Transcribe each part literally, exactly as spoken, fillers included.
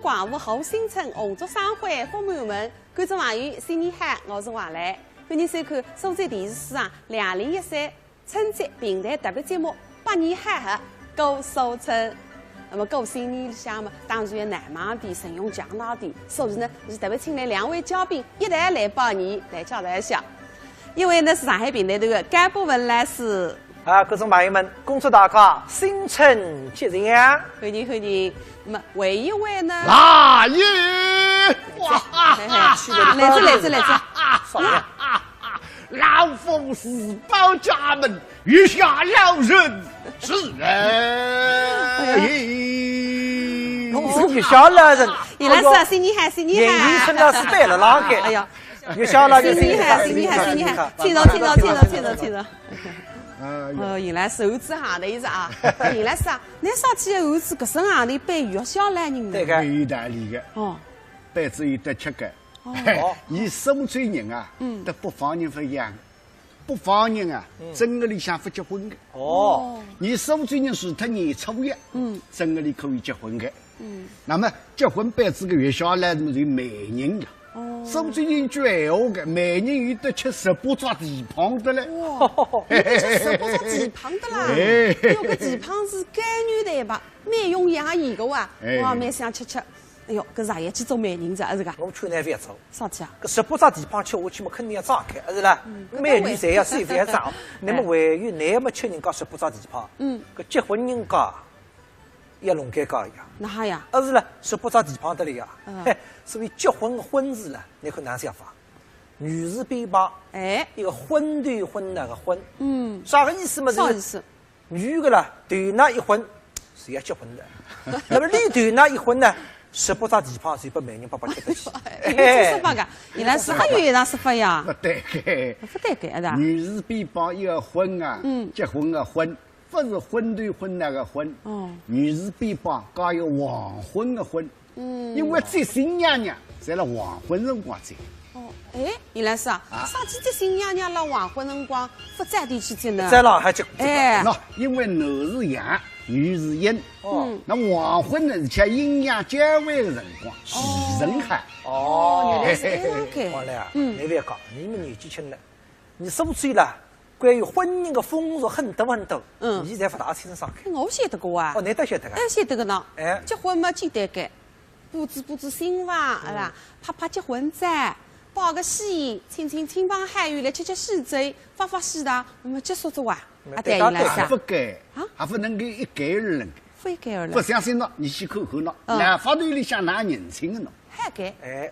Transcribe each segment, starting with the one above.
广播好新春，红烛生辉福满门。观众朋友，新年好，我是王磊。欢迎收看苏州电视书场两零一三春节评弹特别节目《百年好合过苏春》。那么过新年里向嘛，当然要难忘点，神勇强大点，所以呢，是特别请来两位嘉宾一道来拜年，来介绍一下。一位呢是上海评弹团的甘博文老师， 啊，观众朋友们，恭祝大家新春吉祥！欢迎，欢迎。那么还有一位呢？来也！哇哈哈！来哉，来哉，来哉。啊，少爷。老夫自报家门，月下老人是人。哎呀。你是月下老人？原来是啊，哎呦，新年好，新年好。眼睛撑到是对了，哪个？哎呀。月下老人，新年好，新年好，新年好。请坐，请坐，请坐，请坐，请坐。 哎呀。哦，原来是猴子行头是啊。哎，原来是啊，那啥体猴子搿身行头扮月下老人呢？对个。蛮有道理个。哦。扮仔有得吃个。哦。伊苏州人啊，嗯。搭北方人勿一样。北方人啊，嗯。正月里向勿结婚个。哦。伊苏州人除脱年初一，嗯。正月里可以结婚个。 嗯。那么结婚扮仔个月下老人就媒人了。哦。苏州人句闲话个，媒人有得吃十八只蹄髈个嘞。哇，有得吃十八只蹄髈个啦！哎。有个蹄髈是干肉个吧，蛮容易养个哇，哎。哇，蛮想吃吃。哎哟，搿爷去做媒人哉，啊是个？我劝㑚覅做。啥体啊？搿十八只蹄髈吃下去嘛，肯定要胀开，啊是啦？嗯，媒人侪要瘦，侪要胀。哎。那么还有㑚么吃人家十八只蹄髈，嗯。搿结婚人家 也弄尴尬呀。哪哈呀？啊是了，十八只蹄髈得了呀。嗯。嘿，所以结婚个婚事了，侬看哪想法？女字边旁，哎。一个昏头昏脑个昏。嗯。啥个意思嘛？啥意思？女个啦，头那一昏，是要结婚的。那么你头那一昏呢，十八只蹄髈就拨媒人伯伯吃得去。哎，有这说法个，原来是还有一样说法呀。勿对个。勿对个，啊是啊。女字边旁一个昏啊，嗯。结婚个婚。 勿是昏头昏脑个昏，哦。女字边旁加一个黄昏个昏。嗯。因为接新娘娘，侪辣黄昏辰光接。哦，哎，原来是啊，啊。啥体接新娘娘辣黄昏辰光，勿早点去接呢？再让还接，哎。喏，因为男是阳，女是阴。哦。嗯。那黄昏呢，是吃阴阳交换个辰光，哦。时辰好。哦，原来是搿样个。王磊啊，嗯。侬覅讲，侬么年纪轻了，侬苏州啦， 关于婚姻个风俗很多很多，嗯。侬侪勿大清爽个。我晓得个啊。哦，侬倒晓得个。哎，晓得个呢。哎。结婚嘛，简单个，布置布置新房，嗯。是吧？拍拍结婚照，摆个喜宴，请请亲朋好友来吃吃喜酒，发发喜糖，那么结束哉哇。嗯，啊，对，对，原来是啊。还勿该，啊？还勿能够一概而论。勿一概而论。勿相信喏，侬去看看喏，嗯。老法头里向哪认亲个喏？还该。哎。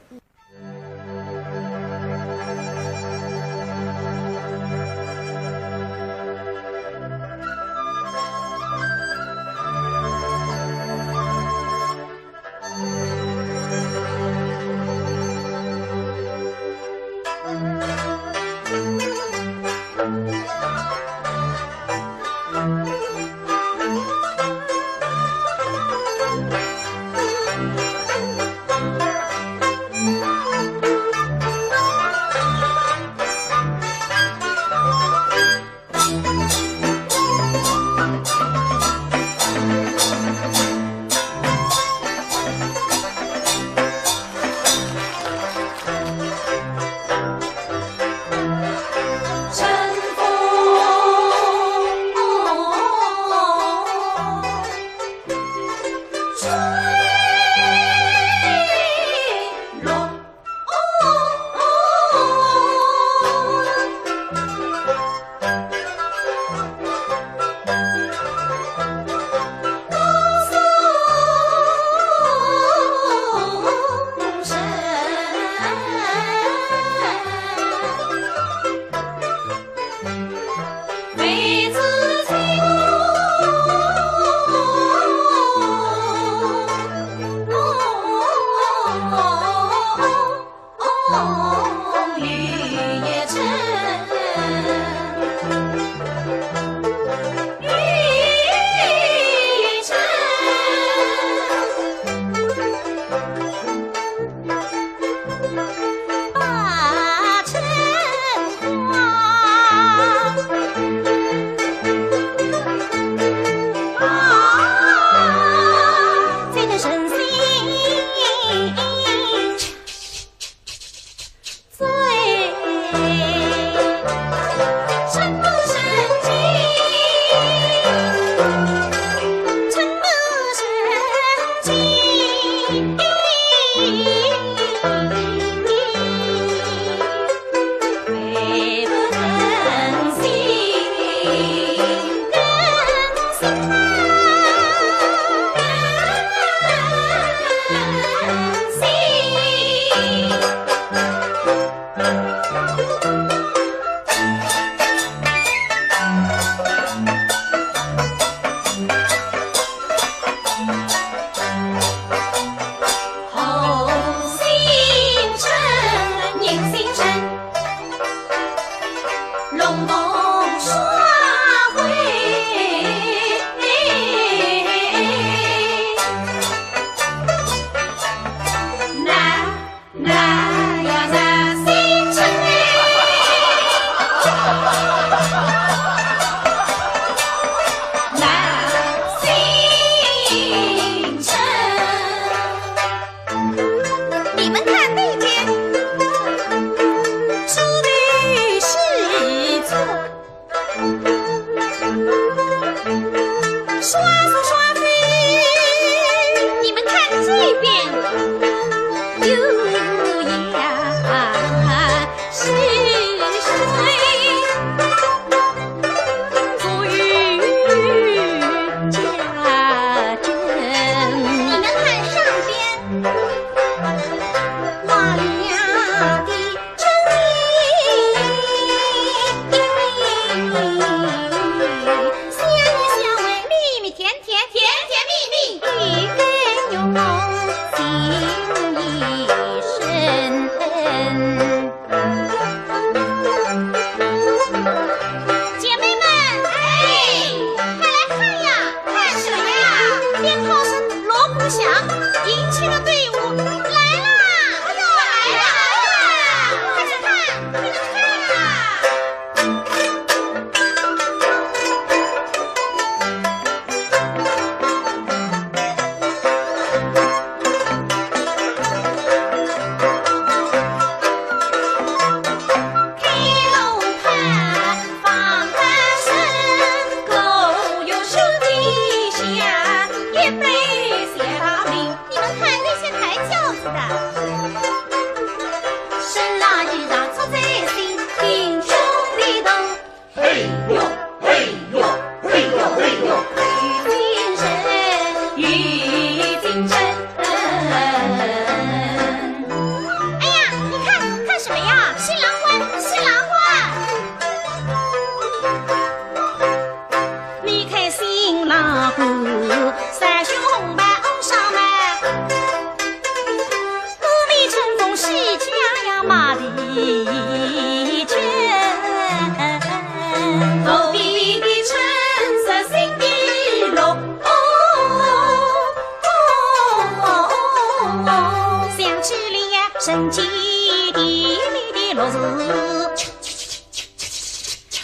人间甜蜜的乐事，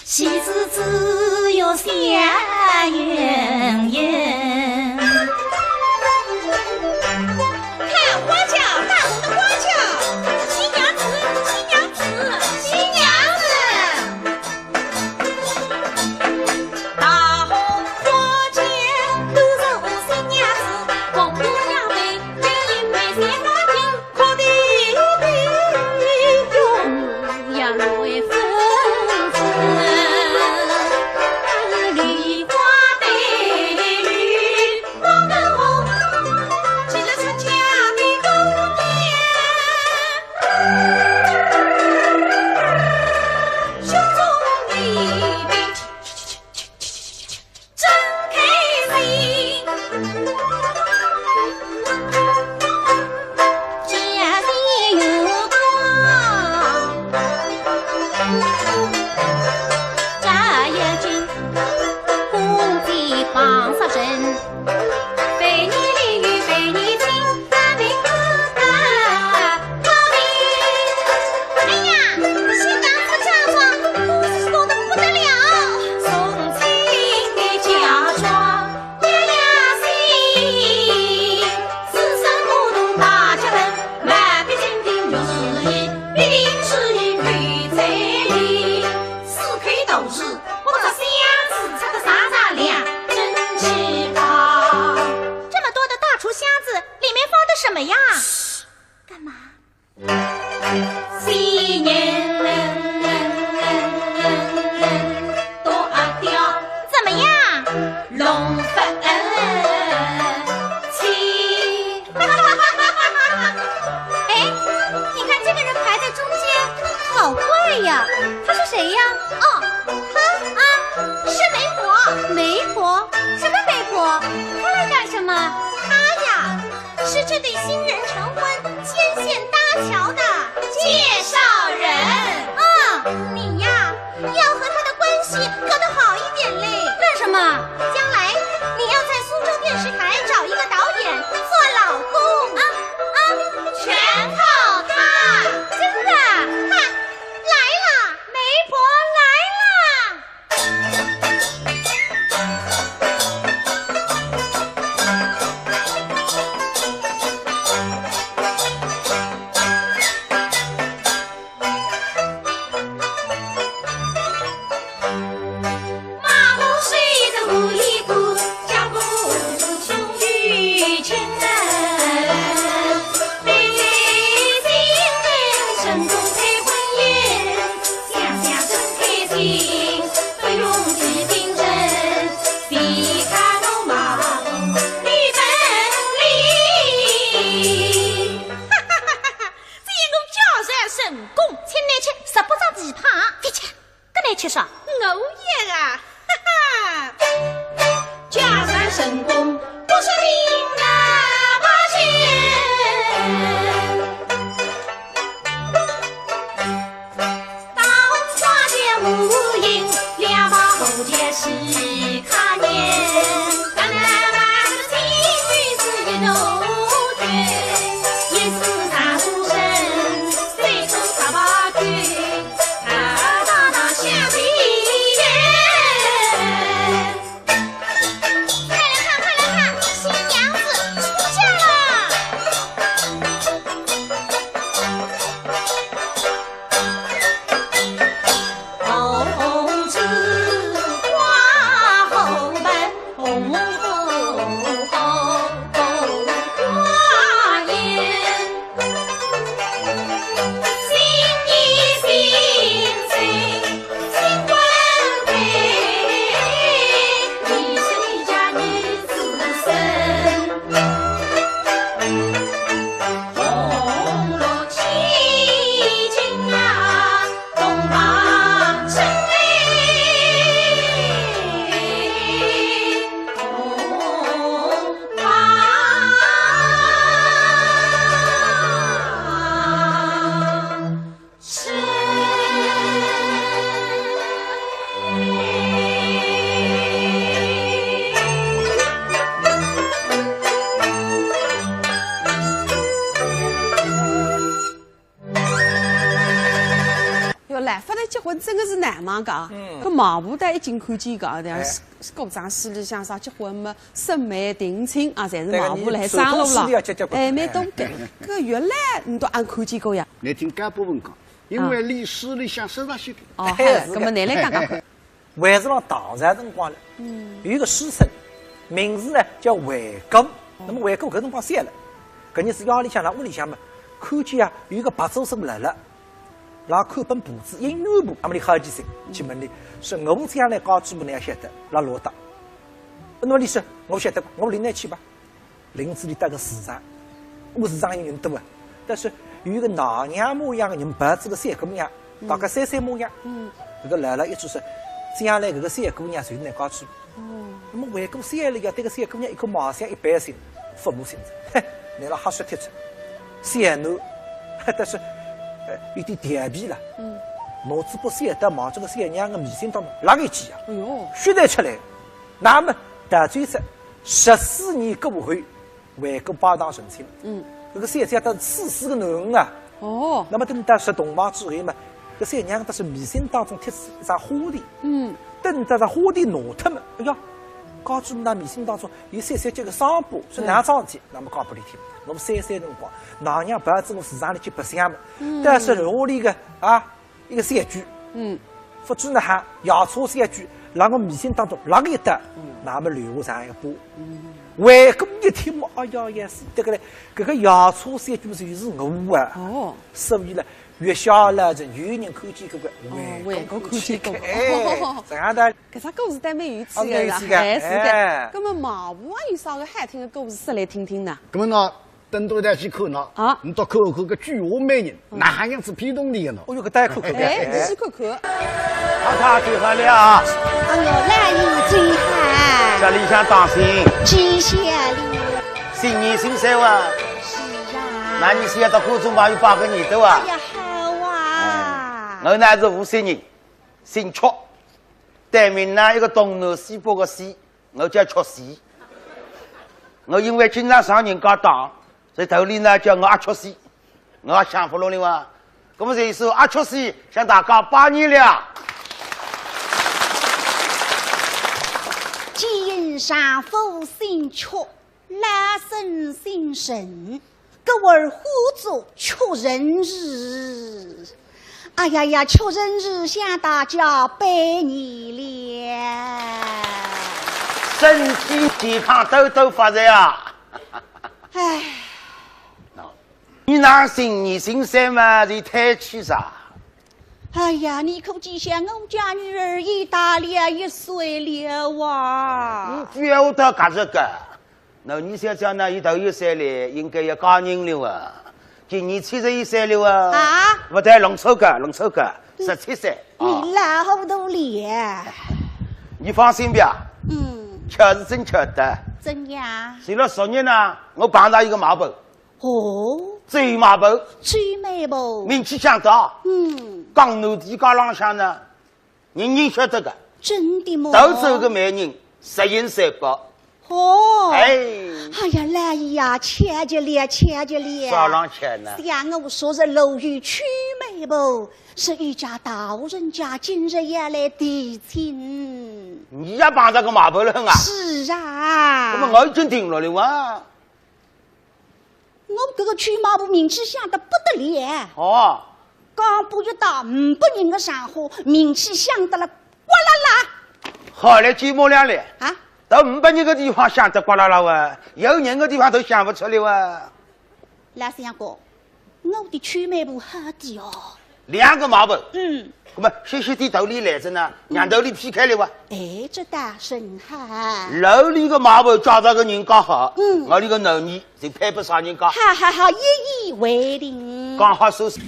喜事只有笑盈盈。看花轿，大红的花轿，新娘子，新娘子，新娘子。 大红花轿，都是我新娘子，红姑娘美，美人美，像花瓶，哭的的，永远会分手。梨花带雨，望得红，其实出嫁的姑娘，胸中的病 真开心。家里有光，家有金，公鸡放杀人。百年里有百年情，大明不大。 哎呀，新娘子嫁妆，我是说得不得了。送亲的嫁妆，月亮星，四声不同大家门，满地金瓶玉树林，必定是一口彩礼。四口大字，不着箱子，插个啥啥亮，真奇葩。这么多的大厨箱子，里面放的什么呀？嘘，干嘛？ 新年多阿刁，怎么样？龙凤七。哎，你看这个人排在中间，好怪呀！他是谁呀？哦，他啊，是媒婆。媒婆？什么媒婆？她来干什么？她呀， 是这对新人成婚牵线搭桥的介绍人。嗯，你呀，要和他的关系搞得好一点嘞。干什么？将来你要在苏州电视台找一个导演做老公。啊啊，全靠他。真的？看，来了，媒婆来了。 马路水的无依无发来结婚真的是难忙个啊。嗯。搿媒婆倒一径看见个啊，对伐？哎。是，是古装戏里向啥结婚嘛，审媒定亲啊，侪是媒婆来张罗了。对个，你做古装戏的要结，结婚。哎，蛮多个。搿原来你都俺看见过呀？你听干部问讲，因为历史里向说到些个。哦，哎，嗨，是个。搿么侬来讲讲看。还是讲唐朝辰光了，嗯。有一个书生，名字呢叫惠姑。那么惠姑搿辰光小了，搿日子夜里向辣屋里向嘛，看见啊有一个白素贞辣辣， 辣看本簿子，音乐簿，那么俚好奇心，去问俚，说我将来家主婆呢要晓得，辣落搭。那么俚说，我晓得，我领侬去吧。领仔俚到个市场，我市场有人多啊，但是有一个奶娘模样的人抱仔个小姑娘，嗯。大概三岁模样。嗯。搿个老老一句说，将来搿个小姑娘就是侬家主婆。 哦。那么惠姑想了一下，对搿小姑娘一看貌相一般性，父母亲子，嘿，拿伊瞎说脱出。小囡，但是，呃，有点调皮了。嗯。脑子不晓得，望仔搿小娘个眉心当中拉一记啊，哎哟。血侪出来。那么，到最后，十四年过后， 惠姑拜堂成亲。嗯。搿个小姐倒是死死个囡儿啊。哦。那么等到入洞房之后嘛，搿小娘倒是眉心当中贴仔一张花钿。嗯。等到搿花钿拿脱嘛，哎呀，家主婆眉心当中有小小叫个伤疤，是哪桩事体？嗯。那么讲拨俚听，我三岁辰光，奶娘抱仔我市场里去白相嘛，嗯。但是落里个啊， 一个小鬼，嗯。勿知哪哈，夜叉小鬼，辣我眉心当中落一刀，嗯。那么留下一个疤。嗯。惠姑一听嘛，哎呀，也是得个嘞，搿个夜叉小鬼就是我啊。哦。所以呢，月下老人有人看见搿个，哦，惠姑看见过。惠姑看见过。哎，这样的。搿只故事倒蛮有趣的啦，啊，蛮有趣的，哎，是的。哎。那么媒婆有啥个好听的故事说来听听呢？那么呢， 等到一道去看喏，啊。你到看看搿鬼话美人，嗯。哪能样子骗动你的呢？哦哟，搿倒要看看。哎，你去看看。太太走好了啊。哎哟，老爷走好。这里向当心。几下哩？新年新岁哇。是啊。那你是要到观众朋友拜个年头啊？哎呀，好啊。哎，我呢是无锡人，姓曲，单名呢一个东南西北个西， 我叫曲西。我因为经常上人家当，所以头里呢叫我阿曲西，我也想勿落哩哇。那么这一首阿曲西向大家拜年了。见丈夫姓曲，老身姓陈。 故而呼作曲陈氏。哎呀呀，曲陈氏向大家拜年了。身体健康，多多发财啊！哎。喏，你那新年新岁嘛，是太气啥？哎呀，你可知晓我家女儿已大了一岁了哇。嗯，不要到搿个。 那你想想呢，伊头一岁嘞，应该要嫁人了哇，今年七十一岁了哇。啊？勿对，弄错个，弄错个，嗯。十七岁。啊。你老糊涂了。你放心吧。嗯。巧是真巧的。怎样？前了十日呢，我碰到一个媒婆。哦。周媒婆。周媒婆。名气响的。嗯。讲南地街浪向呢， 人人晓得个。真的吗？独走个媒人，十全十美。哦。哎。哎呀，老爷呀，巧极了，巧极了。啥浪巧呢？想我昨日路遇曲媒婆，是一家大户人家今日要来提亲。你也碰着个媒婆了啊？是啊。那么我已经定了的哇。 我搿个曲媒婆名气响得不得了。哦。讲不一到五百人的场合，名气响得了呱啦啦。好嘞，寂寞了嘞。啊？到五百人的地方响得呱啦啦哇，有人的地方都响勿出来哇。老相公，我的曲媒婆好的哦。 两个媒婆。嗯。那么歇歇地头里来着呢，嗯。让头里劈开了哇。哎，这倒甚好。楼里个媒婆嫁到个人家好，嗯。我里个囡儿就配不上人家。好好好，一言为定。讲好收拾。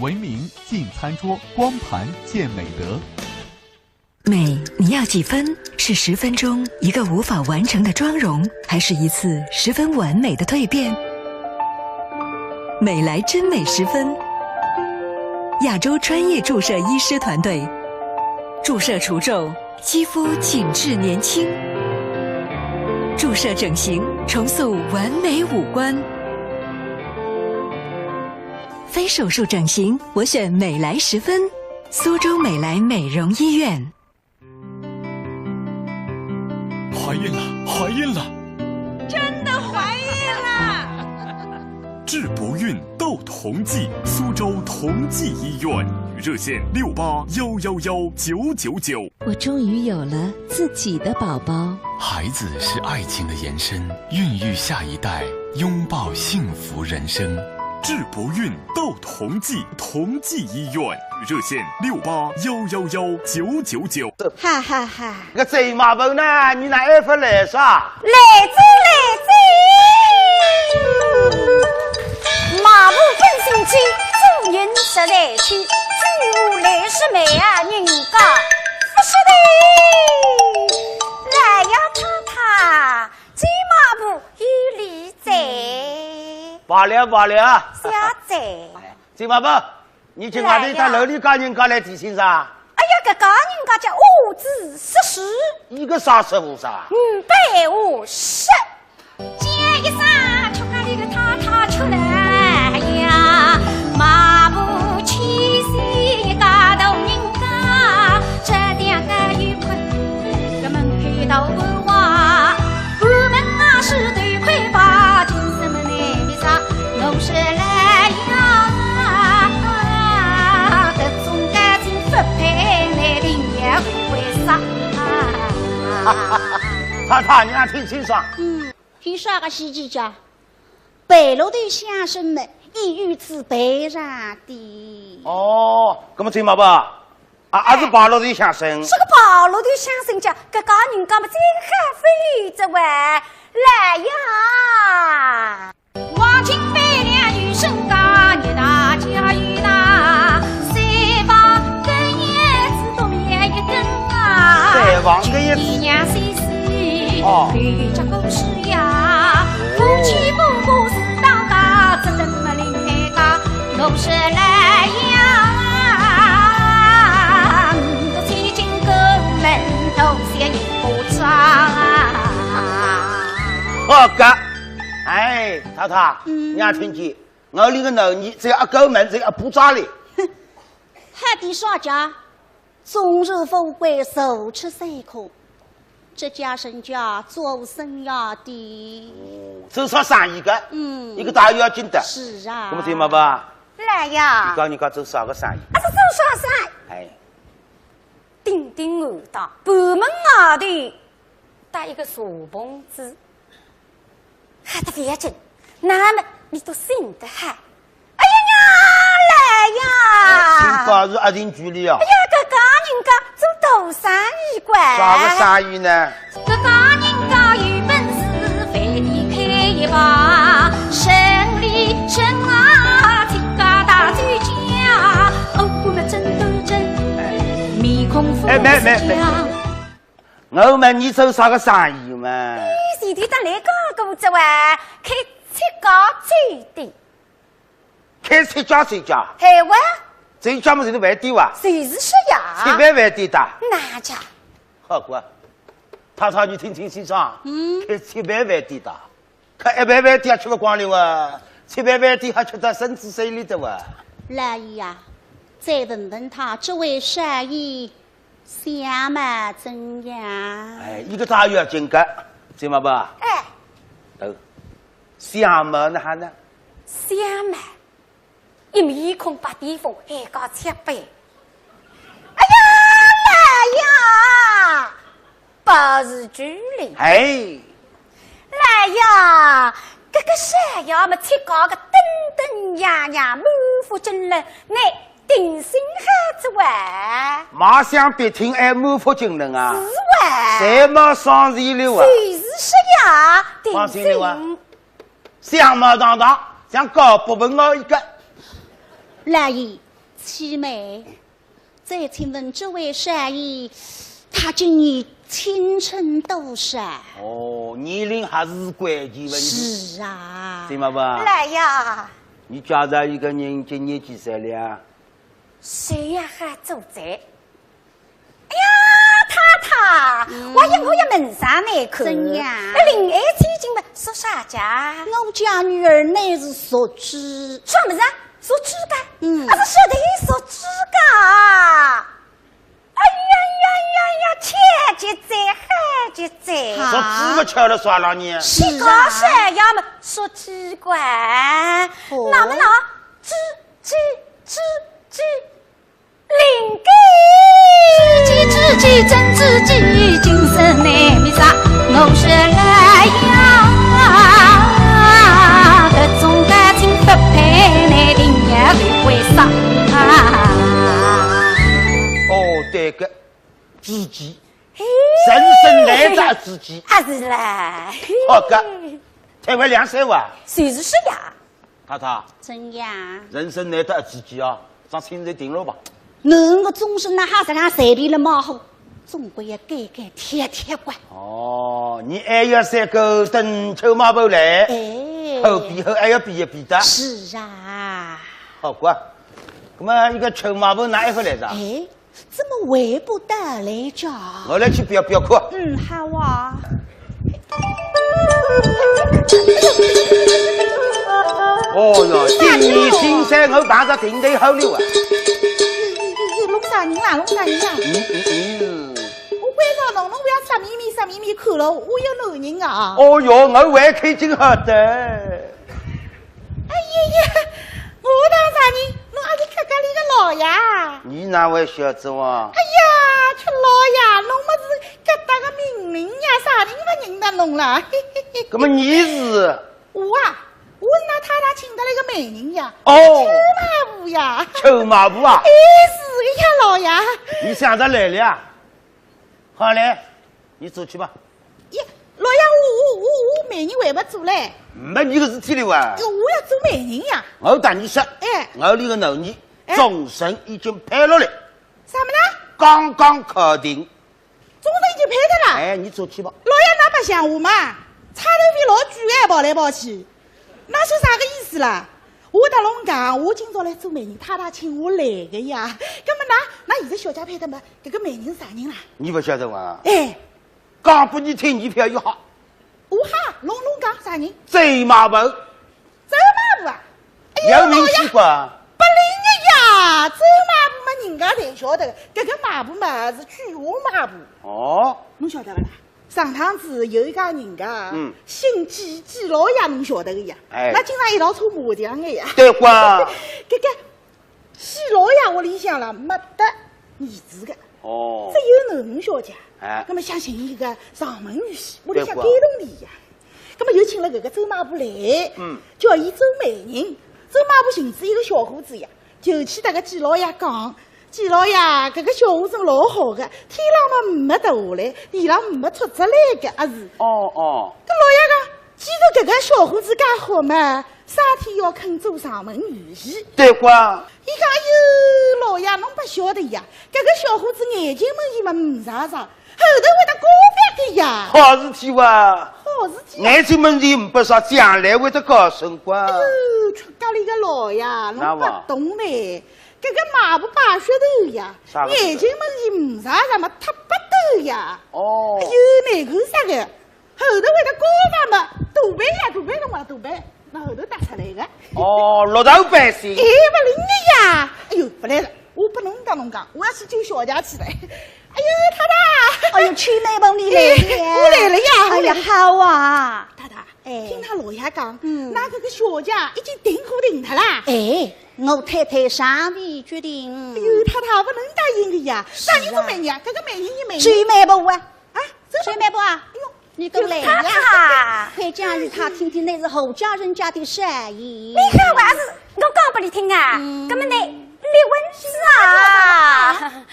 文明进餐桌，光盘见美德。美，你要几分？是十分钟一个无法完成的妆容，还是一次十分完美的蜕变？美莱真美十分，亚洲专业注射医师团队，注射除皱，肌肤紧致年轻，注射整形，重塑完美五官。非手术整形，我选美莱十分，苏州美莱美容医院。 怀孕了，怀孕了！真的怀孕了！治不孕斗同济，苏州同济医院，热线六八幺幺幺九九九。我终于有了自己的宝宝。孩子是爱情的延伸，孕育下一代，拥抱幸福人生。治不孕斗同济，同济医院，热线六八幺幺幺九九九。哈哈哈。搿周妈婆呢？你哪还勿来啥？来哉来哉，妈婆本性急，做人实在去，举步来势慢啊，人家勿识的。来呀，太太，周妈婆有礼哉。罢了罢了，谢哉。周妈婆，你今外头到楼里家人家来提亲啥？哎呀，搿家人家叫五子十事，一个啥说法啥？五百五十。叫一声，吃饭里个太太出来呀，妈婆千岁一家大人家，这点个有困，搿门口到文化，我们啊是头盔吧，真什么难为啥，我是来呀，搿种感情不配，难定也为啥。太太，你还听清爽？嗯，有啥个稀奇家？白鹿头相声么，已有此备上的。哦，搿么周妈婆，啊，还是白鹿头相声。这个白鹿头相声家，搿家人家么真还非这位来呀。 黄金百两有身价，你大家有大，三房根叶子都没一根啊。三房根叶子。一娘三四，哦有一家故事呀，夫妻不和是当家，只等么另配家，我是来呀，我最近过门头些一个账啊。好个，哎，太太，你也听见，我里个男人只要一过门，只要一巴掌哩。还得啥家？终日富贵，坐吃山空，这家人家做生意的。做啥生意个？嗯一个大要紧的。是啊。那么周妈婆，来呀你，讲你讲做啥个生意？啊，是做啥生意？哎，顶顶我的，盘门外头搭一个茶棚子，还得别人，那么你都信得海。哎呀呀，来呀！请告诉阿定局里啊哎。呀，搿家人家做大生意个。啥个生意呢？搿家人家有本事，饭店开一排，生理生啊，自家大酒家，哦，我们真都真，面孔不哎，没没没像。我问你做啥个生意嘛？你前头搭来讲过这位，开七家酒店。开七家酒家，嘿喂，酒家么就是饭店哇？就是说呀。七万饭店的。哪家？好个，太太你听听清爽，嗯，开七万饭店的，开一万饭店还吃不光了哇，七万饭店还吃得身子水里的哇。老爷呀，再问问他这位少爷相貌怎样？哎，一个大要紧个，知道吧？哎，哦，相貌哪哈呢？相貌，一面孔白癜风，还搞七百。哎呀，老爷，不是距离。哎，老爷，搿个少爷么，七家个登登样样，满腹经纶，乃定心好子哇。马上别听哎，满腹经纶啊，是哇。谁嘛上心了啊？就是说呀，定放心了啊心。相貌堂堂，像高不文傲一个。老爷，启禀，再请问这位少爷，他今年青春多少？哦，年龄还是关键问题。是啊。对嘛吧？来呀。你介绍一个人今年几岁了？谁呀，还做贼？哎呀，太太，嗯。我也，我也问上来看。怎样？哎，林爱卿今嘛属啥家？我家女儿乃是属猪。什么人？属猪的？嗯。啊，是说的属猪的啊。 哎呀呀呀呀，巧极哉，好极哉。啊。说这个巧了算了呢？是啊。你搞啥呀嘛，说奇怪。哦。那么呢，猪，猪，猪，猪，灵个。猪鸡，猪鸡，真猪鸡，精神内密啥？我说来呀，搿种感情不配，你定要为啥？哦，对个。 知己，嘿。人生难得知己。啊，是嘞。好个，推位两三万。就是呀。太太，怎样？人生难得知己啊，桩亲事定了吧？侬个终身哪哈实梗随便了马虎，总归要改改贴贴个。哦，你还要三个等秋马婆来，哎。好比好还要比一比的。是啊。好个，那么一个秋马婆哪一个来着？哎。 怎么回不到来着？我来去标标看。嗯，好啊。哦哟，今年新山我碰着顶头好了啊！弄啥人啦？弄啥人啦？嗯嗯嗯。我关照侬，侬勿要色眯眯色眯眯看了，我有男人啊。哦哟，我还看见好的。 哎呀呀，我当啥人？侬阿是客家里个老爷？你哪会晓得哇？哎呀，吃老爷，侬么是搿搭个名人呀，啥人勿认得侬啦？嘿嘿嘿。那么你是？我啊，我是㑚太太请得来个媒人呀，哦。秋马婆呀。秋马婆啊？哎，是个呀，老爷。你想着来了呀？好嘞，你走去吧。 耶，老爷，我我我我媒人还没做嘞。没你个事体了哇？我要做媒人呀。我搭你说，哎。我里个男人，哎。终身已经配了嘞。啥么呢？刚刚考定。终身已经配的啦？哎，你走去吧。老爷，㑚白相我嘛？差头费老贵哎，跑来跑去。 那是啥个意思啦？我搭侬讲，我今朝来做媒人，太太请我来个呀。那么㑚，㑚现在小姐配的嘛，搿个媒人啥人啦？你勿晓得哇？哎。讲拨你听，你覅一吓。我吓，侬侬讲啥人？周妈婆。周妈婆啊？哎呀，有名气个。老爷，勿灵个呀，周妈婆嘛人家侪晓得个，搿个妈婆嘛是鬼话妈婆。哦。侬晓得勿啦？ 上趟子有一家人家，嗯。姓季，季老爷侬晓得个呀，哎。㑚经常一道搓麻将个呀。对个。搿个季老爷屋里向啦，没得儿子个，哦。只有囡儿小姐。哎。那么想寻一个上门女婿，屋里向对个。该动地呀。那么又请了搿个周妈婆来，嗯。叫伊做媒人。周妈婆寻仔一个小伙子呀， 就去搭搿季老爷讲，季老爷，搿个小伙子老好个，天浪么没脱下来，地浪么没出出来个，阿是？哦，哦。搿老爷讲，既然搿个小伙子介好嘛，啥体要肯做上门女婿？对个。伊讲，哎哟，老爷，侬勿晓得呀，搿个小伙子眼睛门前么唔眨眨，后头会得高翻个呀。好事体哇。好事体啊。眼睛门前唔眨眨，将来会得高升个。哎哟，出家里个老爷，侬勿懂呢。 搿个妈婆摆噱头呀，啥个噱头？眼睛门前唔眨眨么忒不得呀。哦。哎哟，难看煞个，后头会得高大么，大背呀，大背辰光大背，拿后头搭出来个。哦，落头背心。哎，勿灵个呀。哎哟，勿来了，我拨侬讲侬讲，我要去救小姐去了。哎哟，太太。哎哟，秋妹婆你来了。哎，我来了呀，我来了。哎呀，好啊。太太，哎。听㑚老爷讲，嗯。㑚搿个小姐已经定过定脱啦。哎。 我太太尚未决定。哎哟，太太勿能答应个呀，是啊。啥人做媒人啊？搿个媒人是媒人。周媒婆啊。啊，周媒婆啊，哎哟，你跟来呀，太太。快讲与他听听，乃是何家人家的生意。你看我还是我讲拨你听啊，嗯。搿么你立稳子啊。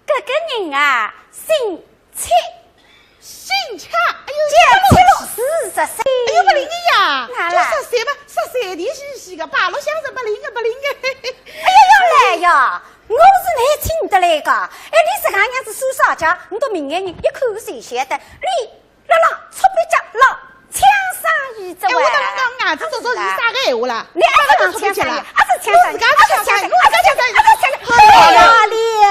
搿个人啊，姓戚。姓戚？哎哟，叫戚六四十岁。哎哟，勿灵个呀，哪啦？就十岁吧，十岁的嘻嘻个，摆落向是勿灵个，勿灵个。哎呀呀来呀，我是来请得来个，哎，你自家娘子算啥家，倷笃明眼人一看就晓得，俚辣辣出笔家老抢生意哉喂。哎，我搭侬讲，伲做生意啥个闲话啦？倷阿是抢生意，阿是抢生意，阿是抢生意，阿是抢生意，阿是抢生意。哎呀，你啊！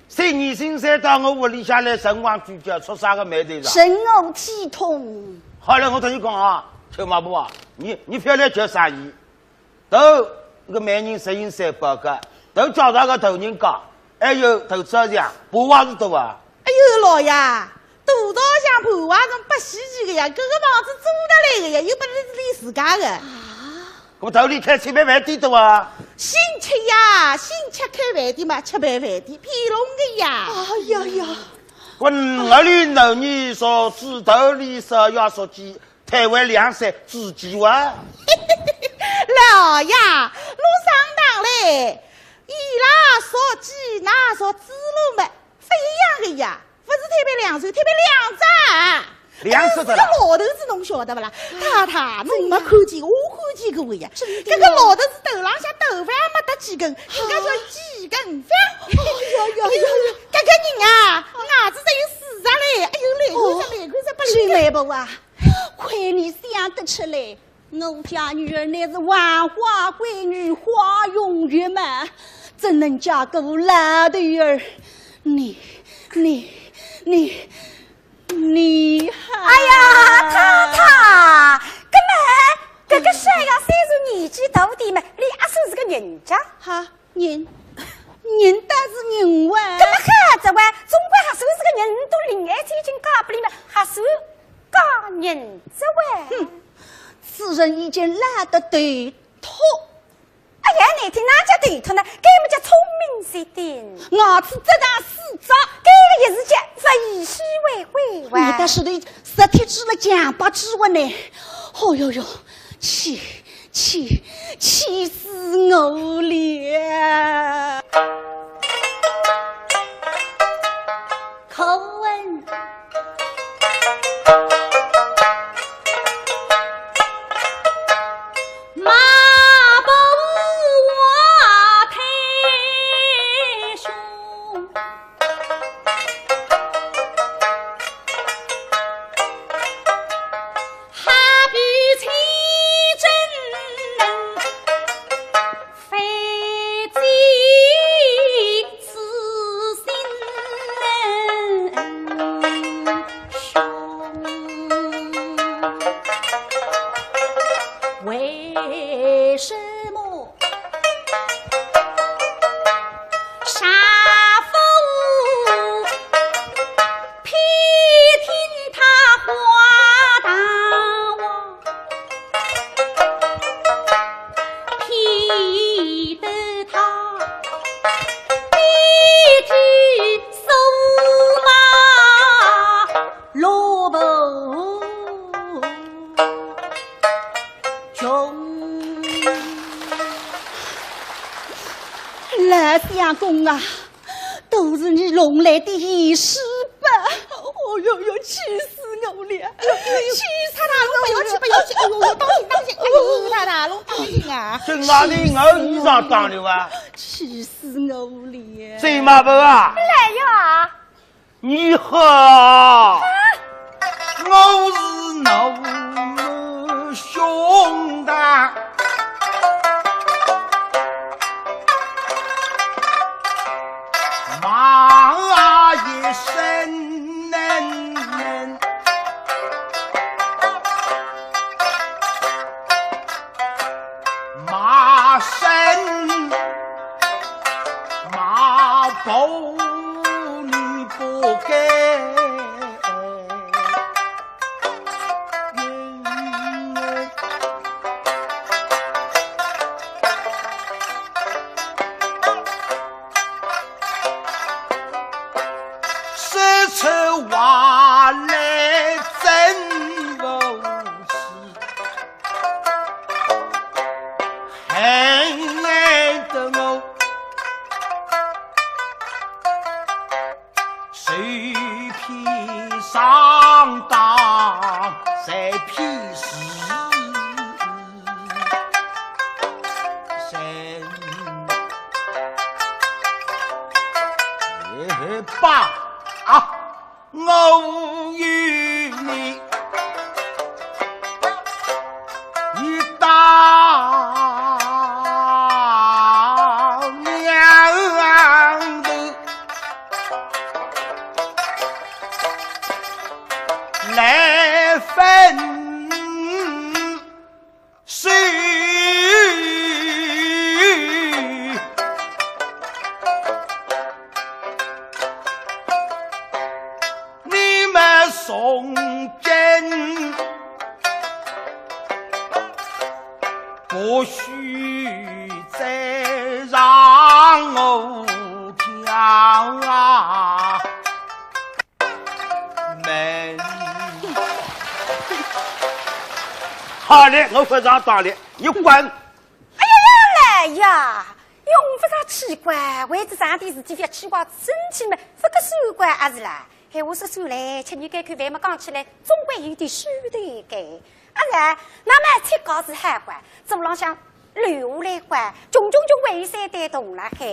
三年新三到我屋里向来，辰光聚焦出啥个霉头了？人我体统。好了，我搭倷讲啊，秋毛婆啊，倷，倷覅来叫生意。 头，搿个媒人实梗三宝个，头叫啥个头人家，还有头朝向，盘话是多啊。哎呦，老爷，头朝向盘话是拨喜气个呀，搿个房子租得来个呀，又勿是俚自家个。啊？搿么头里开吃爿饭店多啊？新吃呀，新吃开饭店嘛，吃爿饭店，骗侬个呀。哎呀呀。搿么我里头呢，说是头里说要说起 台湾粮食自己哇。老爷，侬上当嘞！伊拉说鸡，㑚说猪肉么，勿一样个呀，勿是推扳粮食，推扳粮食。粮食的啦。搿个老头子侬晓得勿啦？太太，侬没看见，我看见过个呀。真的呀。搿个老头子头浪向头发没得几根，人家叫几根发。哎呀呀呀呀！搿个人啊，牙齿只有四只嘞，哎呦，来看只，来看只，拨俚看。青梅婆啊， 亏你想得出来，我家女儿乃是万花闺女，花容月貌，怎能嫁个老头儿？你，你，你，你还……哎呀，太太，搿么，搿个小丫头虽然年纪大点嘛，俚也算是个人家。哈，人，人倒是人哇。搿么好哉哇，总归还算是个人，都恋爱已经嫁拨俚嘛，还算 嫁人哉喂。哼，此人已经老得头秃。哎呀，难听，哪叫头秃呢？搿么叫聪明绝顶。牙齿只剩四只。搿个也是叫物以稀为贵哇。你倒是对，实体指了讲不指我呢。哦哟哟，气，气，气死我了！可恨 马步华太兄，好比清蒸冷 非己自心胸。为什么杀父偏听他话大王？ 披头套，披头瘦马，萝卜穷。老相公啊， 都是你弄来的闲事吧？哦哟哟，气死我了！气死我了！太太，侬不要去，不要去！哎呦，当心，当心！哎呦，太太，侬当心啊！这哪里我衣裳当了啊？气死我了！醉马婆啊！来呀！你好！ 我是侬兄弟，马一生，马生马不，你不该。 说出话来真无趣，害得我 受骗上当，受骗是人。哎，爸啊，我与你一道来分 手。你们从今不许再让我叫啊！ 门。好了，我不上当了，你滚！哎呀呀，来呀，用不着气怪，为仔啥点事体要气坏身体么？不个算怪阿是啦。闲话说转来，吃日该口饭么讲起来，总归有点虚头个。阿是，那么吃高是好怪，走廊向留下来怪，穷穷穷为三代同了海。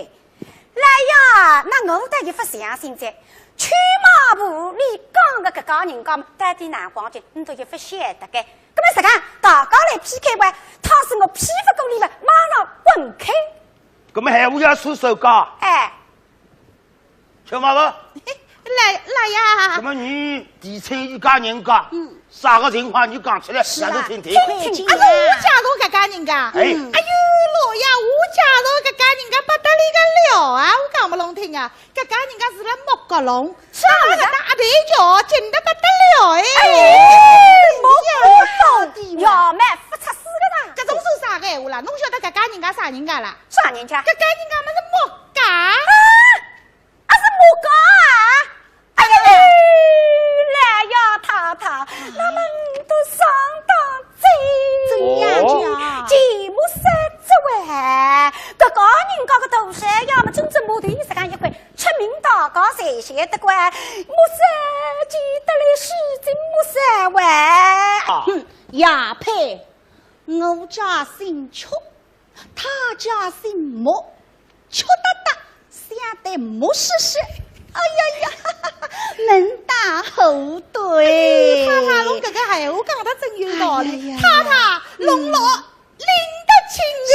来呀，那我倒也不相信哉。曲马步，你讲个搿家人家，到底哪光景，你都也不晓得个。搿么实梗，大家来P K吧，倘使我P不过你们，马上滚开。搿么闲话要出手个？哎，曲马步。 来，来呀。搿么你提亲一家人家，嗯。啥个情况你讲出来，是啊，让我听听。听听。哎呦，我介绍搿家人家。哎。哎呦，老爷，我介绍搿家人家不得了个了啊！我讲勿弄听啊，搿家人家是辣木搿弄，是啊，是啊。搭阿对桥近得不得了哎。哎，木搿弄，要么勿出事个啦。搿种算啥个闲话啦？侬晓得搿家人家啥人家啦？啥人家？搿家人家么是木家。啊？ 阿是木家啊？哎呀，来呀，太太，那么你都上当哉。怎样讲？哦。钱木山之外，搿家人家个大少爷么真正木头实梗一块，出名大家侪晓得个，木山记得来是金木山喂。啊。哼，也配，我家姓邱， 他家姓木，邱大大，想得木实实。哎呀呀，门当户对。太太，侬搿个闲话讲得真有道理。哎呀呀。太太，侬老拎得清哦。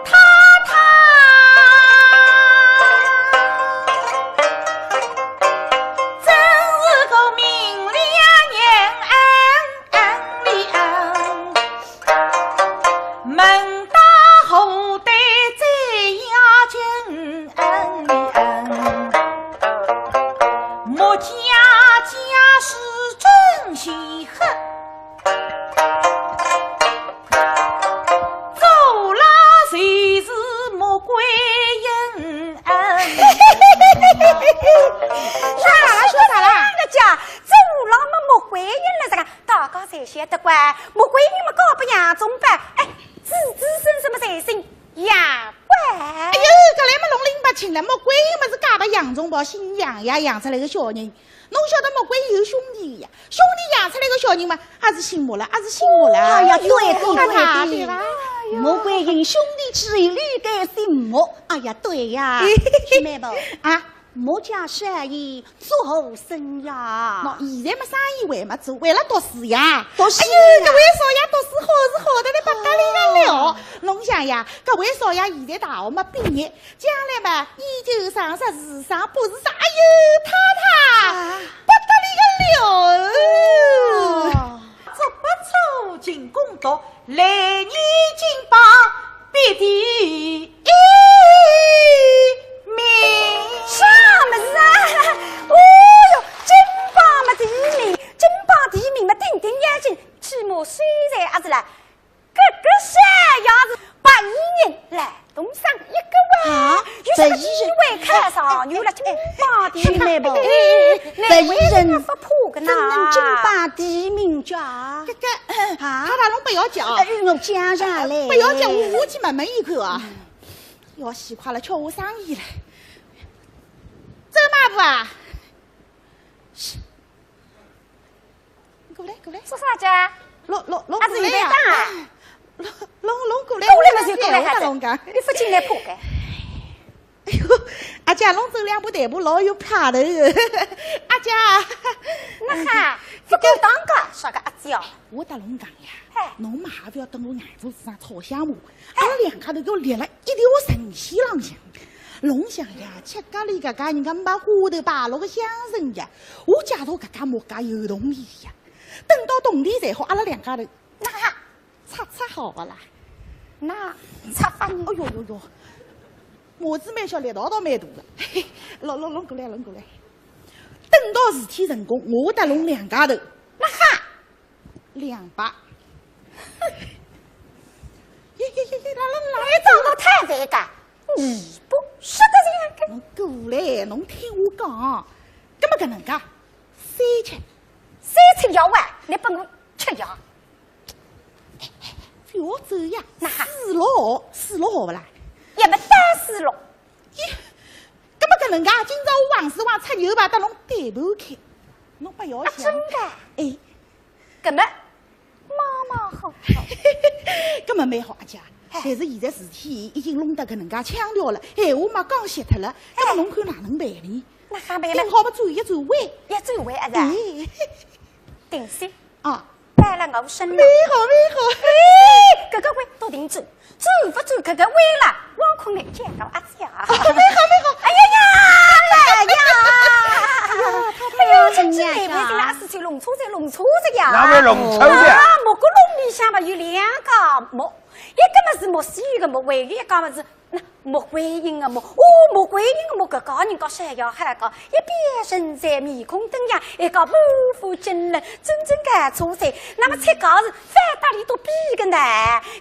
太太，真是个明理人，门当户对最要紧，木家家世真稀罕。 做了就是穆桂英。啥啦？说啥啦？人家做了么穆桂英了，这个大家侪晓得个，穆桂英么嫁拨杨宗保，哎，子子孙孙么侪姓杨个。哎呦，搿来么弄拎勿清了，穆桂英么是嫁拨杨宗保，姓杨呀，养出来个小人。 侬晓得穆桂英有兄弟呀？兄弟养出来个小人嘛，也是姓穆了，也是姓穆了。哎呀，对，对，对，对。哎呀，穆桂英兄弟之一，理该姓穆。哎呀，对呀。是妹妹。啊？穆家生意做好生呀？喏，现在么生意还没做，还辣读书呀。读书呀。哎呦，搿位少爷读书好是好得来不得了了。侬想呀，搿位少爷现在大学么毕业， 将来嘛，研究生、碩士生、博士生，哎呦，太太，啊，不得了了。哦。足不出勤攻读，来年金榜别第一名。啥物事啊？哦哟，金榜么第一名，金榜第一名么顶顶要紧，起码虽然也是啦， 搿个小样子，白衣人来，东上一个哇，啊，有啥个机会考上，有了金榜题呢？白衣人，哎，白衣人，勿怕个呐。怎能金榜题名叫？搿个，啊？太太侬勿要急啊。哎，我讲上来。勿要急，我，我去问问伊看啊。嗯。要死快了，叫我生意了。周马步啊，过来，过来。做啥介？弄，弄，弄过来呀！啊，是你在打啊？弄，弄，弄过来，过来嘛就过来，我搭侬讲。还在？你勿进来怕个？哎呦，阿姐，侬走两步台步老有派头个。阿姐。那哈，勿敢当个，啥个阿姐哦？我搭侬讲呀，哎。侬嘛还勿要等我眼珠子上吵相骂，哎。阿拉两家头要立辣一条阵线浪向。侬想呀，吃咖哩搿家人家没花头摆落个相声呀，我假如搿家木家有动力呀，等到动力侪好，阿拉两家头。那哈， 拆拆好勿啦？那拆法呢？哎呦呦呦，麻子蛮小，力道倒蛮大个。嘿嘿，弄弄弄过来，弄过来。等到事体成功，我搭侬两家头，那哈，两百。耶耶耶耶，来来来，你长得太肥个，你不是个这样个。侬过来，侬听我讲，搿么搿能介，三千。三千要完，你拨我吃药。 覅走呀，那哈。四六，四六好勿啦？也没得四六。咦，搿么搿能介，今朝我横竖横出牛排搭侬对半开，侬勿要想。啊，真的？哎。搿么，马马虎虎。搿么蛮好，阿姐。哎。但是现在事体已经弄得搿能介腔调了，闲话嘛讲绝脱了，搿么哎。侬看哪能办呢？那还没办。顶好嘛转一转弯。要转弯啊，是吧？哎。定心。啊。 摆了我身浪。蛮好，蛮好。哎，搿个弯倒定转，转勿转搿个弯了，望空来见到阿姐啊。好，蛮好，蛮好。哎呀呀，哎呀！哎呀，太太哎呀，真是难为情啊，事体弄错哉，弄错哉呀。哪会弄错哉？啊，木搿弄里向嘛有两个木，一个嘛是木须个木，还有一个嘛是 那木观音个木，哦，木观音个木，搿家人家侪要喊个，一边神在面孔灯样，一个不服真人，真正个出色。那么七家是反搭里都比个呢，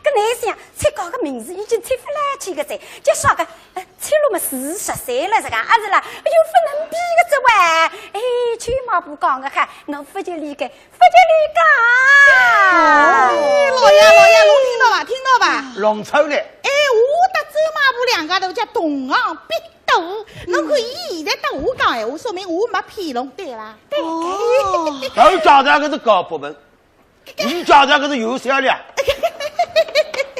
搿哪想七家个名字已经七勿来七个哉，就少个，呃，七六么四十岁了，这个啊是啦，哎呦，勿能比个这喂，哎，舅妈不讲个哈，我勿就理解。 勿给你讲。哎，老爷，老爷，侬听到伐？听到伐？弄错了。哎，我搭周妈婆两家头叫同行必斗，侬看伊现在搭我讲闲话，说明我没骗侬，对伐？对。哦。搿讲的搿是高部门，伊讲的搿是有销量。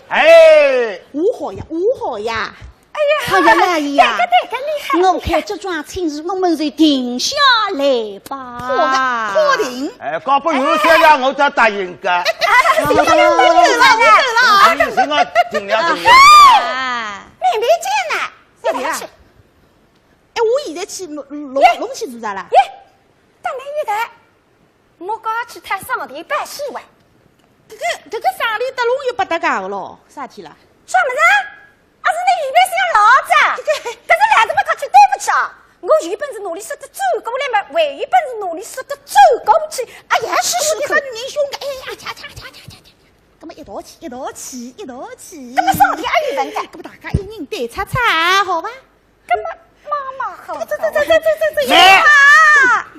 哎。我好呀，我好呀。 哎呀，好呀，老爷呀，对个，对个，厉害，我看这桩亲事我们就定下来吧。好的，好定。哎，搞不有些呀，我才答应个。哎，我走了，我走了。哎，你先我定了，定了。啊。妹妹见了，走了。哎，我现在去弄，弄，弄去做啥啦？耶，当然有的。 我刚去谈生意办事哇。搿个，搿个生理搭侬有勿搭界个咯，啥体啦？啥物事啊？阿是侬预备心老早？搿个，搿是来得勿客气，对勿起啊。我有本事拿侬说得转过来嘛，还有本事拿侬说得转过去，哎呀，试试看。搿个女人凶个，哎呀，恰恰恰恰恰恰，搿么一道去，一道去，一道去。搿么上天阿有份个？搿么大家一人对擦擦，好伐？搿么妈妈好。这这这这这这这，来。哎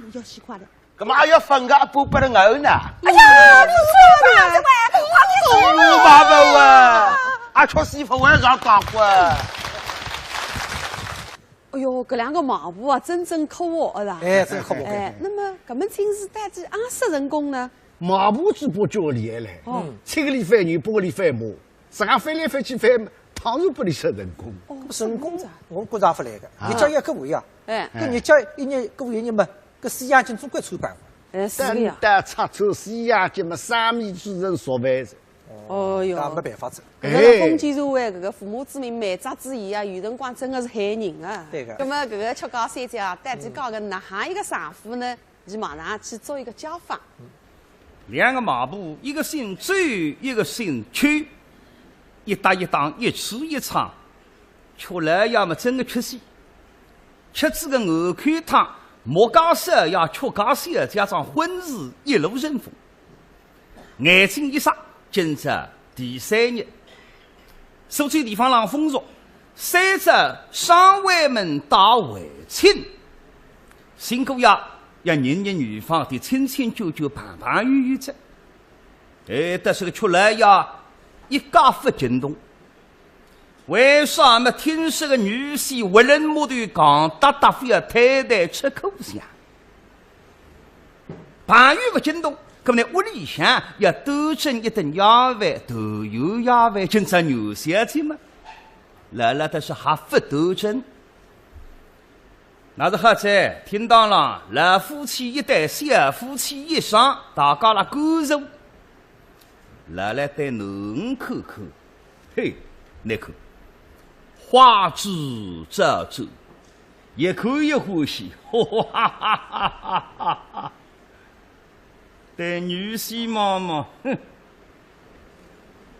呦，要死快了。 搿么还要分个一半拨了我呢？哎呀，你说嘛，这位，快点说。哦，妈妈啊，阿确实勿会上当个。哎哟，搿两个卖婆啊，真正可恶啊啦。哎，真可恶。哎，那么搿门亲事到底阿啥成功呢？卖婆只不过叫厉害嘞，哦。七个里翻牛，八个里翻马。 自家翻来翻去翻，当然拨伊说成功。哦，成功，我觉着勿来个。啊。日脚也搿回呀，哎。搿日脚一日过一日嘛，搿四眼睛总归穿帮。哎，是个呀。等到拆穿四眼睛嘛，生米煮成熟饭哉。哦哟，搿没办法哉。搿个封建社会，搿个父母之命，媒妁之言啊，有辰光真个是害人啊。对个。葛末搿个曲家小姐啊，到底嫁个哪哈一个丈夫呢？ 伊马上去做一个家访。两个卖婆，一个姓周，一个姓邱，一搭一档，一吃一唱，曲老爷么真个吃死。吃仔个五口汤，木家少爷、曲家小姐桩婚事一路顺风。眼睛一眨，今朝第三日，苏州地方浪风俗，三朝双回门打回亲。 新姑爷要认认女方的亲亲眷眷、朋朋友友哉。哎，但是个曲老爷一介勿精通，为啥么听说个女婿为人木头讲搭搭，非要太太吃苦相？朋友勿精通，搿么呢，屋里向要端正一顿夜饭，团圆夜饭，今朝元宵节嘛，老老实实还勿端正。那是好哉，厅堂浪老夫妻一对，小夫妻一双，大家辣观坐。老老对囡儿看看，嘿，倷看，花枝招展，越看越欢喜，哈哈哈哈哈哈。 对女婿望望，哼，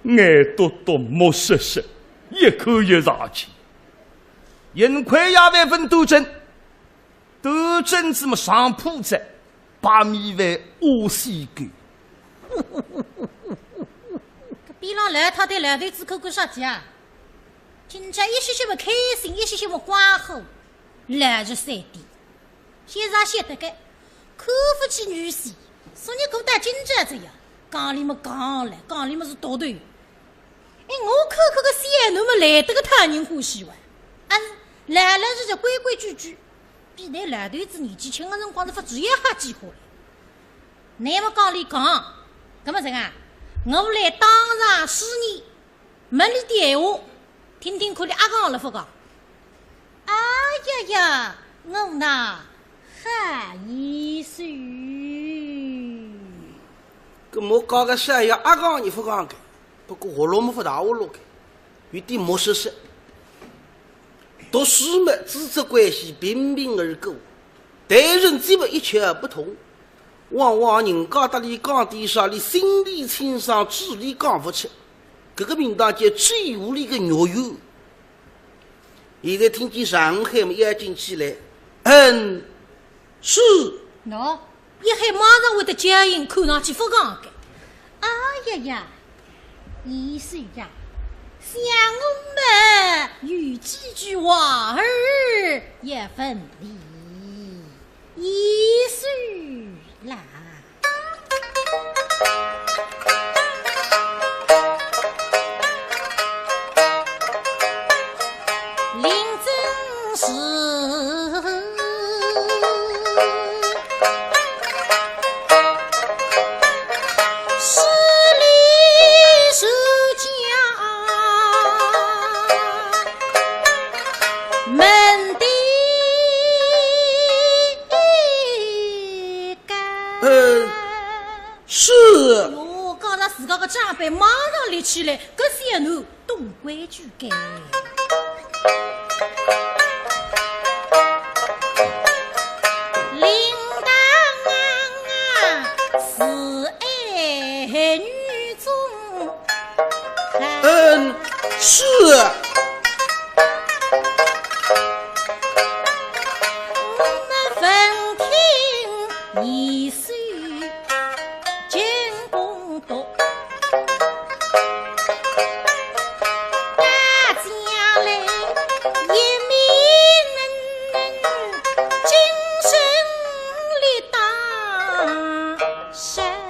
眼笃笃，目实实，越看越上气。幸亏夜饭勿端正，端正仔么上铺仔，白米饭、鸭屎狗。搿边浪老太对老头子看看啥体啊？今朝一歇歇么开心，一歇歇么光火，老实三点。 先生晓得个，看勿起女婿，昨日过到今朝这样，讲理么讲了，讲理么是毒头。哎，我看看个小囡么来得个讨人欢喜哇，啊，老老实实规规矩矩，比倷老头子年纪轻个辰光是勿至于好几化了。倷么讲理讲，搿么这个啊，我来当场试验， 问俚点闲话，听听看俚阿讲了勿讲。哎呀呀，我呐，好意思。搿么讲个啥呀，阿讲也勿讲个，不过活络么勿大活络个，有点木塞塞。读书么，师则关系平平而过，待人接物一窍不通。 往往人家搭俚讲点啥，俚心里清爽，嘴里讲勿出。搿个名堂叫嘴巴里个肉圆。现在听见上海么要紧起来，嗯，是。喏，一喊马上会得叫应，看上去勿讲个。哎呀呀，意思呀，想我么有几句话儿也问俚。 一首啦。林真是势利是家门第 嗯，是。哟，讲着自家个长辈马上立起来，搿小囡懂规矩个。嗯，是。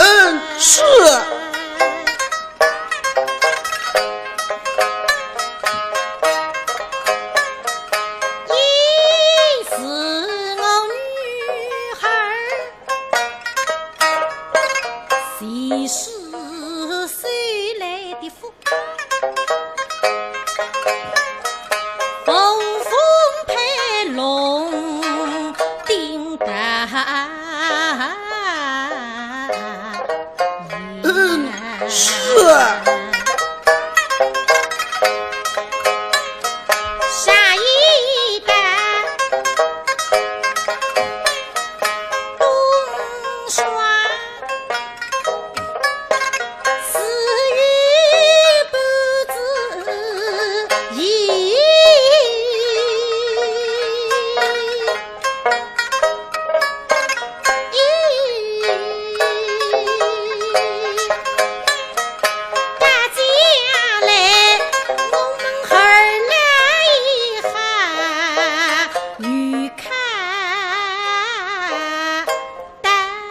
嗯，是。 嗯，是。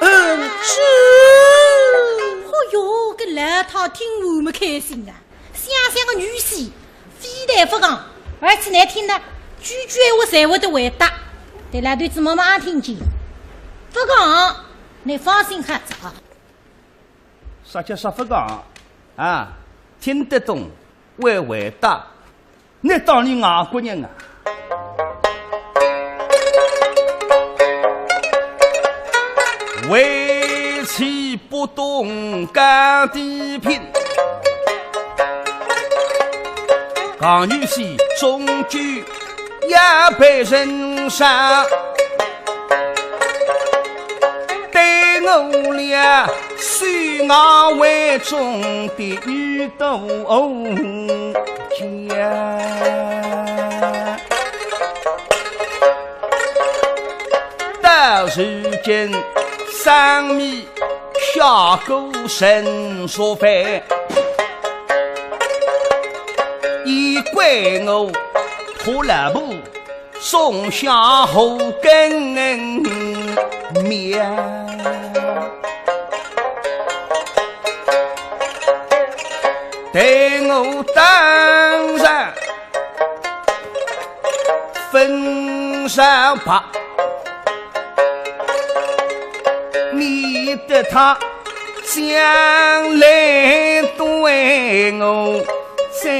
嗯，是。嚯哟，搿老太听完么开心啊！ 想想个女婿，非但勿讲，而且难听呢，句句闲话侪会得回答。对老头子慢慢听见，勿讲，倷放心好哉啊。大家说勿讲啊，听得懂，会回答，那当然外国人啊。为妻不懂讲地品，讲女婿终究也被人杀。 对我俩是我为中的女都家，到如今生米下锅人说饭，也怪我拖拉布 种下后根苗。待我当然分上吧，免得他将来对我 再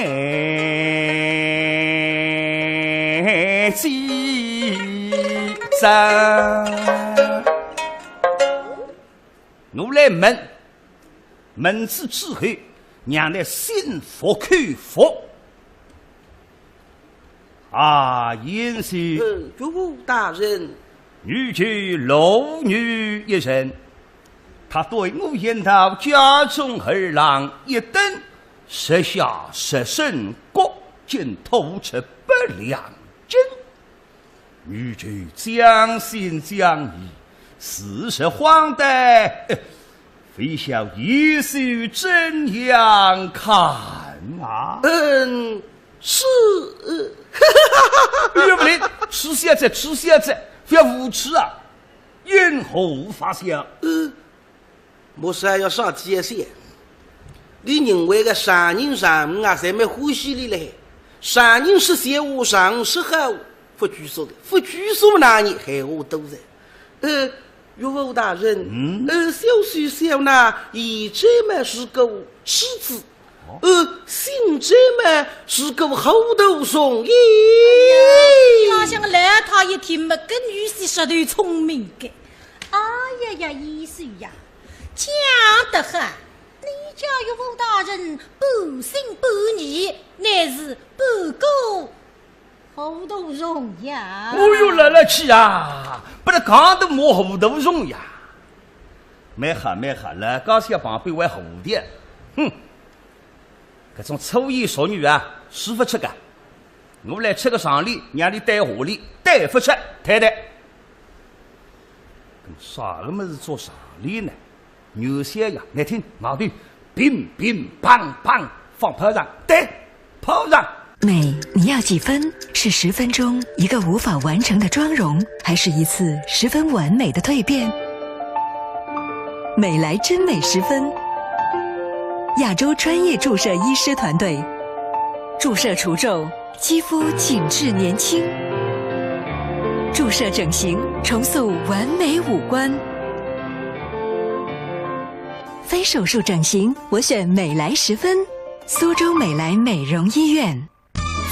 见哉。我来问，问仔之后，让倷心服口服。啊，贤婿。呃，岳父大人。女就罗女一人，她对我言道家中儿郎一等， 十下十省各境吐出百两金，女就将信将疑，四十荒诞，呃，非晓贤婿怎样看啊？嗯，是，呃，哎呀，不灵，痴小子，痴小子，不要无耻啊！因何发笑？呃， 我是要上街去。你认为个丈人丈母啊，侪蛮欢喜你嘞。丈人说闲话，丈母说好，勿拘束的，勿拘束那你闲话多的。呃，岳父大人，嗯？呃，小婿笑那现在么是个痴子，哦。呃，心中么是个糊涂虫耶。哎呀，边浪向个老太一听么，搿女婿实头聪明个。哎呀呀，贤婿呀， 讲得好，你家岳父大人半信半疑，乃是半个糊涂虫呀。哦哟，来来去啊，拨俚讲得么糊涂虫呀。蛮好蛮好，老家小旁边还糊涂，哼。 搿种粗言俗语啊，说勿出个。我来出个上联，让你对下联，对勿出，太太。那么啥个么事做上联呢？原先呀，倷听，外头乒乒乓乓放炮仗，对，炮仗。美，你要几分？是十分钟一个无法完成的妆容，还是一次十分完美的蜕变？ 美莱臻美十分，亚洲专业注射医师团队，注射除皱，肌肤紧致年轻，注射整形，重塑完美五官。非手术整形，我选美莱十分，苏州美莱美容医院。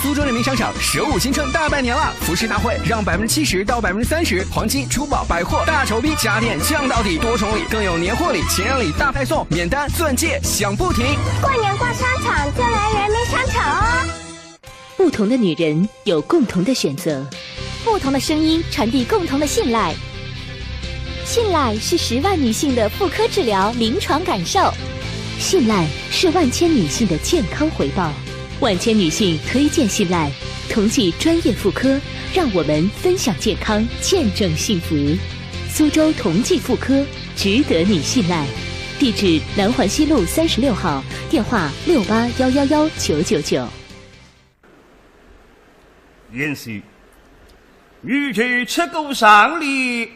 苏州人民商场首五新春大拜年啦！服饰大会让百分之七十到百分之三十黄金珠宝百货大酬宾，家电降到底，多重礼，更有年货礼、情人礼大派送，免单钻戒响不停。过年逛商场就来人民商场哦。不同的女人有共同的选择，不同的声音传递共同的信赖。信赖是十万女性的妇科治疗临床感受，信赖是万千女性的健康回报。 万千女性推荐信赖，同济专业妇科，让我们分享健康，见证幸福。苏州同济妇科，值得你信赖。地址：南环西路三十六号，电话六八幺幺幺九九九。贤婿，女就出个上联，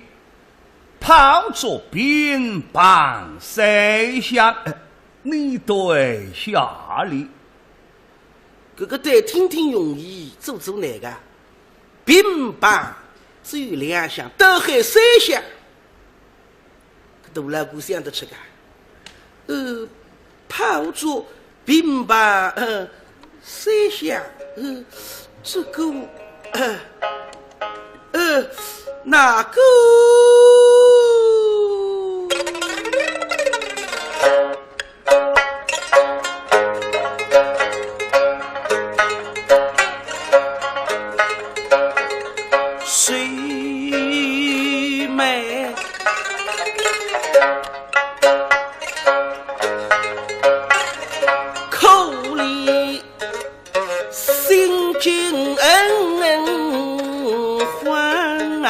炮竹乒乓三响，呃，你对下联。 搿个对听听容易，做做难个。乒乓只有两响，倒喊三响，搿大老倌想得出个。呃，炮竹、琵琶，呃，三响，呃，这个，呃，呃，那个。 谁没苦里心惊慌啊？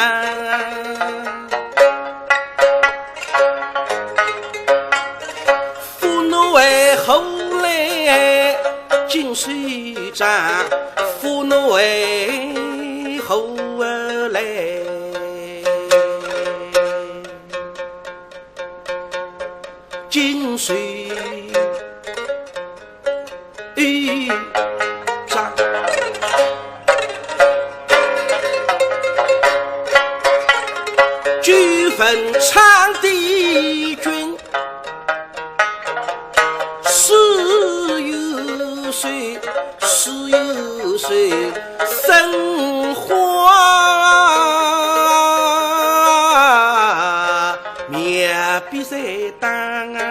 父奴为何来金水长？父奴为何来金水长？九分唱帝君 是有谁，是有谁，生花面比谁当啊？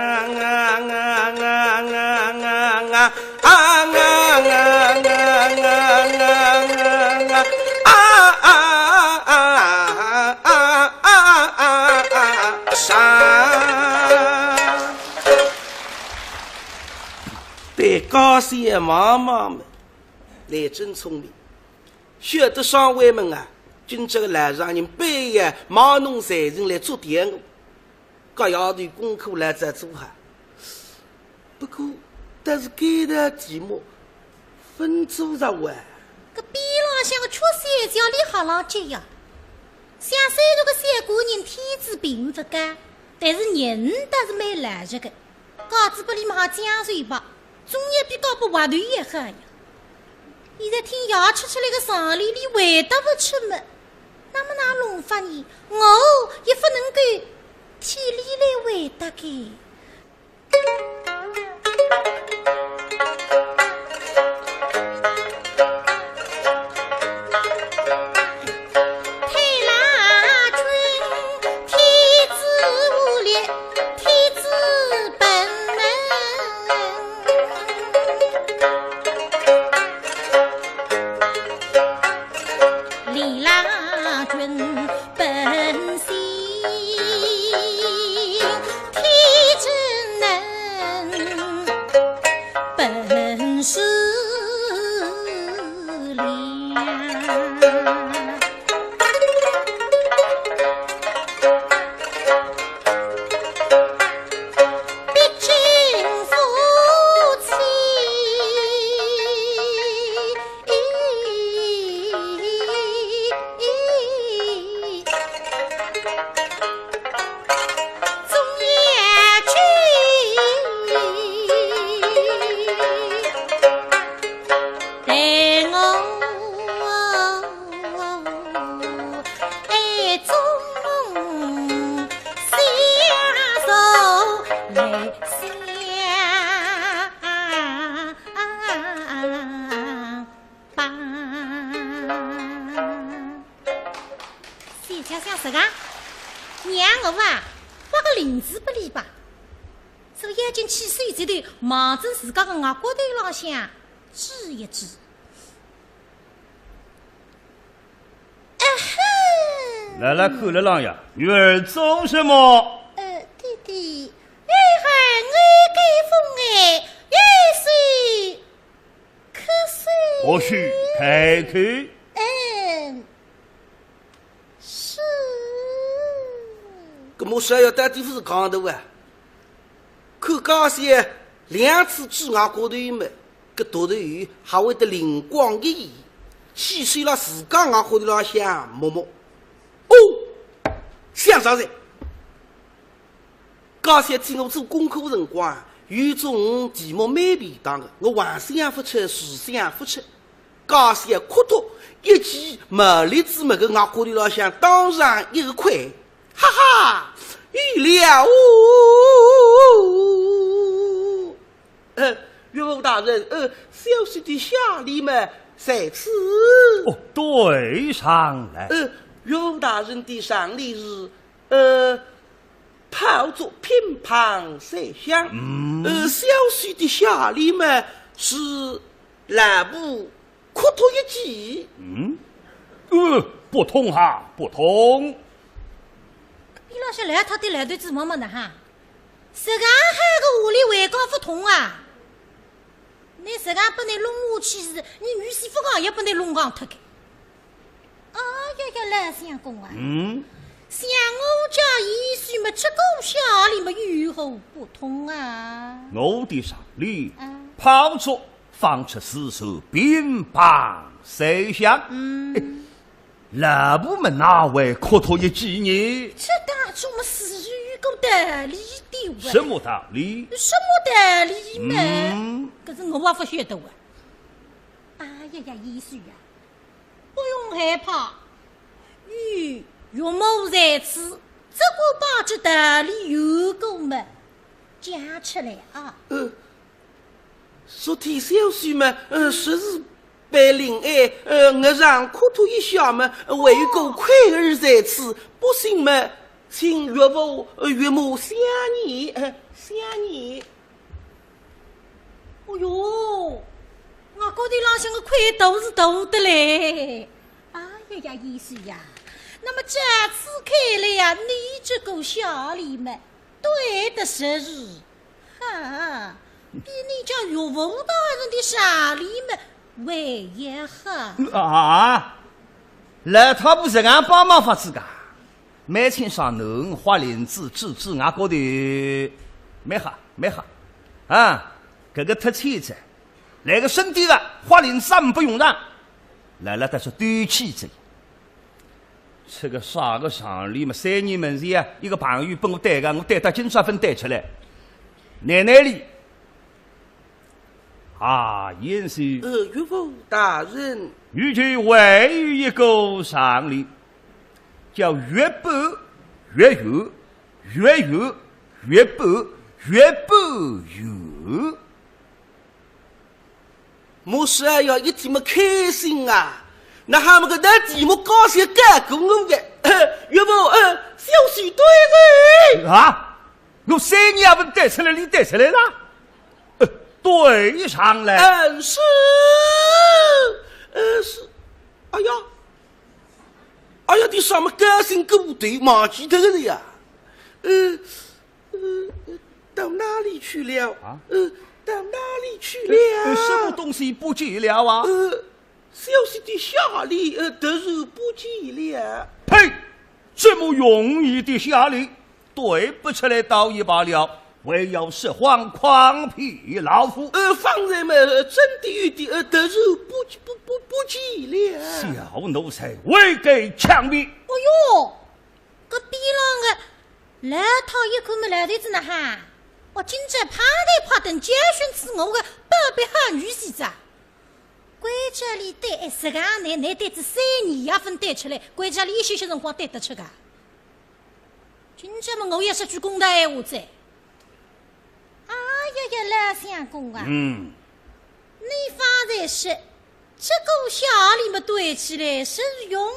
对，高兴妈妈们，来真聪明，晓得上位们啊，今朝个老丈人半夜卖弄才情来捉点我，搿丫头功课来再做哈。不过，但是该道题目分做着哇。搿边浪向个曲线叫俚好浪急呀，像虽然个小官人天资并勿高，但是人倒是蛮老实个。 告诉拨俚嘛，好将就吧，总也比告拨滑头还好呀。现在听爷吃出来个上联，俚回答勿出么，那么哪弄法呢？我也勿能够替俚来回答个。 想想想啥个？让我啊，画个翎子拨俚吧。这个眼睛起水节头，望准自家个额角头浪向指一指。啊哈！来来，看了郎呀，女儿做什么？呃，爹爹，女儿，我该封哎，有些 可是，或许开口。嗯，是。搿么是要到底勿是讲的哇？看家小两次指额角头么，搿独头还会得灵光一现，起手了自家额角头浪向摸摸。哦，想着哉。 家小替我做功课辰光，有种题目蛮便当的，我横想勿出，竖想勿出。家小哭脱一记，毛栗子么个额角头浪向当上一个块，哈哈，有了哦！大人，呃，小婿的下联嘛，在此。哦，对上了。呃，岳父大人的上联是，呃，炮竹乒乓三响。嗯。呃，小婿的下联嘛，是老婆磕头一记。嗯。呃，不通哈，不通。伊拉是来他的来对子么么的哈。 实梗好个下联还讲勿通啊？倷实梗拨倷弄下去是，伲女婿勿讲也拨倷弄讲脱个。哎呀呀，老相公啊，嗯？像我家贤婿么，这个下联么有何不通啊？我的上联，啊。炮竹放出四声，乒乓三响。嗯。 老婆么哪会磕头一记呢？这当中么是有个道理的喂。什么道理？什么道理嘛？嗯。搿是我也勿晓得啊。哎呀呀，贤婿呀，不用害怕，有岳母在此，只管把这道理有个么讲出来啊。呃， 昨天小婿嘛，呃，实是被林爱，呃，额上磕头一下嘛，还有个愧儿在此，不信嘛，请岳父，呃，岳母相验，呃，相验。哦哟，我觉得浪向个愧头是大得嘞。哎呀呀，贤婿呀，那么这次看来呀，你这个下联嘛，对得实是 哈，比你家岳父大人的上联么还要好。啊，老太婆实梗帮忙法子个，蛮清爽，侬花翎子指指额角头，蛮好，蛮好。啊，搿个忒欠哉，来个深点个，花翎子也勿用上，来了，但是对起哉。 这个啥个上联么，三年门前啊，一个朋友拨我对个，我对得今朝朆对出来。奶奶哩，啊，贤婿。呃，岳父大人。与其还有一个上联，叫月半月圆，月圆月半，月半圆。 我是哎呀，一听么开心啊！那哈么个难题目高兴盖过我个，岳父，呃，小婿对了。啊？我三年也勿对出来，你对出来了？呃，对上来。嗯，是，呃，是，哎呀，哎呀，你啥么高兴过头，忘记脱了呀？呃， 呃，呃，到哪里去了？啊？呃，到哪里去了？呃，什么东西不见了啊？呃，小婿的下联，呃，突然不见了。呸！这么容易的下联，对不出来倒也罢了，还要说谎诓骗老夫。呃，方才嘛，呃，真的有的，呃，突然不，不，不，不见了。小奴才，未敢强辩。哎哟， 搿边浪个老太一看么来头子呢哈，我今朝拍台拍凳教训仔我个宝贝好女婿哉。关照俚对，哎，实梗倷，倷对仔三年也朆对出来，关照俚一歇歇辰光对得出个。今朝么我也说句公道闲话哉。 哎呀呀，老相公啊，嗯。你方才说，这个下联么对起来是容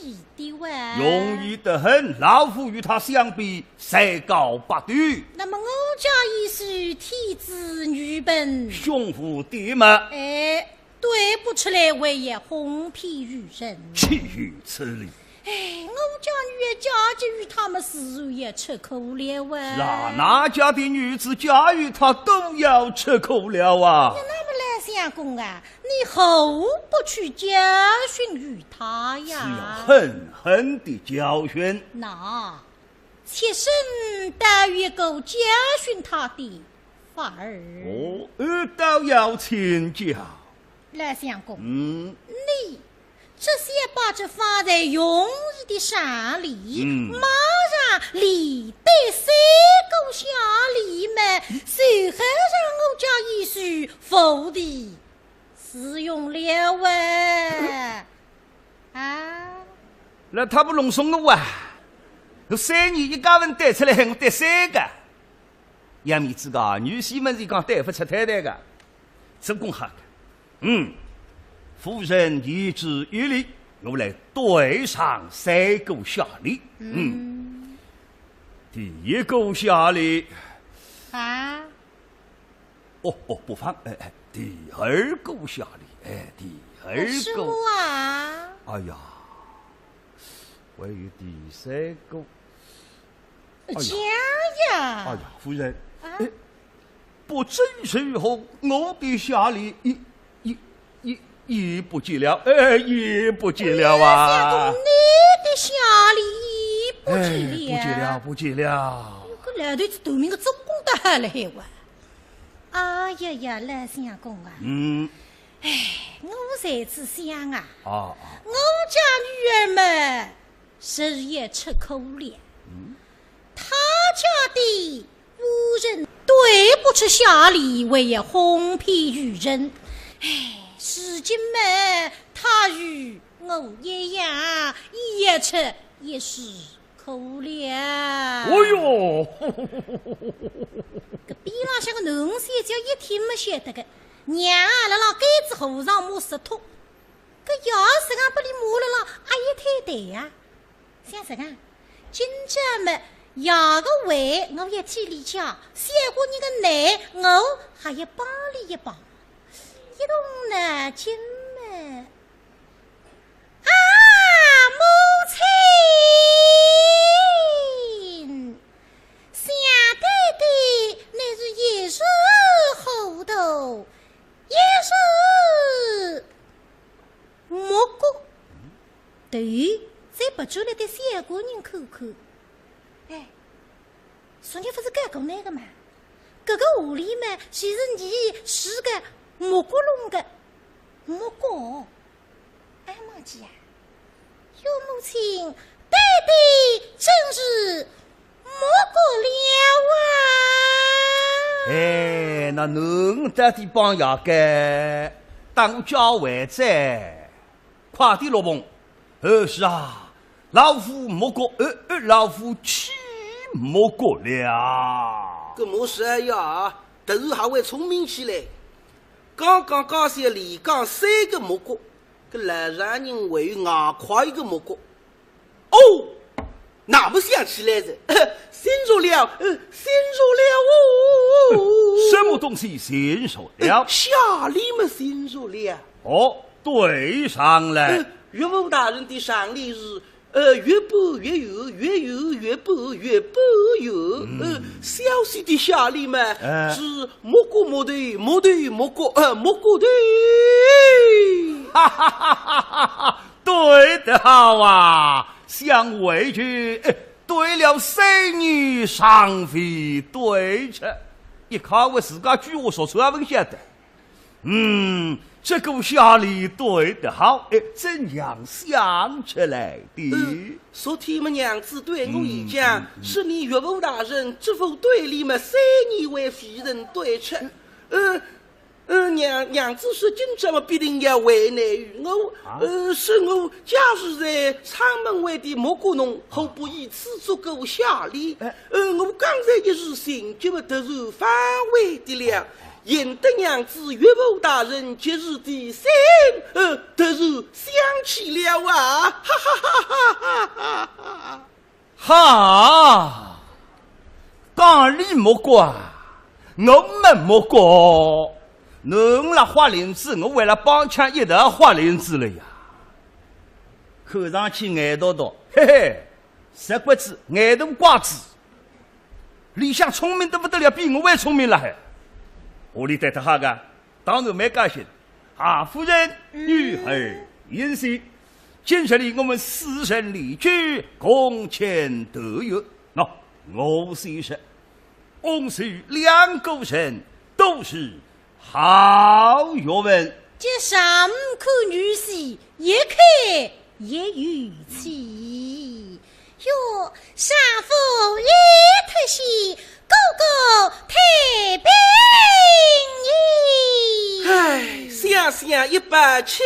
易的哇。容易得很，老夫与他相比，才高八斗。那么我家贤婿天资愚笨，胸无点墨。哎， 对不出来还要哄骗愚人。岂有此理！哎，我家女儿嫁给于他么自然也吃苦了啊。是啊，哪家的女子嫁与他都要吃苦了啊。那么老相公啊，你何不去教训于他呀？是要狠狠地教训。那，妾身倒有一个教训他的法儿。哦，呃，倒要请教。 老相公，嗯。你只需把这方才容易的上联，嗯。马上连对三个下联么，就好让我家贤婿服的使用了啊。啊。那他不弄松我啊？我三年一家文对出来，我对三个。要面子个，女婿们是讲对不出太太个。真功好个。嗯，夫人言之有理，我来对上三个谢礼。嗯，第一个谢礼。啊？哦，哦，不妨，哎，哎，第二个谢礼，哎，第二个。什么啊？哎呀，还有第三个。 讲呀。哎呀，夫人，啊？哎，不知如何，我的谢礼已，已，已，已不见了，哎，已不见了啊。相公，你的谢礼已不见了。哎，不见了，不见了。搿老头子头名个做功德还来哇。哎呀呀，老相公啊。嗯。哎，我在此想啊，啊，啊。我家女儿嘛， 是也吃苦了。嗯。他家的夫人对不出谢礼，还要哄骗于人。哎，如今嘛，他与我一样，也吃也是苦了。哎哟，搿边浪向个囡儿小姐一听么晓得个，娘啊，辣辣该子和尚摸石头，搿爷实梗拨俚摸了啦，阿也太对呀。 想实梗，今朝么，爷个胃我要替俚解，小官人个难我还要帮俚一帮。一动脑筋么，啊，母亲，想爹爹乃是一时糊涂，一时 目过，头再别转来对小官人看看。哎，昨日勿是讲过那个嘛？搿个狐狸嘛，就是你是个目过弄个。目过？哎，忘记啊，岳母亲，爹爹真是 目过了啊。哎，那侬到底帮爷个，当家为哉，快点落篷。呃，是啊，老夫目过，呃，呃，老夫岂目过了。搿么是呀，突然还会聪明起来。刚刚家小连讲三个目过，搿老丈人还有外快一个目过。 哦，那么想起来了，醒着了，呃，醒着了哦。什么东西醒着了？呃，谢礼么醒着了。哦，对上来。呃，岳父大人的上联是，呃，月半月圆，月圆月半，月半圆。嗯。呃，小婿的谢礼么，哎。是目过目头，目头目过，呃，目过头。哈哈哈哈哈哈！ 对得好啊，想回去，哎，对了三年上回对着，一看我自家句话说出来，勿晓得。嗯，这个谢礼对得好，哎，怎样想出来的？呃，昨天么娘子对我一讲，嗯，嗯，嗯。是你岳父大人这副对联么，三年为夫人对着。呃， 呃，娘，娘子说今朝么必定要为难于我，啊？呃，说我假使在阊门外的目过侬，何不以此作个谢礼？哎。呃，我刚才一时情急么突然反悔的了，幸得娘子岳父大人及时提醒，呃，突然想起了啊，哈哈哈哈哈哈哈哈。 哈，讲俚目过啊，我没目过，侬辣豁翎子，我为了帮腔一道豁翎子了呀。看上去眼大大，嘿嘿，实骨子，眼大瓜子，里向聪明得不得了，比我还聪明了还。屋里对得好个， 当然蛮高兴。啊，夫人，嗯。女儿言谢，今日里我们四人离居，共沐豆月。喏，我先说，翁婿两个人都是好学问。这上看女婿，一看也有趣。 哟，丈夫已脱险，哥哥太平矣。唉，想想一把气。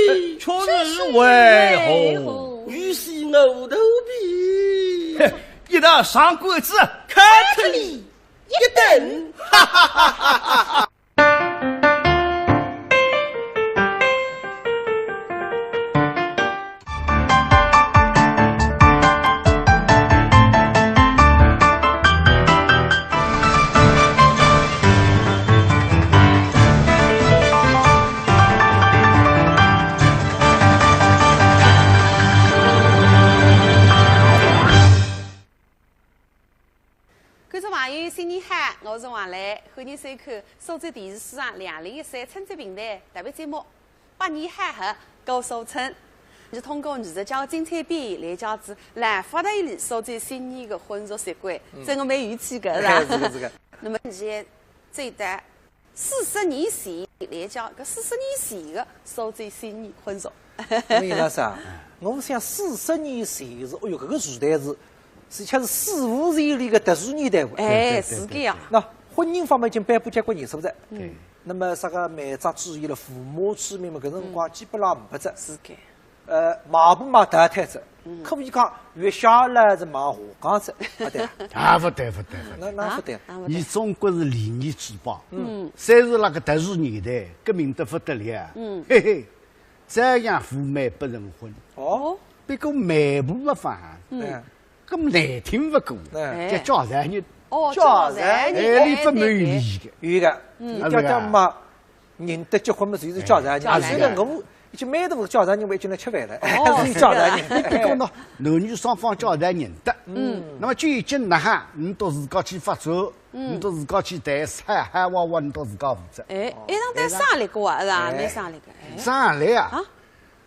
哎，却是为何？女婿我肚皮。嘿，一道上官子，砍脱俚一顿。哈哈哈哈哈哈。我是王磊，欢迎收看苏州电视书场两零一三春节评弹特别节目《百年好合》，高手村。是通过艺术家精彩表演来讲仔老法搭伊里苏州新年个婚俗习惯，嗯。真个蛮有趣个，是吧？哎，是个，是个。那么现在这一代四十年前来讲，搿四十年前个苏州新年婚俗。那么应该是啊，我想四十年前是，哎哟，搿个时代是，是像是史无前例个特殊年代哇。哎，对，对，是个呀。对，对。那婚姻方面已经颁布交关年数哉。对。那么啥个媒妁之言了，父母之命嘛，搿辰光基本上没哉。是个。呃，买婆嘛淘汰哉，嗯。可以讲，月下来是买下岗哉，啊对啊。啊，勿对，勿对，勿对。那，那勿对。啊，勿对。伊中国是礼仪之邦，嗯。虽然那个特殊年代，革命得勿得了，嗯。嘿嘿，照样赴媒不成婚。哦。不过媒婆勿放，嗯。哎。 搿么难听勿过，哎。叫嫁错人。哦，嫁错人。嫁错人，哎，伊勿满意个。哎，对，对。有个，嗯。伊讲讲嘛，人得结婚嘛，就是嫁错人。嫁错人。现在我已经蛮多嫁错人，我已经来吃饭了，哦，还是嫁错人。是的。你讲喏，男女双方嫁错人得。嗯。那么究竟哪哈，你都自家去发展，嗯。你都自家去谈，嗨嗨哇哇，你都自家负责。哎，一趟谈生力个啊，是吧？哎。蛮生力个，哎。生力啊？啊？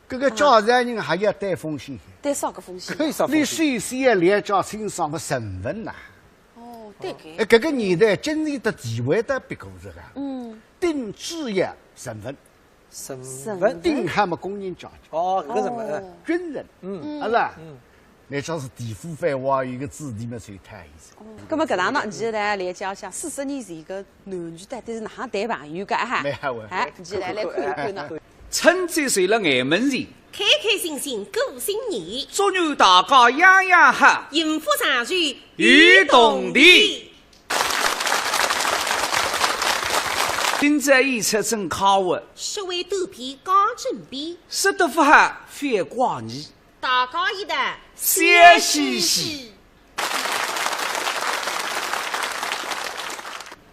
搿个嫁错人还要担风险。担啥个风险？搿有啥风险？你首先要了解清爽个身份呐。哦，对个。哎，搿个年代经济的地位得别个是个。嗯。顶主要身份。身份。身份。顶好么工人阶级。哦，搿个身份，哦。哎。军人，嗯。是吧？嗯。 那像是地府番话，有个子弟嘛，随他意思。哦，葛末搿趟呢，伲来了解一下四十年前个男女到底是哪能谈朋友个哈？蛮好玩。哎，伲来，来看一看呢。春节就勒眼门前，开开心心过新年，祝愿大家样样好，幸福长寿与共同。今朝演出真快活，说话短篇讲正篇，说得勿好，覅怪你。 大家一道笑嘻嘻。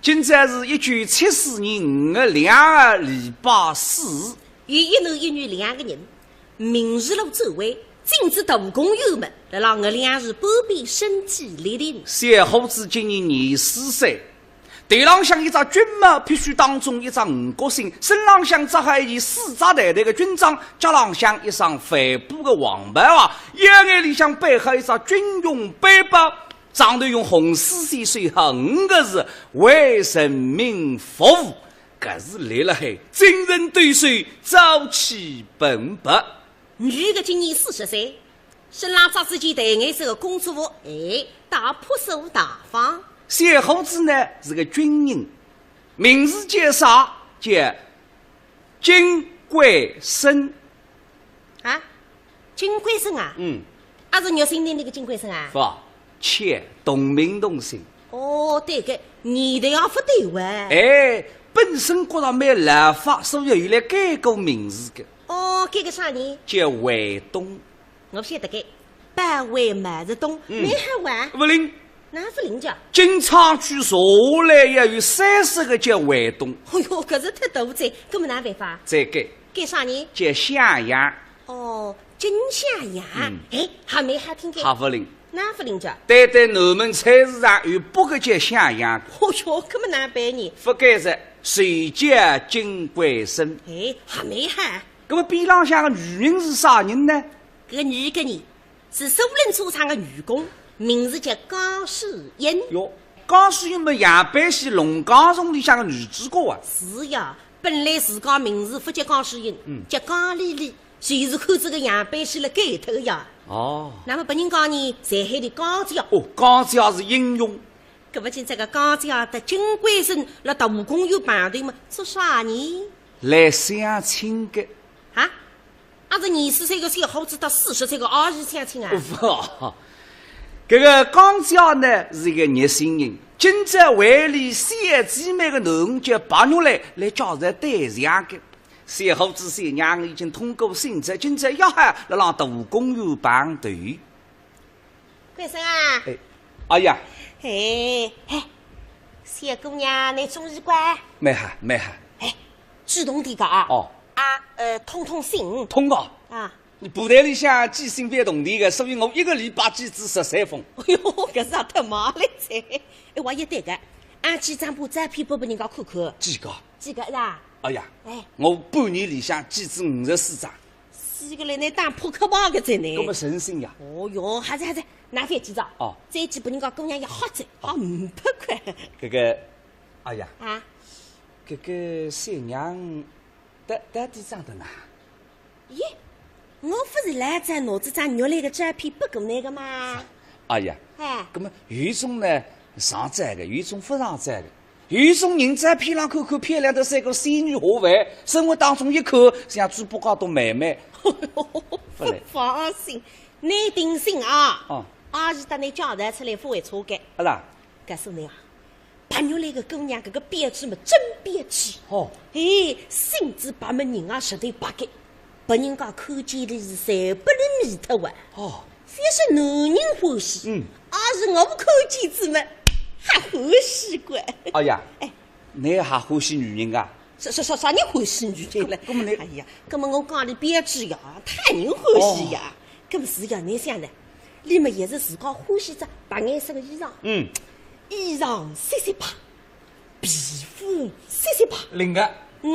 今朝是一九七四年五月两号，礼拜四。有一男一女两个人，民族路转弯，进仔大公园门，辣辣五月两日半边身体立定。小伙子今年廿四岁， 头浪向一只军帽，必须当中一只五角星，身浪向着好一件丝质淡淡个军装，脚浪向一双帆布个黄跑鞋，腰眼里向背好一只军用背包，上头用红丝线绣好五个字：为人民服务。搿是立辣海，精神抖擞，朝气蓬勃。 女个今年四十岁，身浪着仔件淡颜色个工作服，哎，倒朴素大方。小伙子呢是个军人，名字叫啥？叫金贵生。啊，金贵生啊？嗯。啊，是玉心亭里个金贵生啊？勿， 且同名同姓。哦，对个，年代也勿对哇。哎，本身觉着蛮老法，所以后来改过名字个。哦，改个啥呢？叫卫东。我晓得个，保卫毛泽东，嗯。蛮好哇。勿灵。哪勿灵介？经昌区查下来要有三十个叫卫东。哎哟，搿是忒多哉，搿么哪办法？再改。改啥呢？叫向阳。哦，金向阳。嗯。哎，还蛮好听个。还勿灵。 哪勿灵介？单单南门菜市场有八个叫向阳个。哦哟，搿么哪办呢？勿改哉，就叫金贵生。哎，还蛮好。搿么边浪向个女人是啥人呢？搿个女个呢，是苏宁车厂个女工，名字叫江诗英。哟，江诗英么杨百喜《龙江颂》里向个女主角啊。是呀，本来自家名字勿叫江诗英，嗯。叫江丽丽。 就是看仔搿杨百喜勒改脱个呀。哦。那么别人讲呢，上海个江姐。哦，江姐是英雄。搿么今朝个江姐搭金贵生辣大公园碰头嘛，做啥呢？来相亲个。啊？啊，是廿四岁个小伙子搭四十岁个阿姨相亲啊？勿，搿个江姐呢是一个热心人，今朝为伊小姊妹个囡儿叫白玉兰来介绍对象个。 小伙子小娘已经通过选择，今朝约好辣浪大公园碰头。贵生啊。哎，哎呀。哎，嘿，小姑娘，侬中意个？蛮好，蛮好。哎，主动点个啊。哦。啊，呃，通通信。通个。啊。你布袋里向寄信勿要铜钿个，所以我一个礼拜寄仔十三封。哎哟，搿是也忒慢了噻。哎，我也对个。啊，几张拨照片拨拨人家看看。几个？几个是吧？哎呀，哎。我半年里向寄仔五十四张。死个嘞，倷打扑克牌个哉呢。搿么诚心呀。哦哟，还是还是，拿翻几张。哦。再寄拨人家姑娘也好哉，哦。好五百块。搿个，哎呀。啊？搿个小娘，到，到底长得哪？ 咦，我勿是老早拿仔张玉兰个照片拨过倷个吗？哎呀，哎。搿么有一种呢上照个，有一种勿上照个，有一种人照片浪看看漂亮得像个仙女下凡，生活当中一看像猪八戒搭妹妹。勿来。放心，倷定心啊。哦。阿是搭倷介绍出来勿会错个。阿拉？告诉倷啊， 白玉兰个姑娘搿个标致么真标致。哦。哎，身子白么人也实头白个，拨人家看见里是侪拨俚迷脱哇。哦。覅说男人欢喜，嗯。阿是我看见仔么，还欢喜个。哎呀，哎。倷还欢喜女人啊？啥，啥，啥，啥人欢喜女人了？搿，搿么倷，哎呀，搿么我讲俚标致呀，讨人欢喜呀。哦。搿么是呀，倷想呢？俚么也是自家欢喜只白颜色个衣裳。嗯。 衣裳雪雪白，皮肤雪雪白，灵个。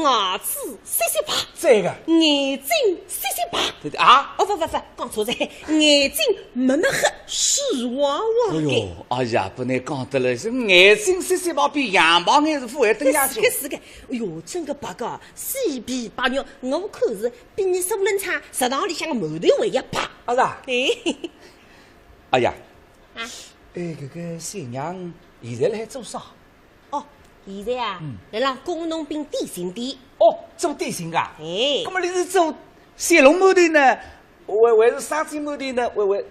牙齿雪雪白，赞个。眼睛雪雪白。对对啊？哦，勿勿勿，讲错哉，眼睛墨墨黑，水汪汪个。哎哟，哎呀，拨倷讲得来，是眼睛雪雪白，比洋白眼是勿会登下去。是个是个，哎哟，真个白个，雪白白肉，我看是比倷苏冷昌食堂里向个馒头还要白。啊是啊？哎。哎呀，啊。哎，搿个小娘现在辣海做啥？ 哦，现在啊，嗯。辣辣工农兵点心店。哦，做点心个啊？哎。搿么倷是做小笼馒头呢？还，还是生煎馒头呢？还，还，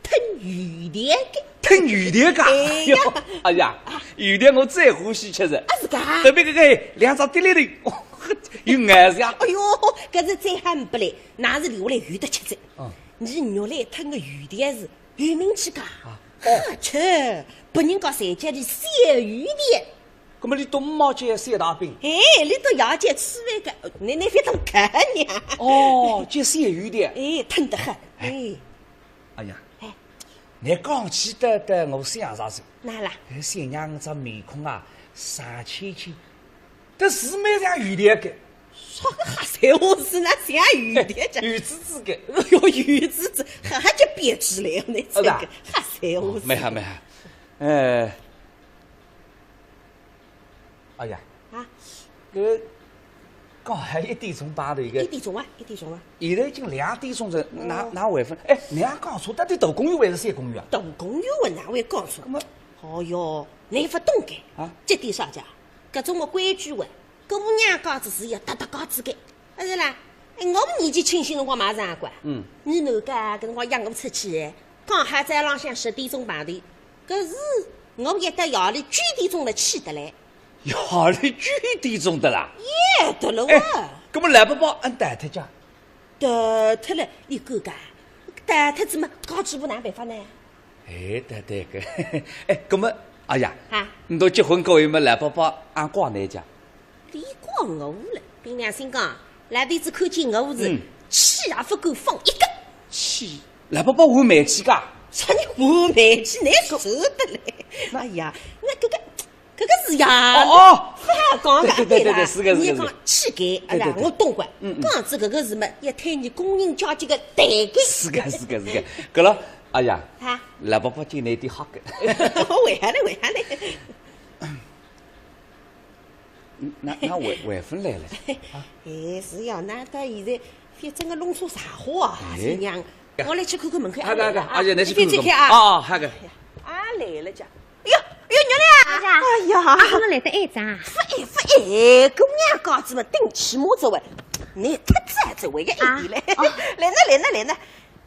吞油条个。吞油条个啊？哎呀。哎呀，油条我最欢喜吃哉。啊，是个啊？特别搿个两只滴溜头，哦，有咬头啊。哎哟，搿是再好呒不嘞，哪是留下来有得吃哉。嗯。倷肉来吞个油条是 有名气个，啊，哦。好吃，别人家侪叫俚小油条。搿么俚笃妈叫小大饼？哎，俚笃爷叫吃饭个，倷，倷覅当看呢。哦，叫小油条。哎，吞得很，哎。哎。哎呀，哎。倷讲起得，得我想着哉。哪啦？哎，小娘只面孔啊，煞青青， 但是蛮像油条个。啥个瞎三胡四，哪像油条个？哎，油滋滋个。哎哟，油滋滋，还，还叫编织来，倷这个，哦，是啊。瞎三胡四。哦，蛮好，蛮好。呃，哎呀，啊？搿刚好一点钟碰头一个。一点钟啊，一点钟啊。现在已经两点钟哉，哪，哦。哪还勿？哎，倷讲错，到底大公园还是小公园啊？大公园啊，哪会讲错？那么，哦哟，倷勿懂个。啊？这点啥讲？搿种么规矩哇。 姑娘家子是要搭搭家子个，阿是啦？哎，我年纪轻些辰光嘛是啊，嗯。倷哪个搿辰光养我出去，刚好早浪向十点钟碰头，搿是我也到夜里九点钟了起得来。夜里九点钟得啦？也得了哇。哎，搿么老伯伯阿逃脱家？ 逃脱了，倷看看，逃脱仔么，家主婆哪办法呢？哎，对对个，哎，搿么，哎呀，啊？倷笃结婚过后么，老伯伯阿怪倷家？俚怪我了，凭良心讲，老头子看见我是，嗯。气也勿敢放一个。气？老伯伯还煤气个？啥人还煤气？难受得嘞！哎呀，那搿个 搿个是呀，哦，哦。勿好讲个，对对对对对，对啦，是个，是个，倷讲气概，是个。对对对。哎呀，我懂个。嗯，嗯。讲仔搿个事嘛，要推倷工人阶级个台阶。是个，是个，是个。搿了，哎呀，啊？老伯伯今年点吓个。为啥呢？为啥呢？嗯，那，那还，还勿来了？啊？哎，是呀，那到现在，反正个弄错啥货啊，哎。新娘。我来去看看门口，啊，阿来了啊，啊，阿来，倷去看看门口。啊，阿来了。啊，来了家。 哎哟，哎哟，玉兰啊！哎呀，哎呀，啊，哪能来得晏啊？勿晏勿晏，姑娘家子嘛，顶起码子喂，倷太早子喂个一点嘞。啊，哦。来呢，来呢，来呢，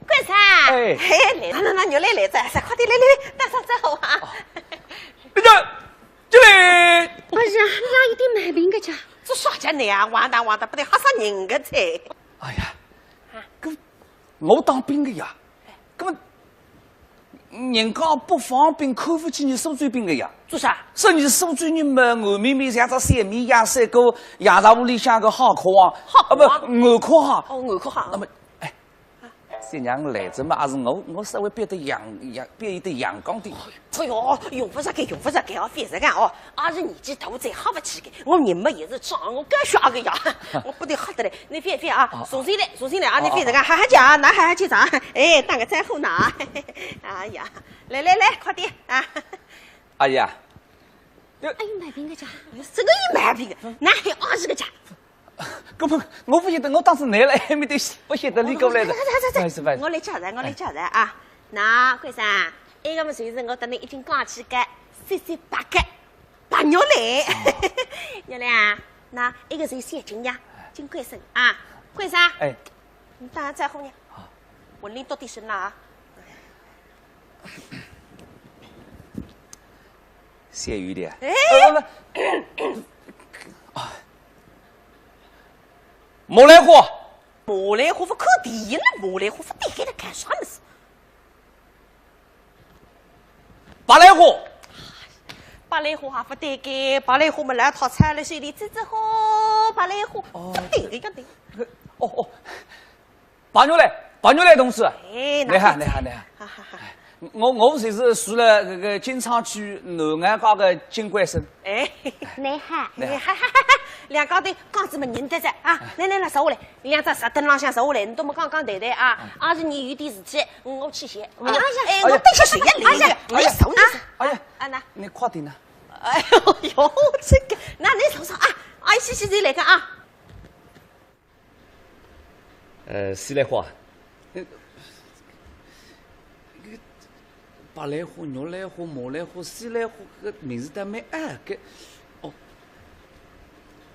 干啥？哎。哎，来呢，那玉兰来哉，快点来来来，打声招呼啊。哦。哎呀，玉兰。哎呀，哪有点毛病个家？做啥家呢啊？哇哒哇哒，勿得吓煞人个哉。哎呀，啊。搿 我当兵个呀，搿么人家北方兵看勿起伲苏州兵个呀。做啥？说伲苏州人嘛，外面面像只小绵羊，赛过羊杂屋里向个好客王，好客王？啊，勿，外壳王。哦，外壳王。那么，哎，啊，新娘来着嘛，也是我，我稍微变得阳，阳，变一点阳光点。哎哟，用勿着个，用勿着个哦，覅实梗哦。阿是年纪大哉，吓勿起个。我人嘛也是壮，我敢吓个呀。我拨倷吓得来。倷覅，覅啊，啊，重新来，重新来啊，倷覅实梗，啊，啊。哈哈叫啊，倷哈哈叫啥？哎，打个招呼呢。哎呀，来来来，快点啊。阿姨啊，哎，有毛病个家，这个有毛病个，哪还有阿是个家？搿么我勿晓得，我当时来了，还没得，勿晓得你过来的。哎，哎，哎，不好意思，不好意思。我来介绍，我来介绍啊。那关生，埃个么就是我搭倷已经讲起个，三三八个，白玉兰。玉兰啊，那埃个是小金呀，金关生啊，关生。哎。倷打声招呼呢。好。我领到底身了啊。 谢雨点。哎。呃，不，不。啊。马兰花。马兰花勿看电影了，马兰花勿对该搭干啥么事？白兰花。白兰花还勿对该，白兰花么老套，穿了水里吱吱吼，白兰花，哦。勿对个，勿对。哦，哦。 白玉兰，白玉兰同志。哎，倷好，倷好，倷好。哈哈哈。我，我就是住了搿个金昌区南岸街个金关生。哎。倷好。倷好。哎，哈哈哈哈，两家头讲仔么认得哉啊。来来来，坐下来，两只石凳浪向坐下来，倷搭么讲讲谈谈啊。嗯。阿是倷有点事体，我去歇。哎呀，哎，哎呀，我等歇歇呀，来来来，哎呀，来坐，来坐。哎呀，啊，那。倷快点呐。哎呦呦，这个，那倷坐坐啊，哎，歇歇再来个啊。 呃，西兰花，呃，搿白兰花、玉兰花、马兰花、西兰花，搿名字倒蛮拗个。哦，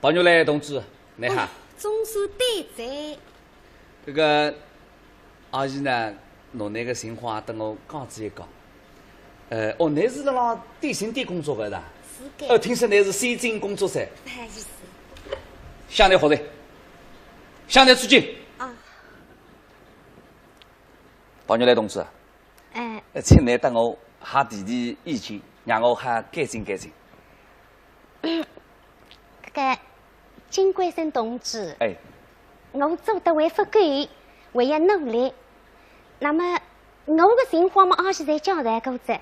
白玉兰同志，倷好。哦，总算对哉。搿个，阿姨呢，拿倷个情况搭我讲仔一讲。 呃，哦，倷是辣辣电信店工作个是伐？是个。呃，听说倷是先进工作者。不好意思。向倷学习，向倷致敬。啊。白玉兰同志，哎。呃，请倷搭我好提提意见，让我好改进改进。 搿个金关生同志，哎。我做得还勿够，还要努力。那么，我个情况嘛，阿是侪讲侪过哉，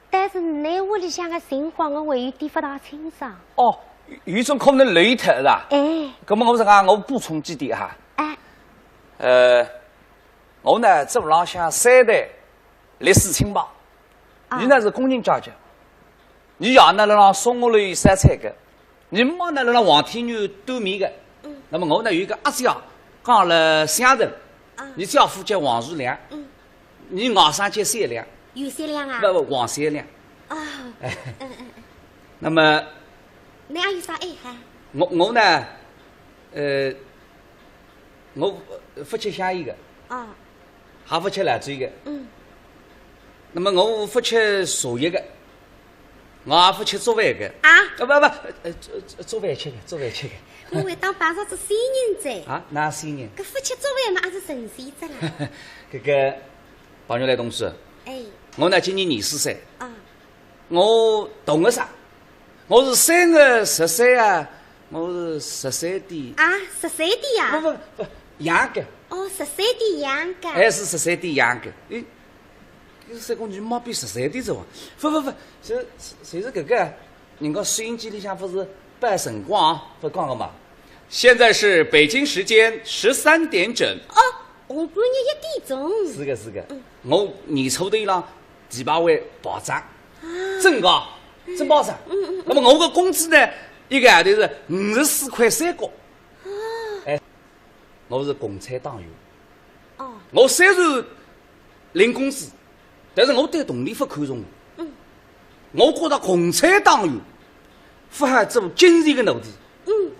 但是倷屋里向个情况，我还有点勿大清爽。哦，有种可能累脱是伐？哎。搿么我实梗，我补充几点哈。哎。呃，我呢，做浪向三代历史清白，啊。伊呢是工人阶级，伊爷呢辣辣松花楼烧菜个， 伊妈呢辣辣黄天源端面个。嗯。那么我呢有一个阿姐啊，讲了乡城，啊。伊姐夫叫王树良，嗯。伊外甥叫小良。有小良啊？不，不，王小良。哦，哎。嗯，嗯，嗯。那么，倷阿有啥爱好？我，我呢，呃，我勿吃香烟个。哦。 还勿吃老酒个。嗯。那么我勿吃茶叶个，我也勿吃粥饭个。啊？啊，不，不，呃，粥，粥饭吃个，粥饭吃个。我还当碰着仔仙人哉。啊，哪仙人？搿勿吃粥饭嘛，也是神仙哉啦。搿个，白玉兰同志，哎。我呢，今年廿四岁。啊。 我同个啥？我是三月十三啊，我是十三点。啊，十三点呀？不，不，不，羊个。哦，十三点羊个。还是十三点羊个。诶，搿是讲伊妈比十三点早啊？不，不，不，这，这是搿个，人家收音机里向勿是报辰光啊，勿讲个嘛。现在是北京时间十三点整。哦，下半日一点钟。是个，是个。嗯。我年初头浪 第八位报账。啊。真个啊，真报账。嗯，嗯，嗯。那么我个工资呢，一个号头是五十四块三角。啊。哎，我是共产党员。哦。我虽然领工资，但是我对铜钿勿看重。嗯。我觉得共产党员勿好做金钱个奴隶。嗯。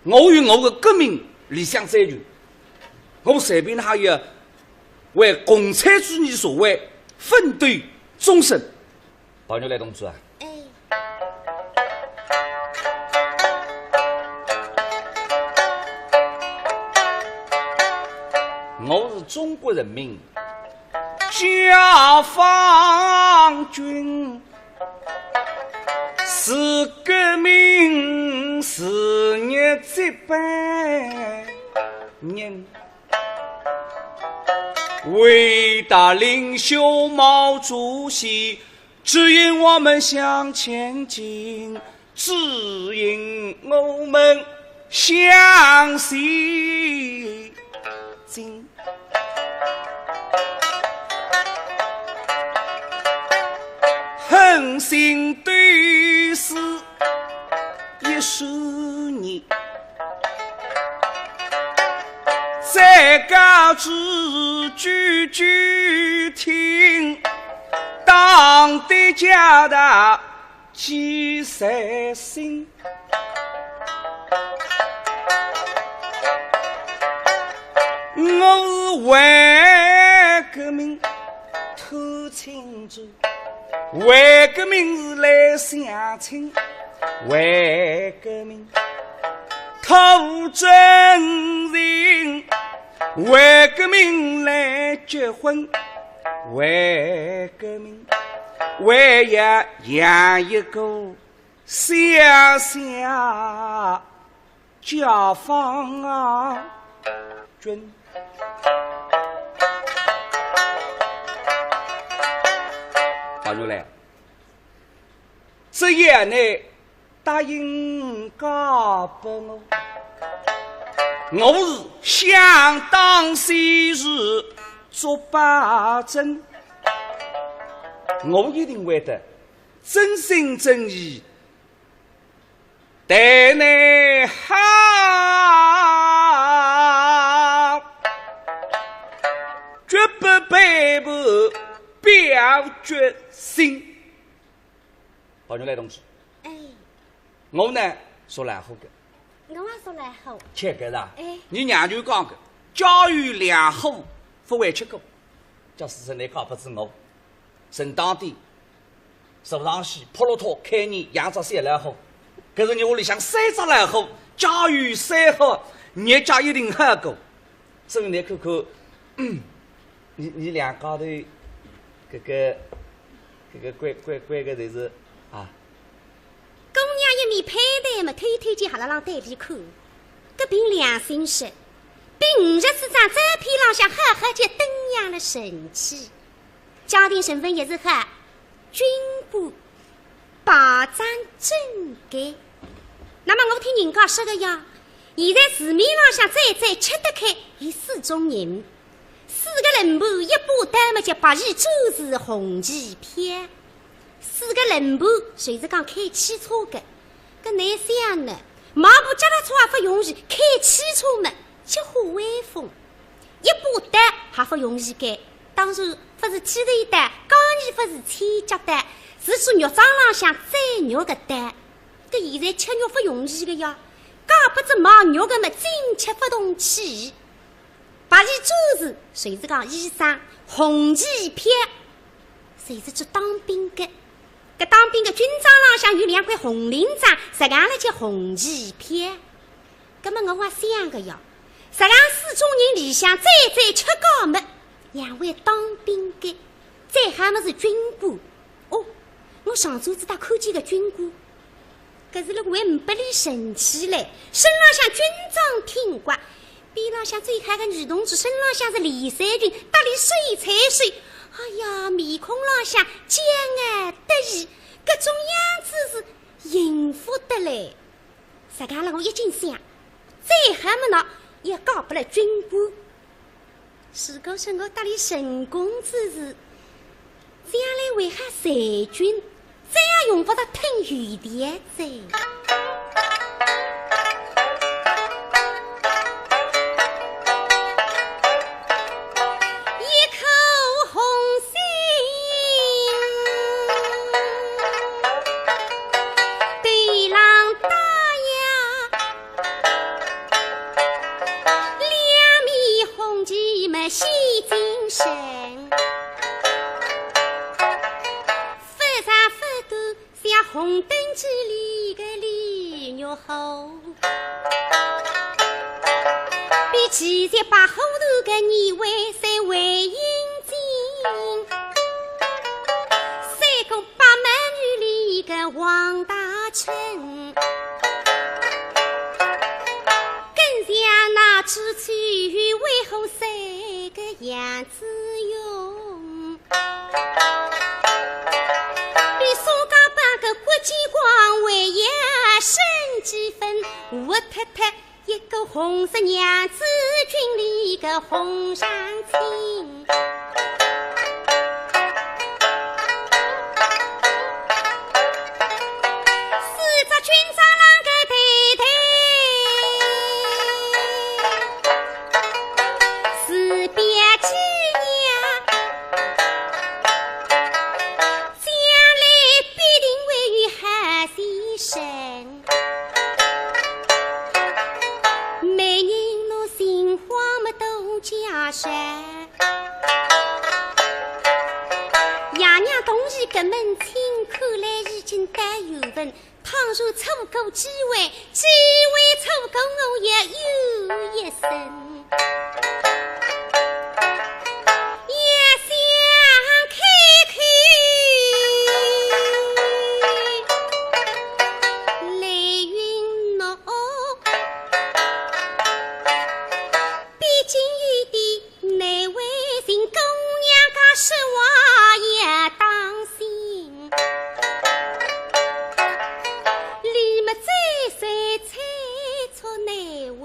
我有我个革命理想追求，我随便哪也为共产主义社会奋斗终身。白玉兰同志啊，哎。我是中国人民解放军， 是革命事业接班人。伟大领袖毛主席指引我们向前进，指引我们向西进。恒心对思一十年，再告知句句听，党的教导记在心。我是为革命透青春，为革命是来相亲，为革命透真情，为革命来结婚，为革命，为要养一个小小解放军。好，又来。只要你答应嫁拨我，我是想当昔日祝拜珍，我一定会得真心真意待你好，绝不背叛表决心。朋友来同志，哎，我呢，说老虎个，我也说老虎。吃个啦，哎，你娘舅讲个，家有两虎，不会吃个，叫是真的讲不是我。 正当的，手上是破落托开你养只小老虎，可是你屋里向三只老虎，家有三虎，日脚一定好过。所以你看看，嗯，你你两家头，搿个搿个关关关个侪是啊， 姑娘一面攀谈么，偷偷叫哈拉浪对俚看，搿凭良心说，比五十四张照片浪向好好叫登样了神气。家庭成分也是好，军官，排场整洁。那么我听人家说个呀，现在市面浪向最最吃得开有四种人。 四个轮盘一把刀么叫白旗转是红旗飘。四个轮盘就是讲开汽车个，搿哪想呢？买部脚踏车也勿容易，开汽车么叫化威风。一把刀还勿容易个，当然勿是剃头刀，讲也勿是剪脚刀，是做肉庄浪向宰肉个刀。搿现在吃肉勿容易个呀，介勿着卖肉个么进吃勿动气。 白旗转是，就是讲医生，红旗飘，就是做当兵个。搿当兵个军装浪向有两块红领章，实梗了叫红旗飘。葛么我也想个呀，实梗四种人里向最最吃高么，两位当兵个，再好么是军官。哦，我上转子搭看见个军官， 搿是了还呒拨俚神气嘞，身浪向军装挺刮，边浪向最好个女同志身浪向是连衫裙，搭俚手搀手，哎呀，面孔浪向骄傲得意，搿种样子是幸福得来。实梗了我一径想，最好么喏，也嫁拨了军官。 如果说我搭俚成功之时，将来为啥裁军，再也用勿着淌油田哉。一颗红心，对郎打呀， 两面红旗么显精神，勿长勿短像红灯记里个李玉虎，比七十八虎头个二位三位英俊，三个 八美女里个王大春，更像那朱雀与威虎三个杨子荣，比苏家班个国际光环也升几分，活脱脱一个红色娘子军里个红上青。 四只军装啷个对对，是表姐呀，将来必定会有好先生。媒人侬心慌么多加些。 爷娘同意搿门亲，看来已经到缘分。倘若错过机会，机会错过我也有一生。一想开口，泪晕落。 毕竟有点难为情，姑娘家说话也当心。李木嘴虽猜错难回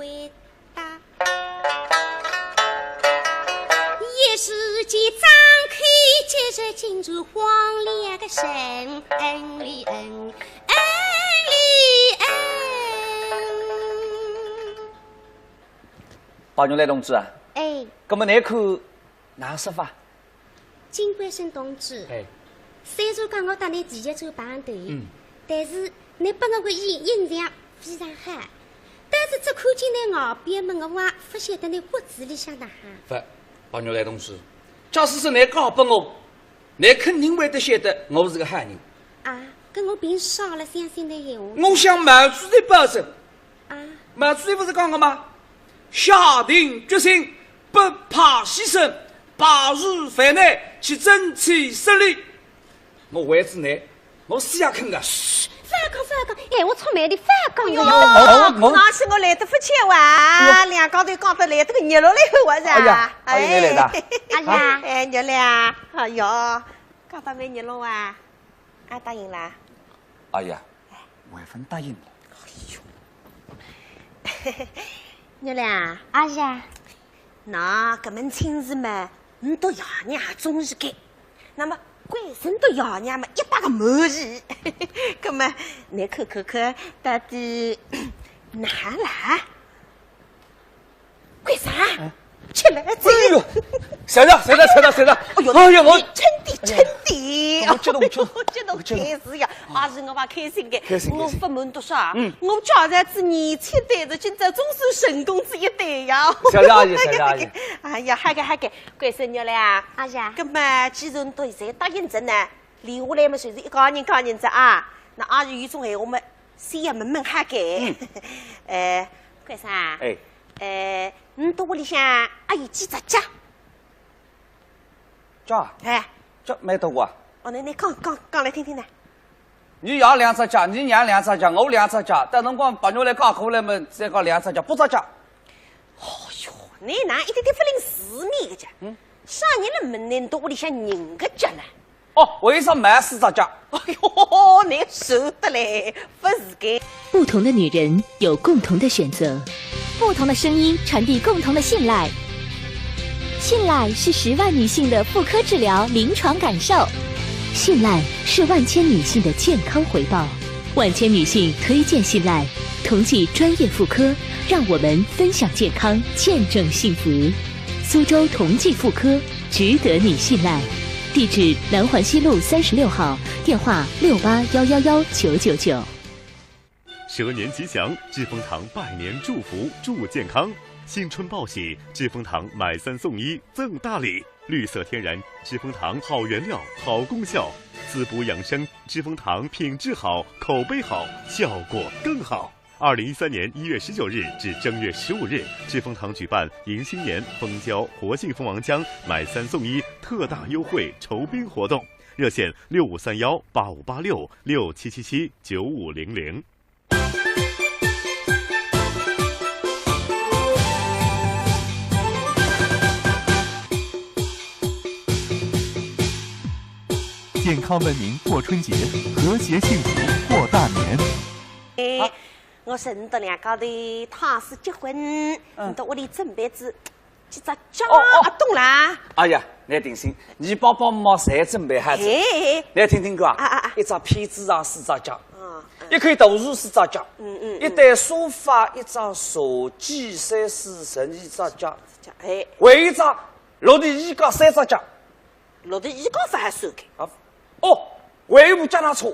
答，一时间张口结舌，竟然慌了个神。嗯哩嗯，嗯哩嗯。 白玉兰同志啊，哎。搿么倷看哪说法？金冠生同志，哎。虽然讲我搭倷第一次碰头，嗯。但是倷拨我个印印象非常好，但是只看见倷外表么，我也勿晓得倷骨子里向哪哈。勿，白玉兰同志，假使是倷讲拨我， 倷肯定会得晓得我是个好人。啊，搿我凭啥了相信倷闲话？我想毛主席保证，啊？毛主席勿是讲个吗？下定决心，不怕牺牲，排除万难，去争取胜利。我为仔倷，我死也肯个。嘘，勿要讲，勿要讲，闲话出卖的，勿要讲。哎哟，我，我，我，那是我来得勿巧哇，哎哟。两家头讲得来得个热络来哇，是吧？哎呀，哎，你来的啊？哎呀，哎，热烈啊，哎哟。 讲得蛮热络啊，阿答应啦？哎呀，我还勿答应呢。哎哟，热烈啊，阿是啊，那搿门亲事嘛，倷笃爷娘也中意个，那么贵生笃爷娘嘛，一百个满意。搿么，倷看看看，到底哪啦？ 干啥？哎。吃辣子。哎呦，谢谢，谢谢，谢谢，谢谢。哎呦，哎呀，我，你真的，哎呀，真的。我激动，激动，哎呦，激动，激动。开心呀，啊。也是我蛮开心的。开心，开心。我不瞒多说啊，嗯。我家儿子年轻对子，今朝总算成功仔一对呀。谢谢阿姨，谢谢阿姨。哎呀，好个，好个，关生玉兰啊。阿姨啊。那么，既然都已经答应着呢，留下来嘛，就是一家人，家人子啊。那阿姨有种闲话嘛， 先要问问哈个。嗯。呃，关生啊，哎。呃，倷笃屋里向阿有几只脚？脚啊？哎。脚蛮多啊。哦，那，那讲，讲，讲来听听呢。你爷两只脚，你娘两只脚，我两只脚，到辰光白玉兰嫁过来嘛，再讲两只脚，八只脚。哦哟，倷哪一点点勿认字面个讲？嗯。啥人来问倷笃屋里向人个脚呢？ 哦，为啥买四只脚？哎哟，倷熟得嘞，勿是个。不同的女人有共同的选择，不同的声音传递共同的信赖。信赖是十万女性的妇科治疗临床感受，信赖是万千女性的健康回报。万千女性推荐信赖，同济专业妇科，让我们分享健康，见证幸福。苏州同济妇科， 值得你信赖。地址：南环西路三十六号，电话六八幺幺幺九九九。蛇年吉祥，志丰堂拜年祝福助健康。新春报喜，志丰堂买三送一赠大礼，绿色天然，志丰堂好原料，好功效，滋补养生，志丰堂品质好，口碑好，效果更好。 二零一三年一月十九日至正月十五日，志丰堂举办迎新年蜂胶活性蜂王浆买三送一特大优惠酬宾活动，热线六五三幺八五八六、六七七七九五零零。健康文明过春节，和谐幸福过大年。哎，我说你笃两家头倘使结婚，嗯。你笃屋里准备仔几只脚，哦，哦。啊，懂啦？哎呀，倷定心，伲爸爸妈妈侪准备好仔。哎，哎。倷听听看啊，啊，啊，啊。一只被子上四只脚，嗯，嗯。一口大树四只脚，嗯，嗯，嗯。一台沙发，一张茶几，三四十二只脚，哎。还有一只落地衣架三只脚。 落地衣架勿好算个。啊，哦，还有部脚踏车，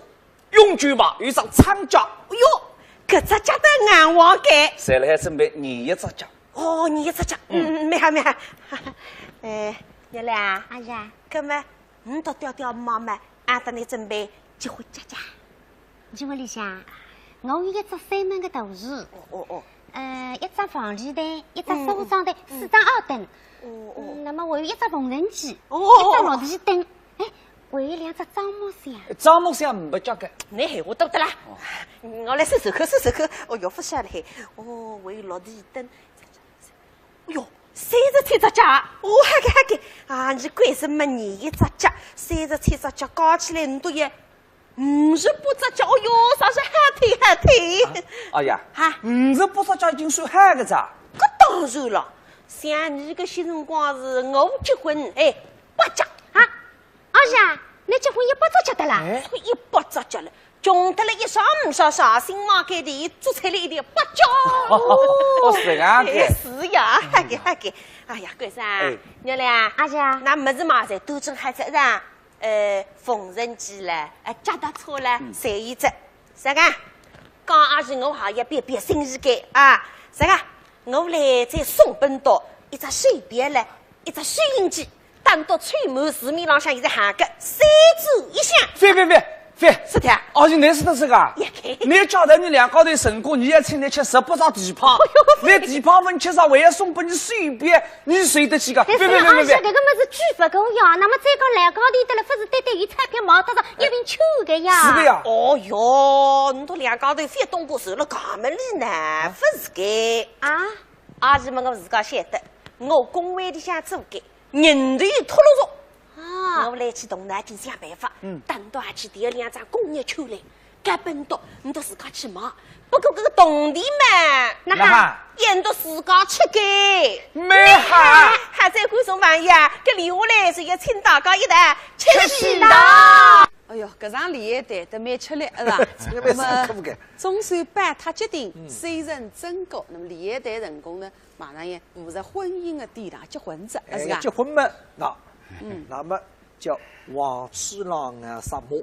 永久牌，有一只撑脚。哎哟，搿只脚踏硬旺个。侪辣海准备廿一只脚。哦，廿一只脚，嗯。嗯，蛮好，蛮好。哎，月兰啊。阿姨啊。搿么，你笃爹爹妈妈阿搭倷准备结婚戒指？ 结婚礼向，我有一只三门个大树，哦，哦，哦。呃，一只黄梨灯，一只梳妆台，嗯，嗯。四只吊灯。哦，哦。嗯，那么还有一只缝纫机，哦，哦，一只落地灯，哎，还有两只樟木箱。樟木箱呒拨脚个。倷闲话多得啦。哦。我来数数看，数数看。哦哟，勿晓得嘿。哦，还有落地灯。哎哟，三十七只脚。哦，好个，好个。啊，你为啥么廿一只脚，三十七只脚加起来，你笃也 五十八只脚，哦哟，啥是好听好听。啊，哎呀，哈？五十八只脚已经算好个哉。搿当然了，像你搿歇辰光是我结婚，哎，八脚。啊，阿姨啊，倷结婚一百只脚得啦？哎。一百只脚了，穷得了一双呒双，啥新房间里做出来一条八脚。哦，是搿样子。哎，是呀，好个，好个。哎呀，关生，哎。月兰啊，阿姨啊。㑚物事嘛，侪端正好仔哉。 呃，缝纫机唻，呃，脚踏车唻，嗯。侪有哉。啥个？讲阿是我还要别别心意个啊。啥个？我来再送拨倷一只手表唻，一只收音机，当多出门市面浪向现在行个三者一相。覅覅覅覅！是的。阿是倷说个是个？也可以。倷叫得伲两家头成功，伲还请倷吃十八只蹄髈。哎哟，倷蹄髈勿吃哉，还要送拨伲手表， 伲受得起个？但是呢，覅覅覅覅覅！阿是搿个物事贵勿贵呀？那么再讲两家头得了，勿是单单有钞票买得着，一瓶酒个呀。是个呀。哦哟，倷笃两家头覅动过手了，搿么哩呢，勿是个。啊？阿是么我自家晓得，我工会里向做个，人头拖拉着。啊。我来去动脑筋想办法，嗯。等到阿去调两张工业券来， 搿本多，倷笃自家去买。不过搿个铜钿嘛，哪哈？倷笃自家出个。蛮好。还再过送朋友啊，搿留下来是要请大家一道吃喜糖。哎哟，搿场联欢谈得蛮吃力，是吧？吃力蛮辛苦个。那么，总算拜托决定，嗯。虽然真个，那么联欢谈成功呢，马上也步入婚姻的殿堂，结婚哉，哎，是吧？结婚嘛，那，嗯。那么叫黄鼠狼啊，杀马。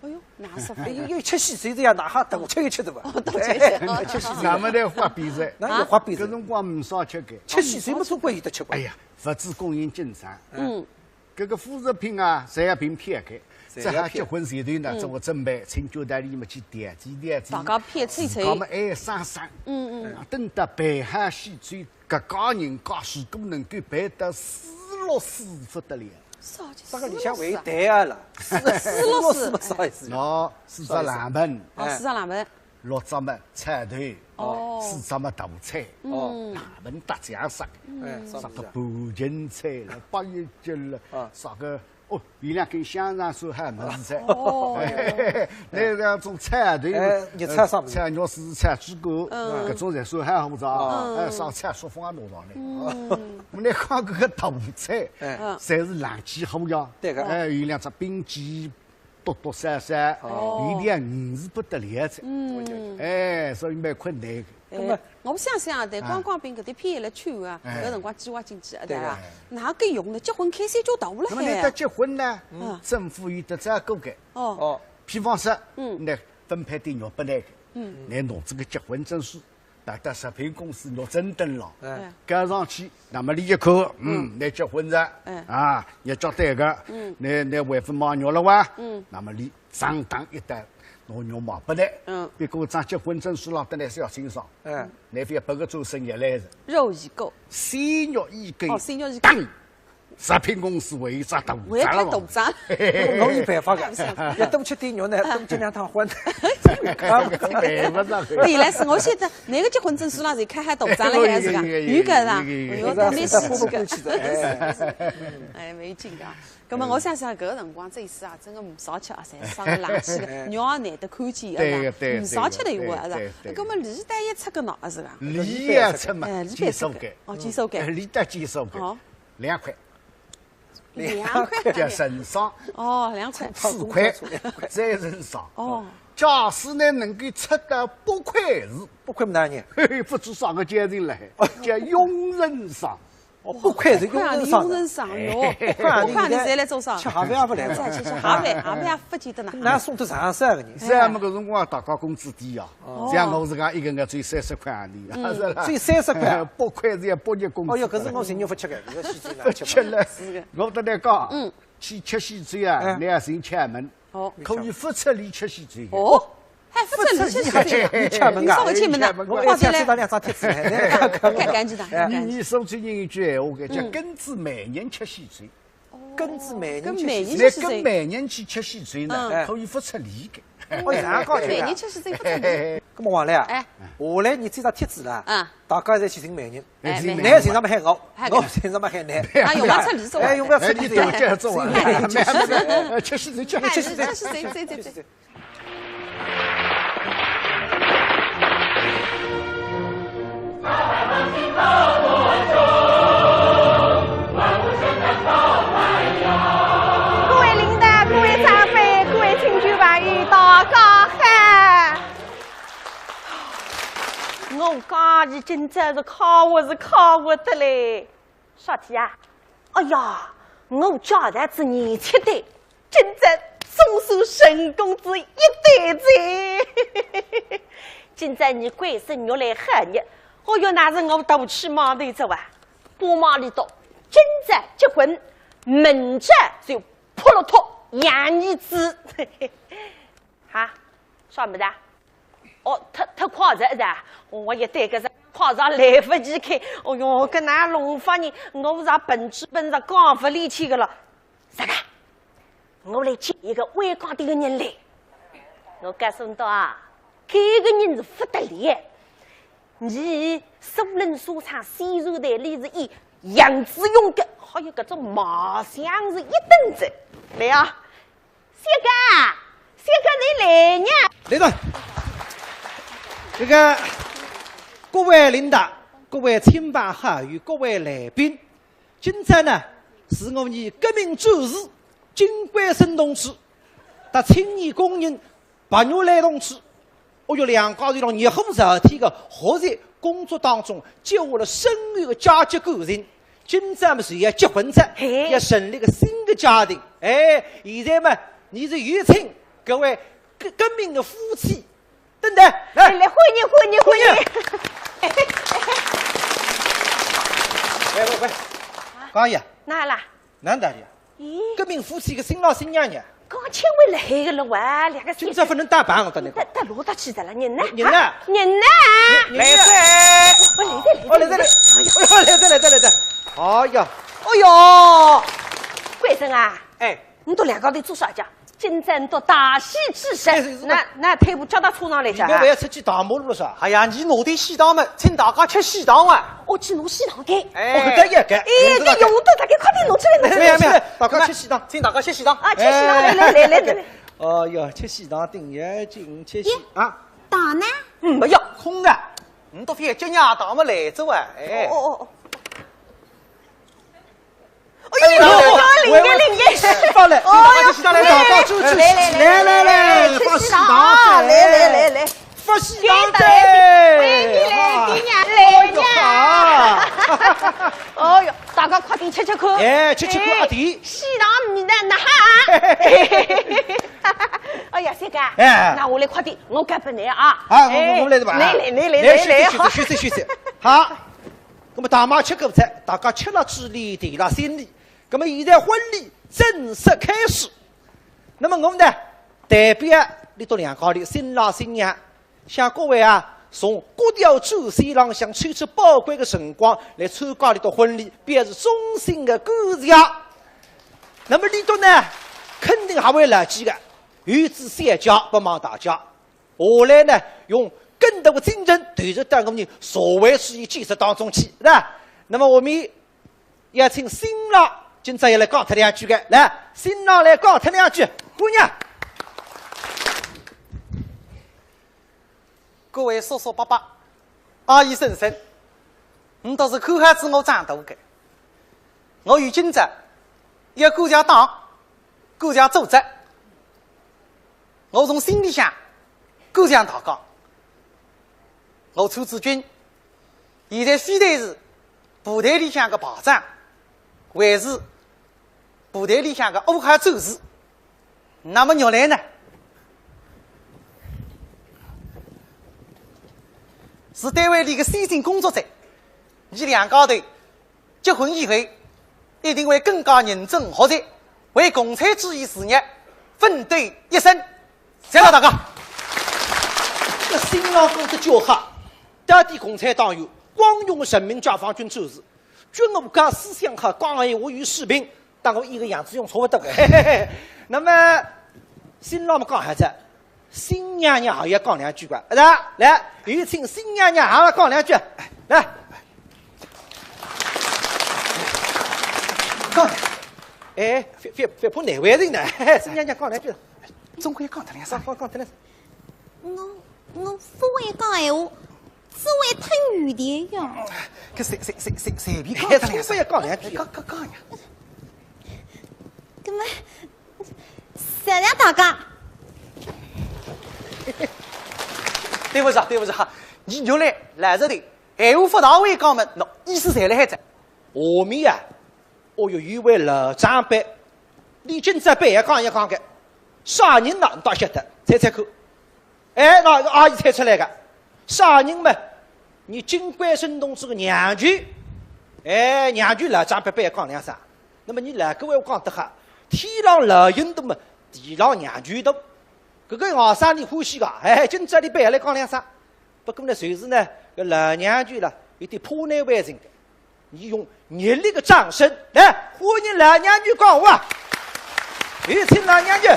哎哟，哪说法？哎哟，吃喜酒个呀，哪哈大吃一吃个吧？哦，大吃一吃，哎，吃喜酒。那么得花边哉。那有花边哉。搿辰光呒啥吃个。吃喜酒么总归有得吃个。哎呀，物资供应紧张。嗯。搿个副食品啊，侪要凭票个。侪要票。这下结婚前头呢，嗯。做个准备，请酒店里么去调剂调剂。大家票凑凑。自家么爱省省。嗯，嗯。等到办好喜酒，搿家人家事都能够办得四落四勿得了。 啥叫这个里向还有蛋啊啦，四落四么啥意思？喏，四只冷盆，哦，哎。四只冷盆。六只么菜头，哦。四只么大菜，哦。冷盆搭酱啥个，哎，啥个半斤菜了，八一斤了，啊。啥个，哦，有两根香肠算好物事菜。哦。哎，那两种菜头，哎，你菜啥物事？菜肉丝、菜猪肝，嗯。搿种侪算好物事啊。哦。哎，啥菜、素粉也弄上来。嗯。 我来看搿个大菜，哎。侪是冷气好呀。对个。哎，有两只冰激，多多少少，哦。有点硬是不得了哉。嗯。哎，所以蛮困难个。哎，那么我想想啊，对，哎。观光兵搿点片也来去啊，哎。搿辰光计划经济啊，对个。对啊，哪个用呢？结婚开销就大了海啊。那么你得结婚呢，嗯。政府有得照顾个。哦。哦。比方说，嗯。那分配点肉拨来个，嗯。那弄这个结婚证书， 拿到食品公司肉证登了，哎。交上去，那么俚一看，嗯，嗯。倷结婚哉，哎。啊，日脚对个，嗯。倷，倷还勿买肉了哇？嗯。那么俚账单一单，拿肉买拨倷。嗯。不过张结婚证书浪登倷是要清爽，哎。倷覅拨个做生意来着。肉已购。鲜肉已购。哦，鲜肉已购。当食品公司会有只大我要开大账。我有办法个，要多吃点肉呢，多吃两趟荤。啊，没办法。对，来是我晓得，那个结婚证书啦，是开海大账了还是个？有个啦，我要准备洗几个。哎，没劲啊。那么我想想，搿个辰光这一次啊，真个唔少吃啊，侪上个冷气个，肉也难得看见，对个对，唔少吃的一回是吧？那么李丹也出个喏，是吧？李也出嘛，哎，李丹出个，哦，几手个？李丹几手个？哦，两块。 两块，叫人上。哦，两块。四块，再人上。哦，假使呢能够出到八块是？八块么哪能？嘿嘿，不知啥个家庭来，叫佣人上。哦，八块是佣人上。佣人上哟，八块你现在来做啥？吃盒饭也不来了。吃吃盒饭，盒饭也不记得了。那送得上啥个人？是啊，么搿辰光大家工资低啊。 像我自家一个月只有三十块洋钿，是吧？只有三十块，八块是要八日工资。哦哟，搿是我人肉勿吃个，搿个西餐勿吃了。我跟侬讲，嗯，去吃西餐啊，你要寻窍门，哦，可以勿出力吃西餐。哦，还勿出力吃西餐，你窍门啊？你稍微窍门呐，我一下去打两张贴纸来，看看记得。你你说出一句闲话，叫跟仔媒人吃西餐。 跟仔媒人去吃，那跟媒人去吃西餐呢，可以勿出力个。哦，这样讲起来。媒人吃西餐勿出力。那么王磊啊，哎，下来你这张贴纸啦，啊，大家侪去寻媒人，哎，媒人。侬寻上么喊我，我寻上么喊侬。啊，用勿出力做。哎，用勿出力做。哎，吃西餐，吃西餐，吃西餐，吃西餐。 各位领导、各位长辈、各位听众朋友，大家好！我讲伊今朝是快活是快活得嘞。 啥体啊？哎呀，我家头子年轻的，今朝总算成功仔一对哉。今朝伲官升玉兰好日，哦哟，那是我大喜忙头哉哇。不瞒你讲，今朝结婚，明朝就扑落托养儿子。哈，啥物事啊？ 哦，忒忒快哉是吧？我一对个是快哉来勿及看。哦哟，搿哪弄法呢？我是笨猪笨是讲勿利去个了。啥个？我来接一个外加点个人来。我告诉侬啊，搿个人是勿得了。伊苏宁书场宣传队里是以杨子荣个，还有搿种卖相是一等仔。来啊！ 小刚，小刚，侬来呢？来了。这个，各位领导，各位亲朋好友，各位来宾，今朝呢是我伲革命战士金贵生同志，搭青年工人白玉兰同志， 哦哟，两家头辣热火朝天个学习工作当中，结下了深厚个家族感情。今朝么是要结婚哉，嘿。要成立个新个家庭。哎，现在么，伲是有请各位革革命个夫妻，等等，来，来，欢迎，欢迎，欢迎。欢迎。喂喂喂，高爷，哪啦？ 哪搭个呀？咦？革命夫妻个新郎新娘呢？刚刚请回来个了哇，两个今朝勿能打扮，我搭侬讲。到到哪搭去哉啦？人呢？人呢？啊，人呢？人呢？来哉！哦，来哉，来哉，哦，来哉，来哉。哎呦，来哉，来哉，来哉。哎呀，哎呦，贵生啊，哎，侬笃两家头做啥介？今朝侬笃大喜之日，哎，是，是。那那退步脚踏车上来介啊？侬勿要出去大马路了啥？哎呀，伲拿点喜糖么，请大家吃喜糖哇。哦，去拿喜糖个。哎，哦，搿搭也搿。哎，搿用得，大家快点拿出来，拿出来。没有没有，大家吃喜糖。请大家吃喜糖。啊，吃喜糖，来来来来来来。哦哟，吃喜糖顶要紧，吃喜啊。糖呢？嗯，没有。空个。侬笃覅急呀，糖么来哉哇，哎。哦哦哦。哎呦，哎呦，灵个灵个。发了，哦哟，大家吃喜糖来，大家吃，来来来来来，发喜糖，来来来来。 发喜糖哉！欢迎来，来呀！哦哟，大家快点吃吃看。哎，吃吃看，阿弟。喜糖味道哪哈？哎呀，三哥，哎，那我来快点，我搿边来啊。啊，我我来的吧。来来来来来来，好，谢谢谢谢。好，那么大妈吃过菜，大家吃了嘴里，提了心里，那么现在婚礼正式开始。那么我们呢，代表里头两家头新郎新娘 向各位啊，从各条战线浪向抽出宝贵的辰光来参加俚笃婚礼，表示衷心的感谢。那么俚笃呢，肯定也会牢记的，有仔小姐勿忘大家。下来呢，用更多的精神投入到我们社会主义建设当中去，是吧？那么下面邀请新郎，今朝要来讲脱两句的，来，新郎来讲脱两句，欢迎。 各位叔叔伯伯、阿姨婶婶，你都是看好仔我长大的。我有今朝，要感谢党，感谢组织，我从心里向感谢大家。我参仔军，现在非但是部队里向的排长，还是 部队里向的五号战士。那么玉兰呢，是单位里的先进工作者。伲两家头结婚以后，一定会更加认真学习，为共产主义事业奋斗一生。谢谢大家。搿新郎讲得叫好，到底共产党员，光荣的人民解放军战士， 军务家思想好，讲闲话有水平，搭我一个样子用差勿多个。嘿嘿嘿。那么，新郎么讲好仔，新娘娘也要讲两句个，是吧？来，有请新娘娘也讲两句，来。讲，哎，覅覅覅怕难为情呢，嘿嘿，新娘娘讲两句。总归要讲脱两声。讲讲讲脱两声。 我我勿会讲闲话，只会吞语言呀。搿随随随随随便讲脱两声。总归要讲两句。讲讲讲呀。搿么，谢谢大家。对勿住，对勿住，伲玉兰来仔个，闲话勿大会讲么，喏，意思侪辣海哉。下面啊， 哦哟，有位老长辈，俚今朝板要讲一讲个，啥人呢？倷倒晓得，猜猜看。哎，喏，阿姨猜出来个，啥人嘛？伲金贵生同志个娘舅。哎，娘舅老长辈板要讲两声。那么伲老古闲话讲得好，天上老人多嘛，地上娘舅多。搿个外甥俚欢喜个，哎，今朝俚板要来讲两声。 不过呢，就是呢，搿老娘舅啦，有点怕难为情个，伲用热烈个掌声来欢迎老娘舅讲话。有请老娘舅。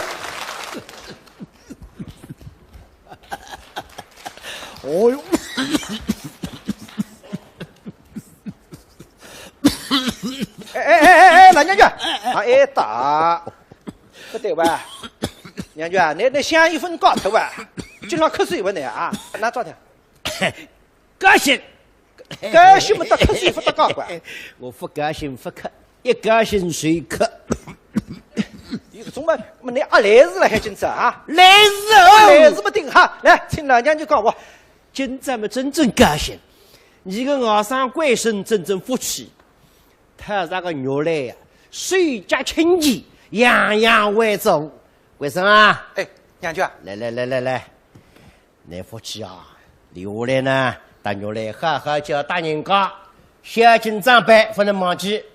哦哟。哎哎哎哎哎，老娘舅，啊，哎，打。 勿对哇，娘舅啊，倷倷香烟朆戒脱哇，经常咳嗽勿倷啊，哪桩事？高兴。高兴么搭咳嗽勿搭界个。我勿高兴勿咳，一高兴就咳。有搿种嘛，么倷阿来事了还今朝啊？来事哦。来事么顶好，来，请老娘舅讲话。今朝么真正高兴，伲个外甥贵生真正福气。 讨着个玉兰呀，手脚清洁，样样会做。贵生啊，哎，娘舅啊。来来来来来，倷福气啊，留下来呢，搭玉兰好好叫大人家，孝敬长辈，勿能忘记。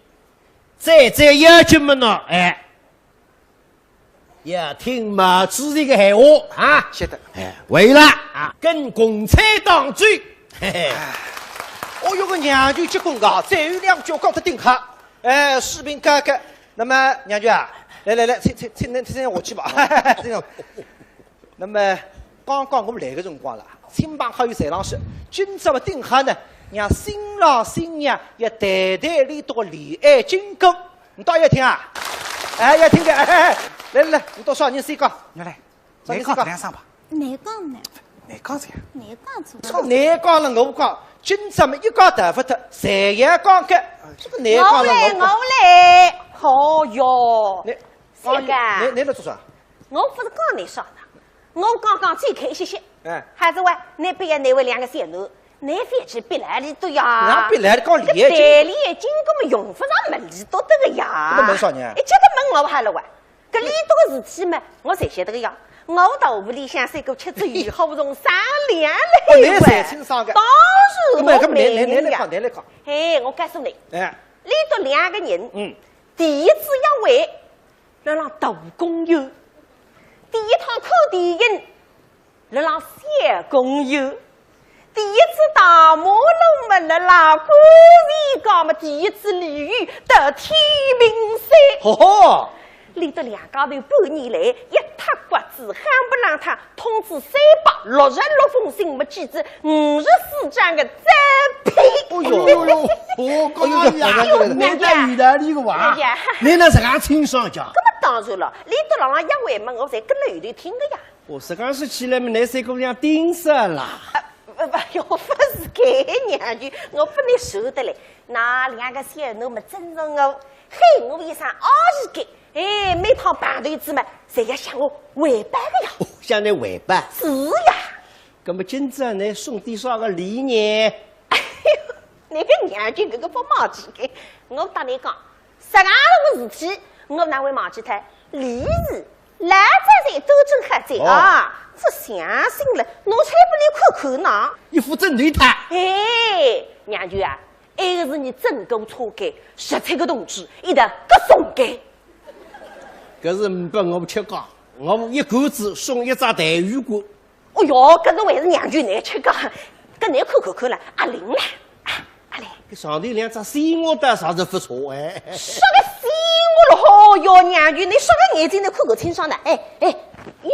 再再要紧么喏，哎， 要听毛主席个闲话啊。晓得。哎，为了啊，跟共产党走。嘿嘿。哦哟，搿娘舅结棍个，最后两句讲得顶好。哎，水平高个。那么娘舅啊，来来来，请请请请请下去吧。这种。那么刚刚我们来个辰光了，亲朋好友侪浪说，今朝么顶好呢，让新郎新娘要谈谈俚笃个恋爱经过。 倷倒要听啊？哎，要听个，哎哎哎，来来来，倷笃啥人先讲？玉兰，啥人先讲？倷讲两声吧。倷讲呢？倷讲啥呀？倷讲啥？搿个倷讲了我讲，今朝么一家头勿脱，侪要讲个。搿个倷讲了我讲。我来，我来。哦哟，倷，三哥。倷倷来做啥？我勿是讲倷啥呢，我刚刚最开心些。哎。还是喂，倷不要难为两个小囡。 倷覅去逼牢俚笃呀。哪逼牢俚讲俚笃？搿代理个经过么用勿着问俚笃个呀。搿么问啥呢？一切都问我好了哇。搿俚笃个事体嘛，我侪晓得个呀。我到屋里向三个吃只鱼好从商量来喂。哦，倷侪清爽个。当然我没人呀。搿么搿么倷倷倷来讲，倷来讲。嘿，我告诉你，哎。俚笃两个人，嗯。第一次约会，辣辣大公园。第一趟看电影， 辣辣小公园，第一次大马路么，辣辣观前街么，第一次俚语得天平山。吼吼！俚笃两家头半年来，一塌刮子，夯不啷当通知三百六十六封信，么寄仔五十四张个照片。哦哟哟哟，哦，哎呀，哎呀，哎呀，蛮有道理个哇。哎呀。倷哪实梗清爽介？搿么当然了，俚笃辣辣约会么，我侪跟辣后头听个呀。哦，实梗说起来么，倷三姑娘顶煞啦。 呃，勿，勿，哟，勿是个，娘舅，我勿能受得嘞。㑚两个小囡么，真是我，喊我一声阿姨个，哎，每趟碰头仔么，侪要向我汇报个呀。哦，向倷汇报？是呀。搿么今朝倷送点啥个礼呢？哎哟，倷个娘舅搿个勿忘记个，我搭倷讲， 实梗个事体，我哪会忘记脱？礼仪，老早侪都准好仔啊，哦。搿相信了，拿出来拨倷看看呐。一副正对头。哎，娘舅啊，埃个是伲整个车间，十七个同志一道各送个。搿是呒拨我吃个，我一干子送一只带鱼罐。 哦哟，搿侬还是娘舅倷吃个，搿倷看看看了，阿灵了，啊，阿灵。搿上头两只鲜花倒啥是勿错哎。啥个鲜花了？哦哟，娘舅，倷啥个眼睛能看个清爽呢？哎，哎，鸳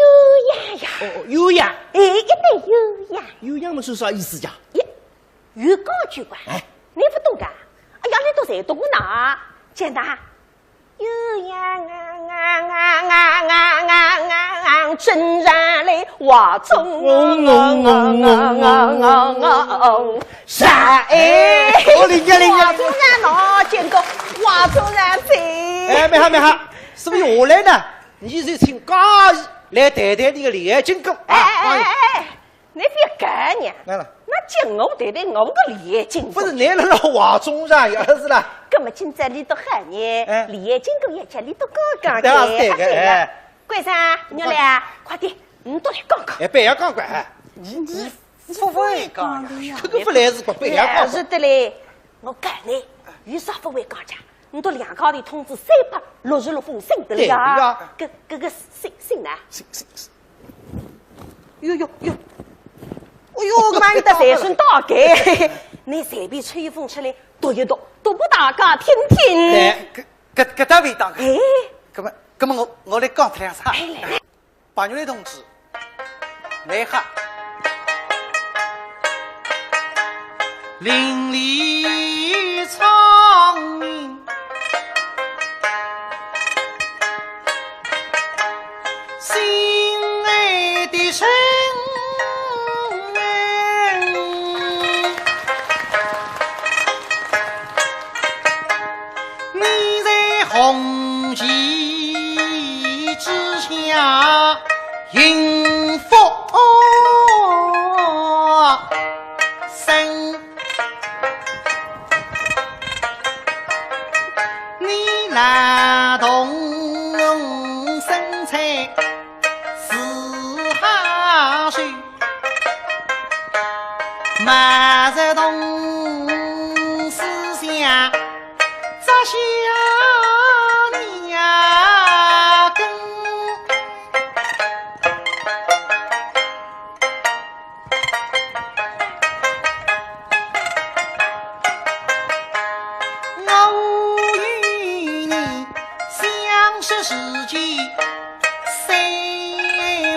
鸯呀。哦，哦，鸳鸯。哎，一对鸳鸯。鸳鸯么是啥意思呀？耶，有讲究个，哎。倷勿懂个？哎呀，倷侪懂个呢，简单。 鸳鸯啊啊啊啊啊啊啊啊，正常来，画中人。啥哎？哦，灵验，灵验，灵验。画中人喏，见过画中人哉。哎，蛮好，蛮好，所以下来呢，伲就请嘉怡来谈谈俚个恋爱经过啊。哎，哎，哎，哎，哎。 倷覅讲呢，哪能？那叫我谈谈我个恋爱经过。勿是，倷辣辣话中上也是啦。搿么今朝俚笃好呢，哎。恋爱经过也叫俚笃讲讲对啊，是对个，哎。关照，玉兰啊，快点，倷笃来讲讲。哎，覅讲讲，哎。倷，倷勿会讲呀？搿个勿来事个，覅讲讲。哎，是的嘞，我讲呢，有啥勿会讲讲？倷笃两家头通知三百六十六封信得了呀。对呀。搿，搿个信，信呢？信，信，信。 哟哟哟，哦哟，搿么有得财神到个，倷随便抽一封出来，读一读，读拨大家听听。哎，搿，搿，搿倒勿当个。哎。搿么，搿么我，我来讲脱两声。哎，来，来。白玉兰同志，倷好。 邻里村民，心爱的人，你在红旗之下 幸福生。你劳动生产是好事，毛泽东思想扎下你呀根。 我与你相识时节三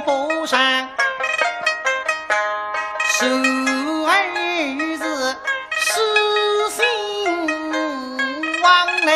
不长，然而是书信往来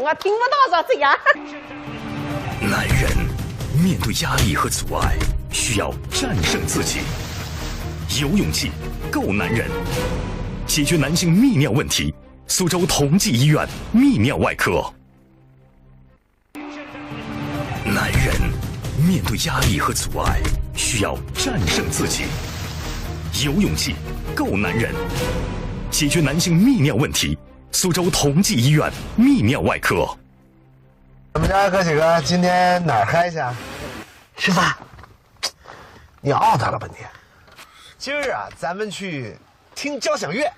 啊，听不到啥子呀。男人面对压力和阻碍，需要战胜自己。有勇气，够男人，解决男性泌尿问题。苏州同济医院泌尿外科。男人面对压力和阻碍，需要战胜自己。有勇气，够男人，解决男性泌尿问题。苏州同济医院泌尿外科。咱们家哥几个今天哪儿嗨去啊？吃饭。你out了吧你？今儿啊，咱们去听交响乐。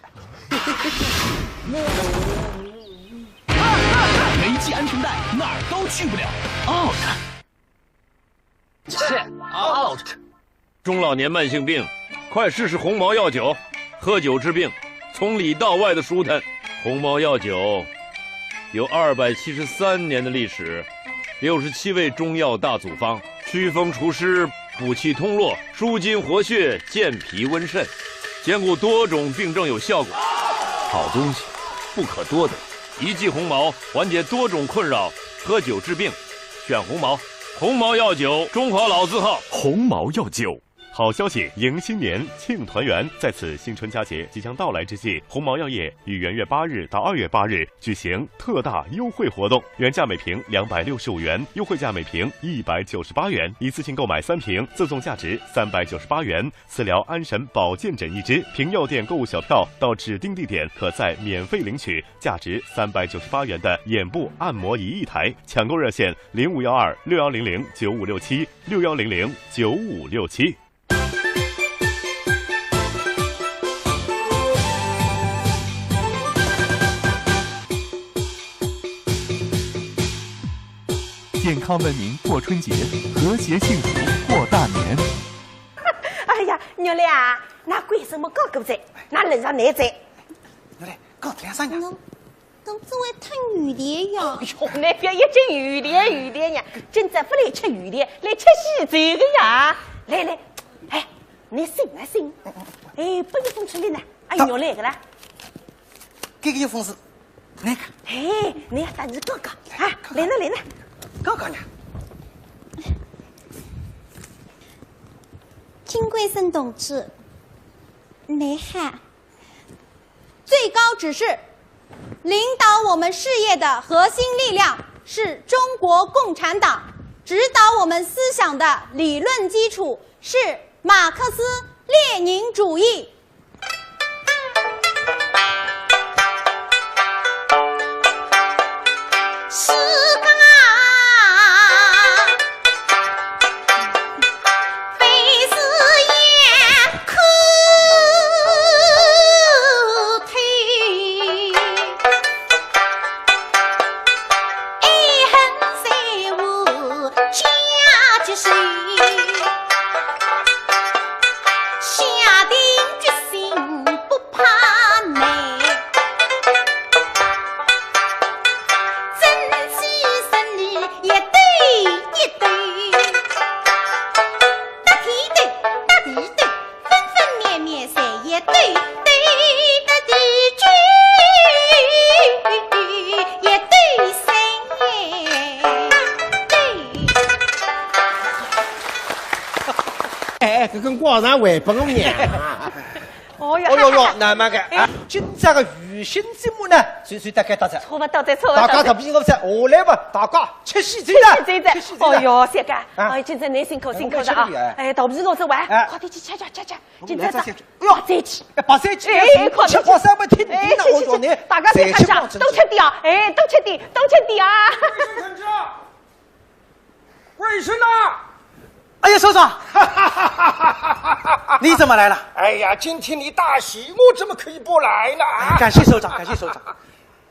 没系安全带，哪儿都去不了。out。Check out。中老年慢性病，快试试鸿茅药酒，喝酒治病，从里到外的舒坦。鸿茅药酒有二百七十三年的历史，六十七味中药大组方，祛风除湿，补气通络，舒筋活血，健脾温肾，兼顾多种病症有效果。好东西不可多得，一剂鸿茅缓解多种困扰，喝酒治病，选鸿茅。鸿茅药酒，中华老字号。鸿茅药酒。好消息迎新年，庆团圆。在此新春佳节即将到来之际，鸿茅药业于元月八日到二月八日举行特大优惠活动，原价每瓶两百六十五元，优惠价每瓶一百九十八元。一次性购买三瓶，赠送价值三百九十八元私聊安神保健枕一支。凭药店购物小票到指定地点，可再免费领取价值三百九十八元的眼部按摩仪一台。抢购热线：零五幺二六幺零零九五六七，六幺零零九五六七。健康文明过春节，和谐幸福过大年。哎呀，玉兰啊，㑚为什么搞个这？㑚人上来这？玉兰，搞点啥呀？侬总会吞鱼的呀。哟，那不要一直鱼的鱼的呀，今朝不来吃鱼的，来吃喜酒的呀。来来，哎，你醒啊醒，哎，不要风吹的呢，哎，玉兰来个啦。这个有风是那个。哎，你要打字哥哥啊，来了来了。哥哥呢？金贵生同志，你好。最高指示，领导我们事业的核心力量是中国共产党，指导我们思想的理论基础是马克思列宁主义。哎，搿根光上还拨我呢。哦哟哟哟，那么个啊，今朝个娱乐节目呢，就就大概到这。错勿到这，错勿到这。大家特别我在下来吧，大家吃喜酒了，吃喜酒了。哦哟，三哥，哎，今朝侬辛苦辛苦了啊！哎，肚皮饿是哇，快点去吃吃吃吃，今朝早，哎哟，再去，白菜去，哎，快点去，吃好三百天，哎，去去去，大家再看一下，多吃点啊，哎，多吃点，多吃点啊！卫生呐！哎呀，首长，你怎么来了？哎呀，今天你大喜，我怎么可以不来呢？啊，感谢首长，感谢首长。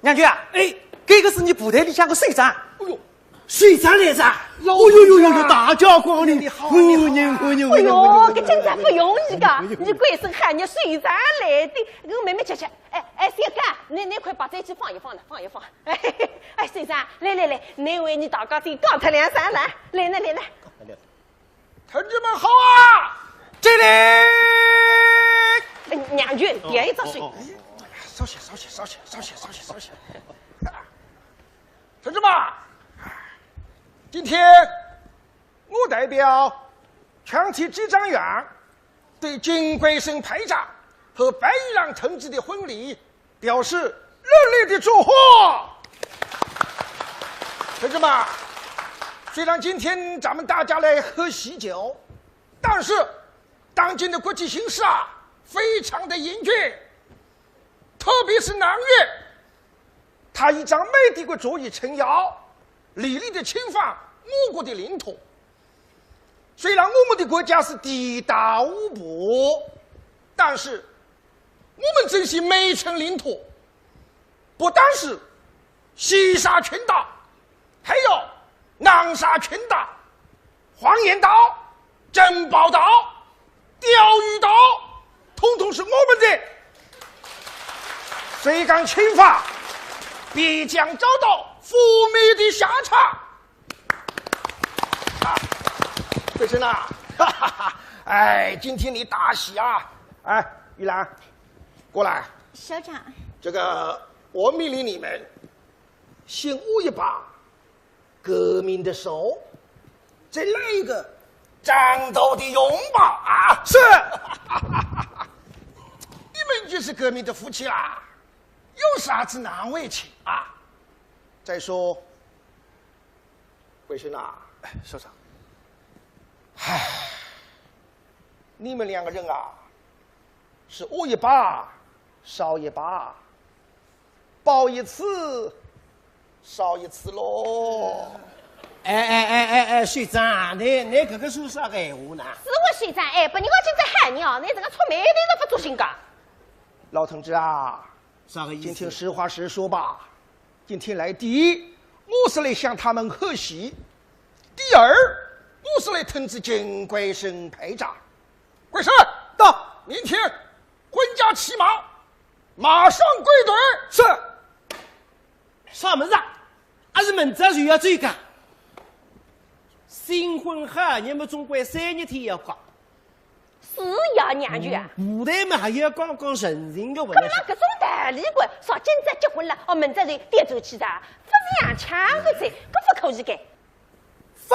娘舅啊，哎，这个是你部队里向的首长。哎呦，首长来着？哦呦呦呦呦，大驾光临，欢迎欢迎欢迎！哎呦，这真正不容易的，你贵生喊你首长来的，我慢慢吃吃。哎哎，三哥，你你快把这去放一放了，放一放。 哎，先生，来来来，侬为伲大家再讲脱两声来，来来来来。同志们好啊！敬礼！娘舅，点一只水。少歇，少歇，少歇，少歇，少歇，少歇。同志们，今天我代表全体几张院对金贵生排长和白玉郎同志的婚礼表示热烈的祝贺。同志们，虽然今天咱们大家来喝喜酒，但是当今的国际形势啊，非常的严峻，特别是南越，他倚仗美帝国主义撑腰，凌厉的侵犯我国的领土。虽然我们的国家是地大物博，但是我们珍惜每一寸领土，不单是西沙群岛，还有南沙群岛、黄岩岛、珍宝岛、钓鱼岛，统统是我们的。谁敢侵犯，必将遭到覆灭的下场。啊，贵生啊，哈哈哈，哎，今天你大喜啊！哎，玉兰，过来。首长。这个，我命令你们，先握一把革命的手，再来一个战斗的拥抱啊！是。你们就是革命的夫妻啦，有啥子难为情啊？再说，贵生啊，哎，首长。唉，你们两个人啊，是握一把少一把，抱一次少一次喽。哎哎哎哎哎，首长，你你搿个说啥个闲话呢？是我首长，哎，拨人家今朝喊你哦，你这个触霉头都勿作兴个。老同志啊，啥个意思？今天实话实说吧。今天来，第一，我是来向他们贺喜；第二，我是来通知金贵生排长。贵生，到，明天婚假期满，马上归队。是。啥物事啊？还是明朝就要走个？新婚好日么总归三日天要过。 是呀，娘舅啊。舞台嘛，还要讲讲人情个问题。搿么搿种道理个，说今朝结婚了，哦，明朝就调转去噻，勿是洋枪个噻，搿勿可以个。勿，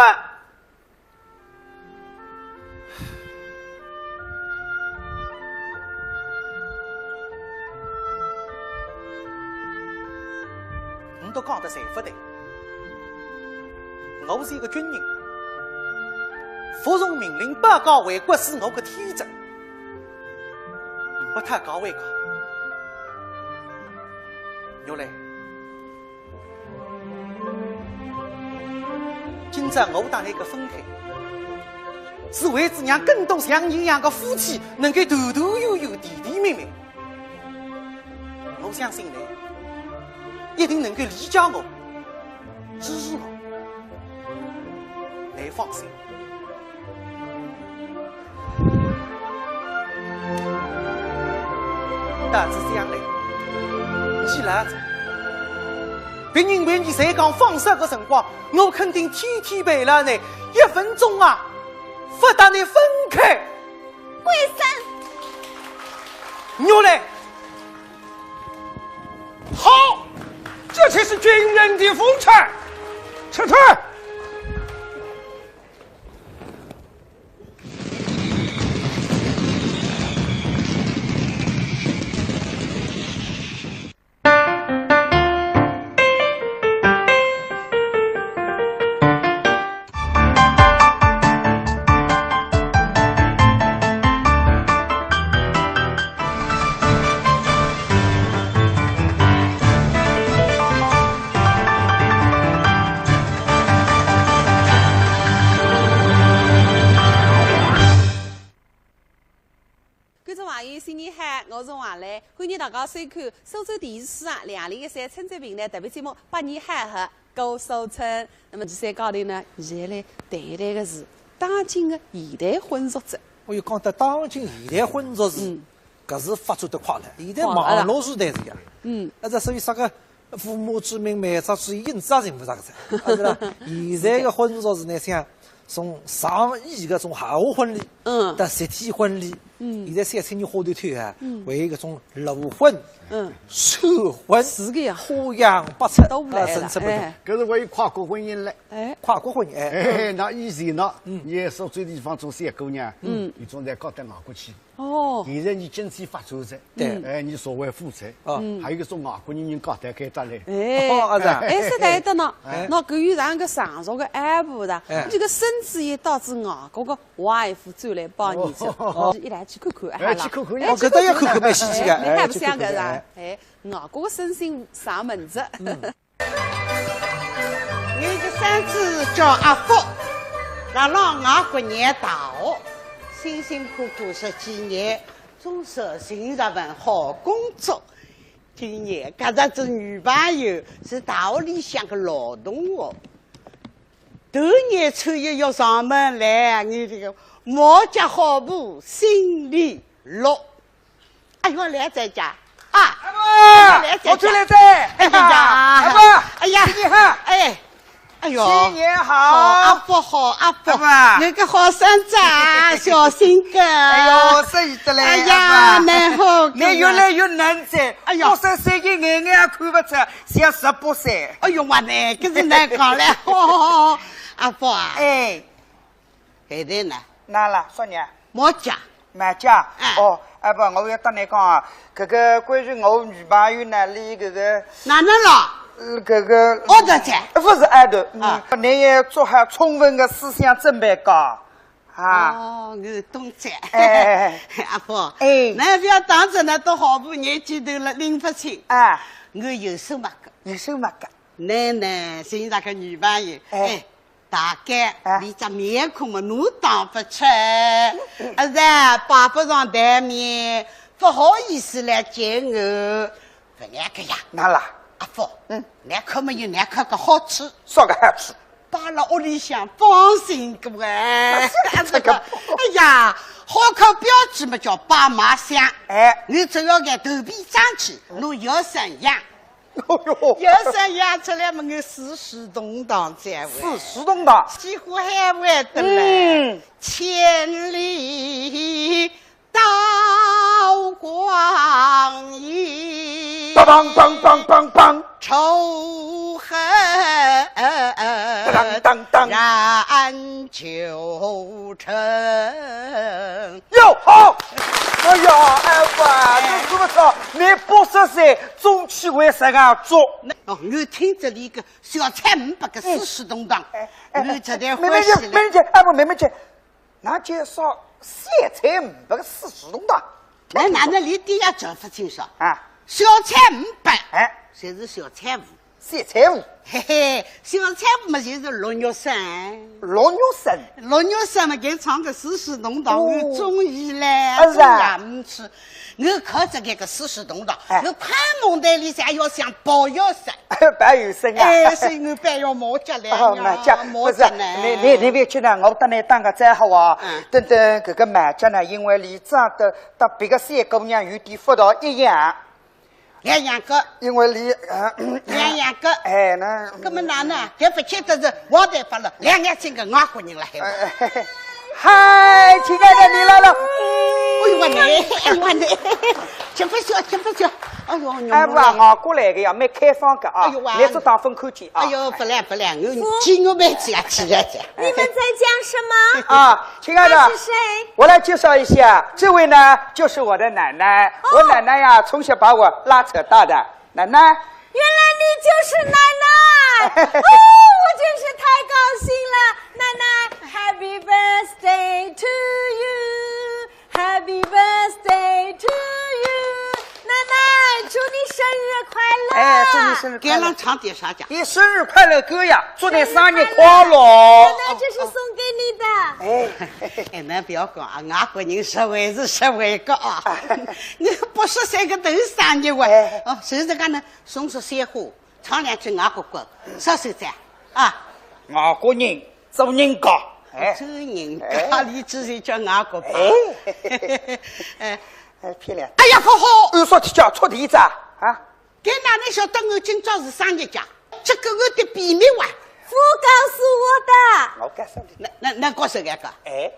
侬都讲得侪勿对。 我是一个军人，服从命令，保家卫国是我个天职，勿讨价还价。玉兰，今朝我搭侬个分开，是为仔让更多像你一样个夫妻能够团团圆圆、甜甜蜜蜜。 我相信侬一定能够理解我、支持我。侬放心。到仔将来，侬老仔，别人为侬在讲放手个辰光，我肯定天天陪牢侬，一分钟啊，勿搭侬分开。 贵生。玉兰。好，这才是军人的风采。撤退。观众朋友，新年好，我是王磊，欢迎大家收看苏州电视书场两零一三春节评弹特别节目《百年好合过苏春》。那么，第三讲头呢，现在来谈一谈个是当今个现代婚俗症。我又讲到当今现代婚俗症，嗯。搿是发展得快了，现在网络时代是呀。嗯。啊，这所以啥个父母之命，媒妁之言，影子也寻勿着个噻，啊，是吧？现在个婚俗是呢，像从上亿个种豪华婚礼，嗯。到集体婚礼，嗯。现在小青年花头头啊，嗯。还有搿种炉婚、嗯。串婚，是个呀。花样百出，都来了，啊，层出不穷。哎。搿是还有跨国婚姻嘞。哎。跨国婚姻，哎。哎，那以前呢，嗯。伲苏州地方种小姑娘，嗯。伊总得嫁到外国去。哦。现在伲经济发展哉，对。哎，伲社会富裕，啊。嗯。还有一种外国人人嫁到该搭来。哎。哦，啊，是啊。哎，是对的呢。哎。那搿有两个上手个阿婆的，哎。这个孙子也到仔外国个 外父转来帮你吃，哦。伊拉去看看，哎，好了。去看看，哎，哦，搿倒要看看，蛮稀奇个，哎，蛮好白相个是吧？哎，外国个孙子上门子。嗯。我个孙子叫阿福，辣辣外国念大学，辛辛苦苦十几年，总算寻着份好工作。今年搿只女朋友是大学里向个老同学。 头年初一要上门来，伲这个毛脚好婆心里乐。哎哟，来哉家啊！阿婆，来哉家。我出来哉。哎呀，阿婆，哎呀，新年好。哎，哎哟，新年好。好，阿福好，阿福。阿婆。那个好孙子啊，小新个。哎哟，适意得嘞，哎呀，阿婆。蛮好个。你越来越嫩哉。哎呀。我说最近眼眼也看不出， 像十八岁。哎哟，我呢，搿是难讲了。阿福啊，哎。现在呢？哪了，说呢？毛脚。毛脚？哎。哦，哎，不，我要搭你讲啊，搿个关于我女朋友呢，伊搿个，哪能了？呃，搿个，哦，对对。不是，哎，对，嗯，啊。你也做好充分的思想准备个。 啊。哦，我懂哉。哎。阿福，哎。侬覅当真，㑚到好婆年纪头了拎勿清。啊。我有数目个。有数目个。侬呢，寻着个女朋友，哎。哎，大概，哎。伊只面孔嘛，侬当勿出。啊，是啊，摆勿上台面，勿好意思来见我。 勿难个呀。哪啦？阿福，嗯。难看么有难看个好处。啥个好处？摆辣屋里向放心个哎。这个，哎呀，好看标志么叫爸妈香。哎。侬只要眼头皮长起，侬有身样。哦哟。有身样出来么，我四世同堂才会。四世同堂。几乎还会得来。嗯。千里 刀光影，梆梆梆梆梆梆，仇恨当当当，燃九成。哟，好。哎呀，哎哇，哎。这怎么说？你八十岁，中气还十二足。那，哦，我听着一个小菜五百个四世同堂，哎，哎，我实在欢喜了。妹妹姐，妹妹姐，哎，不，妹妹姐， 那介绍小菜五百个四世同堂。那哪能连点也讲勿清爽？啊。小菜五百，哎。侪是小菜五。小菜五。嘿嘿，小菜五嘛，就是陆玉生。陆玉生？陆玉生嘛，搿唱个四世同堂，哦。我中意嘞，啊，是啊。中意啊，嗯，是。我靠着搿个四世同堂，哎。我看梦台里向要想抱一生。 白有生啊。哎，所以我白要毛脚来呀，哦，毛脚，毛脚呢。不是，你，你，你别去呢，我搭你打个招呼啊。嗯。等等，搿个毛脚呢，因为伊长得搭别个小姑娘有点勿大一样。两样个。因为伊，呃，两样个。哎，那，搿么哪能？搿勿见得是我得发了，两眼睛个外国人了，还。哎，哎，哎。 嗨，亲爱的，你来了。哎呦，我呢，哎呦，我呢，吃勿消，吃勿消。哎呦，哎，不啊，外国来个呀，蛮开放个啊，哎呦，哇。你只当分看见啊。哎呦，不来，不来，我，请我们吃啊，吃啊，吃啊。你们在讲什么？啊，亲爱的，他是谁？我来介绍一下，这位呢，就是我的奶奶。哦。我奶奶呀，从小把我拉扯大的。 奶奶。原来你就是奶奶！哦，我真是太高兴了。奶奶，Happy birthday to you, Happy birthday to you。奶奶，祝你生日快乐！哎，祝你生日快乐。给俺唱点啥讲？你生日快乐歌呀，祝你生日快乐。奶奶，这是送给你的。哎，哎，侬不要讲啊，外国人实惠是实惠个啊。我八十岁个头生日哇。哎。哦，就是讲呢， 送束鲜花，唱两句外国歌，说说噻，啊。外国人，做人家，哎。做人家，哎。里只是叫外国吧。哎。哎。哎，漂亮。哎呀，好好。按说叫出题子啊，啊。搿哪能晓得我今朝是生日家？这个我的秘密哇。我告诉我的。我告诉你。那，那，那告诉俺个。哎。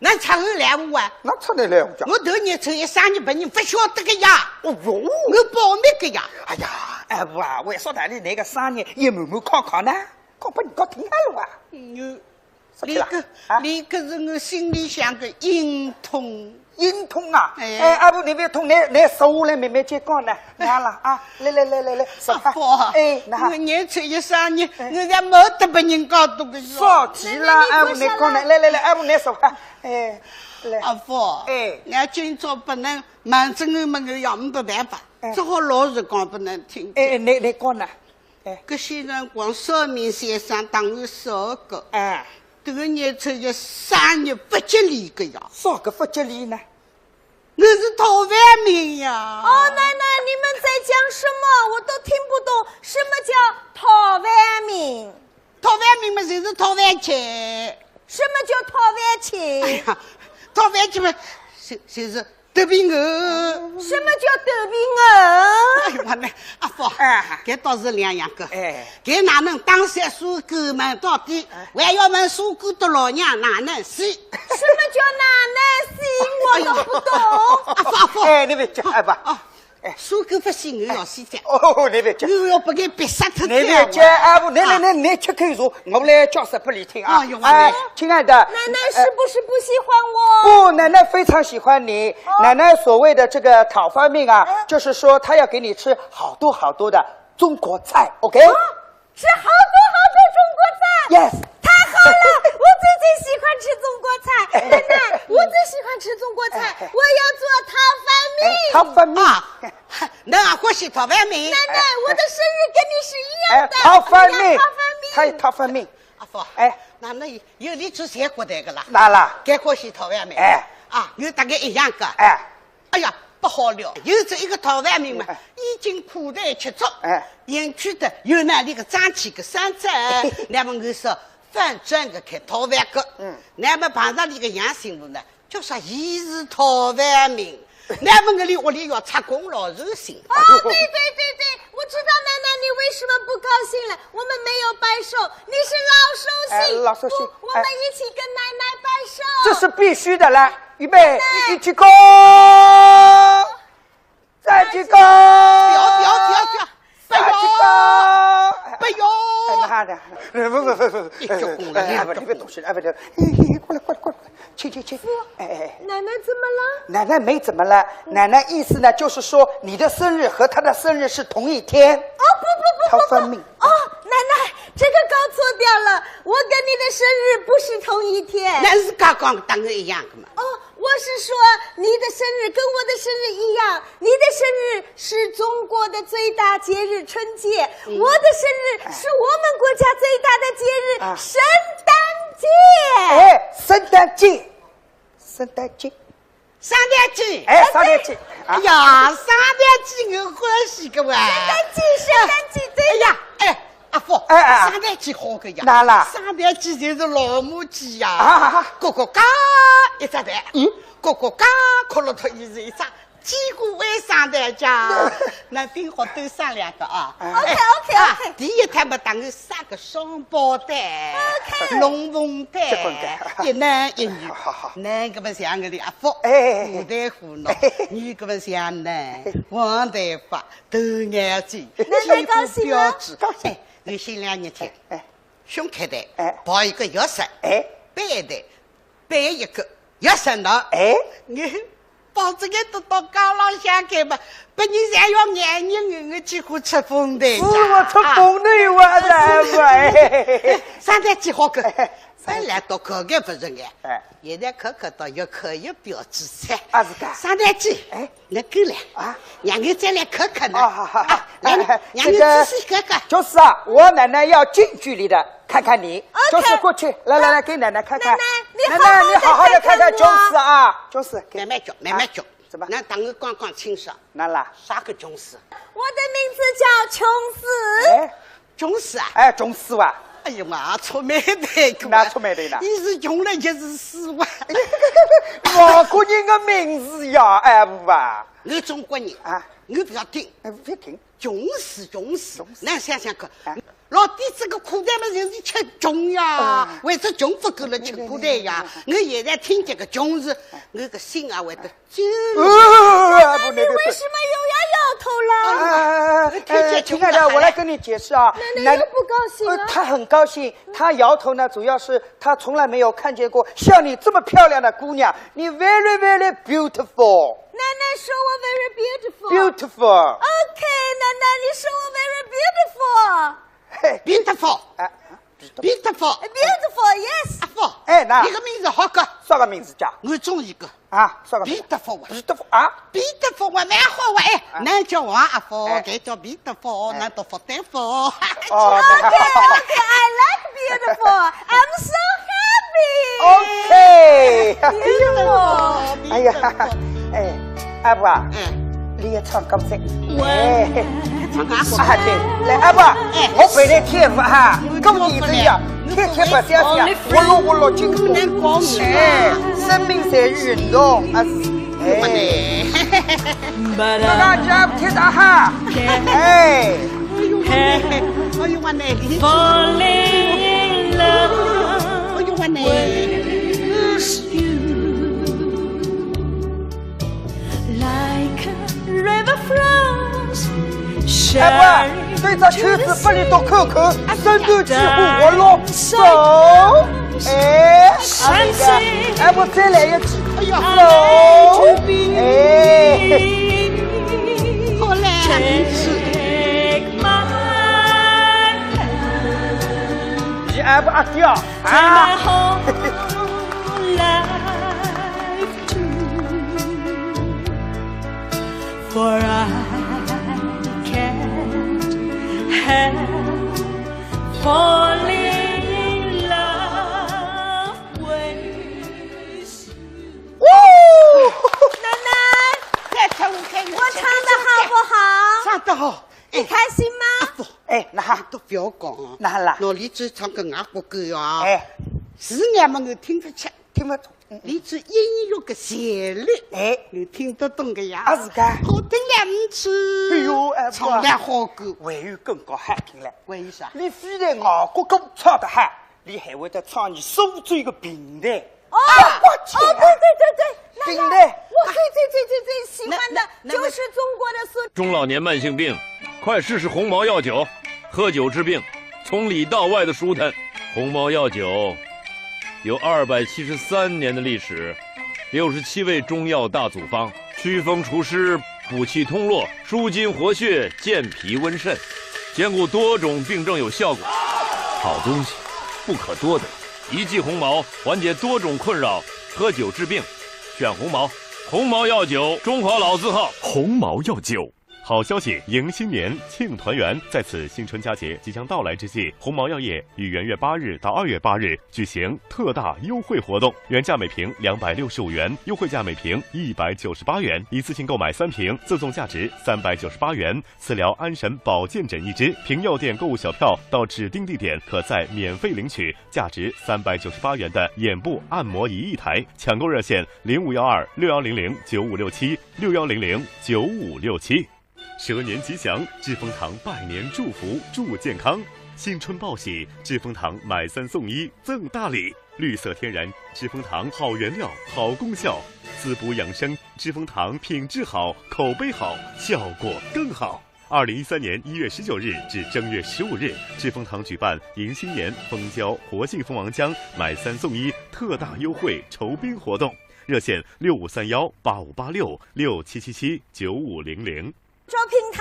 那出来来我啊？那出来来我讲。我头年初一生日别人勿晓得个呀。哦哟。我保密个呀。哎呀，阿婆啊，为啥道理拿个生日也瞒瞒看看呢？讲拨人家听好了啊。嗯，啥体啦？搿个，啊？搿个是我心里向个隐痛。隐痛啊？哎。哎，阿婆，侬覅痛，侬，侬坐下来慢慢叫讲呢。拿了啊，来来来来来，坐下。阿婆，哎，拿。我年初一生日，哎。我也没得别人讲多个呀。啥体啦？阿婆，侬讲呢？来来来，阿婆，侬坐下。哎，来。阿婆，哎。我今朝拨侬瞒着我么，我也没办法，哎。只好老实讲拨侬听。哎，哎，侬，侬讲呢？ 哎。搿歇辰光算命先生搭我说个，哎。迭个年初一生日勿吉利个呀。啥个勿吉利呢？我是讨饭命呀。哦，奶奶，你们在讲什么？我都听不懂，什么叫讨饭命？讨饭命嘛，就是讨饭吃。什么叫讨饭吃？哎呀，讨饭吃嘛，就，就是 得病哦。什么叫得病哦？哎呦，我呢，阿福，哎。搿倒是两样个。哎。搿哪能打算苏州问到底，哎。还要问苏州的老娘哪能死？什么叫哪能死？我都不懂。哎呦。阿福，阿福。哎，侬覅急，阿福。啊。哎。苏州勿死，我要死哉。哦，侬覅急。我要拨伊逼杀脱哉。侬覅急，阿福，侬，侬，啊。侬，侬吃口茶，我来解释拨伊听啊。哎呦，我呢。哎，亲爱的。奶奶是不是不喜欢我？不，奶奶非常喜欢你。 哦。奶奶所谓的这个讨饭命啊，嗯。就是说她要给你吃好多好多的中国菜，OK？啊，吃好多好多中国菜。Yes。太好了，我最最喜欢吃中国菜。奶奶，我最喜欢吃中国菜，哎，哎。我要做讨饭命。哎，讨饭命。啊，侬也欢喜讨饭命？奶奶，我的生日跟你是一样的。哎，讨饭命。我要讨饭命。讨饭命。阿福，哎。那，那 有俚做三个头个啦。哪啦？搿个是讨饭命。哎。啊，有大概一样个。哎。哎呀，不好了，有这一个讨饭命嘛，哎。已经苦头吃足，哎。也吃得有那里个争气个三餐，那么我说反转个开讨饭个。嗯。那么碰着俚个杨新武呢，就说伊是讨饭命，那么我俚屋里要拆公老寿星。哦，对，对，对，对，我知道奶奶你为什么不高兴了，我们没有拜寿，你是老寿星。哎，老寿星，我，我们一起跟奶奶拜寿。哎。这是必须的，来，预备，奶奶。一鞠躬，再鞠躬。不要，不要，不要，不要。 不要，不要。哎，那的，不不不不，一鞠躬了，哎，哎，不，你别动手，哎，不，过来，过来，过来，请，请，请。哎，哎，哎。奶奶怎么了？奶奶没怎么了，奶奶意思呢，就是说你的生日和她的生日是同一天。哦，不不不不不。讨饭命。哦，奶奶，这个搞错掉了，我跟你的生日不是同一天。那是刚刚当然一样的嘛。哦， 我是说，你的生日跟我的生日一样，你的生日是中国的最大节日春节，嗯。我的生日是我们国家最大的节日，啊。圣诞节。哎，圣诞节，圣诞节。圣诞节。哎，圣诞节。啊。哎呀，圣诞节我欢喜个哇。圣诞节，圣诞节，对。哎呀，哎， 阿福，哎，哎，哎。圣诞节好个呀。哪啦？圣诞节就是老母鸡呀。啊，啊，啊。咯咯嘎，一只蛋。嗯。咯咯嘎，咯咯脱伊是一只，结果为圣诞节。那顶好多生两个啊。哎。OK，OK，OK。哎，啊，第一胎嘛，当然生个双胞胎。OK。龙凤胎，结棍个。一男一女。好，好。男个嘛像我的阿福，哎，哎，哎。舞台 胡闹，女个嘛像男，黄头发，大眼睛，奶奶高兴啊。皮肤标致。高兴。哎，有新娘一天，哎。胸开头，哎。抱一个月色，哎。背后头，背一个月色呢。哎。我抱这个都到街浪向去吧，别人侪要眼睛，我几乎出风头。是我出风头，啊。我来吧，哎。圣诞节好个，哎。 本来到口口勿是眼，哎。现在口口到越口越标致哉。啊，是个。圣诞节，哎。侬过来，啊。让我再来看看呢。啊，好，好，好。啊，来，哎，哎，让我仔细看看。这个，就是啊，我奶奶要近距离的看看你，OK。就是过去，来，来，来，给奶奶看看。奶奶，你好好地奶奶，你好好地看看，看看我。就是啊，就是，给慢慢叫，慢慢叫。啊，怎么？侬搭我讲讲清爽。哪啦？啥个就是？我的名字叫琼斯。哎。 琼斯啊？哎，琼斯哇。哎呀妈，触霉头个。哪触霉头呢？伊是穷了也是死哇。外国人的名字呀，哎，不吧？我中国人，啊。我不要听。哎，不要听。琼斯，琼斯，琼斯。侬想想看，啊。老底子个苦头嘛，就是吃穷呀，哎。为仔穷勿够了吃苦头呀。我现在听见个穷字，我个心啊会得揪了。呃，不，那个，你为什么又要摇头了？哎，哎，哎，哎，亲爱的，我来跟你解释啊。奶奶又不高兴了。呃，她很高兴，她摇头呢，主要是她从来没有看见过像你这么漂亮的姑娘。你 very, very beautiful。奶奶说我 very beautiful。Beautiful。OK，奶奶，你说我 very beautiful。嘿。Beautiful。哎，beautiful。Beautiful，yes。阿福，哎，那你个名字好个。啥个名字叫？我中意个。啊，啥个名字？Beautiful啊。Beautiful啊？Beautiful啊，蛮好啊，哎，啊。侬叫王阿福，哎。搿叫 beautiful，哎。侬读福德福。哦，OK，OK，I like beautiful。I'm so happy。OK。Beautiful。哎呀，哎，阿福啊，嗯。你也唱歌噻。哎。唱歌。啊，对，来，阿福，哎。我陪你跳舞哈，跟你这样，跳跳白跳跳，活络活络筋骨。哎，生命在于运动，啊，哎。大家跳跳哈，哎。哎呦，我奶奶。哎呦，我奶奶。哎呦，我奶奶。哎，不，对着圈子拨俚笃看看，身段几乎活络，走，哎，哎，不，再来一记，哎呀，走，哎。好嘞。你还不阿掉啊？ 哦，奶奶，我唱得好不好？唱得好。你开心吗？哎，那哈，都不要讲啊。那啦。那李志唱个外国歌啊。哎。字眼嘛，我听勿出。听勿懂。嗯。李志音乐个旋律，哎。我听得懂个呀。啊，是个。好听两次。哎呦，哎，唱得好个。还有更加好听嘞。为啥？你非但外国歌唱得好，你还会得唱你苏州个评弹。 哦，啊，我去。哦，对对对对，那个，评弹。我最最最最最喜欢的就是中国的苏。中老年慢性病，快试试鸿茅药酒，喝酒治病，从里到外的舒坦。鸿茅药酒有二百七十三年的历史，六十七味中药大组方，祛风除湿，补气通络，舒筋活血，健脾温肾，兼顾多种病症有效果。好东西，不可多得。 一剂鸿茅，缓解多种困扰，喝酒治病，选鸿茅。鸿茅药酒，中华老字号。鸿茅药酒。好消息迎新年，庆团圆。在此新春佳节即将到来之际，鸿茅药业于元月八日到二月八日举行特大优惠活动，原价每瓶两百六十五元，优惠价每瓶一百九十八元，一次性购买三瓶，赠送价值三百九十八元 磁疗安神保健枕一支，凭药店购物小票到指定地点，可在免费领取价值三百九十八元的眼部按摩仪一台。抢购热线零五幺二六幺零零九五六七，六幺零零九五六七。蛇年吉祥，知蜂堂拜年祝福祝健康。新春报喜，知蜂堂买三送一赠大礼。绿色天然知蜂堂，好原料，好功效，滋补养生。 知蜂堂品质好，口碑好，效果更好。二零一三年一月十九日至正月十五日，知蜂堂举办迎新年蜂胶活性蜂王浆买三送一特大优惠酬宾活动，热线六五三幺八五八六、六七七七九五零零。 周评弹。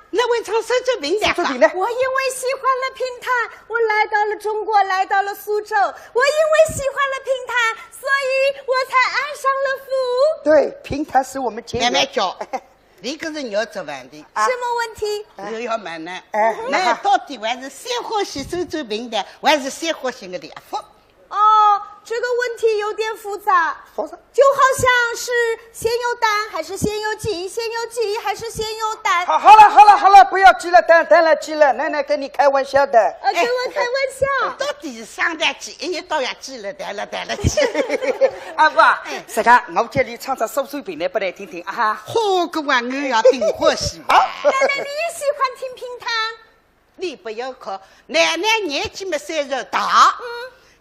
那会唱苏州评弹吧？苏州评弹。我因为喜欢了评弹，我来到了中国，来到了苏州。我因为喜欢了评弹，所以我才爱上了福。对，评弹使我们结缘。慢慢叫，你可是要这问题。什么问题？我要问呢。哎，那到底还是先欢喜苏州评弹，还是先欢喜我的福？ 哦，这个问题有点复杂，复杂。就好像是先有蛋还是先有鸡，先有鸡还是先有蛋。好，好了，好了，好了，不要鸡了，蛋，蛋了，鸡了，奶奶跟你开玩笑的。呃，跟我开玩笑。到底是生蛋鸡，一日到夜鸡了，蛋了，蛋了，鸡。阿福啊，实梗，我叫你唱唱苏州评弹拨我听听啊。好个，我也顶欢喜。奶奶，你也喜欢听评弹？你不要哭，奶奶年纪嘛虽然大，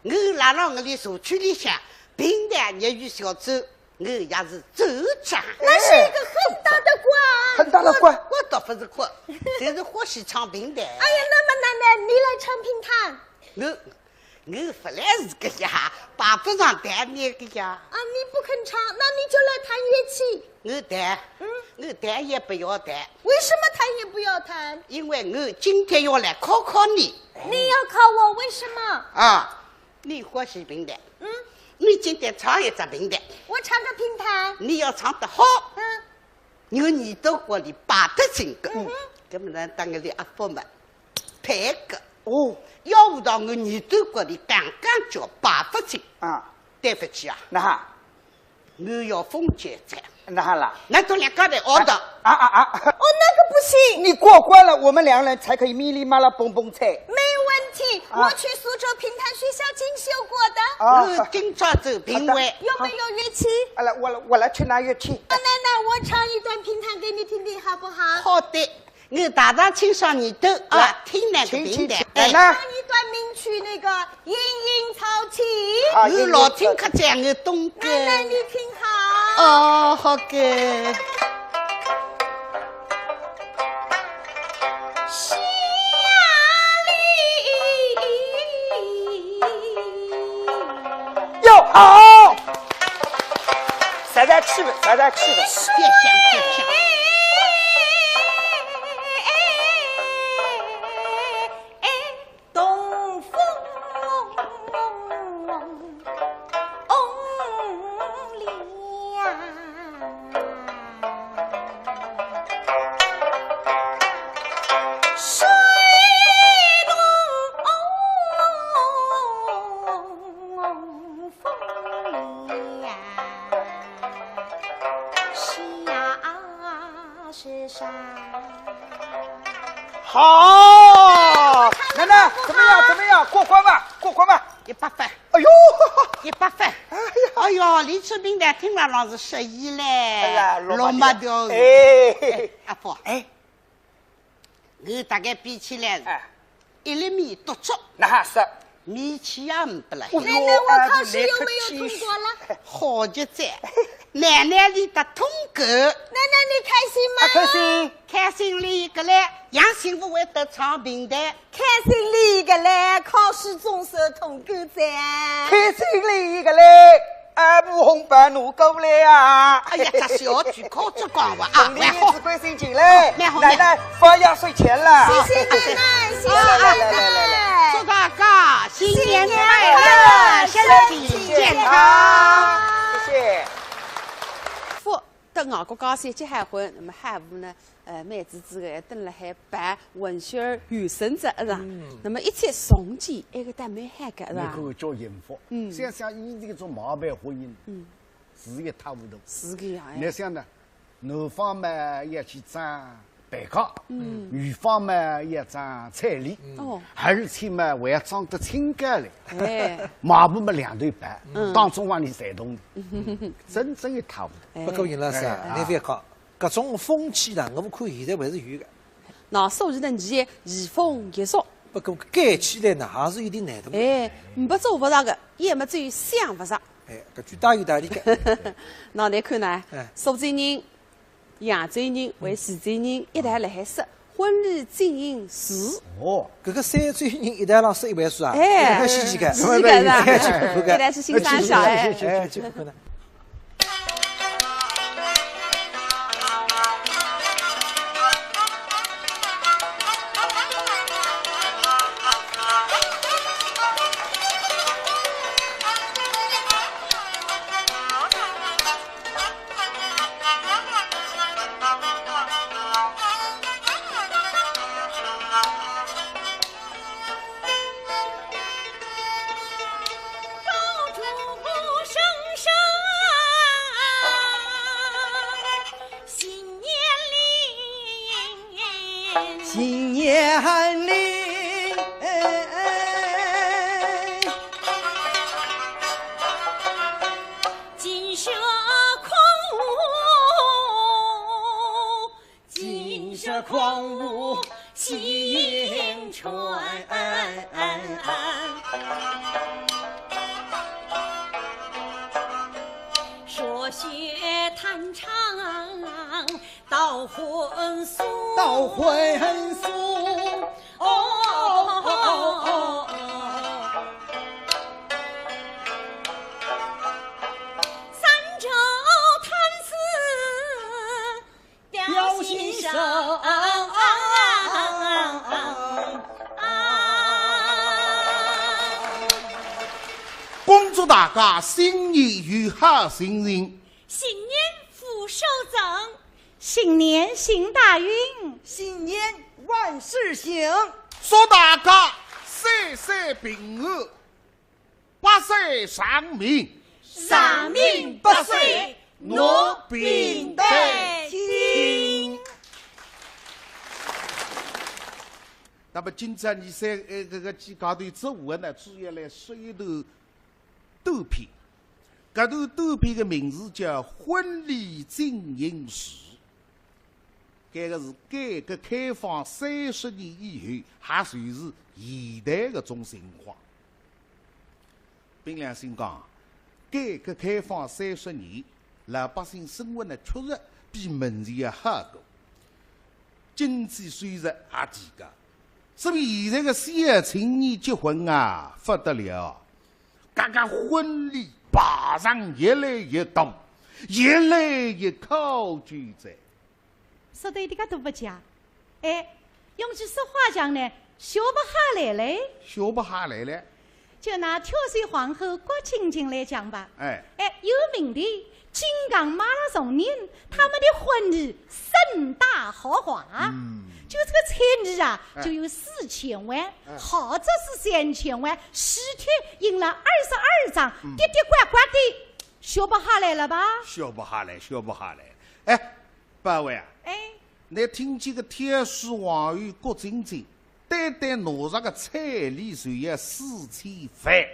嗯，我辣辣我的社区里向，评弹业余小组，我也是组长。那是一个很大的官。很大的官。我，我倒不是哭，就是欢喜唱评弹。哎呀，那么奶奶，你来唱评弹。我，我本来是个呀，排不上台面个呀。啊，你不肯唱，那你就来弹乐器。 我弹，嗯，我弹也不要弹。为什么弹也不要弹？因为我今天要来考考你。你要考我为什么？啊，你欢喜评弹，嗯，你今天唱一只评弹。我唱个评弹。你要唱得好，嗯，我耳朵管里排得清个，嗯哼，搿么呢，当个阿福嘛，配个。哦，要不到我耳朵管里刚刚叫排不清啊，对不起啊。那哈， 我要封建才。那好了。那都两个人熬的。啊啊啊！哦，那个不行。你过关了，我们两人才可以咪哩嘛啦蹦蹦菜。没问题，啊，我去苏州评弹学校进修过的。啊，我今朝做评委。有没有乐器？啊，来，我来，我来去拿乐器。啊，奶奶，我唱一段评弹给你听听，好不好？好的。 我大大清爽耳朵啊，来，听那个评弹。请，请，请，哎，来，来。唱一段名曲，那个《莺莺草起》。啊，我老听客讲我懂个。来，来，你听好。哦，好个。哟，好。 啥啥气氛，啥啥气氛。别想，别想。东风红了，水东 风呀，下雪山。好，奶奶，怎么样？怎么样？过关吧，过关吧。一百分。哎呦，一百分。哎呀，哎呦，李春平的听了老是失意嘞，哎呀，落落寞掉了。哎，哎，阿福，哎， 我大概比起来是，哎，一粒米笃笃，那还是米气也没得了。哦哟，奶奶，我考试有没有通过了？哎，好极哉，奶奶你的通过。奶奶，你开心吗？啊，开心。开心哩个嘞，杨幸福会得唱评弹。开心哩个嘞，考试总算通过哉。开心哩个嘞， 啊，五红八路过来啊！哎呀，这小鬼口子讲话啊，送点面子关心情嘞，蛮好，蛮好。奶奶发压岁钱了。谢谢奶奶，谢谢奶奶。来，来，来，来，来。祝大家新年快乐，新年快乐，身体健康。谢谢。福，到外国家去结好婚，那么还不呢？ 呃，妹子之后蹲辣海办文学儿有成者，是吧？嗯。那么一切从简，埃个倒蛮好个，是吧？侬看叫幸福。嗯。想想伊搿种毛病婚姻，嗯，是一塌糊涂。是个呀，哎。侬想呢，男方嘛要去争陪嫁，嗯，女方嘛要争彩礼，嗯。哦。而且嘛还要争得清高嘞。哎。买卖嘛两头办，嗯。当中往里侪动的，嗯。真正一塌糊涂。哎。不过尹老师啊，哎。侬覅讲， 搿种风气呢，我看现在还是有个。那所以呢，你也移风易俗。不过改起来呢，还是有点难度。哎，没做勿着个，也没只有想勿着。哎，搿句大有道理个。那侬看呢？哎。苏州人、扬州人为徐州人一道辣海说，婚礼进行时。哦，搿个三州人一道浪说一回书啊，哎，搿个稀奇个。是个，是吧？哎，去看看。一道去欣赏一下，哎。哎，去看看呢。 新年里，新年里，哎，金蛇狂舞，金蛇狂舞，喜迎说学弹唱到婚俗，到婚俗。哦，三朝弹词 表心声。恭祝大家新年有好心情。新年福寿增。新年行大运。新年万事兴。祝大家岁岁平安。 百岁长命，长命百岁，我平台听。那么今朝伲三，呃，搿个几家头做客呢，主要来说一段短篇。搿段短篇的名字叫《婚礼进行时》。 搿个是改革开放三十年以后，也就是现在搿种情况。凭良心讲，改革开放三十年，老百姓生活呢，确实比门前要好过，经济收入也提高，所以现在个小青年结婚啊，不得了，搿个婚礼排场越来越多，越来越考究哉。 说得一点个都不假。哎，用句俗话讲呢，学不下来嘞。学不下来嘞。就拿挑选皇后郭晶晶来讲吧。哎。哎，有名的金港马拉松人，他们的婚礼盛大豪华。嗯。就这个彩礼啊，哎。就有四千万，哎。豪宅是三千万，喜帖印了二十二张，嗯。滴滴呱呱的，学不下来了吧？学不下来，学不下来。哎， 八位啊，哎。倷听见个挑选皇后郭晶晶，单单拿着个彩礼就要四千万。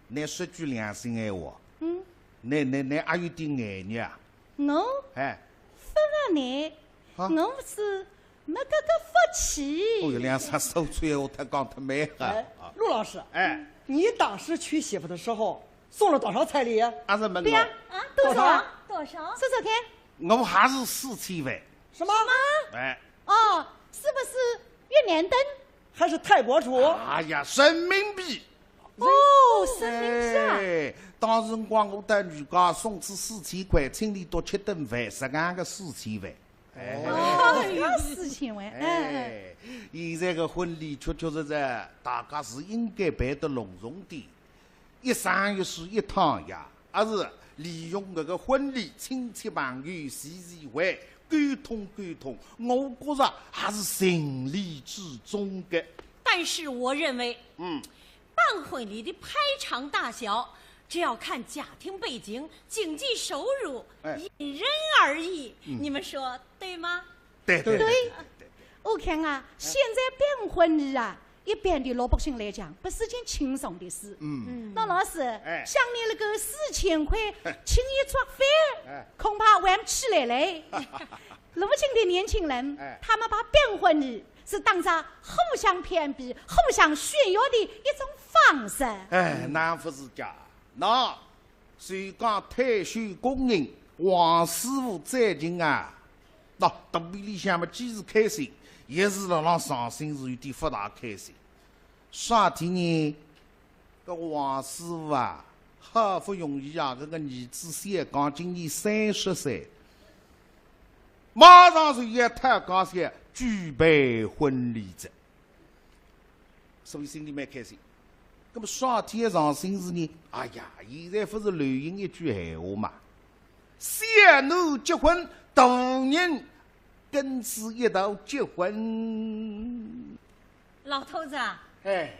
倷说句良心闲话，嗯。倷，倷，倷阿有点眼热啊？我？哎。勿啊，倷，啊？我是没搿个福气。哦哟，两声说出闲话，忒讲忒美了。哎，啊。陆老师，哎。你当时娶媳妇的时候， 送了多少彩礼？阿是问我。对呀，啊，多少？多少？多少？说说看。我还是四千万。什么？哎。哦，是不是越南盾？还是泰国图？哎呀，人民币。哦，人民币啊。哎，当时辰光我到女家送仔四千块，请俚笃吃顿饭，实梗个四千万。哎。哦，要四千万，哎。哎，现在个婚礼确确实实，大家是应该办得隆重点。 一生一世一趟呀，还是利用搿个婚礼，亲戚朋友聚聚会，沟通沟通，我觉着还是情理之中的。但是我认为，嗯。办婚礼的排场大小，只要看家庭背景、经济收入，哎。因人而异。嗯。你们说对吗？ 对，对，对，对，对，对。我看啊，现在办婚礼啊，一般的老百姓来讲，不是件轻松的事。嗯。嗯。那老师，哎。像你那个四千块，请一桌饭，哎。恐怕玩不起来嘞。如今的年轻人，哎。他们把办婚礼是当作互相攀比、互相炫耀的一种方式。哎，那不是假。那 所以讲退休工人，王师傅最近啊，喏，肚皮里向么既是开心，也是辣辣伤心，是有点勿大开心。啥体呢？搿王师傅啊，好不容易啊，搿个儿子小刚今年三十岁，马上就要讨家小举办婚礼哉。 所以心里蛮开心。那么啥体上心事呢？哎呀，现在不是流行一句闲话嘛，小囡结婚，大人跟仔一道结婚。老头子啊，哎。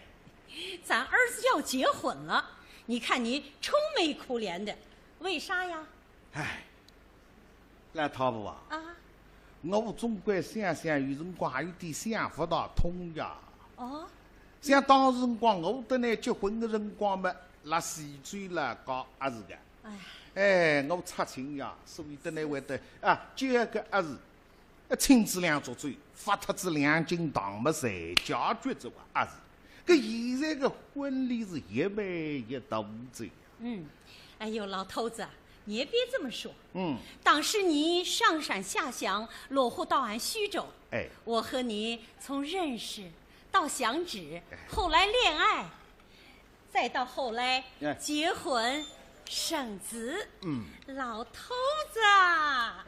咱儿子要结婚了，你看你愁眉苦脸的，为啥呀？ 哎，老太婆啊，啊？我总归想想，有辰光还有点想勿大通呀。哦？像当时辰光，我搭倷结婚的辰光嘛，辣泉州老家阿是个。哎。哎，我出亲呀，所以搭倷会得，啊，叫个阿是。呃，亲子两桌酒，发脱仔两斤糖么，侪解决哉哇，阿是？搿现在个婚礼是越办越大哉。嗯，哎呦，老头子，你也别这么说。嗯。当时你上山下乡，落户到俺徐州，哎。我和你从认识到相知，哎。后来恋爱，再到后来，哎。结婚生子。嗯。老头子啊。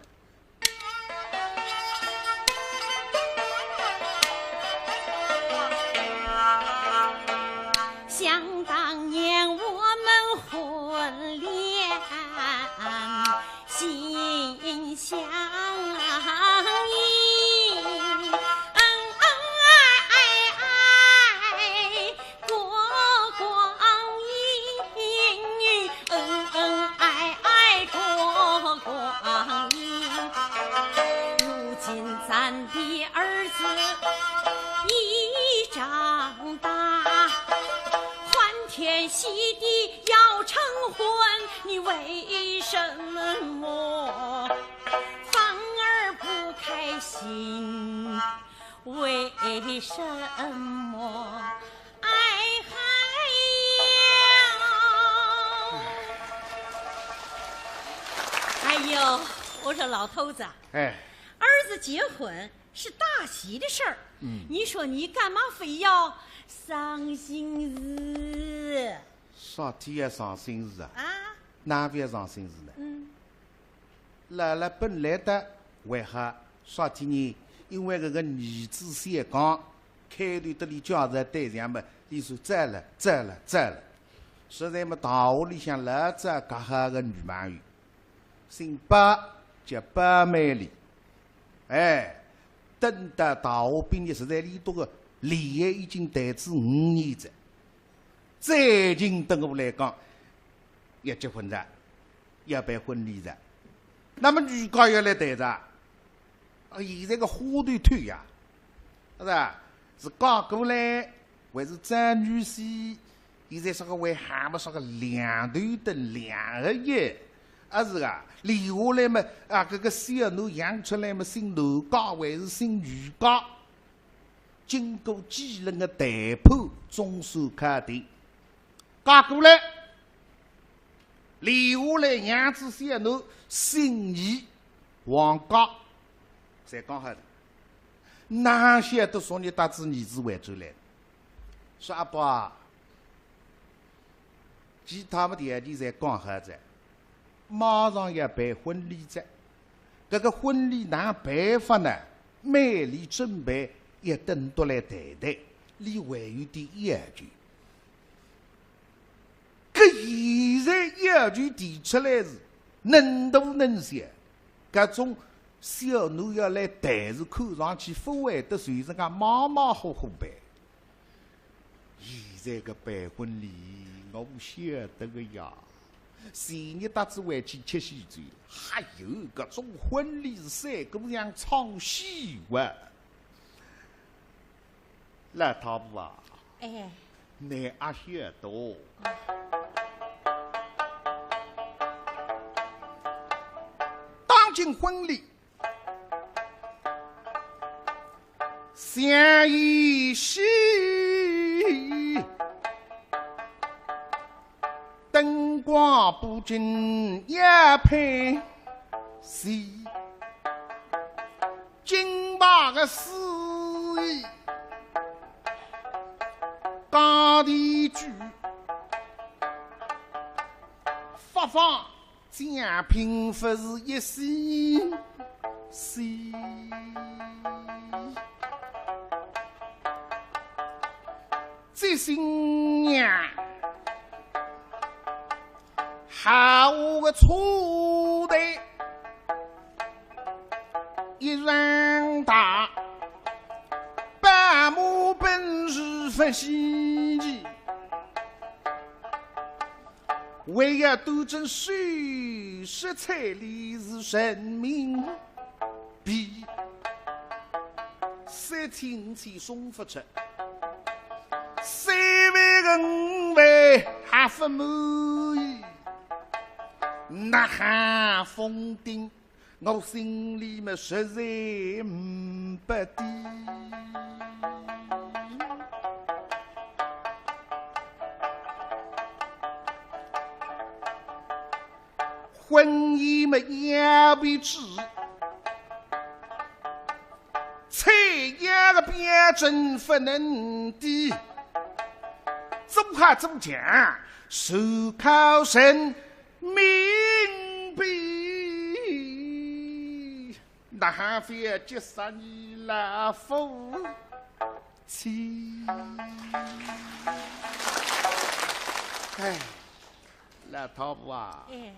想当年我们婚联心相印，恩恩爱爱过光阴，恩恩爱爱过光阴。如今咱的儿子已长大，欢天喜地要成婚，你为什么反而不开心？为什么？哎嗨呀！哎呦，我说老头子啊，哎。儿子结婚是大喜的事儿，嗯。你说你干嘛非要伤心事？啥体要伤心事啊？啊？哪会要伤心事呢？嗯。 辣辣本来的还好，啥体呢？因为搿个儿子小刚，开头搭俚介绍对象么，俚说早了，早了，早了。实在么，大学里向老早交好个女朋友，姓包，叫包美丽。哎，等到大学毕业，实在俚笃个恋爱已经谈仔五年哉。 最近等我来讲，要结婚哉，要办婚礼哉。那么女家要来谈哉，啊，现在个花头透呀，是吧？是嫁过来，还是张女婿？现在啥个还喊么啥个两头等两个爷，啊是啊，留下来么，啊，搿个小囡养出来么姓男家还是姓女家？ 经过几轮个谈判，总算敲定。嫁过来，留下来养仔小囡，姓倪，王家，侪讲好哉。哪晓得昨日带仔儿子回转来，说：“阿爸啊，其他么条件侪讲好哉，马上要办婚礼哉。 搿个婚礼哪办法呢？美丽准备要等到来谈谈，俚还有点要求。搿现在要求提出来是能大能小，搿种小囡要来谈是看上去勿会得随人家马马虎虎办。” 现在个办婚礼，我晓得个呀。前日搭仔回去吃喜酒，还有搿种婚礼是三姑娘唱戏哇。老太婆啊，哎。你阿晓得哦？当今婚礼 相依戏，灯光布景也配齐，金牌个司仪，讲第一句，发放 奖品勿是一些些。这新娘好个错的，一人大，白马本是勿稀奇。 为要端正首饰彩礼是人民币，三千五千送勿出，三万个五万还勿满意，呐喊封顶。我心里么实在呒不底。婚姻么要不止，采样个标准不能低，做好做强，就靠人民币。 那还非要急煞你老夫妻。哎，老太婆啊，哎。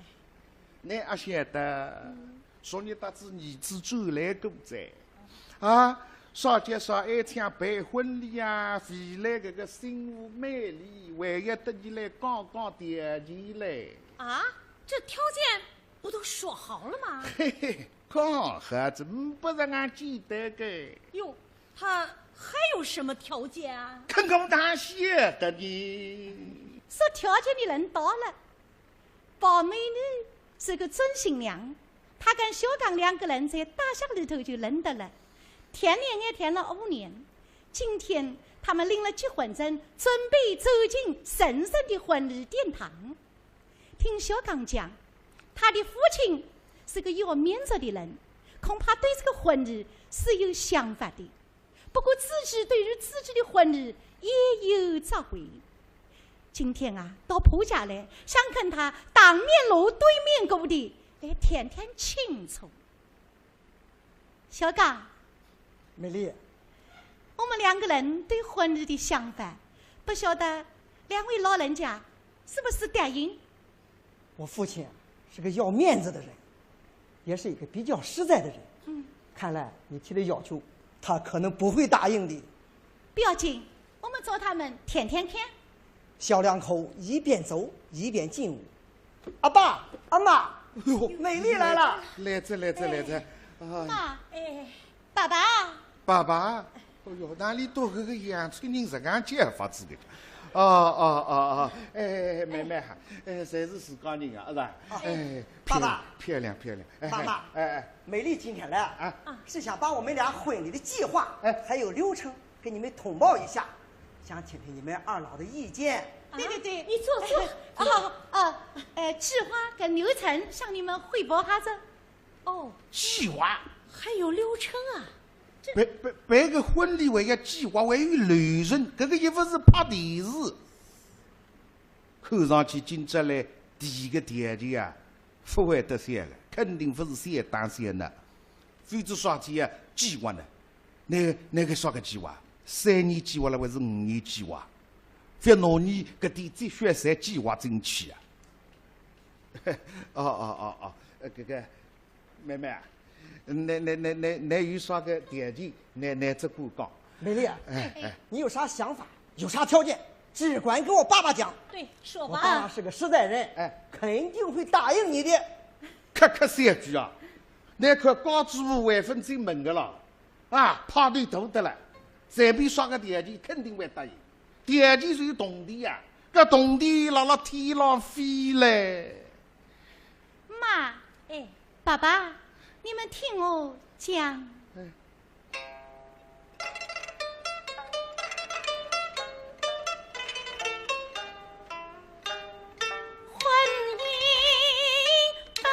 你阿晓得，嗯。昨日搭仔儿子转来过哉。啊，啥叫啥爱抢办婚礼啊，未来搿个新妇美丽，还要搭你来讲讲条件嘞。啊，这条件不都说好了吗？嘿嘿， 讲好仔，呒不实梗简单个。哟，他还有什么条件啊？可我哪晓得呢？说条件的人到了，宝美女是个准新娘，她跟小刚两个人在大学里头就认得了，谈恋爱谈了五年，今天他们领了结婚证，准备走进神圣的婚礼殿堂。 听小刚讲，他的父亲是个要面子的人，恐怕对这个婚礼是有想法的。不过自己对于自己的婚礼也有着回。今天啊，到婆家来，想跟他当面锣对面鼓的来谈谈清楚。 小刚。美丽。我们两个人对婚礼的想法，不晓得两位老人家是不是答应？我父亲啊，是个要面子的人，也是一个比较实在的人。嗯。看来你提的要求，他可能不会答应的。不要紧，我们找他们谈谈看。 小两口一边走一边进屋。阿爸，阿妈，哎呦，美丽来了。来哉，来哉，来哉。哎，啊，妈，哎，爸爸。爸爸，哎呦，哪里多个个洋春人实梗叫法子的？哦，哦，哦，哦，哎，妹妹哈，哎，侪是自家人啊，是吧？哎，爸爸。漂亮，漂亮，漂亮。哎，妈妈，哎，哎。美丽今天来啊，啊。是想把我们俩婚礼的计划，哎。还有流程 给你们通报一下，想听听你们二老的意见。对对对，你坐，坐。啊，啊，呃，计划跟流程向你们汇报哈子。哦，计划？还有流程啊？这，办，办，办个婚礼还要计划，还有流程，搿个又不是拍电视。看上去今朝来第一个条件啊， 勿会得小个，肯定勿是小打小闹。否则啥体啊，计划呢？那，那个啥个计划？三年计划了还是五年计划？覅拿伲搿点积蓄侪计划进去啊！哦，哦，哦，哦，呃，搿个，妹妹啊，那，那，那，那，那有啥个条件，那，那只管讲。美丽啊，哎，哎。你有啥想法，有啥条件，只管给我爸爸讲。对，说吧。我爸爸是个实在人，哎。肯定会答应你的。 客客气句啊，那块家主婆还分进门个了，啊，派头大得了，随便啥个条件肯定会答应。条件是有铜钿呀，搿铜钿辣辣天浪飞嘞。妈，哎，爸爸，你们听我讲。哎。 婚姻办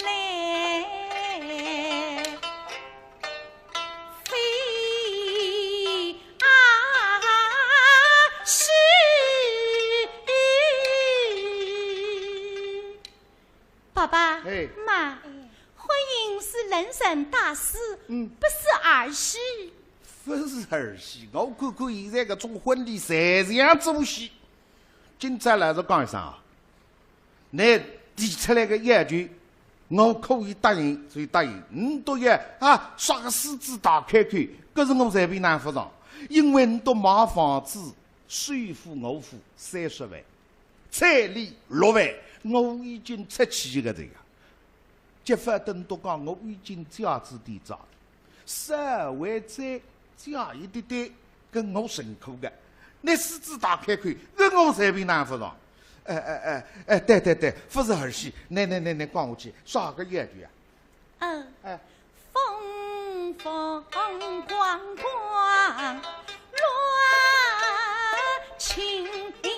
来，非啊是。爸爸，哎。妈，婚姻是人生大事，嗯。不是儿戏。不是儿戏，我看看现在搿种婚礼侪像做戏。今朝老实讲一声啊， 倷提出来个要求，我可以答应就答应，倷笃要啊，啥个狮子大开口，搿是我随便拿勿上，因为倷笃买房子，首付我付三十万，彩礼六万，我已经出去个这个。 结婚等到讲我已经价值低价了，稍微再加一点点，跟我认可个。那狮子大开口，搿我随便拿勿上。哎哎哎哎，对对对，不是儿戏，那那那那讲下去，啥个演员啊？嗯，哎，风风光光乱青里。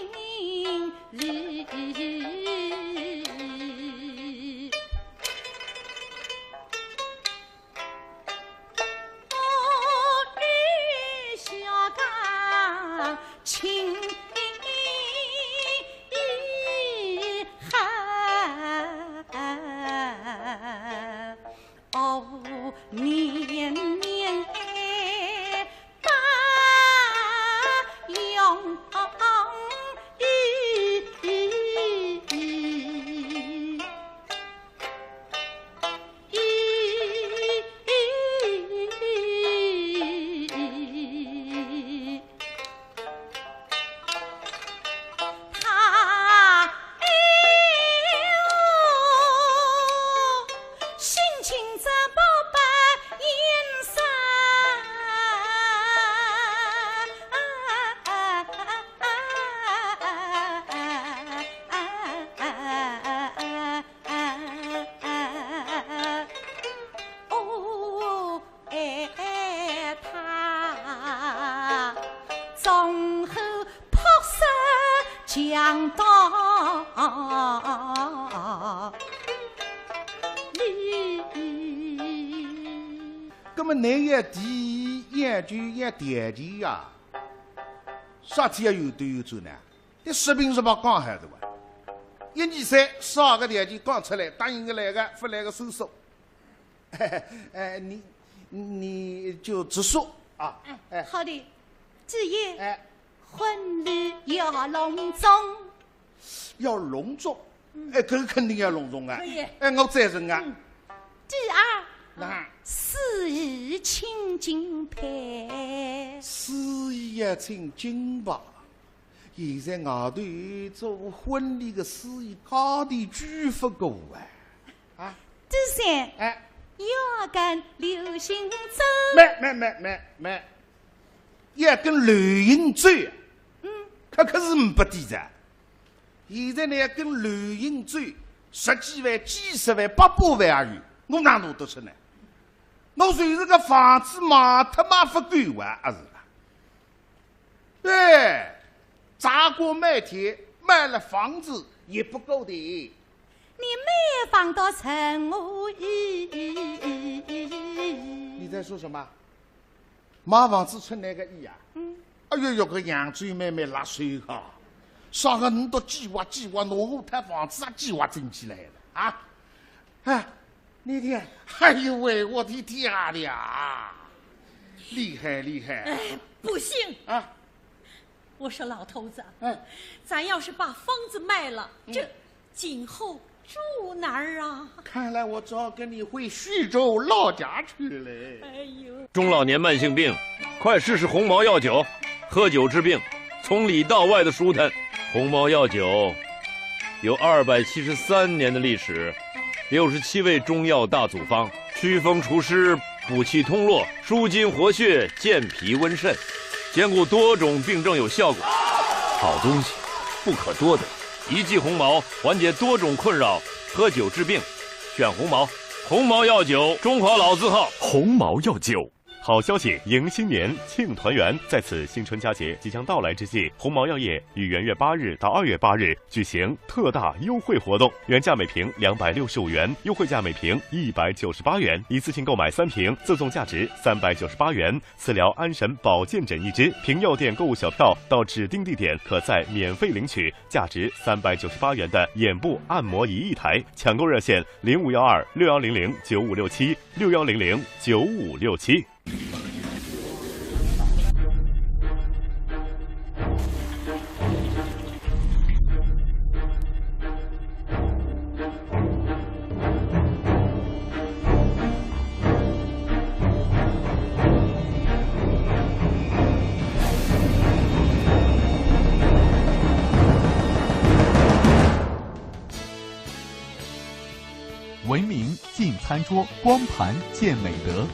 葛么，倷要第一，要就要条件呀，啥体要有对有做呢？倷说明是吧？讲好的哇，一二三，啥个条件讲出来，答应个来个，不来个算数。哎，你，你就直说啊。哎，哎，好的，第一，哎，婚礼要隆重。要隆重？嗯。哎，搿肯定要隆重啊。可以。哎，我赞成啊。嗯。第二，那，司仪请敬佩。司仪要请敬吧。 现在外头做婚礼个司仪价钿贵不过啊。啊？第三，哎，要跟流行走。慢慢慢慢慢，要跟流行走啊？嗯。搿可是呒不底子啊。现在呢，要跟流行走，十几万、几十万、百把万也有，我哪拿得出呢？我就是个房子卖脱卖不够啊，阿是啦？ 哎，砸锅卖铁，卖了房子也不够的。你卖房到什么意义？你在说什么？卖房子出哪个意啊？嗯。哎呦呦，搿扬州妹妹辣手哈，啥个倷笃计划计划，拿我套房子也计划进去来了啊？哎， 你听，哎呦喂，我的天啊！厉害，厉害！哎，不行啊！我说老头子，哎，咱要是把房子卖了，嗯，这今后住哪儿啊？看来我只好跟你回徐州老家去了。哎呦，中老年慢性病，快试试鸿茅药酒，喝酒治病，从里到外的舒坦。鸿茅药酒有二百七十三年的历史， 六十七味中药大组方，祛风除湿，补气通络，舒筋活血，健脾温肾，兼顾多种病症有效果。好东西，不可多得。一剂鸿茅，缓解多种困扰，喝酒治病，选鸿茅。鸿茅药酒，中华老字号。鸿茅药酒。 好消息迎新年，庆团圆。在此新春佳节即将到来之际，鸿茅药业于元月八日到二月八日举行特大优惠活动，原价每瓶两百六十五元，优惠价每瓶一百九十八元，一次性购买三瓶，赠送价值三百九十八元磁疗安神保健枕一支。凭药店购物小票到指定地点，可在免费领取价值三百九十八元的眼部按摩仪一台。抢购热线零五幺二六幺零零九五六七，六幺零零九五六七。 文明进餐桌，光盘见美德。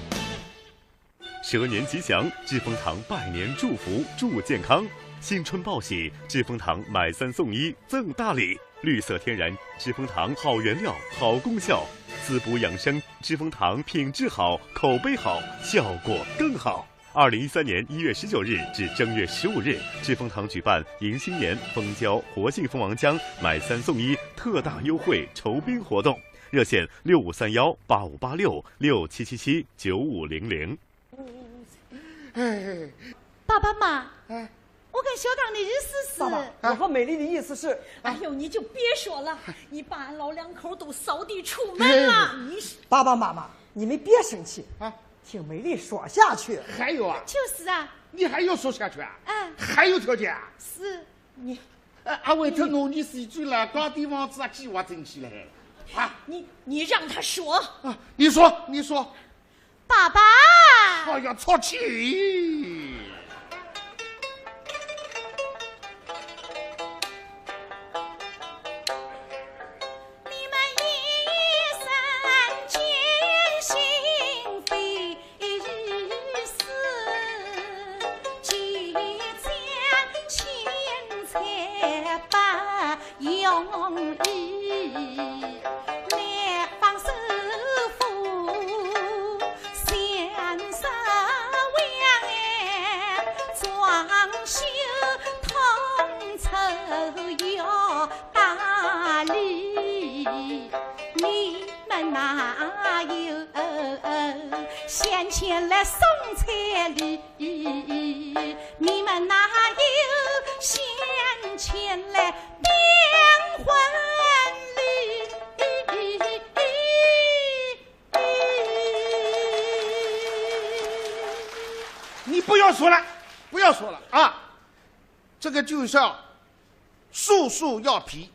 蛇年吉祥，致丰堂拜年祝福，祝健康。新春报喜，知蜂堂买三送一赠大礼，绿色天然知蜂堂，好原料，好功效，滋补养生，知蜂堂品质好，口碑好，效果更好。二零一三年一月十九日至正月十五日，知蜂堂举办迎新年蜂胶活性蜂王浆买三送一特大优惠酬宾活动，热线六五三幺八五八六、六七七七九五零零。哎，爸爸妈，哎，我跟小刚的意思是，爸爸，我和美丽的意思是，哎呦，你就别说了，你把俺老两口都扫地出门了。你是爸爸妈妈，你们别生气啊，听美丽说下去。还有啊，就是啊，你还要说下去啊？哎，还有条件啊？是你，哎，阿伟特拿你死罪了，搞点房子啊，计划进去了还，啊你你让他说，啊，你说，你说，爸爸，哎呀，操气！你们一生艰辛费时，几番千财百用意，买房首付，先上万，装修统筹要打理，你们哪有闲钱来送彩礼？你们哪有闲钱来订婚礼？你不要说了，不要说了啊！这个就是啊，树树要皮，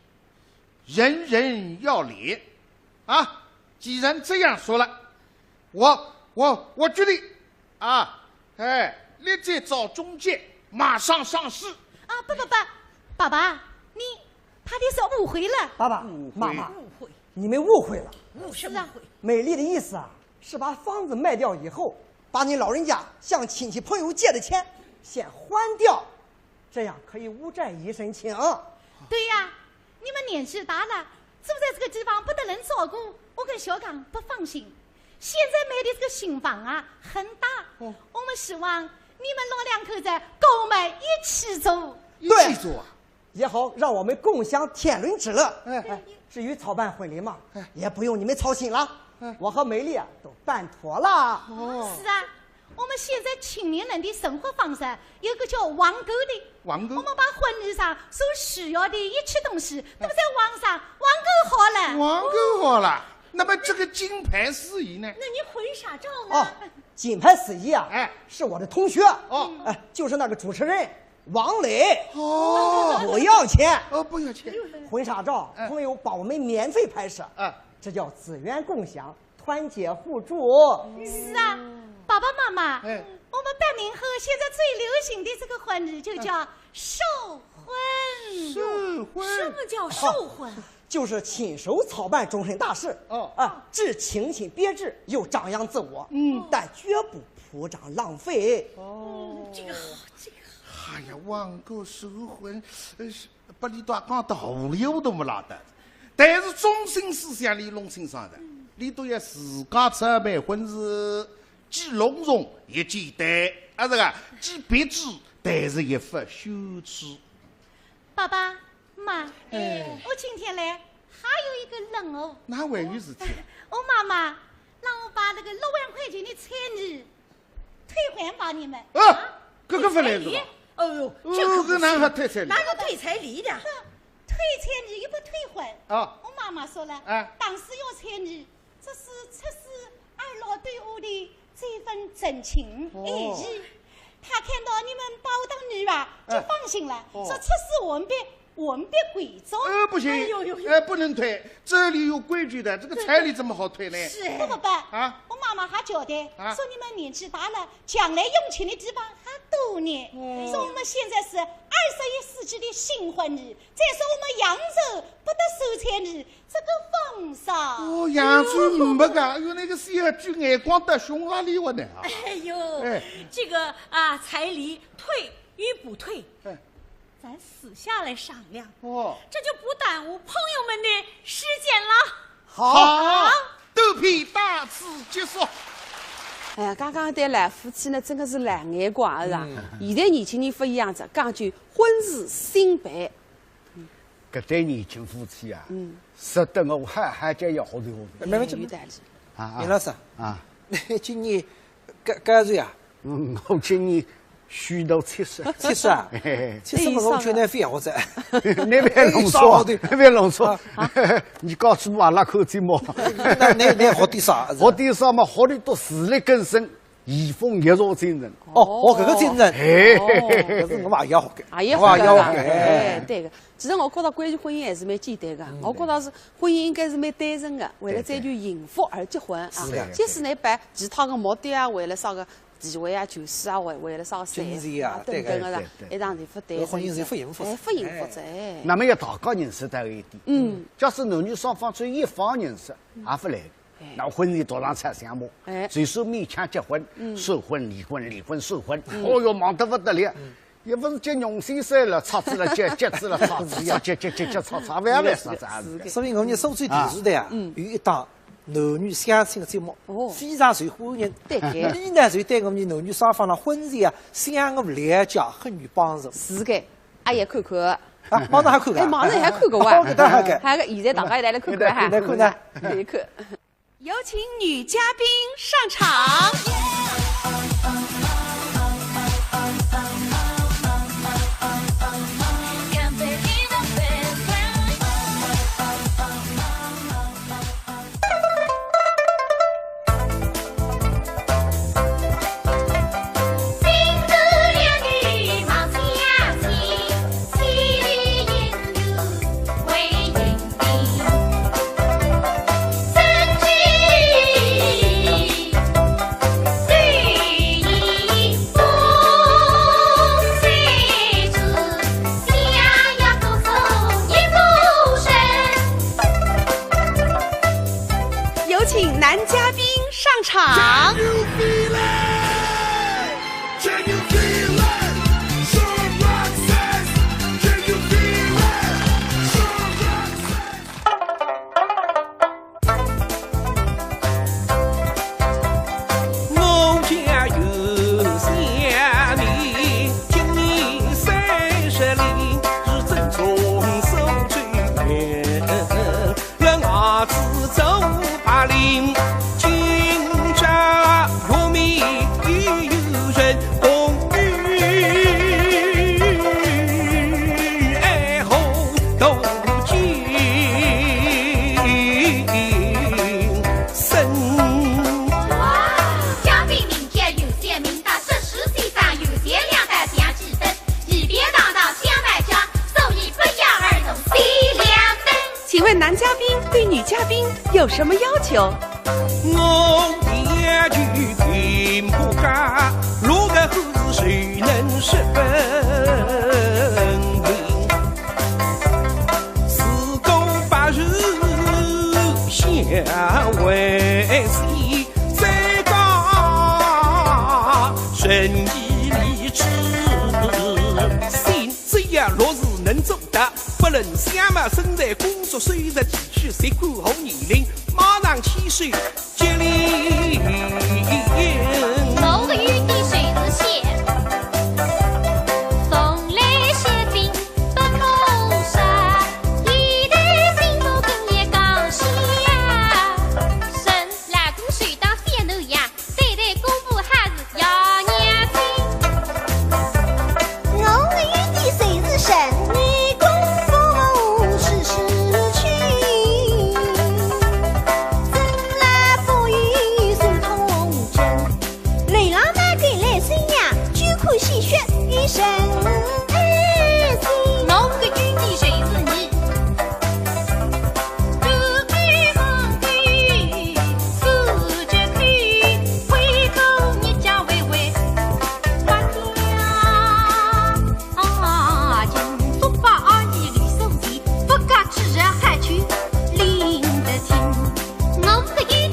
人人要脸啊！既然这样说了，我我我决定啊，哎，立即找中介，马上上市。啊，不不不，爸爸，你他这是误会了。爸爸误会妈妈，误会，你们误会了。误什么会？美丽的意思啊，是把房子卖掉以后，把你老人家向亲戚朋友借的钱先还掉，这样可以无债一身轻。对呀，你们年纪大了，住在这个地方不得人照顾，我跟小刚不放心。现在买的这个新房啊，很大，哦我们希望你们老两口子跟我们一起住。一起住啊？也好让我们共享天伦之乐。哎哎，至于操办婚礼嘛哎，也不用你们操心了哎。我和美丽啊都办妥了。哦，是啊，我们现在青年人的生活方式有个叫网购的，网购我们把婚礼上所需要的一切东西都在网上网购好了。网购好了。那么这个金牌司仪呢？那你婚纱照哦呢？，金牌司仪啊，哎是我的同学，哦哎，就是那个主持人王磊，哦不要钱。哦，不要钱。婚纱照哎朋友帮我们免费拍摄，哎，这叫资源共享，团结互助。是啊，爸爸妈妈，哎我们八零后现在最流行的这个婚礼就叫寿婚。寿婚。什么叫寿婚？就是亲手操办终身大事。哦啊，既清新别致，又张扬自我。嗯但绝不铺张浪费。哦，这个好，这个好。哎呀，网购寿婚，呃，是把里头讲到糊里糊涂么啦的。但是中心思想里弄清爽的，里头要自家操办婚事，既隆重也简单，啊，这个既别致，但是也不羞耻。爸爸妈妈，哎我今天来还有一个任务。哪还有事体？我妈妈让我把那个六万块钱的彩礼退还给你们。啊，搿个勿来事吧？哦呦，哦，这可不搿哪还行，退彩礼？哪有退彩礼的？退彩礼又不退婚。啊我妈妈说了，哎当时要彩礼，这是出自二老对我的这份真情哦爱意。她看到你们包大礼吧，就哎放心了，哦说出自我们的我们的贵重。呃，不行，哎呦呦呦哎，不能退，这里有规矩的，这个彩礼怎么好退呢？是哎不不不，啊我妈妈还交代，啊说你们年纪大了，将来用钱的地方还多呢。哦说我们现在是二十一世纪的新婚礼，再说我们扬州不得收彩礼，这个风尚。哦，扬州没个，原来个小鬼眼光到凶哪里我呢啊？哎呦，哎这个啊，彩礼退与不退，哎咱私下来商量，哦，这就不耽误朋友们的时间了。好，好，短篇到此结束。哎呀，刚刚对老夫妻呢，真的是老眼光啊。嗯。现在年轻人不一样子，讲究婚事先办。搿对年轻夫妻啊，嗯，值得我好好叫伊学习学习。没问题。哎，有道理。啊，啊，林老师，啊，你今年 搿，搿是呀？嗯，我今年虚度七十。七十啊？嘿嘿嘿。七十嘛，我劝侬覅学哉。侬覅弄错，哎，啥学的？侬覅弄错。啊？你告诉我阿拉看节目。那，那，那学的啥？学的啥嘛，学的都自力更生，移风易俗精神。哦，哦，搿个精神。哎。哦，搿是我也要学个。啊，也我也要学个。学个。哎，对个。其实我觉得关于婚姻还是蛮简单个，嗯。我觉得是婚姻应该是蛮单纯个，为了追求幸福而结婚啊。是的。即使侬办 其他个目的啊，为了啥个地位啊、权势啊，为，为了啥个财富啊，金钱啊，等等个啦，对个。对，对，对。一场是勿对个。婚姻是勿幸福，哎，勿幸福哉。哎。那么要大家认识到一点，嗯。假使男女双方只有一方认识，也勿来。哎。那婚姻多上拆相嘛，哎。就算勉强结婚，嗯。闪婚、离婚、离婚、闪婚，嗯。哦哟，忙得不得了。嗯。 也勿是结容易散了，拆仔了结，结仔了拆仔，结，结，结，结，拆，拆，勿要来说这样子。是的。所以我们苏州电视台啊，嗯。有一档男女相亲的节目，哦。非常受欢迎。对，对。伊呢，就对我们男女双方的婚姻啊，相互了解很有帮助。是的，阿也看看。啊，马上还看个啊？哎，马上还看个哇。好个，当然个。还有个，现在大家一道来看看哈。来看呢。来看。 有请女嘉宾上场。有请男嘉宾上场。 Can you feel it? Can you feel it? Show Roxas. Can you feel it? Show Roxas. 我家有小名，今年三十零，是正宗苏州人。 人儿子走八零，今朝我们又有人同居，爱好多精深。嘉宾名片有些名，但是实际上有些两道相几分。 一边当当相爱家，所以不约而同洗两灯。请问男嘉宾对女嘉宾有什么要求？我要求并不高，如果合适谁能十分灵。四个八字相为谁再讲仁义礼智信。 只要落实能做到，不论相貌、身材、工作、收入、地区、籍贯和年龄，马上牵手结婚。我的优点就是闲，从来是并不谋杀，一代幸福更也讲笑。人老公手当小奴呀， 对待姑父还是要娘亲。我的优点就是神，你功夫事事精，真来不与世通真。流浪那个来新娘，就看戏谑一身爱情。我的优点就是你， 我的优点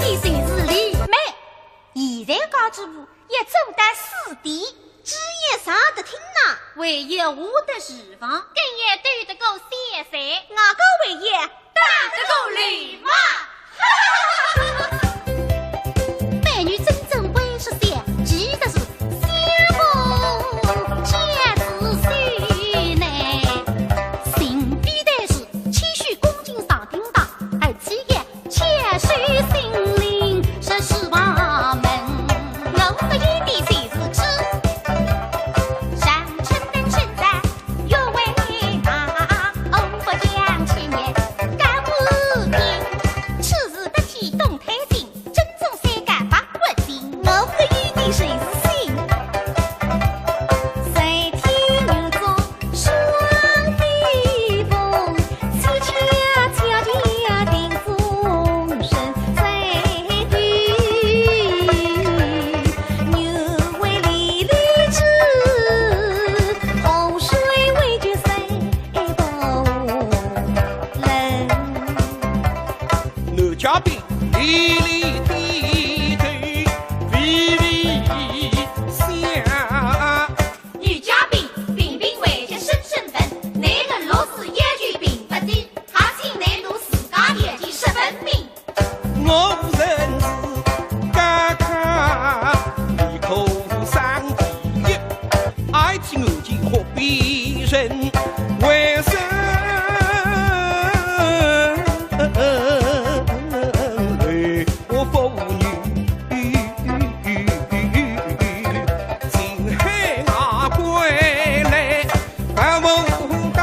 就是你美。现在家主婆也做得四点，只也上得厅堂。唯一下得厨房，更要斗得过小三，我个唯一打得过流氓。美女真正会说笑，其实是相公家子秀呢。性必但是谦虚恭敬上厅堂，而且也 且是心灵十四八门，我个一点就是知。上称等身在越为大，我不讲千言告不平。此事不提动太心，真正三个八不行，我个一点就是心。在天有座 双飞凤，七巧巧巧定终身，在对月为离离枝，洪水为决水不冷。男嘉宾，立立点头，微微一笑。 女嘉宾，屏屏回绝深深问，男人若是要求并不低，还请男奴自家条件说分明。我人是家家，你可上第一，爱情爱情何必人为生？ 我妇女情海外归来，不问高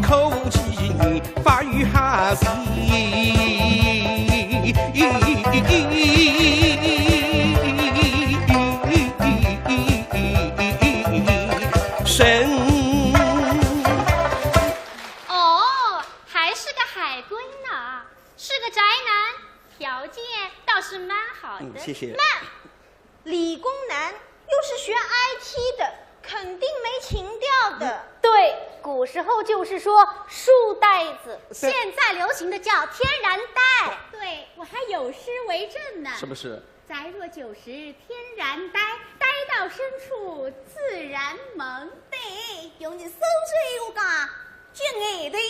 科技，发育还是神。 哦，还是个海归呢，是个宅男，条件倒是蛮好的。嗯，谢谢。慢，理工男又是学I T的，肯定没情调的。对，古时候就是说书呆子。现在流行的叫天然呆。对，我还有诗为证呢。什么诗？宅若九十天然呆，呆到深处自然萌。对，用你苏州话讲，就爱对你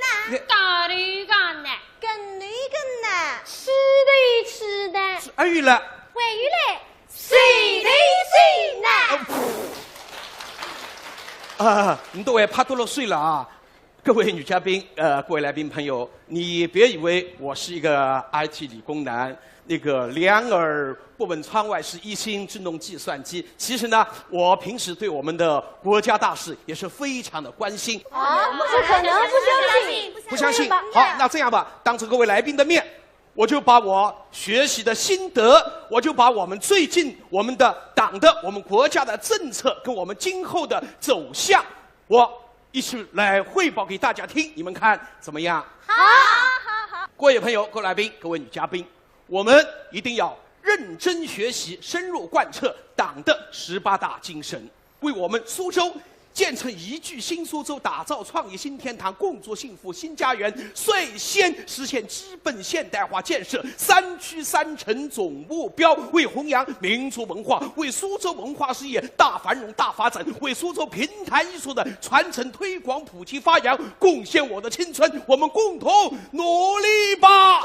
呢。你高头讲呢，跟头跟呢，吃头吃呢，哎了，回来，水头水呢。啊，你都还拍多了水了啊！各位女嘉宾，呃，各位来宾朋友，你别以为我是一个I T理工男，那个两耳不闻窗外事，一心只弄计算机。其实呢，我平时对我们的国家大事也是非常的关心。啊，不可能，不相信。不相信？吧好，那这样吧，当着各位来宾的面，我就把我学习的心得，我就把我们最近我们的党的、我们国家的政策跟我们今后的走向，我一起来汇报给大家听，你们看怎么样？好，好，好。各位朋友、各位来宾、各位女嘉宾，我们一定要认真学习，深入贯彻党的十八大精神，为我们苏州建成宜居新苏州，打造创业新天堂，共筑幸福新家园，率先实现基本现代化建设三区三城总目标，为弘扬民族文化，为苏州文化事业大繁荣、大发展，为苏州评弹艺术的传承、推广、普及、发扬贡献我的青春。我们共同努力吧！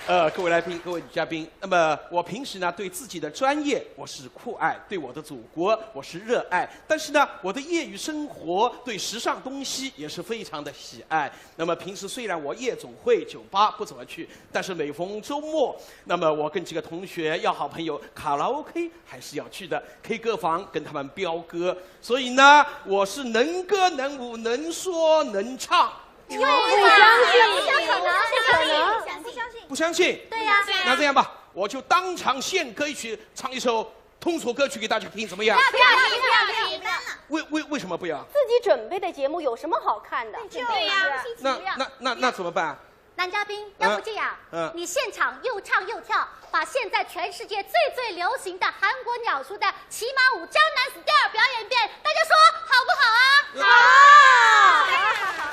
呃，各位来宾，各位女嘉宾，那么我平时呢，对自己的专业我是酷爱，对我的祖国我是热爱，但是呢，我的业余生活对时尚东西也是非常的喜爱。那么平时虽然我夜总会、酒吧不怎么去，但是每逢周末，那么我跟几个同学、要好朋友卡拉OK还是要去的，K歌房跟他们飙歌。所以呢，我是能歌能舞、能说能唱。不相信，不可能，不可能。不相信。不相信？对呀，那这样吧，我就当场献歌一曲，唱一首通俗歌曲给大家听，怎么样？不要不要不要不要不要。为为为什么不要？自己准备的节目有什么好看的？对呀，那那那那怎么办？男嘉宾，要不这样，嗯你现场又唱又跳，把现在全世界最最流行的韩国鸟叔的骑马舞江南 style 表演一遍，大家说好不好啊？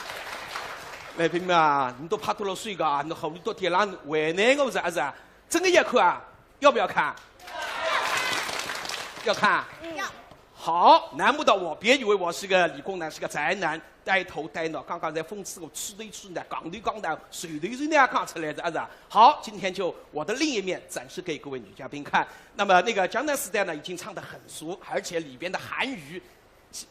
来宾们啊，你都拍多了水个啊，你好，你都天然为难我是啊是啊？真的也可啊？要不要看？要看？要。好，难不倒我，别以为我是个理工男，是个宅男，呆头呆脑。刚刚在风吹过，吃的吃的，讲的讲的，水的水的讲出来的，啊是啊。好，今天就我的另一面展示给各位女嘉宾看。那么那个江南四代呢，已经唱得很熟，而且里边的韩语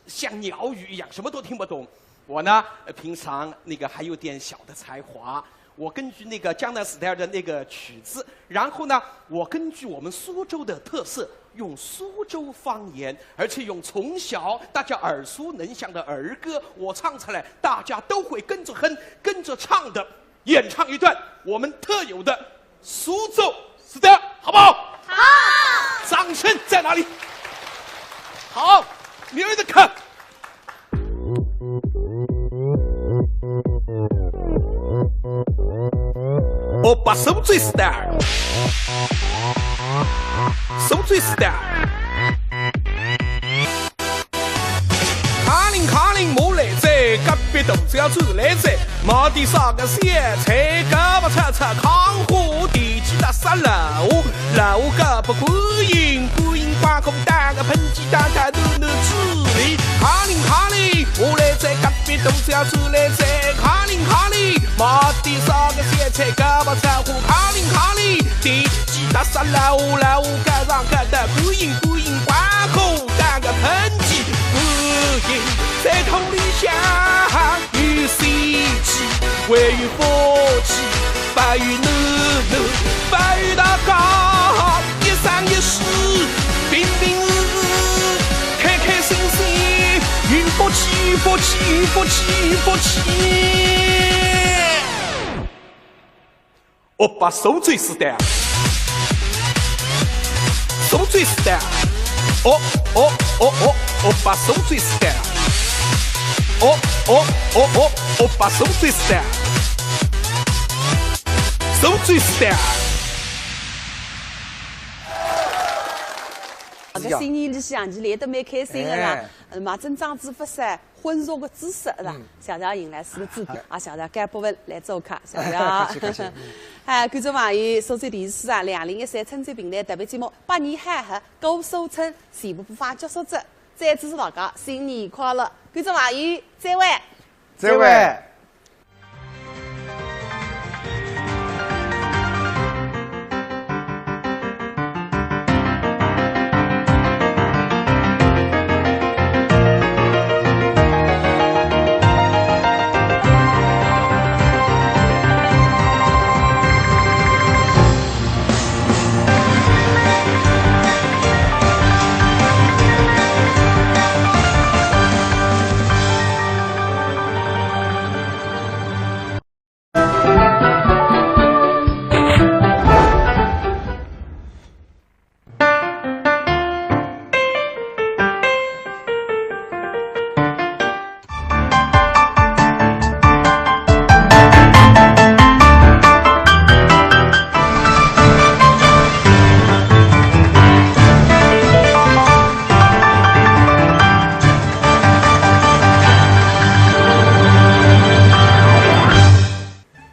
像鸟语一样，什么都听不懂。我呢，呃，平常那个还有点小的才华，我根据那个江南四代的那个曲子，然后呢，我根据我们苏州的特色，用苏州方言，而且用从小大家耳熟能详的儿歌，我唱出来，大家都会跟着哼、跟着唱的，演唱一段我们特有的苏州四调，好不好？好。掌声在哪里？好，没有人看。 오빠苏州四调，苏州四调。卡林卡林，我来哉，隔壁大小子来哉，买点啥个小菜，茭白炒炒炕虾，田鸡搭沙漏，漏虾茭白观音，观音刮骨打个喷 鸡蛋打肚皮滋味。卡林卡林，我来哉，隔壁大小子来哉，卡林卡林，买点啥个小菜，茭白炒炕，卡林卡林，田鸡搭沙漏，漏虾茭白搭观音，观音刮骨打个喷鸡，观音在土里向 有仙气，还有福气，保佑囡囡，保佑大家，一生一世，平平安安，开开心心，有福气，有福气，有福气，有福气。 오빠苏州四调。苏州四调。哦哦哦哦，오빠苏州四调。哦哦哦哦，오빠苏州四调。苏州四调。搿个新年里向，伊来得蛮开心个啦哎。呃，嘛，真正子勿少 婚俗个知识，是吧？嗯。谢谢邢老师个指点，啊，谢谢甘博文来做客，谢谢。客气，客气。嗯。哎，观众朋友，苏州电视台两零一三春节评弹特别节目《百年好合》过苏春全部播放结束哉，再次祝大家新年快乐，观众朋友，再会。再会。再会。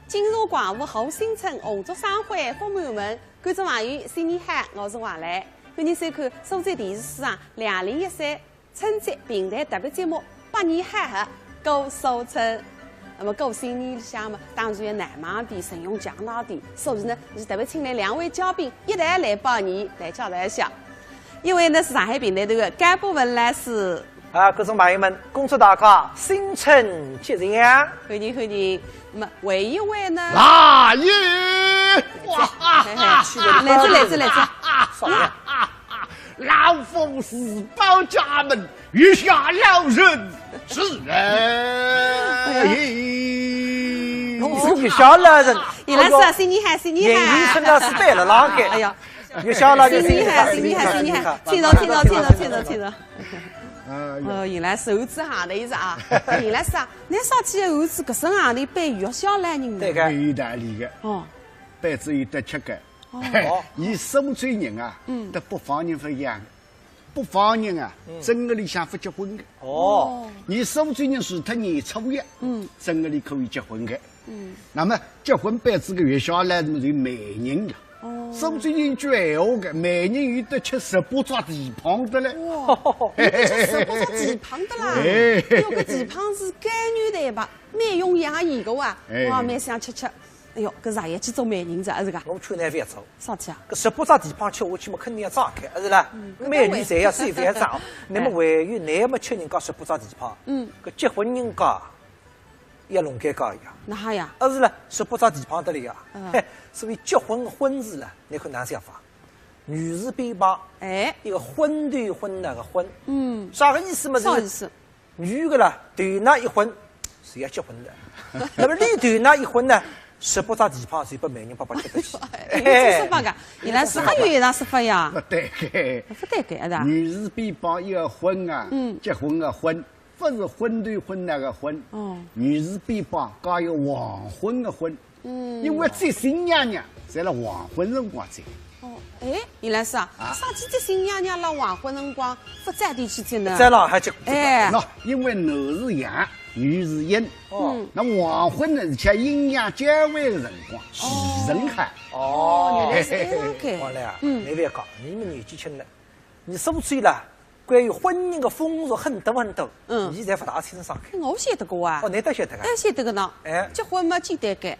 金融广播好新春，红烛生辉福满门。观众朋友，新年好，我是王磊。欢迎收看苏州电视台两零一三 春节评弹特别节目《百年好合》过苏春。那么过新年里向嘛，当然要闹猛点，阵容强大点，所以呢，是特别请来两位嘉宾一道来拜年，来介绍一下。一位呢是上海评弹团个甘博文老师。啊，观众朋友们，恭祝大家新春吉祥。欢迎，欢迎。那么还有一位呢？来也！哇哈哈！来哉，来哉，来哉。 老夫自报家门，月下老人是人。哎呀，你是月下老人。杨老师啊，新年好，新年好。杨老师对了，哪个？哎呀，月下老人，新年好，新年好，新年好，请坐，请坐，请坐，请坐，请坐。哎呀。哦，杨老师，猴子行头一只啊，杨老师啊，侬上去猴子搿身行头扮月下老人呢？对个。有道理个。哦。扮仔有得吃个。 哦。伊苏州人啊，嗯。搭北方人勿一样。北方人啊，嗯。正月里向勿结婚个。哦。伊苏州人除脱年初一，嗯。正月里可以结婚个。嗯。那么结婚扮仔个月下老人么就媒人个。哦。说出一句闲话个，每人有得吃十八只蹄髈的嘞。哇，有得吃十八只蹄髈的啦！哎。有个蹄髈是甘愿的吧？ 蛮容易个哇，哎。哇，蛮想吃吃。哎哟，搿爷爷去做媒人哉，是个？我劝㑚覅做。啥体啊？搿十八只蹄髈吃下去嘛，肯定要炸开，是啦？嗯，每日侪要水饭涨，那么还有㑚么吃人家十八只蹄髈，嗯。搿结婚人家要弄尴尬呀。哪哈呀？啊，是啦，十八只蹄髈得了呀。嗯。嘿，所以结婚婚事啦，㑚看哪想法？女字边旁，哎。一个昏头昏脑个昏，嗯。啥个意思嘛？啥意思？ 女个啦，头那一昏，是要结婚的。那么俚头那一昏呢，十八只蹄髈就拨媒人伯伯吃得去。哎，有这说法个，原来是还有一样说法呀。勿对个。勿对个，啊，是吧？女字边旁一个昏啊，嗯。结婚个婚，勿是昏头昏脑个昏。哦。女字边旁加一个黄昏个昏。 嗯。因为接新娘娘侪辣黄昏辰光接。哦，哎，原来是啊，啊。啥体接新娘娘辣黄昏辰光勿早点去接呢？再让还去。哎。喏，因为男是阳，女是阴。哦。嗯。那么黄昏呢，是叫阴阳交汇的辰光，哦。时辰好。哦，原来是搿样个。王来啊，嗯。侬覅讲，侬么年纪轻了，侬说出来了， 关于婚姻个风俗很多很多，嗯。侬侪勿大清爽个。我晓得个哇。哦，侬倒晓得个。哎，晓得个呢。哎。结婚嘛，简单个，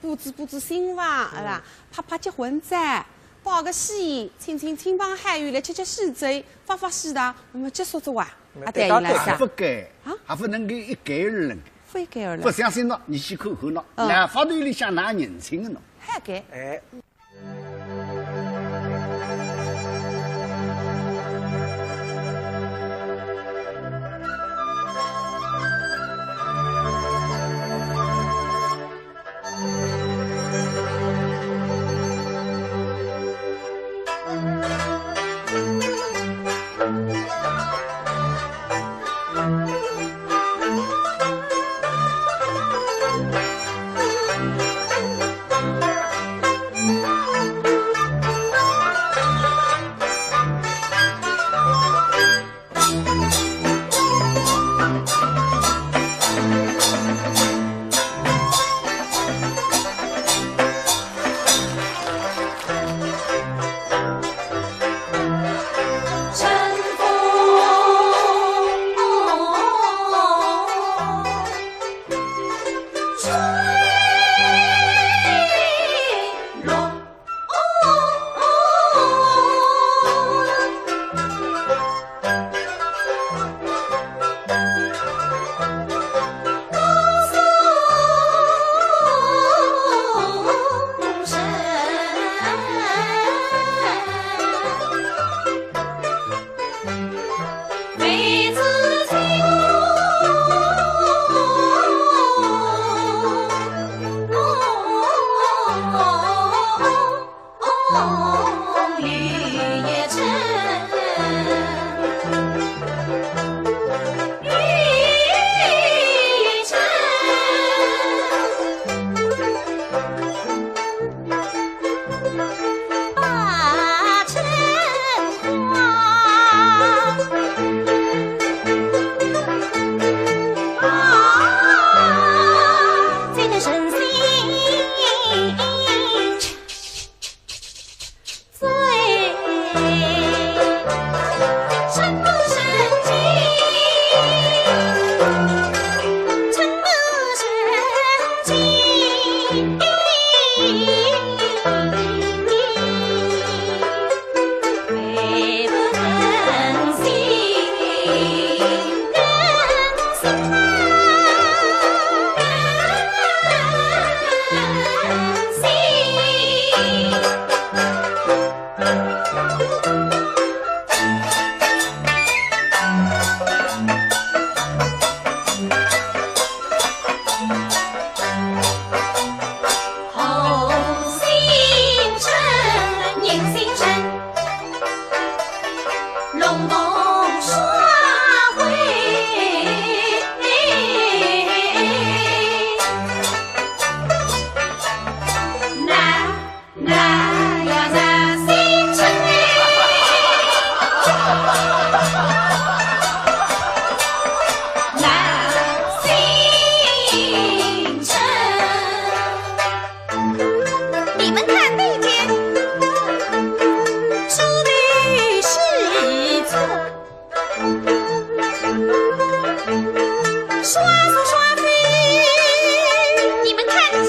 布置布置新房，嗯。是吧？拍拍结婚照，摆个喜宴，请请亲朋好友来吃吃喜酒，发发喜糖，那么结束哉哇。嗯，啊，对，对，原来是啊。对。还勿够，啊？还勿能够一概而论。勿一概而论。勿相信喏，侬去看看喏，嗯。哪法头里向哪认亲个喏。还该。哎。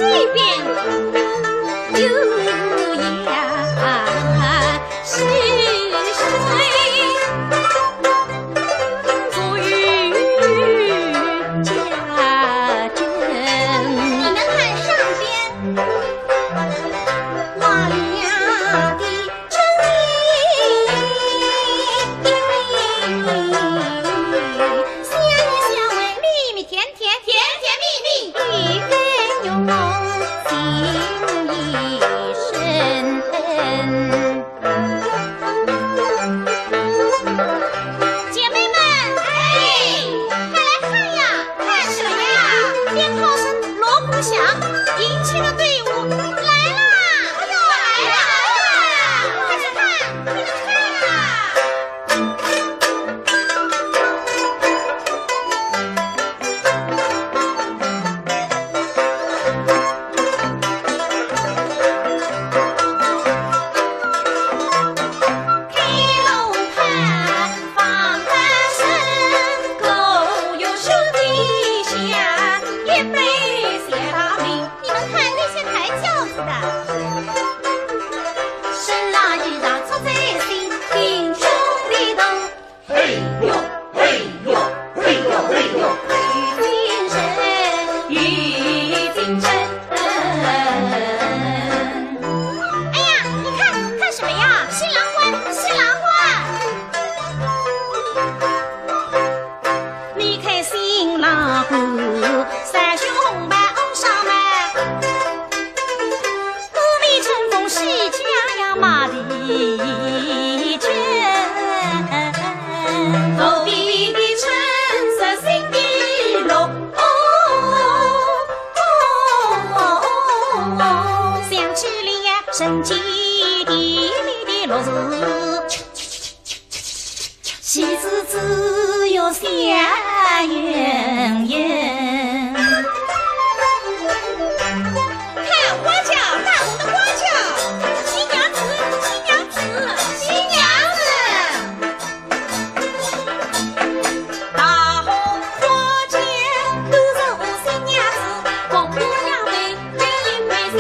一边有呀是谁？你们看上边。 甜甜蜜蜜。姐妹们，哎，快来看呀！看什么呀？鞭炮声锣鼓响，迎亲的队伍来啦！哎呦，来啦！快去看，快去看啊！ 你们看那些抬轿子的。哎呀，你看，看什么呀？新郎官，新郎官。 你看新郎官，三胸红袍红纱帽，五面春风喜气洋洋马蹄轻。头顶的春色新的绿，哦，哦，哦，哦，想起了人间甜蜜的乐事。 喜事只有香盈盈。看花轿，大红的花轿，新娘子，新娘子，新娘子。大红花轿，都是新娘子，红姑娘们，美丽美丽。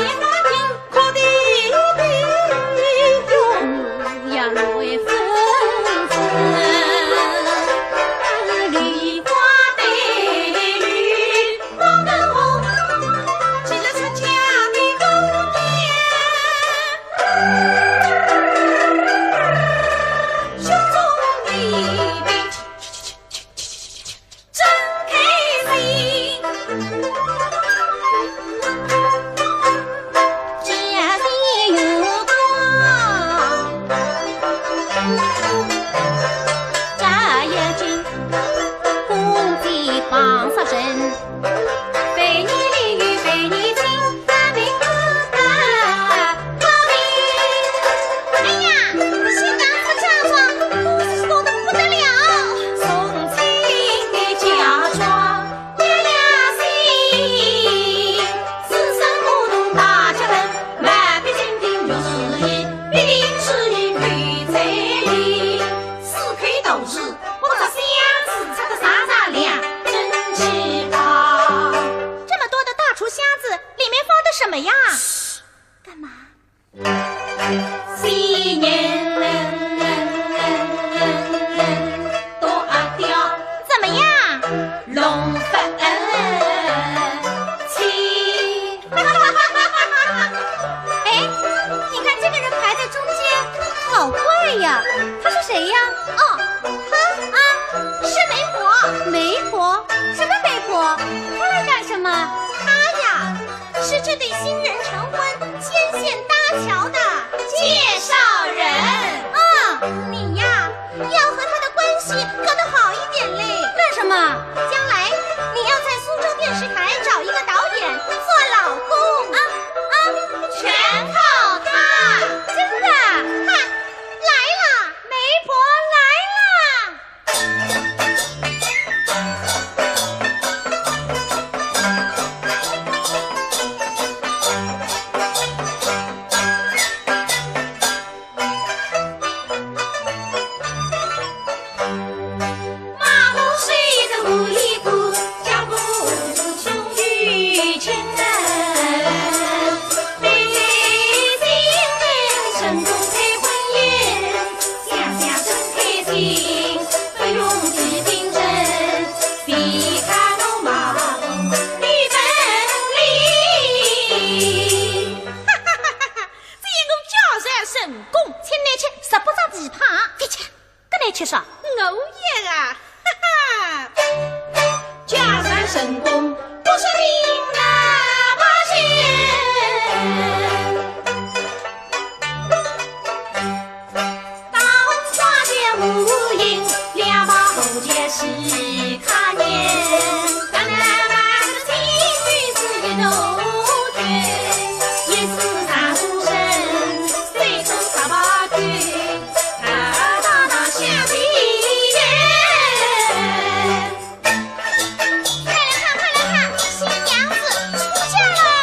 真开心。这里有光，这眼睛，红的帮上身，被你淋雨，被你淋，大冰大大。 哎呀，新娘出嫁妆，红红的不得了。送亲的嫁妆，一样新。此生不同大家人，万般情定若是一，必定是一口彩礼。四口大字，不着箱子，插个啥啥两只旗袍。这么多的大厨箱子，里面放的什么呀？嘘，干嘛？ 新年人，人，人，人，人，多阿刁。怎么样？龙飞起。哎，你看这个人排在中间，好怪呀！他是谁呀？哦，他啊，是媒婆。媒婆？什么媒婆？她来干什么？她呀， 是这对新人成婚牵线搭桥的介绍人。啊，你呀，要和他的关系搞得好一点嘞。干什么？将来你要在苏州电视台找一个导演做老公。啊，啊，全靠他。真的？哈，来了，媒婆来了。 马步虽是无依无快来看，快来看，新娘子出嫁了！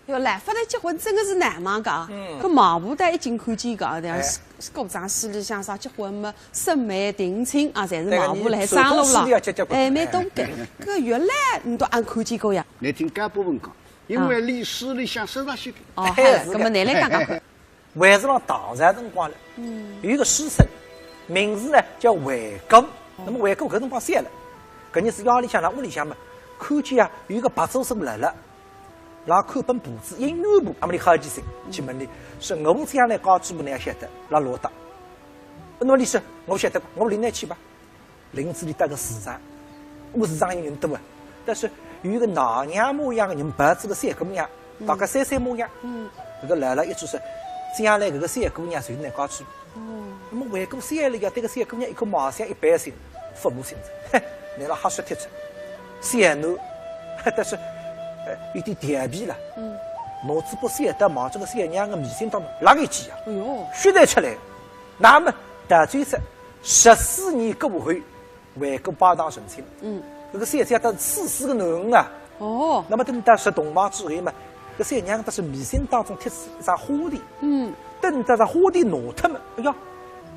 哟，来勿来结婚真个是难忙个。嗯。搿媒婆倒一径看见个，对伐？哎。是，是古装戏里向啥结婚嘛，审媒定亲啊，侪是媒婆来张罗了。对个，你说书的要结结婚。哎，蛮多个。哎。搿原来侬都阿看见过呀？侬听诰命讲，因为历史里向说啥些个。哦，哎，嗨，是个。搿么侬来讲讲看。 还是辣唐朝辰光了，嗯。有一个书生，名字呢叫惠姑。哦。那么惠姑搿辰光小了，搿日子夜里向辣屋里向嘛，看见啊有一个白素贞辣辣，辣看本簿子，音乐簿，那么伊好奇心去问伊，说我将来家主婆哪能晓得，辣落搭。那么伊说，我晓得，我领侬去吧。 领仔伊到个市场，我市场有人多啊。但是有一个奶娘模样个人抱仔个小姑娘，嗯。大概三岁模样。嗯。搿个老老一句说，将来搿个小姑娘就是倷家主婆。哦。那么惠姑小了呀，对搿小姑娘一看貌相一般性，父母性子，嘿，倷辣瞎说贴出。小囡，但是，呃，有点调皮了。嗯。拿仔把小刀望准个小娘个眉心当中拉一记啊，哎哟。血侪出来。那么，到最后，十四年过后， 惠姑拜堂成亲。嗯。搿个小姐倒是赐死个囡儿啊。哦。那么等到入洞房之后嘛，搿小娘倒是眉心当中贴仔一只花钿。嗯。等到搿花钿拿脱嘛，哎呀，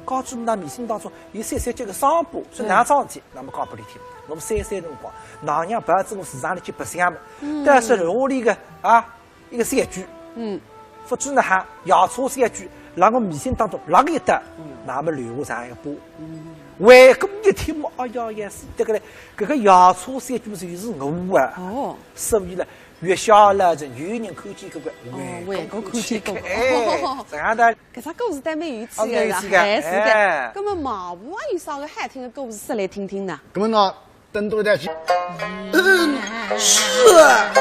家主婆眉心当中有小小叫个伤疤，是哪桩事体？嗯。那么讲拨伊听，我三岁辰光，奶娘抱仔我市场里去白相嘛，嗯。但是落里个啊， 一个小鬼，嗯。勿知哪哈，夜叉小鬼，辣我眉心当中拉个一刀，嗯。那么留下这样一个疤。嗯。惠姑一听嘛，哎呀，也是，对个嘞，搿个夜叉小鬼就是我啊。哦。所以呢，月下老人有人看见搿个，哦，惠姑看见过。惠姑看见过。哎，这样的。搿只故事倒蛮有趣的啦，啊，蛮有趣的，哎，是的。哎。那么媒婆有啥个好听的故事说来听听呢？那么呢， 等多点去。嗯，是啊。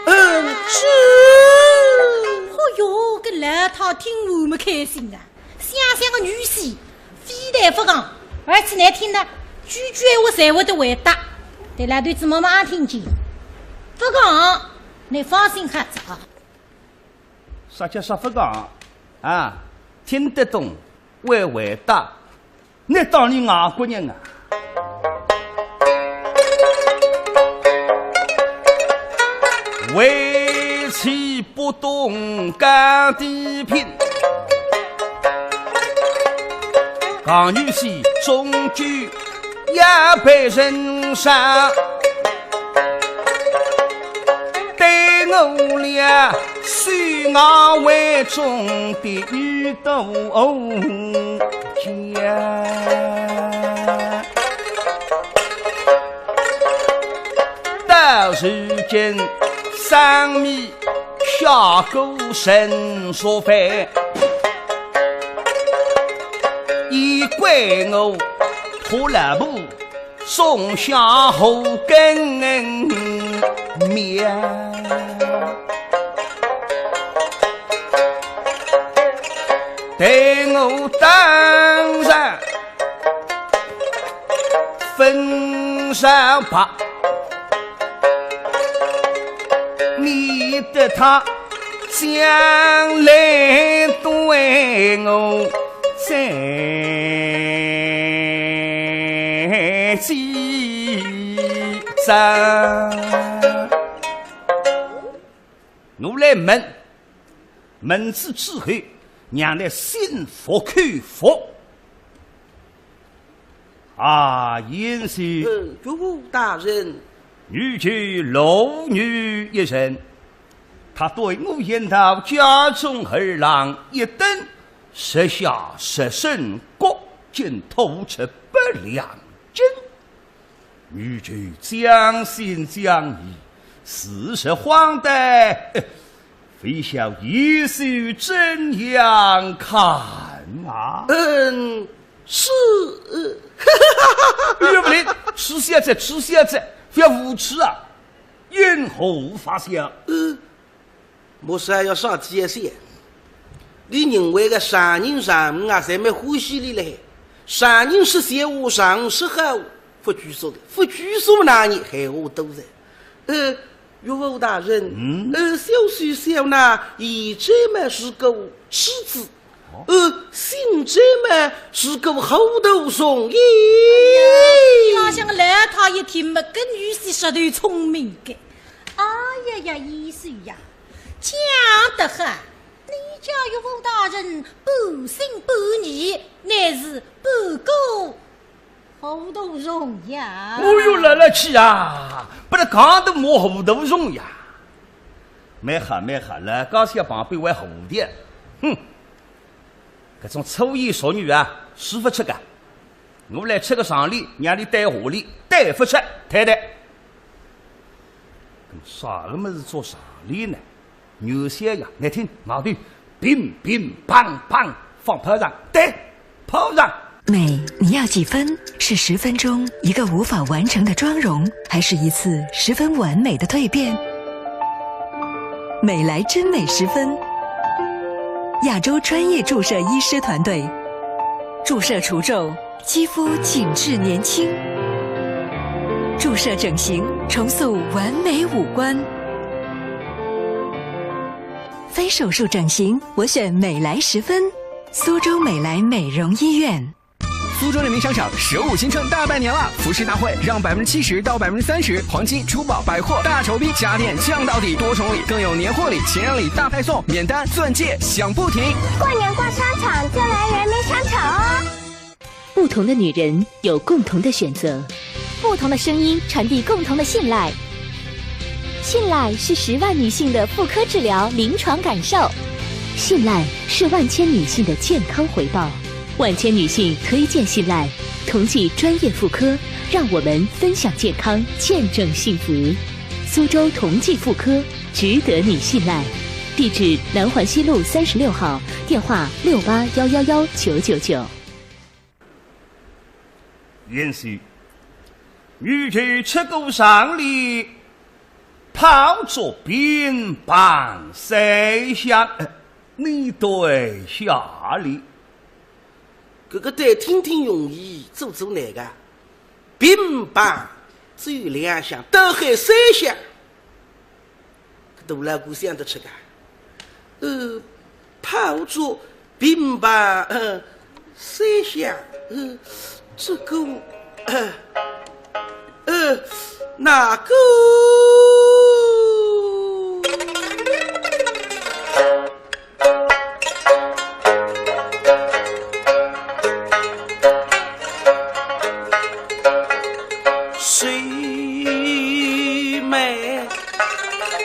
嗯，是。嚯哟，搿老太听完么开心啊！ 想想个女婿，非但勿讲，而且难听呢，句句闲话侪会得回答。对老头子慢慢听见，勿讲，倷放心好哉啊。啥叫啥勿讲啊？听得懂，会回答，倷当伲外国人啊？为妻不懂家的贫， 讲女婿终究要被人杀。了，许我为忠的女都家。到如今，生米下锅成熟饭，也怪我拖拉布 种下禾根苗，待我当然分上吧，免得他将来对我 再记账。我来问，问仔之后，让伊心服口服。啊，贤婿，呃，岳父大人。女眷罗女一人，她对我言道，家中二郎一等，十下十升，各斤吐出八两 斤。女眷将信将疑，事实荒诞，呃，非晓贤婿怎样看啊？嗯，是，呃，岳父人，是小子，是小子，覅无耻啊！因何发笑？呃， 莫说要上天去，你认为个丈人丈母啊，侪蛮欢喜你嘞。丈人说闲话，丈母说好，勿拘束的，勿拘束哪能闲话多的。呃，岳父大人，嗯？呃，小婿小囡现在么是个痴子，哦。呃，心中么是个糊涂虫耶。哎呀，边浪向个老太一听么，搿女婿实头聪明个。哎呀呀，贤婿呀， 讲得好，你家岳父大人半信半疑，乃是半个糊涂虫呀。哦哟，来来去啊，拨伊讲得么糊涂虫呀。蛮好蛮好，老家小旁边还糊涂。哼，搿种粗言俗语啊，说勿出个。 我来出个上联，让伊对下联，对勿出，太太。那么啥个么事做上联呢？原先呀，你听，外头乒乒乓乓放炮仗，对，炮仗。美，你要几分？是十分钟一个无法完成的妆容，还是一次十分完美的蜕变？美莱真美十分，亚洲专业注射医师团队，注射除皱， 肌肤紧致年轻，注射整形重塑完美五官。非手术整形，我选美莱十分，苏州美莱美容医院。苏州人民商场首五新春大拜年了，服饰大会让百分之七十到百分之三十，黄金、珠宝、百货大酬宾，家电降到底，多重礼，更有年货礼、情人礼大派送，免单钻戒响不停。过年逛商场就来人民商场哦。 不同的女人有共同的选择，不同的声音传递共同的信赖。信赖是十万女性的妇科治疗临床感受，信赖是万千女性的健康回报。万千女性推荐信赖，同济专业妇科，让我们分享健康，见证幸福。苏州同济妇科，值得你信赖。地址：南环西路三十六号，电话：六八幺幺幺九九九。 贤婿，女眷出个上联，炮竹乒乓三响，呃，你对下联。搿个对听听容易，做做难个。乒乓只有两响，倒喊三响。 搿大老倌想得出个。呃，炮竹乒乓，呃，三响，呃，这个，呃，呃，那个。 谁没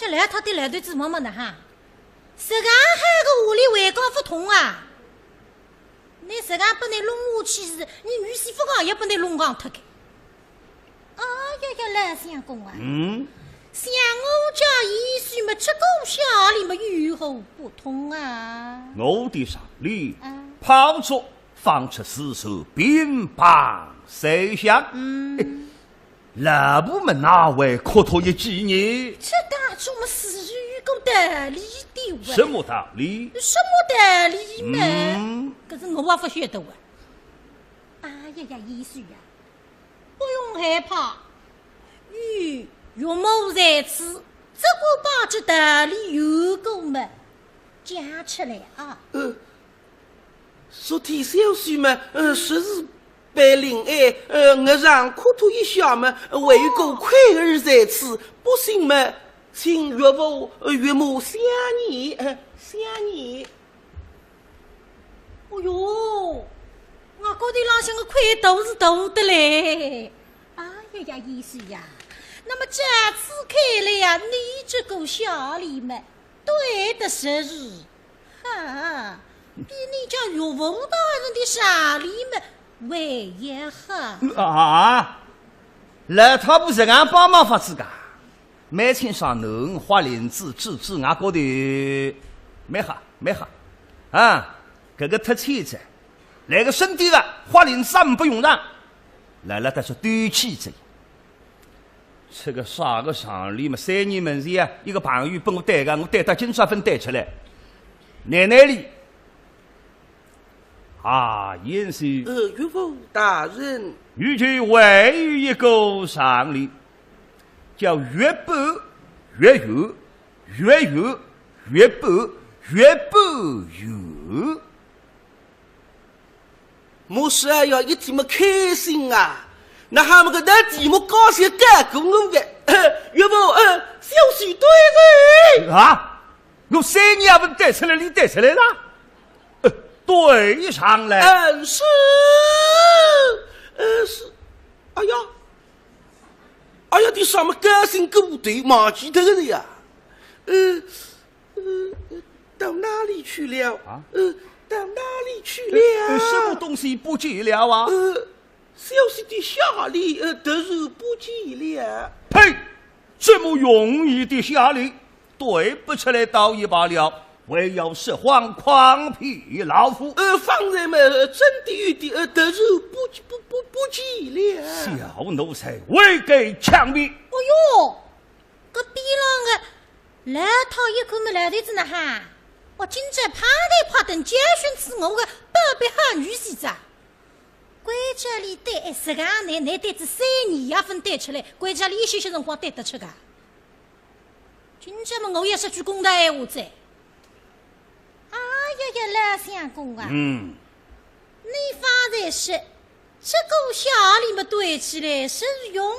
这老太太老头子么么的哈，实梗喊个话里还讲勿通啊！倷实梗拨倷弄下去是，倷女婿勿讲也拨倷弄讲脱个。哎呀呀，老相公啊，嗯？像我家贤婿么，吃过下礼么，有何不同啊？我的上礼，啊。炮竹放出四声，乒乓三响。嗯。 老婆么哪会哭脱一记呢？这当中么是有个道理的哇。什么道理？什么道理嘛？嗯。可是我也勿晓得哇。哎呀呀，贤婿呀，不用害怕，有岳母在此，只管把这道理有个么讲出来啊。呃， 昨天小婿嘛，呃，实是被林爱，呃，额上磕头一下嘛，还有个块儿在此，不信嘛，请岳父，呃，岳母相验，呃，相验。哦哟，额角头浪向个块头是大得嘞。哎呀呀，贤婿呀，那么这次看来呀，你这个下联嘛，对得实是 哈，比你家岳父大人的上联么还要好。啊，老太婆实梗帮忙法子噶，蛮清爽能花翎子指指额角头，蛮好，蛮好。啊，搿个忒欠哉，来个深点个，花翎子也勿用上，来了，但是对起哉。 这个啥个上联嘛，三年门前啊，一个朋友拨我对个，我对到今朝勿对出来。奶奶哩，啊，贤婿。呃，岳父大人。与其还有一个上联，叫月半月圆，月圆月半，月半圆。 我是哎呀，一听么开心啊！那哈么个难题目高兴盖过我个，岳父，呃，小婿对哉。啊，我三年也勿对出来，你对出来了？呃，对上来。嗯，是，呃，是，哎呀，哎呀，你啥么高兴过头，忘记脱个了呀？呃， 呃，到哪里去了？啊？呃，到哪里去了？呃，什么东西不见了啊？呃，小婿的下联，呃，突然不见了。呸！这么容易的下联，对不出来倒也罢了，还要说谎诓骗老夫。呃，方才嘛，呃，真的有的，呃，突然不，不，不，不见了。小奴才，未敢强辩。哎哟， 搿边浪个老太一看么老头子呢哈，哦，今朝拍台拍凳教训仔我个宝贝好女婿哉。关照俚对，哎，实梗倷，倷对仔三年也勿对出来，关照俚一歇歇辰光对得出个。今朝么我也说句公道闲话哉。哎呀呀，老相公啊，嗯。你方才说 这个下联么对起来是容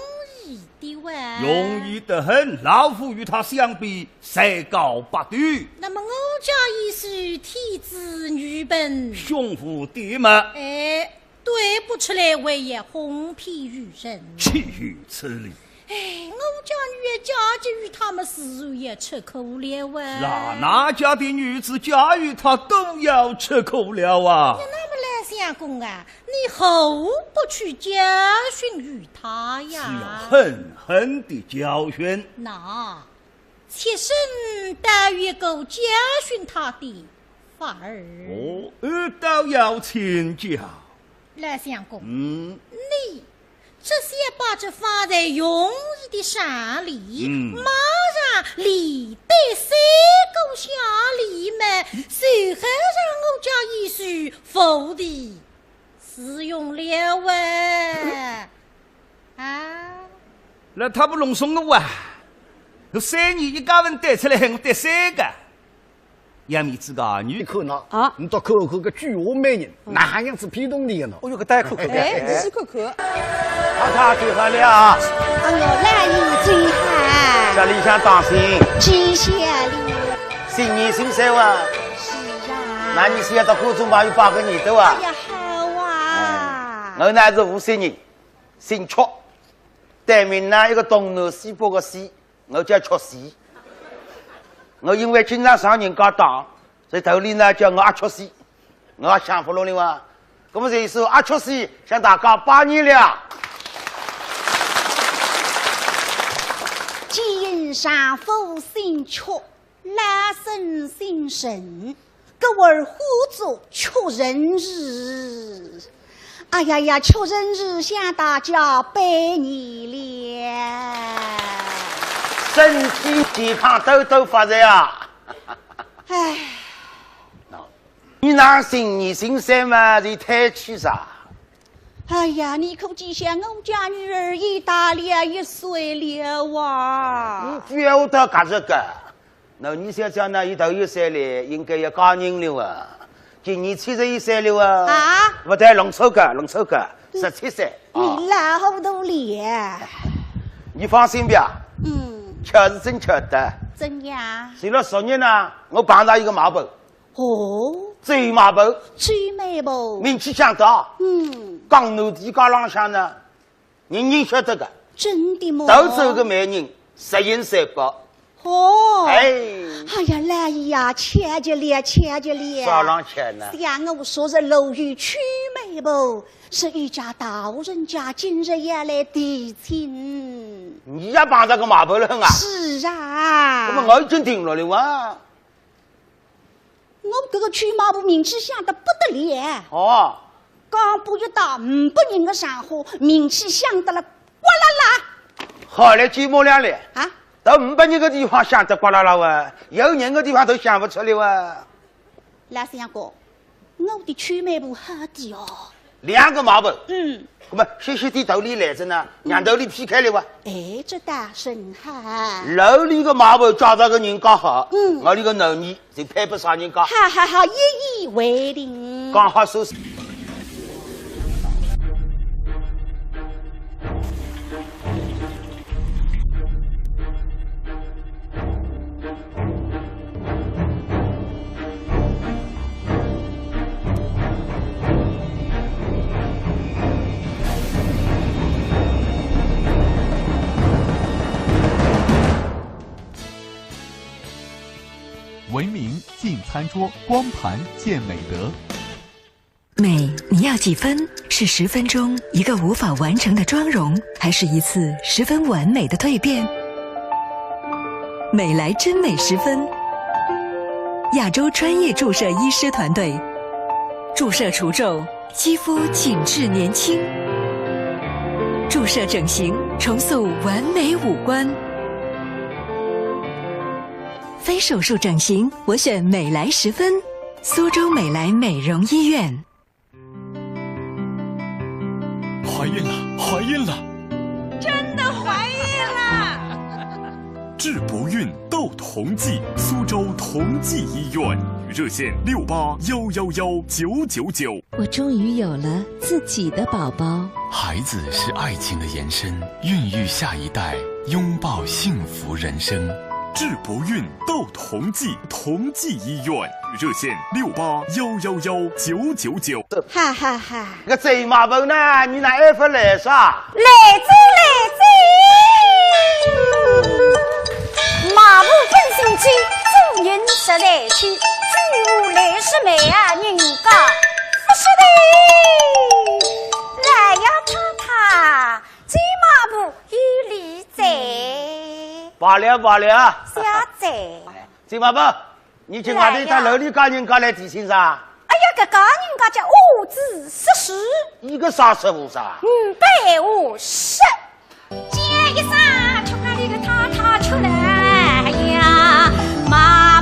易的哇。容易得很，老夫与他相比，才高八斗。那么我家贤婿天资愚笨，胸无点墨。哎，对不出来还要哄骗愚人。岂有此理！哎，我家女儿嫁给于他么自然也吃苦了哇。是啊，哪家的女子嫁与他都要吃苦了啊。那么老相公啊， 你何不去教训于他呀？是要狠狠地教训。那，妾身倒有一个教训他的法儿。哦，呃，倒要请教。老相公，嗯。你只需把这方才容易的上联，嗯。马上连对三个下联么，随后让我家贤婿服的 是用了啊。啊？那他不弄松我啊？三年一家人对出来，我对三个。杨梅子个女，你看呐，啊？你倒看看个举花美人，嗯。哪样子骗动你的呢？哦哟，搿倒看看。哎，你去看看。太太最好了啊。哎哟，老爷最好。这里向当心。几下哩？新年新岁哇。是啊。那你是要到观众朋友拜个年头啊？哎呀， 好啊。哎，我呢是无锡人，姓曲，对名呢一个东南西北个西，我叫曲西。我因为经常上人家当，所以头里呢叫我阿雀西，我也想勿落了哇。那么这一首阿雀西向大家拜年了。见丈夫姓雀，老身姓陈，故而化作雀陈氏。 哎呀呀，确实是向大家拜年了。身体健康，多多发财啊！哎，你那新年新岁嘛，是太气啥？哎呀，你可知晓我家女儿已大了一岁了啊！你不要到搿个。 那你想想呢，伊头一岁了，应该要嫁人了啊。今年七十一岁了啊。啊？勿对，弄错个，弄错个，十七岁啊。你老糊涂了。你放心吧，嗯，巧是真巧的。怎样？前了十日呢，我碰到一个媒婆，哦，周媒婆，周媒婆。名气响的啊。嗯，讲南地界浪向呢，人人晓得个，真的吗？独走个媒人，十全十美。哦，哎，哎呀，老爷呀，巧极了，巧极了。啥浪巧呢？想我昨日路遇周媒婆，是一家大户人家今日要来提亲。你也碰着个媒婆了啊？是啊。那么我已经定了的哇。我搿个周媒婆名气响得不得了，哦，刚不一到五百人的场合，名气响得了呱啦啦。好了，寂寞了嘞。啊，到五百人个地方响得呱啦啦哇，有人个地方都响勿出来哇。老相公，我的周媒婆好的哦。两个媒婆，嗯，那么歇歇地头里来着呢，让头里劈开了哇。哎，这倒甚好。楼里个媒婆找到个人刚好，嗯我里个囡儿就配不上人家。哈哈哈，一言为定。刚好收拾。文明进餐桌，光盘见美德。美，你要几分？是十分钟一个无法完成的妆容，还是一次十分完美的蜕变？美莱臻美十分，亚洲专业注射医师团队，注射除皱，肌肤紧致年轻。注射整形，重塑完美五官。非手术整形，我选美莱十分。苏州美莱美容医院。怀孕了，怀孕了！真的怀孕了！治不孕斗同济，苏州同济医院，热线六八幺幺幺九九九。我终于有了自己的宝宝。孩子是爱情的延伸，孕育下一代，拥抱幸福人生。治不孕斗同济，同济医院，热线六八幺幺幺九九九。哈哈哈。搿周媒婆呢，你哪还勿来啥？来哉，来哉！媒婆真心急，做人实在气，酒壶来势慢啊，人家勿识得。来呀，太太，周媒婆有礼哉。罢了罢了，小姐，周媒婆，你今外头到楼里家人家来提亲啥？哎呀，搿家人家叫五子四十，一个啥说法啥？五百五十。叫一声，吃饭里个太太出来呀，媒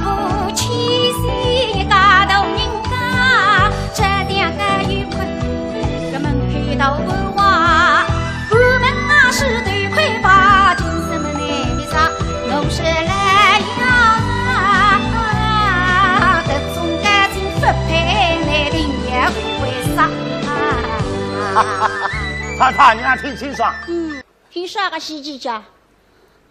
婆千岁一家大人家，这两个有困，搿门口到文化，我们那是头盔吧，真什么呢？你说我是来呀，搿种感情不配，那定也不会啥。太太，你还挺清爽。嗯，有啥个稀奇家？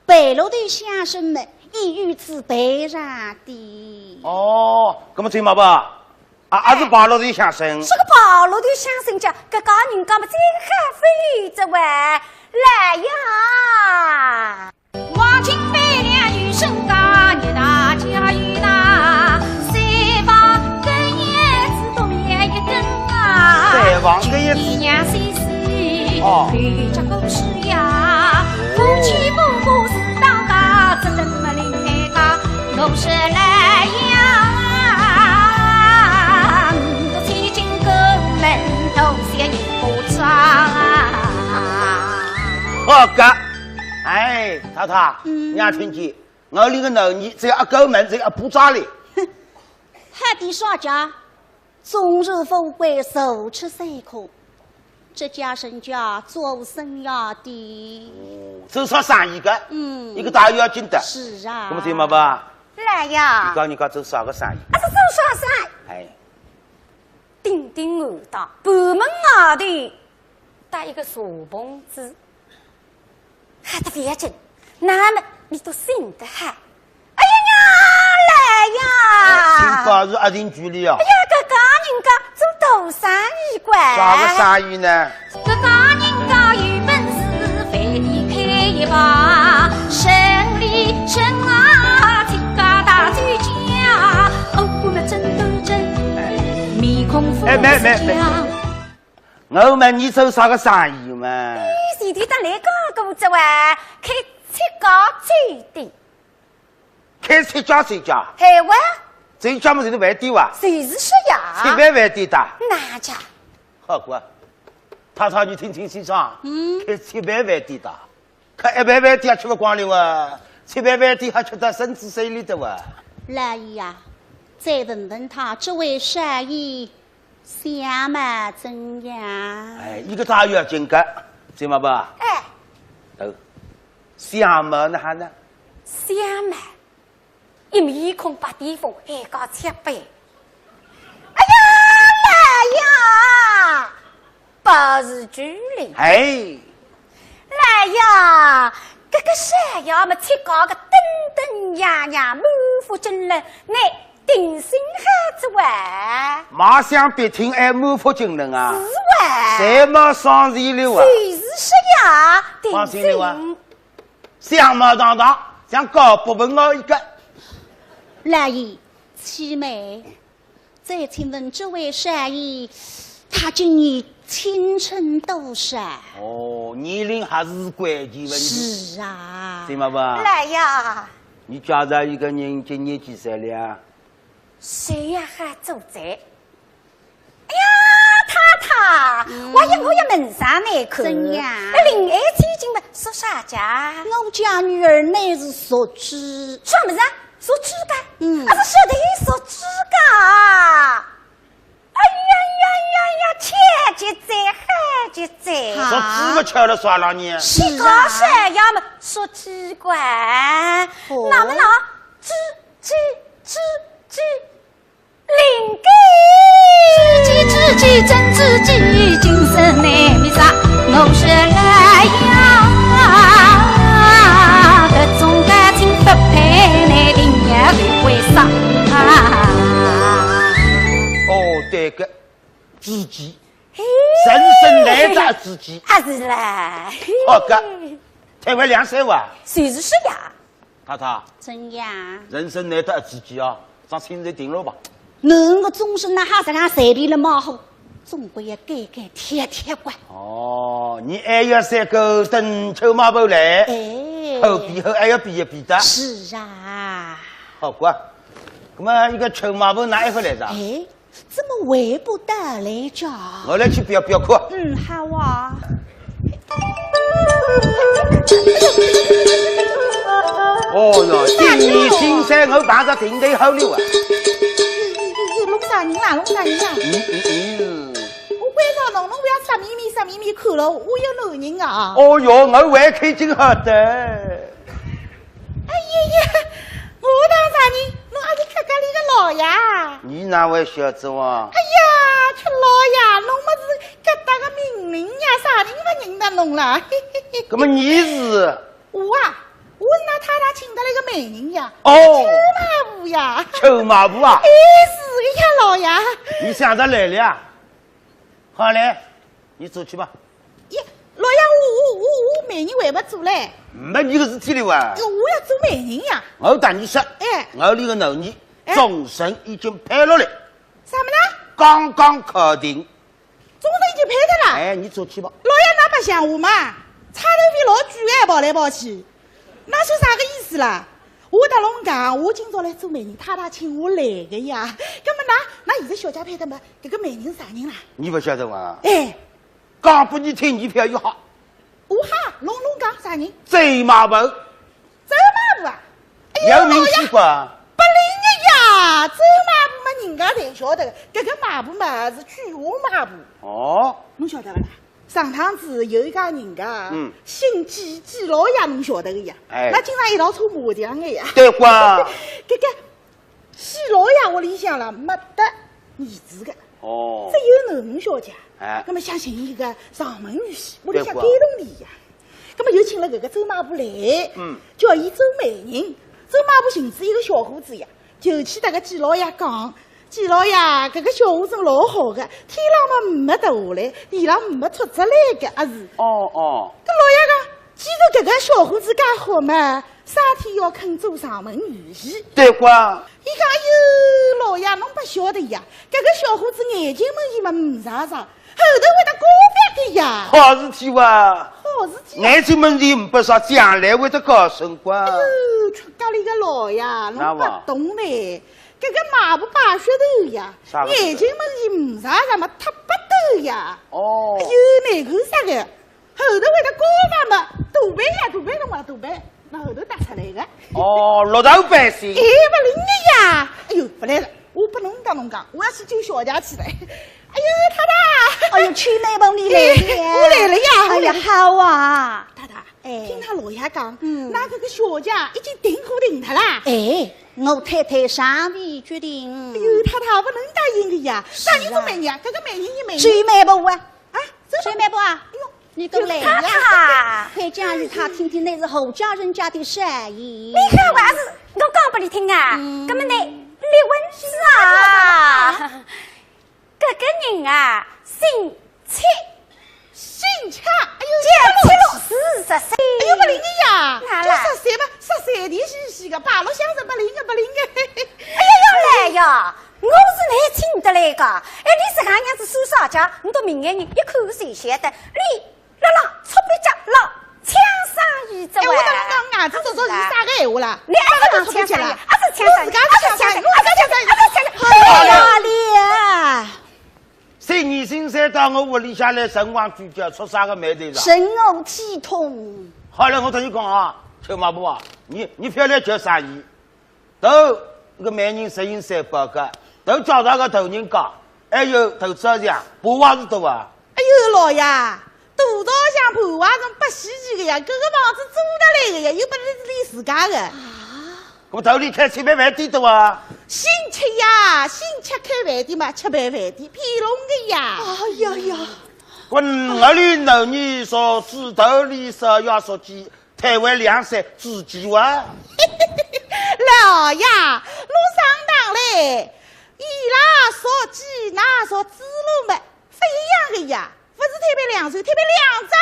白鹿头相声么，也有此备上的。哦，那么周媒婆，啊，还是白鹿头相声。这个白鹿头相声家，搿家人家么真还非这位来呀。有一家故事呀，夫妻不和是当家，只等么另配家。我说来呀，我娶进过门，头些一个妆啊。好个，哎，太太，嗯。你也听见，我那个囡儿只要一过门，就要补妆哩。好的说家， 终日富贵，坐吃山空，这家人家做生意的。哦，做啥生意个？嗯。一个大要紧的。是啊。那么怎么办？来呀。你讲你讲做啥个生意？啊，是做啥生意？哎。顶顶我的，部门外的，带一个小棚子。 好得勿要紧，那么你倒醒得好。哎呀呀，来呀！哎，请告诉阿定局里啊。哎呀，搿家人家做大生意个。啥个生意呢？搿家人家有本事，饭店开一排，生理人啊，自家大酒家，哦，我们真都真，面孔不哎，没没没。 我问你做啥个生意嘛？咦，前头搭倷讲过哉哇，开七家酒店。开七家酒家？嘿哇。酒家么就是饭店哇？就是说呀。七爿饭店的？哪家？好个，太太你听听清爽，嗯。开七爿饭店的。 搿一爿饭店吃勿光哩哇，七爿饭店还吃得身子碎哩的哇。老爷呀，再问问他这位少爷相貌怎样？哎，一个大要紧个，知道吧？哎。哦，相貌哪哈呢？相貌 一面孔白癜风，还讲七爿。哎呀，来呀，保持距离。哎。来呀，搿个少爷么，七家个登登样样，满腹经纶，倷定心好哉哇。马上别听，还满腹经纶啊？是哇。侪没双全了啊？就是说呀，定心。放心了啊。 相貌堂堂，像高博文豪一个。老爷，启禀，再请问这位少爷，他今年青春多少？哦，年龄还是关键问题。是啊。对吗吧？来呀。你家里一个人今年几岁了呀？谁呀还做贼？ 哎呀，太太，嗯。我也，我也问上倷看。怎样？哎，另外千金嘛，属啥家？我家女儿乃是属猪。啥物事啊？属猪个？嗯。啊，是说的属猪个。哎呀呀呀呀，巧极哉，好极哉。啊。属猪个巧了啥了呢？是啊。你讲啥呀嘛，属猪个。哦。那么呢，猪，猪，猪，猪。 灵个。知己知己真知己，今生难觅煞。我说来呀，搿种感情不配，难定要为啥？哦，对个，知己，嘿。人生难得知己。啊，是啦。好个，开胃两三碗。就是说呀。 太太。怎样？人生难得知己啊，上亲热定了吧？侬个终身哪哈实梗随便了嘛吼，总归要改改贴贴个。哦，你还要三个等臭马婆来，哎。好比好还要比一比的。是啊。好个，那么一个臭马婆哪一个来着？哎。 怎么还不到来着？我来去标标看。嗯，好啊。哦哟，今年新山我碰着定台好了啊。哟，哟，哟，弄啥人啦，弄啥人啦？嗯，嗯，嗯。我关照侬，侬勿要色眯眯，色眯眯看了，我有男人啊。哦哟，我胃口真好的。 哎呀呀，我当啥人？侬阿是客家里个老爷？你哪会晓得哇？哎呀，吃老爷，侬么是搿搭个名人呀，啥人勿认得侬啦？嘿嘿嘿。搿么你是？我啊，我是㑚太太请得来个媒人呀。哦。秋马婆呀。秋马婆啊？哎，是个呀，老爷。你想着来了呀？好嘞，你出去吧。 耶，老爷，我我我我媒人还没做嘞。没你个事体哩哇。哟，我要做媒人呀。我搭你说，哎。我里个囡儿，哎。终身已经配了嘞。啥么呢？刚刚考定。终身已经配的啦？哎，你出去吧。老爷，㑚把像我嘛，差头皮老贵哎，跑来跑去，那算啥个意思啦？我搭侬讲，我今朝来做媒人，太太请我来个呀。那么那，那现在小姐配的嘛，搿个媒人啥人啦？你勿晓得伐？哎，讲拨你听，你覅吓。我吓，侬侬讲啥人？周卖婆。周卖婆啊？哎呀，有名气勿？勿灵个呀，周卖婆嘛，人家侪晓得个，搿个卖婆嘛是句花卖婆。哦，侬晓得勿啦？ 上趟子有一家人家，嗯，姓季，季老爷侬晓得个呀？哎，那经常一道搓麻将个呀。对哇。搿个季老爷屋里向啦，没得儿子个，哦，只有囡儿小姐。哎，那么想寻一个上门女婿，屋里向对哇，感动伊呀。那么又请了搿个周卖婆来，嗯，叫伊做媒人。周卖婆寻仔一个小伙子呀，就去搭搿季老爷讲， 季老爷，搿个小伙子老好个，天浪嘛没掉下来，地浪没戳着来个，阿是？哦，哦。搿老爷讲，既然搿个小伙子介好嘛，啥体要肯做上门女婿？对哇。伊讲，哎哟，老爷，侬勿晓得呀，搿个小伙子眼睛门前嘛没啥啥，后头会得高翻个呀。好事体哇。好事体啊。眼睛门前没啥，将来会得高升哇。哎哟，出家里个老爷，侬勿懂嘞。 搿个卖婆摆噱头呀，啥个噱头？眼睛门前没啥啥么，忒不斗呀。哦。哎哟，难看啥个，后头会得高嘛么，大板呀，大板辰光大板，那后头搭出来个。哦，绿豆粄条。哎，勿灵个呀。哎哟，勿来了，我拨侬讲侬讲，我要去救小姐去了。哎哟，太太。哎哟，秋妹婆你来了。哎，我来了呀，我来了。哎呀，好啊。太太，哎，听㑚老爷讲，嗯，㑚搿个小姐已经订婚定脱啦。哎， 我太太尚未决定。哎哟，太太，勿能答应个呀。是啊。啥人做媒人啊？搿个媒人，伊媒人。周卖婆啊。啊，周卖婆啊。哎哟，你懂嘞呀？太太，快讲与他听听，乃是何家人家的少爷。你看我还是，我讲拨你听啊。嗯。搿么呢，离婚是啊。 搿个人啊，姓戚。姓戚？哎哟，叫戚老师，十岁。哎哟，勿灵个呀，哪啦？就十岁嘛，十岁的稀稀个，排落乡是勿灵个，勿灵个。哎呀呀来呀，我是来请得来个。哎，你自家娘子算啥家，我到明眼人一看就晓得。你辣辣搓壁脚，辣抢生意哉喂。哎，我搭侬讲，伢子做做是啥个闲话啦？你阿是讲抢生意，阿是抢生意，阿是抢生意，阿是抢生意，阿是抢生意。好了，你。 三年新三到我屋里向来，辰光聚焦，出啥个霉头了？身无体统。好了，我搭你讲啊，秋卖婆啊，你，你覅来叫生意。头搿个媒人实行三宝个，头叫啥个头人家，还有头子啊，婆还是多啊？哎哟，老爷，大早向婆还是勿稀奇个呀，搿个房子租得来个呀，又勿是伊自家个。啊？ 搿么头里开吃爿饭店的哇？姓戚呀，姓戚开饭店嘛，吃爿饭店，骗侬个呀。哎呀呀。我哪里能你说知道里说要说鸡，台湾两三只鸡哇？老爷，侬上当嘞！伊拉说鸡，㑚说猪肉嘛，勿一样个呀。 勿是推扳两手，推扳两只。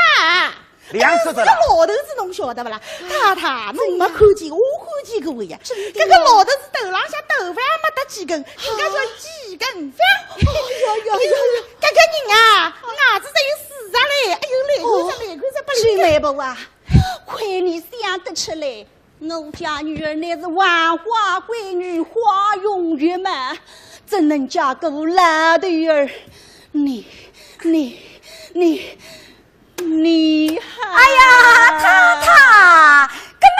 两只的啦。哎，搿个老头子侬晓得勿啦？太太，侬没看见，我看见过个呀。搿个老头子头浪向头发没得几根，人家叫几根发。哎呦呦呦呦。搿个人啊，牙齿只有四只嘞，哎呦，来看只，来看只，勿灵个。秋妹婆啊，亏你想得出来。 我家女儿乃是黄花闺女，花容月貌，怎能嫁个老头儿？你，你，你，你哈！哎呀，太太，搿么，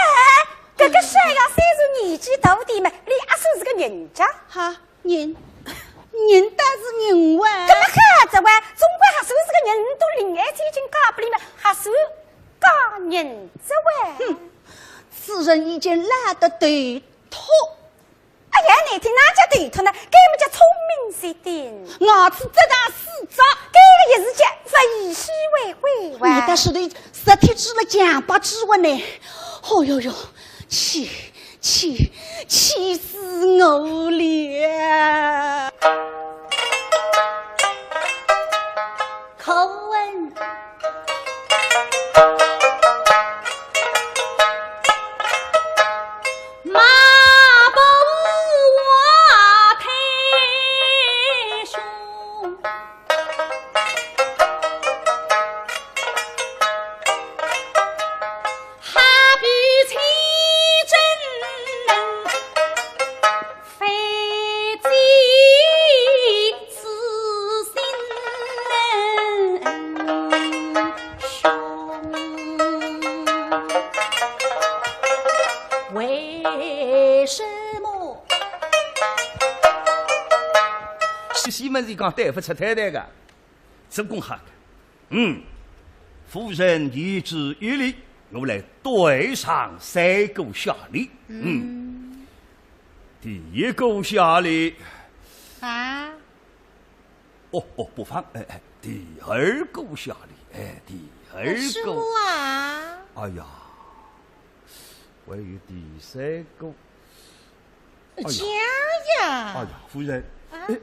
搿个少爷虽然年纪大点嘛，伊也算是个人家。哈，人，人倒是人哇。搿么好哉哇，总归还算是个人，侬到临海千金嫁拨伊嘛，还算 嫁人哉喂。哼，此人已经老得头秃。哎呀，难听哪叫头秃呢？搿么叫聪明绝顶。牙齿只剩四只。搿个也是叫物以稀为贵哇。你倒是对，实体指了强把指纹呢。哦哟哟，气，气，气死我了！可恨 马步啊，太兄。西门子讲对勿出太太个，做功好个。嗯，夫人言之有理，我来对上三个下联。嗯，第一个下联。啊？哦，哦，不妨，哎，哎，第二个下联，哎，第二个。什么啊？哎呀，还有第三个。哎呀，讲呀。哎呀，夫人，啊？哎，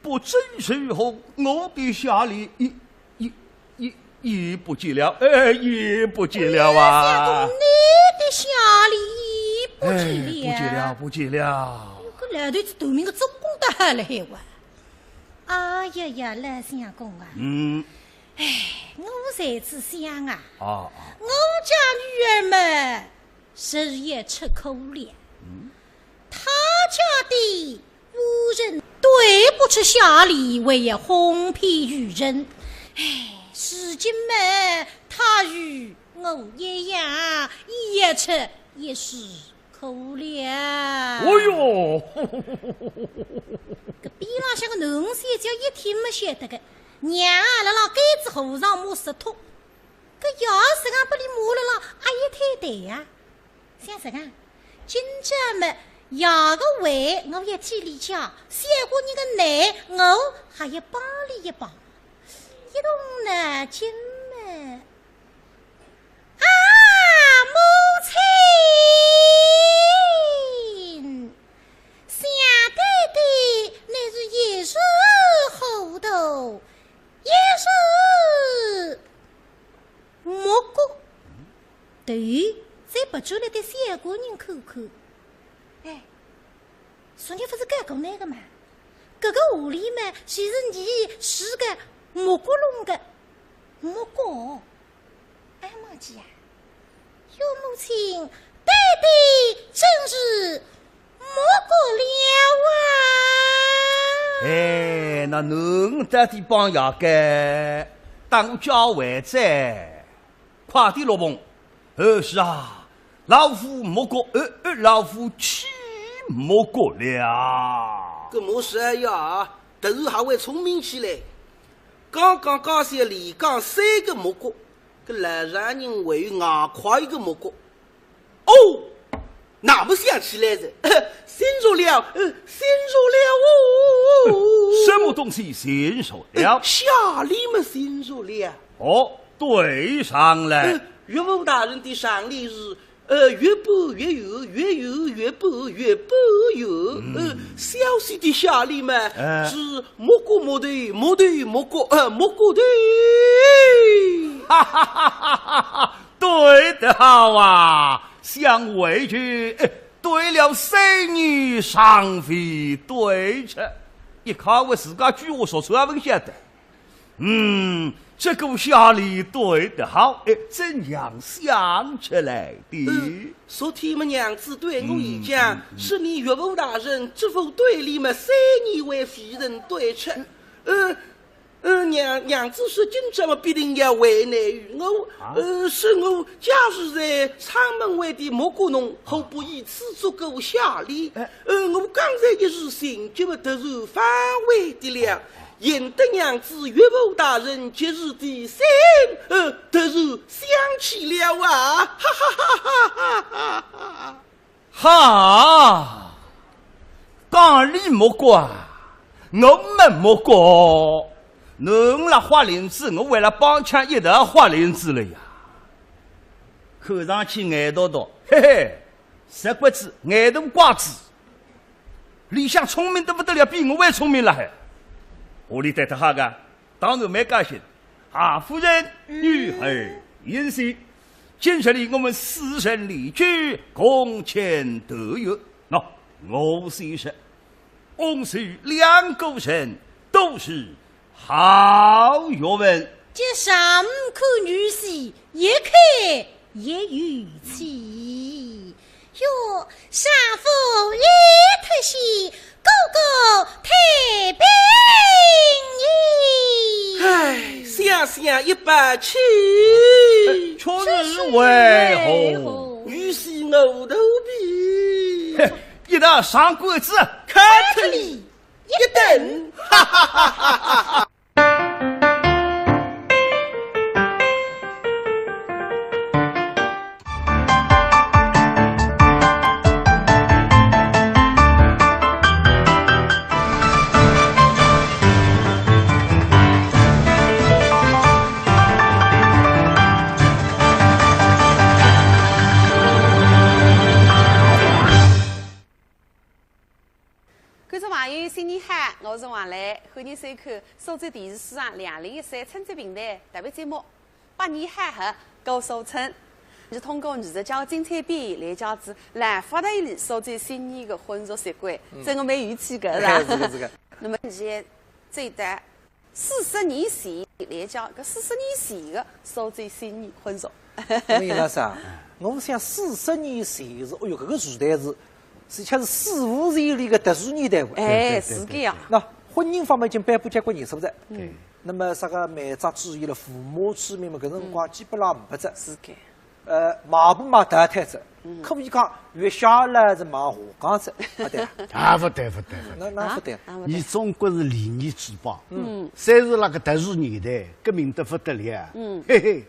不知如何，我的下联也，也，也，也不见了，哎，也不见了啊。哎呀，相公，你的下联也不见了。哎，不见了，不见了。搿老头子头名个做功得好了海哇。哎呀呀，老相公啊。嗯。哎，我在此想啊，啊，啊。我家女儿嘛， 是也吃苦了。嗯。他家的夫人对不出下联，还要哄骗于人。哎，如今嘛，他与我一样，也吃也是苦了。哎哟！搿边浪向个囡儿小姐一听嘛晓得个，娘啊，辣辣该只和尚摸石头，搿爷实梗拨俚摸了啦，阿也太对呀。 想实梗，今朝么爷个胃我要替俚解，小官人个难我还要帮俚一帮。一动脑筋么，啊，母亲，想爹爹乃是一时糊涂，一时 目过。头再别转来对小官人看看。哎，昨日勿是讲过那个嘛？搿个狐狸嘛，就是你是个目过弄个。目过？哎，忘记啊。 岳母亲，爹爹真是目过了啊！哎，那侬到底帮爷个，当我叫回哉，快点落棚。呃，是啊，老夫目过，呃，呃，老夫岂目过了。搿么是呀，突然还会聪明起来。刚刚家小连讲三个目过，搿老丈人还有外快一个目过。 哦，那么想起来了，新着了，呃，新着了哦。什么东西新着了？呃，下联么新着了。哦，对上来。呃，岳父大人的上联是，呃，越搬越远，越远越搬越搬远。嗯。呃，小婿的下联嘛，哎。是目过目对，目对目过，呃，目过对。哈哈哈哈哈哈！ 对得好啊，想回去，哎，对了三年尚未对着，一看我自家句话说出来勿晓得。嗯，这个下联对得好，哎，怎样想出来的？呃，昨天么娘子对我一讲，嗯，嗯，嗯。是你岳父大人这副对联么，三年为夫人对着。呃， 呃，娘，娘子说今朝么必定要为难于我，啊？呃，说我假使在阊门外的目过侬，何不以此作个下联？哎。呃，我刚才一时心急么突然反悔的了，幸得娘子岳父大人及时提醒，呃，突然想起了啊！哈哈哈哈哈哈！ 哈，讲俚目过啊，我没目过。侬辣豁翎子，我为了帮腔一道豁翎子了呀。看上去眼笃笃，嘿嘿，石骨子，眼大瓜子，里向聪明得不得了，比我还聪明了还。屋里对得好个， 当然蛮高兴。啊，夫人，嗯。女儿言谢，今日里我们四人离居，共前团圆。喏，我先说，翁婿两个人都是好学问。这上看女婿，一看 也有趣。哟，丈夫已脱险，哥哥太平矣。唉，想想一把气。哎，却是为何？女婿我肚皮。嘿，一道上官子。看看你。一顿。观众朋友，新年好，我是王磊，欢迎收看苏州电视书场两零一三春节评弹特别节目《百年好合》，高手村。是通过艺术家精彩表演来讲仔，来发达一里苏州新年个婚俗习惯，嗯。真个蛮有趣个，是吧？哎，是个，是个。那么，现在最大 四十年前来讲，搿四十年前个苏州新年婚俗。那么应该是啊，我想四十年前是，哎哟，搿个时代是，是像是史无前例个特殊年代哇。哎，对，对，是个呀。对。那婚姻方面已经颁布交关年数哉。对。那么啥个媒妁之言了，父母之命嘛，搿辰光基本上没哉。是个。 呃，买布嘛淘汰哉，嗯。可以讲，月下来是买下岗哉，啊，对啊。啊，勿对，勿对，勿对。那，那勿对。啊，勿对。伊中国是礼仪之邦。嗯。虽然辣搿特殊年代，革命得勿得了，嗯。嘿嘿，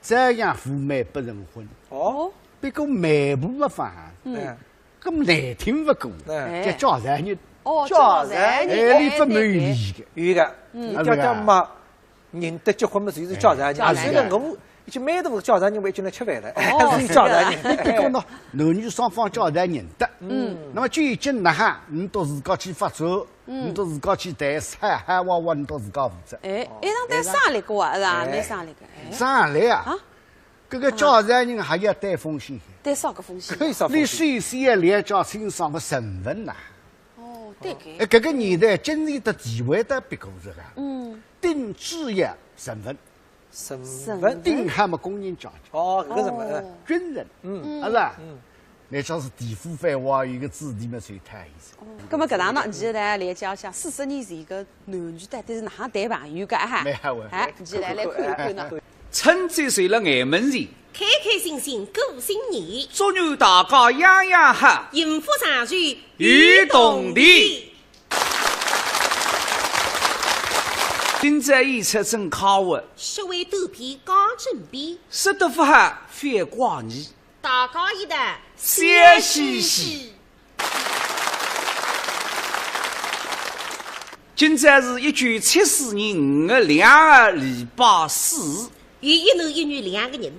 照样赴媒不成婚。哦。不过媒婆勿放，嗯。哎。搿么难听勿过，哎。叫嫁错人。哦，嫁错人。嫁错人。哎，伊勿满意个。哎，对，对。有个，嗯。伊讲讲嘛， 人得结婚嘛，就是嫁错人。嫁错人。所以呢，我一记蛮大个嫁错人，我一记来吃饭了，哦，是嫁错人。是的。你讲喏，男女双方嫁错人得。嗯。那么究竟哪哈，你都自家去发展，嗯。你都自家去谈，嗨嗨哇哇，你都自家负责。哎，哦。一趟谈生日个啊，是吧？哎。谈生日个，哎。生日啊？啊？搿个嫁错人还要担风险。担啥个风险？搿有啥风险？你首先要了解清爽个身份呐。 哦，对个。哎，搿个年代经济个地位倒勿高个。嗯。顶主要身份。身份。身份。顶好么工人阶级。哦，搿个身份，哦。哎。军人。嗯。嗯。啊，是吧？嗯。乃像是地府番话，有个子弟么随他意思。哦，葛么搿趟呢，你来了解一下四十年前个男女到底是哪能谈朋友个哈？蛮好玩。哎，你来，来看一看呢。 春节就辣眼门前，开开心心过新年，祝愿大家样样好，幸福长寿与共同。今朝演出真快活，说话短篇讲正篇，说得勿好覅怪你，大家一道笑嘻嘻。 今朝是一九七四年五月两号，礼拜四。有一男一女两个人，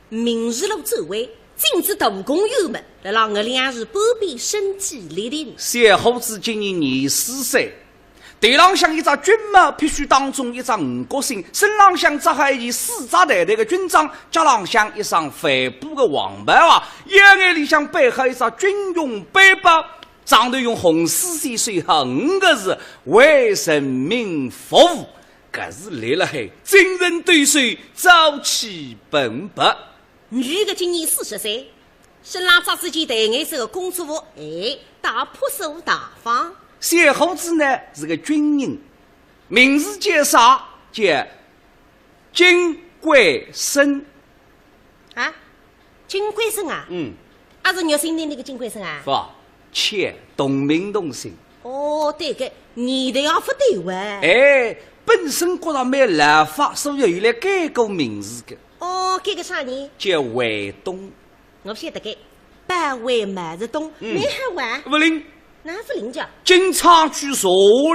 民治路转弯，进仔大公园门，辣辣五月两日半边身体立定。小伙子今年廿四岁，头浪向一只军帽，必须当中一只五角星，身浪向着好一件丝质淡淡个军装，脚浪向一双帆布个黄跑鞋，腰眼里向背好一只军用背包。 上头用红丝线绣好五个字：为人民服务。搿是立辣海，精神抖擞，朝气蓬勃。女个今年四十岁，身浪着仔件淡颜色个工作服，哎，倒朴素大方。小伙子呢，是个军人，名字叫啥？叫金贵生。 啊？金贵生啊？嗯。啊，是玉姓里个金贵生啊？勿，巧，同名同姓。哦，对个，年代也勿对哇。哎，本身觉着蛮老法，所以后来改过名字个。哦，改个啥呢？叫卫东。我晓得个，保卫毛泽东，嗯。蛮好哇。勿灵。 哪勿灵介？金阊区查下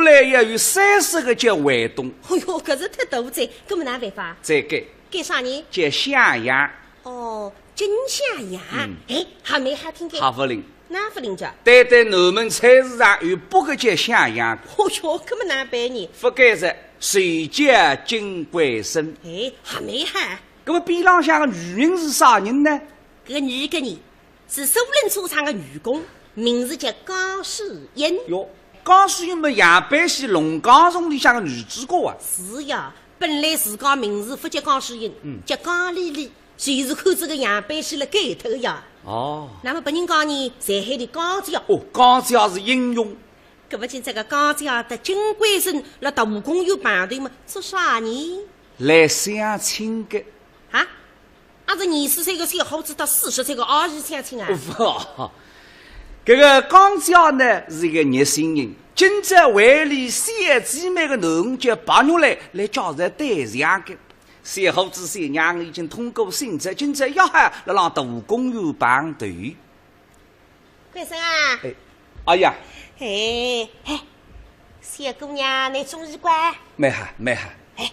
来要有三十个叫卫东。哎哟，搿是忒多哉，搿么哪办法？再改。改啥呢？叫向阳。哦，金向阳。嗯。哎，还蛮好听个。还勿灵。哪勿灵介？单单南门菜市场有八个叫向阳。哦哟，搿么哪办呢？勿改哉，就叫金贵生。哎，还蛮好。搿么边浪向个女人是啥人呢？搿个女个呢？ 是苏宁车厂个女工，名字叫江诗英。哟，江诗英么，杨百喜《龙江颂》里向个女主角啊。是呀，本来自家名字勿叫江诗英，嗯。叫江丽丽，就是看仔搿杨百喜了改脱个呀。哦。那么别人讲呢，侪喊俚江姐。哦，江姐是英雄。搿么今朝个江姐搭金贵生辣大公园碰头么，做啥呢？来相亲个。啊？ 啊，是廿四岁个小伙子搭四十岁个阿姨相亲啊？勿，搿个江姐呢是一个热心人，今朝为俚小姊妹个囡儿叫白玉兰，来叫人对象个。小伙子小娘已经通过审查，今朝约好辣浪大公园碰头。 官人啊。哎，阿爷。哎，嘿，小姑娘，倷中意个？蛮好，蛮好。哎，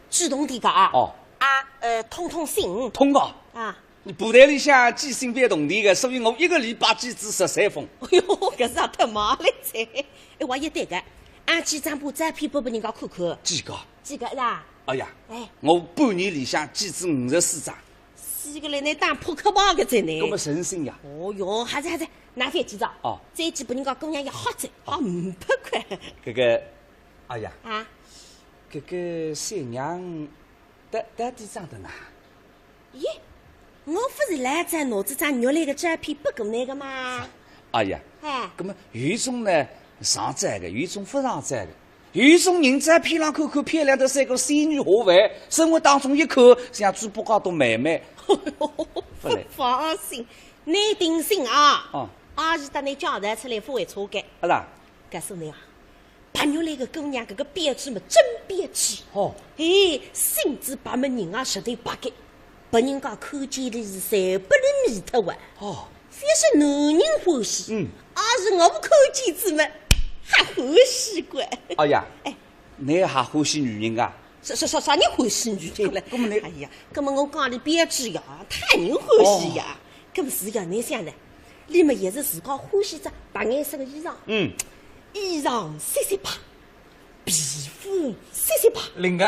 主动点个啊。哦。啊，呃，通通信。通个。啊。倷布袋里向寄信覅动钿个，所以我一个礼拜寄仔十三封。哎哟，搿是也忒慢了噻。哎，话也对个，俺寄张部照片拨拨人家看看。寄个。寄个是吧？阿爷。哎。我半年里向寄仔五十四张。 死个嘞，倷打扑克牌个噻倷。搿么诚心呀。哦哟，好哉好哉，拿回去寄哉。哦。再寄拨人家姑娘也好哉，哦。好五百块。搿个，阿爷。啊？搿个小娘，到，到底长得哪？咦，我勿是老早拿仔张玉兰个照片拨过倷个吗？阿爷。哎。搿么有一种呢，上照个，有一种勿上照个。 有一种人照片浪看看漂亮得像个仙女下凡，生活当中一看像猪八戒搭妹妹。勿来。放心，倷定心啊。哦。阿是搭倷介绍出来勿会错个。阿啦。告诉倷啊，白玉兰个姑娘搿个标致么真标致。哦。哎，身子白么人也实头白个，拨人家看见俚是侪拨俚迷脱哇。哦。覅说男人欢喜，嗯。阿是我看见仔么，还欢喜个。哎呀，哎。 倷还欢喜女人啊？啥，啥，啥，啥人欢喜女人了？搿么倷，哎呀，搿么我讲俚标致呀，讨人欢喜呀。哦。搿么是呀，倷想呢？俚么也是自家欢喜只白颜色个衣裳。嗯。衣裳雪雪白，皮肤雪雪白。灵个。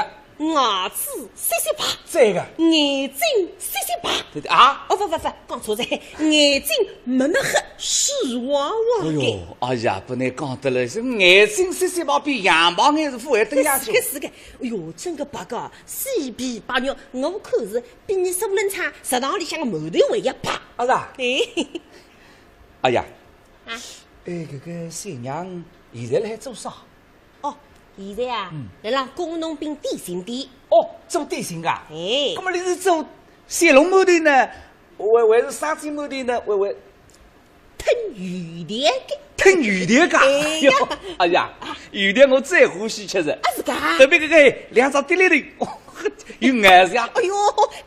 牙齿雪雪白。对个。眼睛雪雪白。对对啊。哦，勿，勿，勿，讲错哉，眼睛墨墨黑，水汪汪个。哎哟，哎呀，拨倷讲得来，是眼睛雪雪白，比羊毛眼是勿会登下去。是个，是个。哎哟，真个白个，雪白白肉，我看是比倷苏冷昌食堂里向个馒头还要白。啊是啊？哎。哎呀，啊。哎，搿个小娘现在辣海做啥？哦，现在啊，嗯。辣浪工农兵点心店。哦，做点心个啊？哎。搿么倷是做小笼馒头呢？还，还是生煎馒头呢？还，还 吞油条个。吞油条个？哎呀。哎呀，油条我最欢喜吃哉。啊，是个啊？特别搿个两只滴溜头，哦，有咬头啊。哎哟，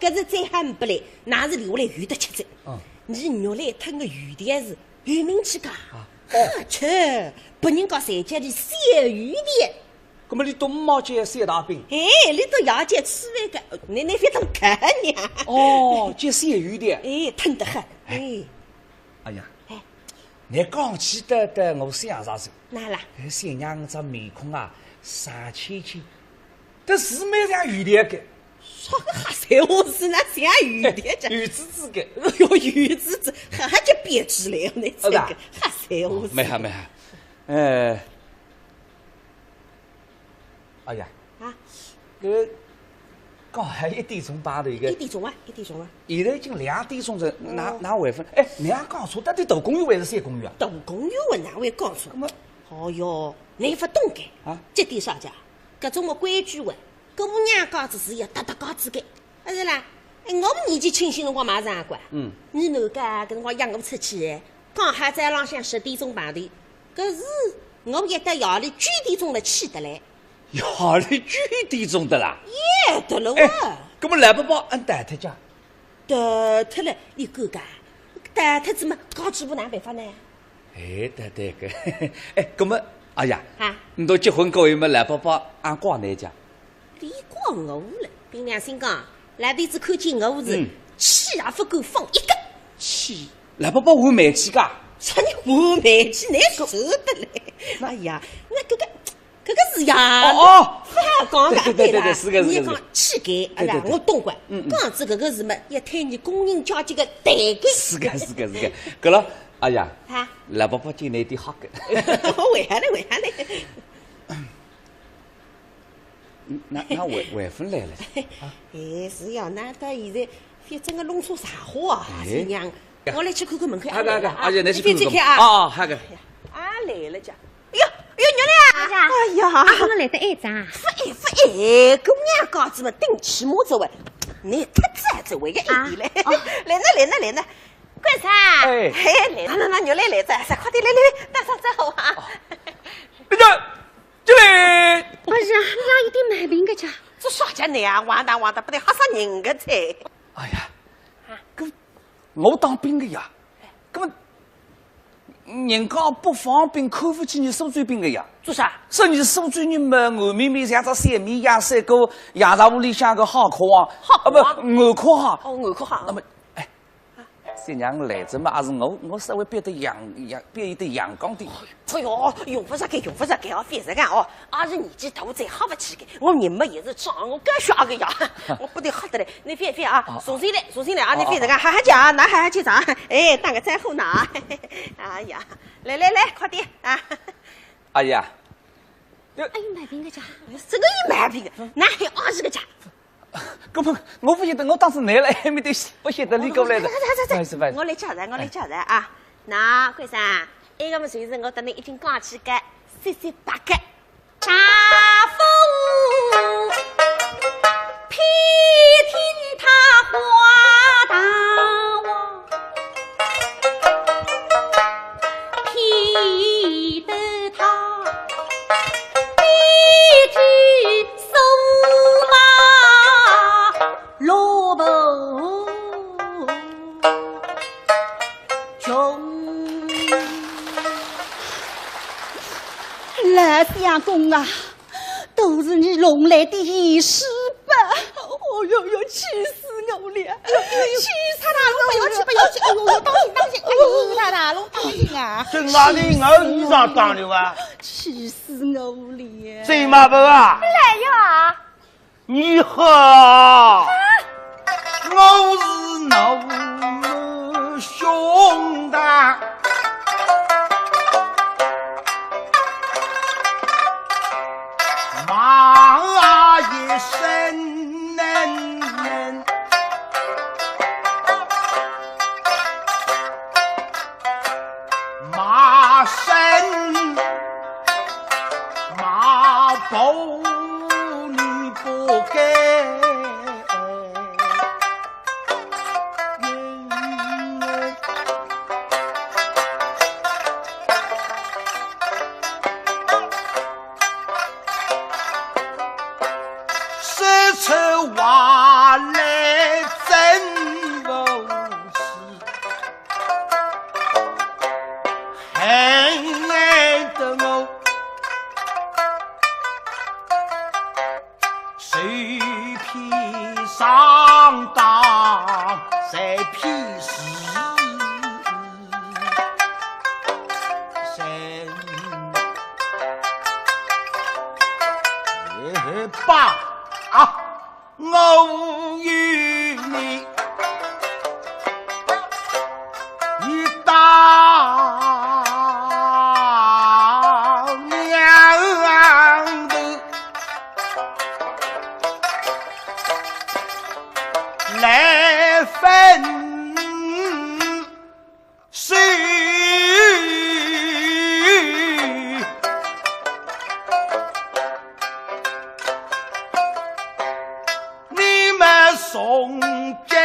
搿是再好呒不嘞，哪是留下来有得吃哉。嗯。倷玉兰吞个油条是有名气个。啊，哦。好吃，别人家侪叫俚小油条。 搿么俚笃呒没叫小大饼？哎，俚笃爷叫吃饭个，倷，倷覅当看呢。哦，叫小油条。哎，吞得很。哎。哎。哎呀，哎。倷讲起得，得我想着哉。哪啦？哎，小娘搿只面孔啊，煞青青，但是蛮像油条个。啥个瞎三胡四，哪像油条个？哎，油滋滋个。哎哟，油滋滋，还，还叫编织来，倷这个，哦，是啊。瞎三胡四。哦，蛮好，蛮好。哎， 哎呀，啊？搿刚好一点钟碰头个。一点钟啊，一点钟啊。现在已经两点钟哉，哪，哦。哪还勿？哎，倷讲错，到底大公园还是小公园啊？大公园啊，哪会讲错？搿么？哦哟，倷勿懂个。啊？这点啥讲？搿种么规矩哇，姑娘家子是要搭搭家子个。 啊，是啦，哎，我年纪轻些辰光嘛是啊，乖。嗯。倷囡家搿辰光约我出去，刚好早浪向十点钟碰头，可是我一到夜里九点钟了起得来。夜里九点钟得啦？也得了哇。哎，搿么老伯伯阿逃脱家？逃脱了，倷看看，逃脱仔么，家主婆哪办法呢？哎，对对个。哎，搿么，哎呀，啊？倷笃结婚过后么，老伯伯阿怪倷家？ 俚怪我了，凭良心讲，老头子看见我是，嗯。气也勿敢放一个。气？老伯伯换煤气个？啥人换煤气？倷说得嘞？哎呀，那搿个，搿个是呀，哦，哦。勿好讲个，对对对对对，对啦，是个，是个，倷讲气概，对对对。哎呀，我懂个。嗯，嗯。讲仔搿个事嘛，要推倷工人阶级个台阶。是个，是个，是个。搿了，哎呀，啊？老伯伯今年点吓个。为啥呢？为啥呢？ 嗯，那，那还，还勿来了？啊？哎，是呀，那到现在，反正个弄错啥货啊，哎。新娘。我来去看看门口，好个，好个，啊，阿姐，倷去看看。倷覅去啊。啊，啊，好个。啊，来了家。哎哟，哎哟，玉兰啊！哎呀，哎呀。啊，哪能来得晏啊？勿晏，勿晏，姑娘家子嘛，顶起码子喂，倷太早子喂个晏点嘞。啊，哦。来呢，来呢，来呢。 官人啊，哎。嘿，来了，那玉兰来哉，快点来来来，打声招呼啊。哦。哎呀，那样哇嗒哇嗒，不得吓煞人个哉。哎呀，搿我当兵个呀，搿么人家北方兵看勿起伲苏州兵个呀。做啥？说伲苏州人嘛，硬綿绵像只小绵羊，赛过羊杂屋里向个好壳啊，好壳啊？啊，不，硬壳啊。哦，硬壳啊。那么，哎，新娘来着嘛，还是我，我稍微变得阳，阳，变一点阳光点。哎哟，用勿着个，用勿着个哦，覅实梗哦。阿是年纪大哉吓勿起个，我人嘛也是壮，我敢吓个呀，我不得吓得来。倷覅覅啊，啊，重新来，重新来啊，倷覅实梗，啊，啊。哈哈叫啊，㑚哈哈叫啥？哎，打个招呼呢。哎呀，来来来，快点啊。哎呀，哎，有毛病个家，真个有毛病个，哪还有阿是个家？ 搿么我勿晓得，我当时来了，还没得，勿晓得你过来的。走走走，不好意思，不好意思。我来介绍，我来介绍啊。那关生，埃个么就是我搭倷已经讲起个，三三八个。大风，遍地他花大王，遍地他，遍地 苏麻萝卜穷。老相公啊，都是你弄来的闲事吧？哦哟哟，气死我了！气死我了！不要去，不要去！哎呦，当心，当心！哎呦，大大龙，当心啊！这哪里我衣裳当了啊？气死我了！醉麻婆啊！来呀！ 你好，我是侬兄弟，忙啊一声，马身。 马步你不该。说出话来真不是。 恨得我受骗上当，受骗死。哎，罢啊！ 我与你一道娘的来分手。 你们从今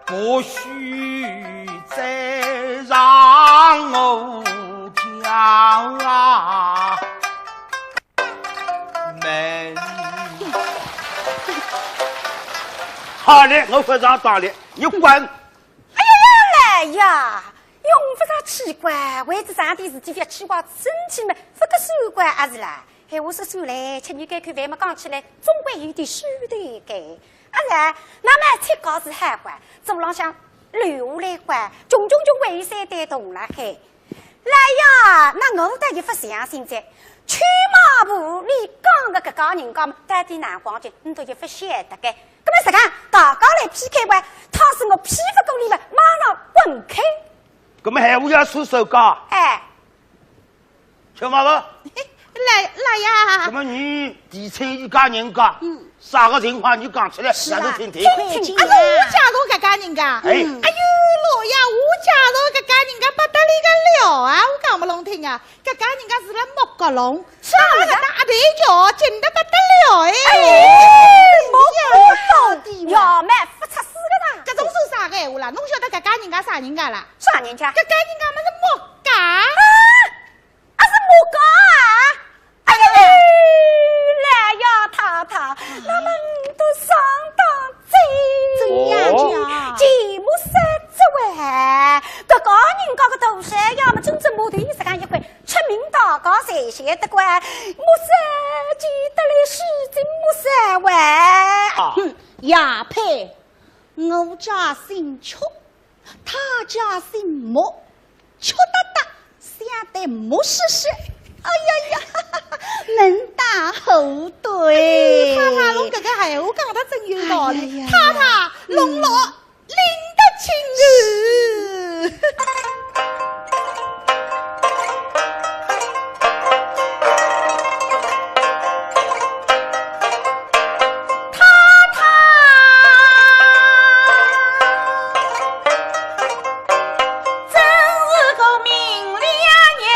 不许再让我讲啊！ 门。好嘞，我勿上当了，你滚！哎呀呀，来呀，用勿着奇怪，为仔啥点事体覅奇怪生气嘛，勿个算怪阿是啦。闲话说转来，吃日该口饭嘛讲起来，总归有点虚头个。阿是，那么吃高是好怪，做浪向留下来怪，穷穷穷还有三代同辣海。 来呀，那我倒也勿相信哉。秋马婆，你讲个搿家人家嘛，到底哪光景，你都也勿晓得个。搿么实梗，大家来P K吧，倘使我P勿过你们，马上滚开。搿么闲话要出手讲。哎。秋马婆。 老，老爷。那么你提亲一家人家，嗯。啥个情况你讲出来，是啊。让我听听。听听。啊，是我介绍搿家人家。哎。哎呦，老爷，我介绍搿家人家不得了个了啊，我讲拨侬听啊，搿家人家住辣木搿弄，是啊。搿搭阿对桥近得不得了哎。哎，木搿弄，到底嘛。要么勿出事个啦。搿种算啥个闲话啦？侬晓得搿家人家啥人家啦？啥人家？搿家人家么是木家。啊？ 啊，是木家啊？哎呀，搞个大山呀么，真正木头实梗一块，出名大家侪晓得个。木山记得来是真木山喂。啊。哼，也配，我家姓邱，他家姓木，邱搭搭，相对木实实。哎呀呀，门当户对。太太，侬搿个闲话讲得真有道理。哎呀呀，太太，侬老 拎得清哦。太太，真是个明理人。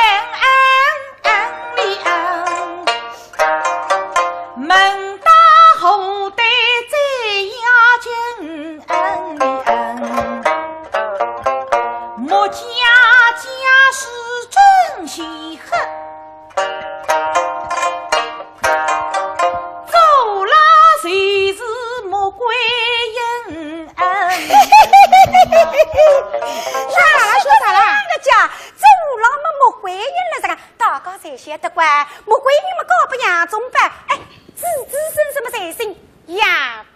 门当户对最要紧，木匠家世真稀罕，做了就是木贵人。啥啦，说啥啦？人家做了么木贵人了，这个 大家侪晓得个，木贵人么嫁拨杨忠伯，哎，子子孙孙么侪姓杨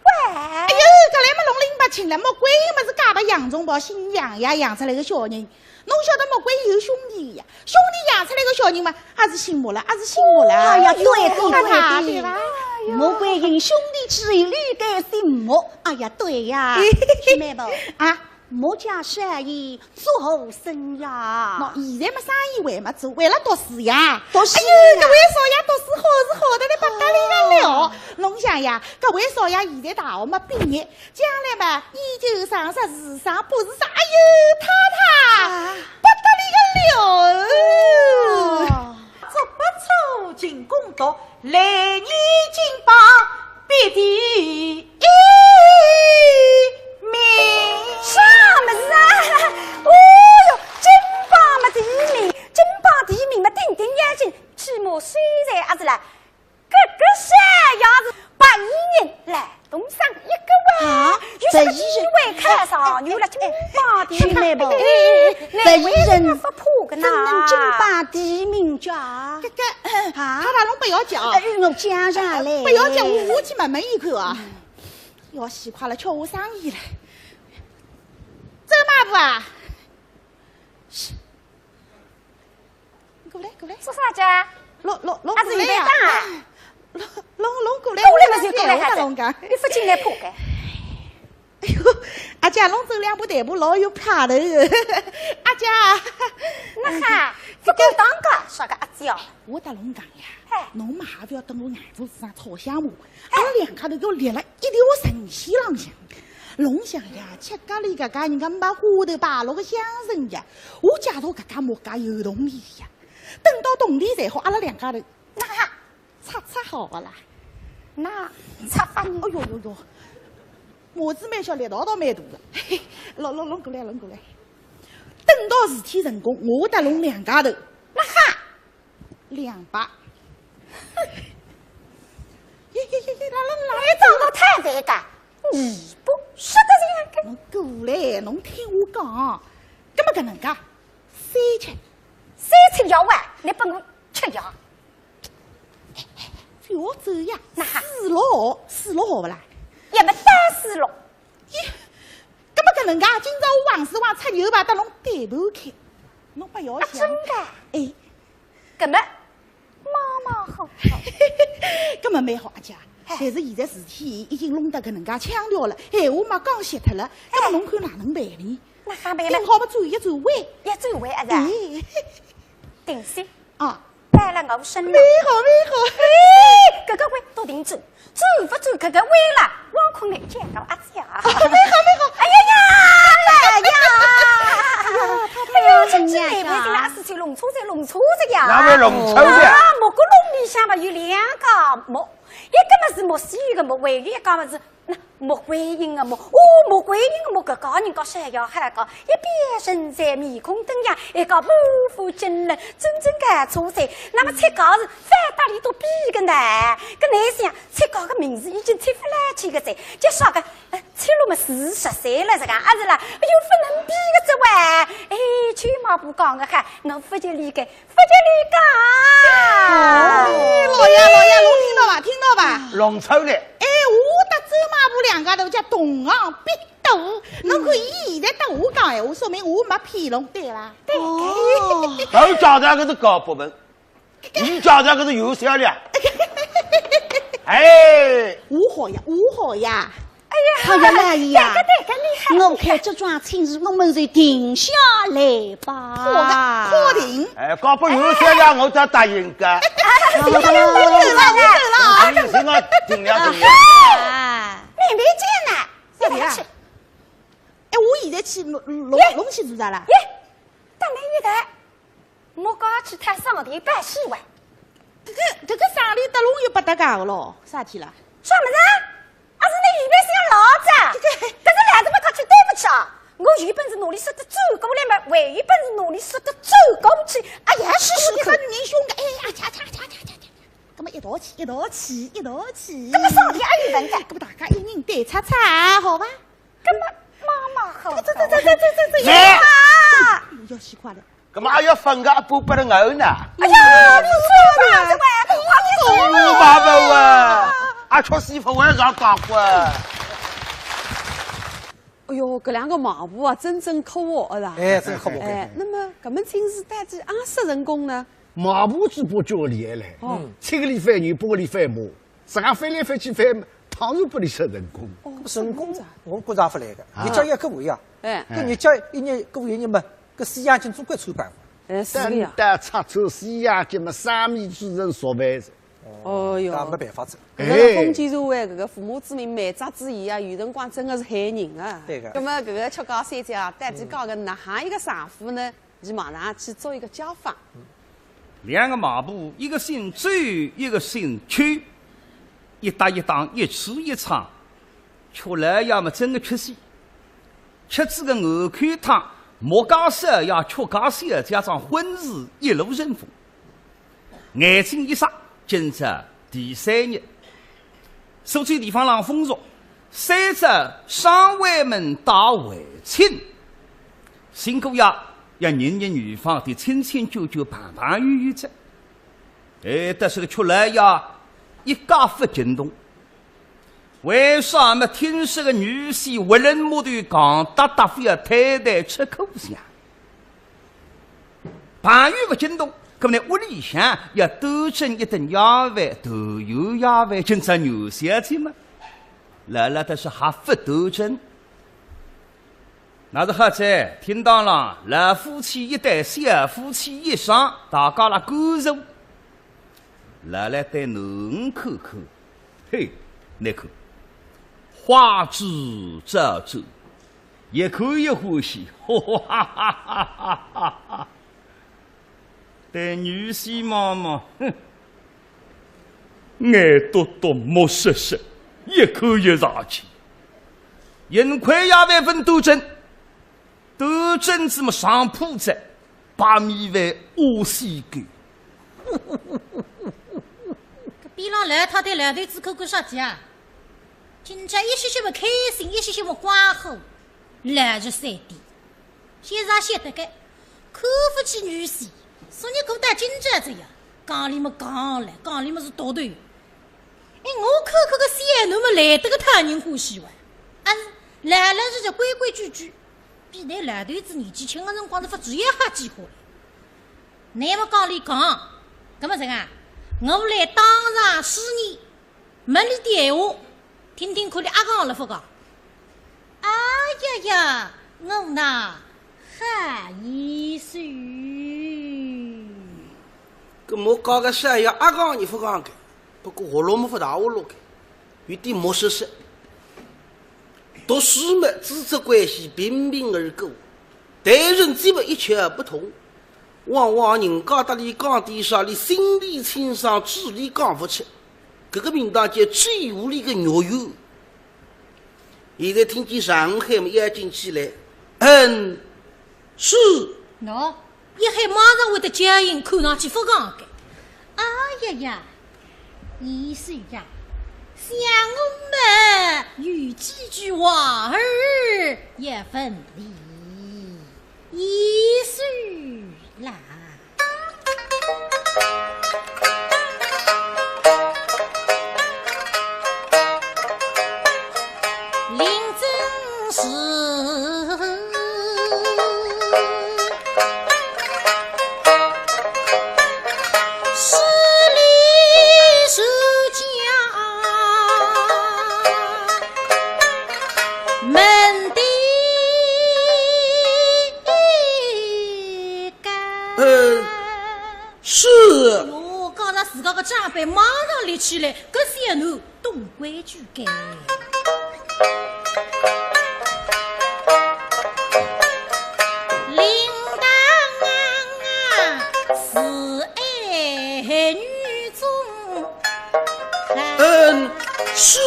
伯。哎呦，搿来么弄拎勿清了，木贵人么是嫁拨杨忠伯，姓杨呀，养出来个小人。侬晓得木贵人有兄弟呀，兄弟养出来个小人嘛，也是姓木了，也是姓木了。哎呀，对对对对，对吧？木贵人兄弟之一，理该姓木。哎呀，对呀，妹妹啊， 木匠生意做好生呀。喏，现在么生意还没做，为了读书呀。读书呀。哎呦，搿位少爷读书好是好得来不得了了。侬想呀，搿位少爷现在大学么毕业，将来么研究生、碩士生、博士生，哎呦，太太，啊，不得了了。哦，足不出勤工读，来年金榜 必第一名。啥物事啊？哦哟，金榜么第一名，金榜第一名么顶顶要紧，起码收入也是啦。搿个小伢子，白衣人，劳动省一个哇，啊，有啥个机会考上，有了金榜第一名。哎，哎，哎，哎，白衣人哪会勿怕个呢？怎能金榜第一名家？搿个，啊？他把侬不要讲。哎，我讲上来。不要讲，我，我去问问伊看啊。 要死快了，叫我生意了。周妈婆啊，是，过来，过来。做啥去？弄，弄，弄过来呀。啊，是你在打啊？弄，弄，弄过来，过来嘛就过来，我跟侬讲。你不进来破开。哎呦，阿姐，侬走两步台步老有派头。阿姐。那哈，不够当个，啥个阿姐哦？我搭侬讲呀，哎。侬嘛还是要等我眼珠子上朝向我。 阿拉两家头要立辣一条神线浪向。侬想呀，吃家里搿家人家没花头摆落个乡村呀，我假如搿家木家有铜钿呀，等到铜钿赚好，阿拉两家头那哈，拆拆好勿啦？那拆法呢？哎呦呦呦，麻子蛮小，力道倒蛮大个。嘿嘿，弄弄弄过来，弄过来。等到事体成功，我搭侬两家头，那哈， 两百。耶耶耶耶，来来来，你长得太肥嘎，你不是的这样个。侬过来，侬听我讲，搿么搿能介，三千。三千要啊，你拨我吃药。覅走呀，那哈。四六，四六好勿啦？也没得四六。耶，搿么搿能介，今朝我横竖横出牛排搭侬对半开，侬勿要想。啊，真的？哎。 搿么，马马虎虎。搿么蛮好，阿姐。哎。但是现在事体已经弄得搿能介腔调了，闲话嘛讲绝脱了，搿么，哎，侬看哪能办呢？那还办呢？顶好嘛转一转弯。一转弯啊，是吧？哎。定心。啊。带了我身上。蛮好，蛮好。哎，搿个弯都定准。 转勿转搿个弯啦，望空来见到阿姐啊。好，蛮好，蛮好。哎呀呀，来呀！哎呀，太太，哎呀，真是难为情啊，事体弄错哉，弄错哉呀。哪会弄错哉？啊，木榔里向嘛有两家木，一个嘛是木须个木，还有一家嘛是，那，穆桂英啊，穆，哦，穆桂英啊，穆搿个人家是要好讲，一表人才，面孔登样，一个满腹经纶，真正个出色。那么出家是反倒伊都比个难，搿难想，出家个名字已经出勿来去个哉，就说个，呃，出落么四十岁了，这个啊是啦，又勿能比个哉喂。哎，舅妈不讲个哈，我勿就理解，勿就理解。哎，老爷，老爷，侬听到伐？听到伐？弄错了。哎，我搭周妈婆两家头叫同行必斗，侬看伊现在搭我讲闲话，说明我没骗侬，对伐？对。哦。我讲的搿是高博文，伊讲的搿是有销量。哎，我好呀，我好呀。哎呀，好呀，老爷呀，搿个对，搿厉害。我看这桩亲事，我们就定下来吧。好的，好定。哎，高博有销量，我才答应个。哎，我走了，我走了。哎，你先我定了，定了。啊。妹妹见了，啥的啊？你去。哎，我现在去弄，弄，弄去做啥啦？耶，搭侬一道，我刚去探上帝拜喜哇。搿个，搿个上帝搭侬又勿搭界个咯，啥体啦？啥物事啊？阿是侬预备想老早？搿个，搿是来得勿客气，对勿起啊。我有本事拿伊说得走过来嘛，还有本事拿伊说得走过去。哎呀，是是，搿个女人凶个，哎呀，恰恰恰恰恰恰。 搿么一道去，一道去，一道去。搿么上帝阿有份个？搿么大家一人对拆拆，好伐？搿么妈妈好。这这这这这这这，来。哎呀，要死快了。搿么还要分个阿婆拨了我呢？哎呀，你说嘛，这个，我爸爸啊，阿确实勿会让讲过。哎哟，搿两个媒婆啊，真正可恶了啦。哎，真可恶。哎，那么搿门亲事到底阿说成功呢？ 媒婆嘴巴叫厉害嘞，哦。七个里翻牛，八个里翻马，自家翻来翻去翻，当然拨伊说成功。哦，成功，我觉着勿来个。啊。日脚也可以呀，哎。搿日脚一日过一日嘛，搿西洋镜总归穿帮。哎，是的呀。等到拆穿西洋镜嘛，生米煮成熟饭哉。哦哟。搿没办法哉。搿个封建社会，搿个父母之命，媒妁之言啊，有辰光真的是害人啊。对个。葛末搿个曲家小姐啊，到底讲个哪哈一个丈夫呢？ 伊马上去做一个家访。两个媒婆，一个姓周，一个姓邱，一搭一档，一吃一唱，邱老爷么真个缺席。吃仔个鹅肝汤，莫家少爷、邱家小姐桩婚事一路顺风。眼睛一眨，今朝第三日， 苏州地方浪风俗，三朝双回门打回亲。新姑爷要认认女方，得亲亲旧旧，朋朋友友哉。哎，但是个邱老爷一介勿惊动。为啥么？听说个女婿活人木头，讲搭搭，非要太太吃苦相。 朋友勿惊动，搿么呢，屋里向要端正一顿夜饭，团圆夜饭，今朝元宵节嘛，老老实实还勿端正。那是好哉，厅堂浪老夫妻一对，小夫妻一双，大家辣干坐。老老对囡儿看看，嘿，倷看，花枝招展， 越看越欢喜，哈哈哈哈哈哈！对女婿望望，哼，眼笃笃目实实，越看越上气。幸亏夜饭勿端正，端正仔么上铺仔，白米饭屙稀狗。搿边浪老太太老头子看看啥体啊？今朝一歇歇么开心，一歇歇么光火。 老实三点，先生晓得个，看勿起女婿，所以过到今朝这样，讲理么讲了，讲理么是独头。哎，我看看个小囡么来得个讨人欢喜哇，啊，老老实实规规矩矩，比㑚老头子年纪轻个辰光是勿至于好几化了。㑚么讲理讲，搿么这个，我来当场试验，问俚点闲话，听听看俚阿讲了勿讲。 哎呀呀，我呐，好意思。搿么讲个啥呀？阿讲也勿讲个，不过活络么勿大活络个，有点木实实。读书么，知识关系平平而过，待人接物一窍不通。 往往人家搭俚讲点啥，俚心里清爽，嘴里讲勿出。搿个名堂叫嘴巴里个肉圆。现在听见上海么要紧起来。嗯，是。喏，一喊马上会得叫应，看上去勿讲个。哎呀呀，贤婿呀，想我么有几句话儿要问你。 贤婿啦。临阵时，势利是 门第高。呃，是。哟，讲到自家个长辈马上立起来，搿小囡懂规矩个。嗯，是。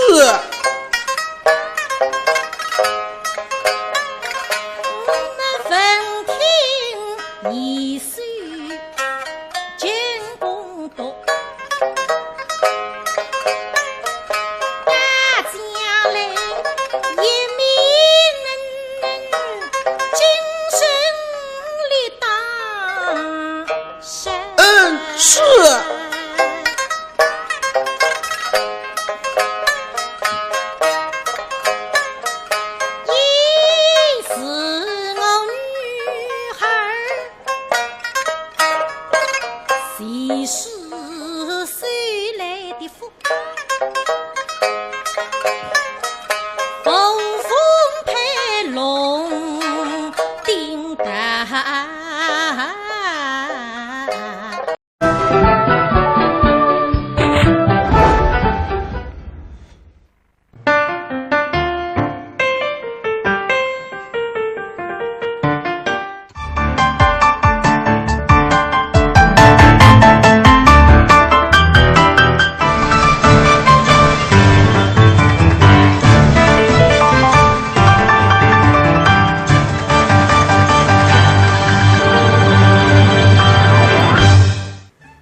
嗯，是。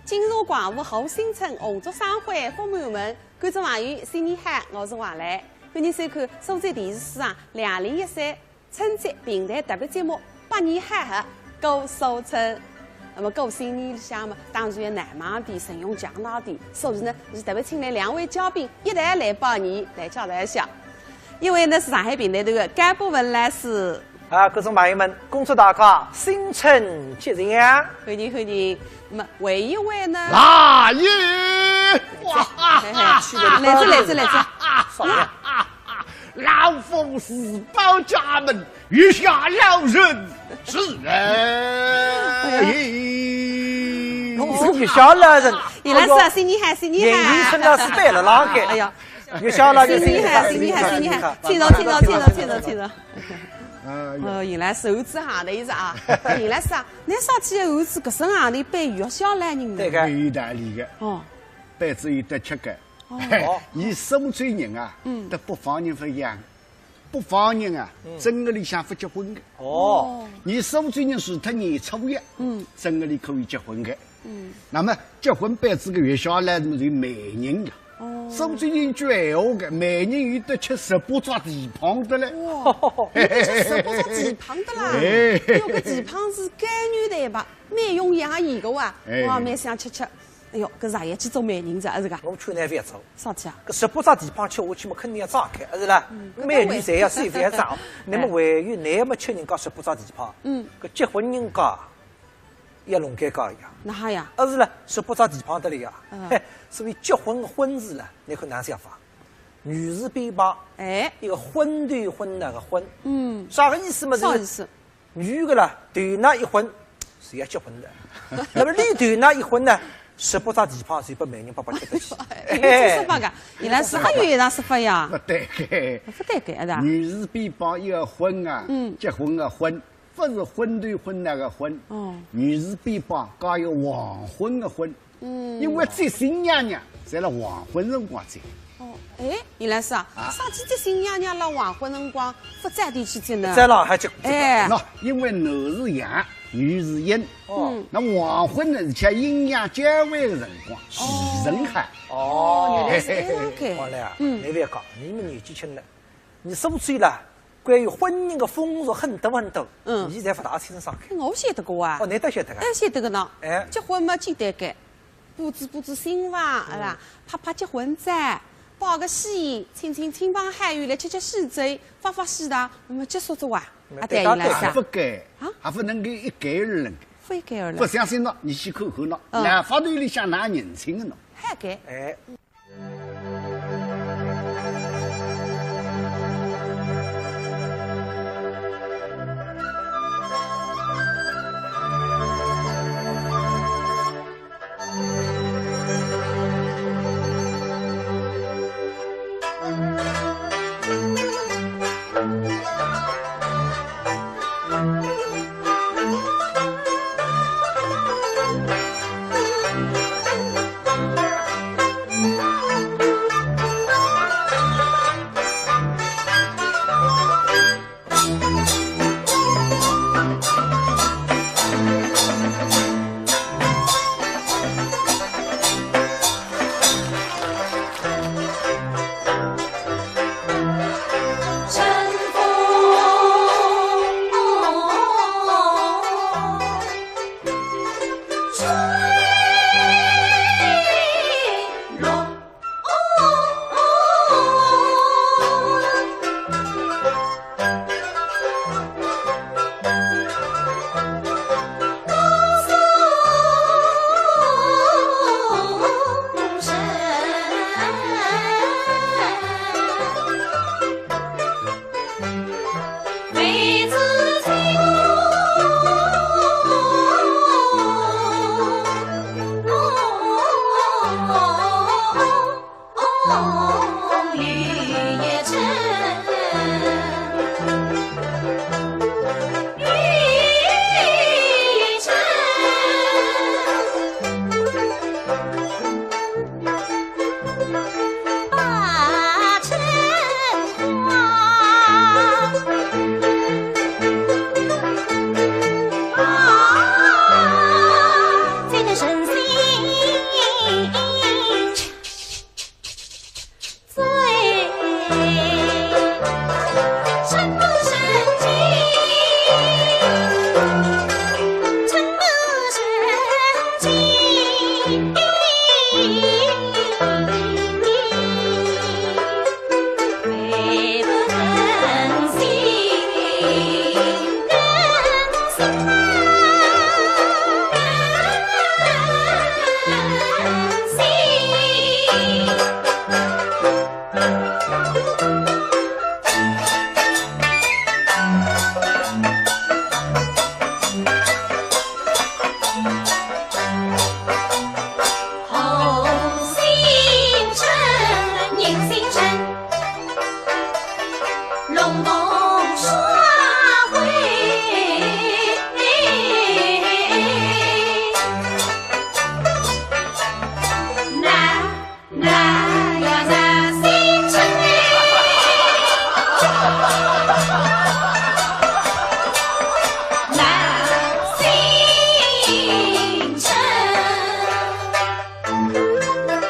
金蛇广武后新村，红烛生辉福满门。观众朋友，新年好，我是王磊。欢迎收看苏州电视书场两零一三 春节评弹特别节目《百年好合过苏春》。那么过新年里向嘛，当然要闹猛点，阵容强大点，所以呢，是特别请来两位嘉宾一道来拜年，来介绍一下。一位呢是上海评弹团的甘博文老师。啊，观众朋友们，恭祝大家新春吉祥。欢迎，欢迎。那么还有一位呢？来也！哇哈哈！来哉，来哉，来哉。啥呀？ 老夫自报家门，月下老人是哎。侬是月下老人，伊拉是啊，新年好，新年好。眼睛真的是白了啷个。哎呀，月下老人，新年好，新年好，新年好，请坐，请坐，请坐，请坐，请坐。哎呀。哦，原来是猴子行头是啊，原来是啊，侬啥体猴子搿身行头扮月下老人呢？对个。有道理个。哦。扮仔有得吃个。 哦。伊苏州人啊，嗯。搭北方人勿一样。北方人啊，嗯。正月里向勿结婚个。哦。伊苏州人除脱年初一，嗯。正月里可以结婚个。嗯。那么结婚扮仔个月下老人么就媒人个。哦。苏州人句闲话个，媒人有得吃十八只蹄髈个嘞。哇，有得吃十八只蹄髈个啦。哎。有个蹄髈是干肉个吧？蛮容易啊，伊个哇，哎。哇，蛮想吃吃。 哎哟，搿啥也去做媒人哉，阿是个？我劝㑚覅做。啥体啊？搿十八只蹄髈吃下去嘛，肯定要炸开，阿是啦？嗯，媒人侪要手勿要炸。哎。那么还有，㑚么吃人家十八只蹄髈，嗯。搿结婚人家也弄尴尬呀。哪哈呀？阿是啦，十八只蹄髈得了呀。嗯。嘿，所以结婚个婚事啦，侬看哪想法？女字边旁，哎。一个昏头昏脑个昏。嗯。啥个意思嘛？啥意思？ 女个啦，头那一昏，是要结婚个。那么伊头那一昏呢，十八只蹄髈就拨媒人伯伯吃脱去。哎，搿是勿个，伊拉是勿有一道说法呀？勿对个。勿对个，阿是啊？女字边旁一个昏啊，嗯。结婚个婚，勿是昏头昏脑个昏。哦。女字边旁加一个黄昏个昏。 嗯。因为接新娘娘侪辣黄昏辰光接。哦，哎，李老师啊，啊。上几日新娘娘辣黄昏辰光勿早点去接呢？早浪向去接。哎。喏，因为男是阳，女是阴。哦。嗯。那黄昏呢，是像阴阳交汇的辰光，哦。时辰好。哦，原来是搿样个。王来啊，嗯。侬覅讲，侬么年纪轻了，侬说勿出啦，关于婚姻个风俗很多很多，嗯。侬侪勿大清爽个。我晓得个哇。哦，侬倒晓得个。哎，晓得个呢。哎。结婚嘛，简单个。 布置布置新房，嗯。是吧？拍拍结婚照，摆个喜宴，请请亲朋好友来吃吃喜酒，发发喜糖，那么结束哉哇。那啊，对，对，对，伊拉啥？还勿该，啊？还勿能够一概而论。勿一概而论。勿相信喏，你去看看喏，嗯。老法头里向哪认亲个喏？还该。哎。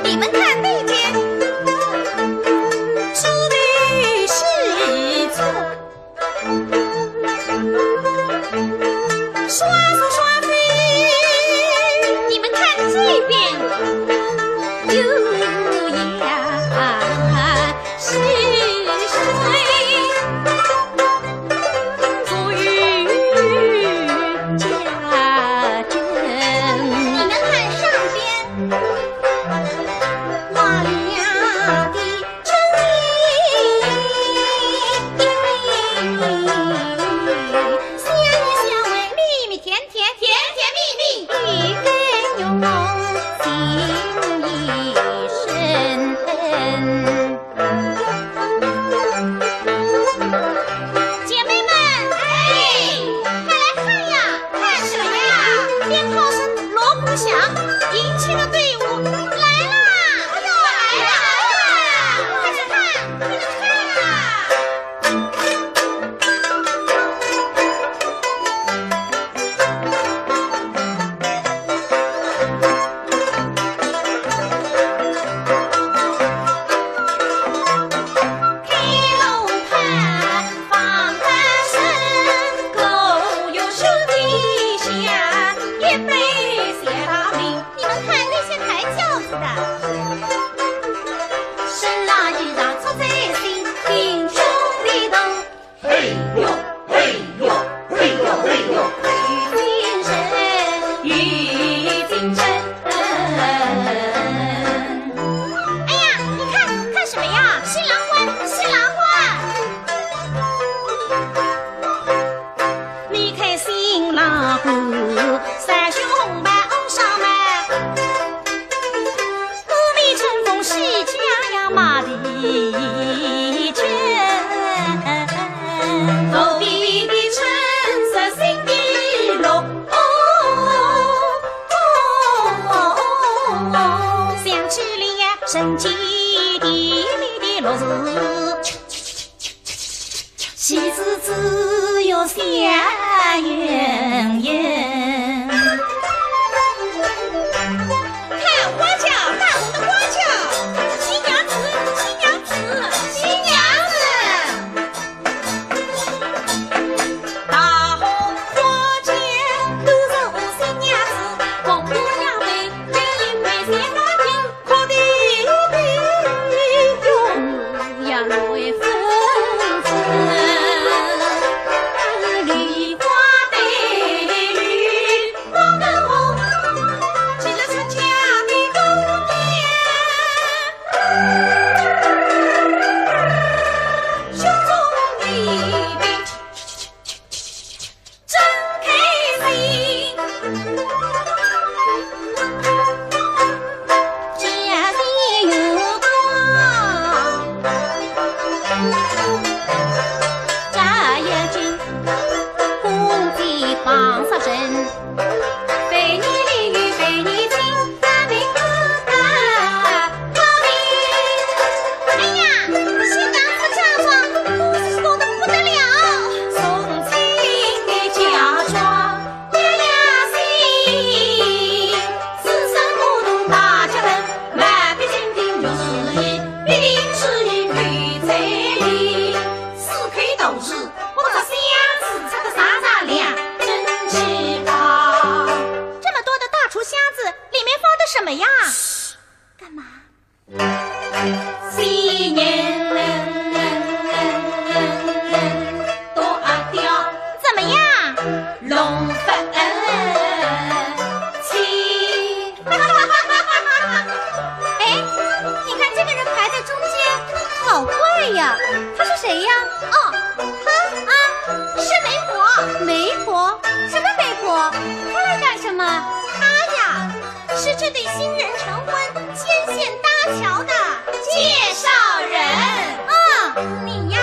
你们看那边，梳头是错。 你们看这边，你们看上边， 甜甜蜜蜜。姐妹们，哎，快来看呀！看什么呀？鞭炮声锣鼓响，迎亲的队伍来啦！哎呦，来啦，来啦！快去哎呀，你看，看什么呀？新郎官，新郎官！你看新郎官，三袖红袍上面，五面春风喜气洋洋马蹄轻。头顶的春色新的绿。 想起了人间甜蜜的乐事，喜事只有笑盈盈。看花轿，大红的花轿，新娘子，新娘子，新娘子。 大红花轿，都是新娘子，红姑娘美，美丽美丽，快点点，永远为夫人。梨花带雨，望得红，今日出嫁的姑娘。 胸中一笔，真开心。只要你有光，照眼睛，红的放杀人。 哎呀，新娘子嫁妆，红的多得不得了。四口大厨箱子，这么多的大厨箱子，里面放的什么呀？干嘛？怎么样？哎，你看这个人排在中间，好怪呀！他是谁呀？哦，他啊，是媒婆。媒婆？什么媒婆？她来干什么？她呀，是这对新人成婚牵线搭桥的介绍人。啊，你呀，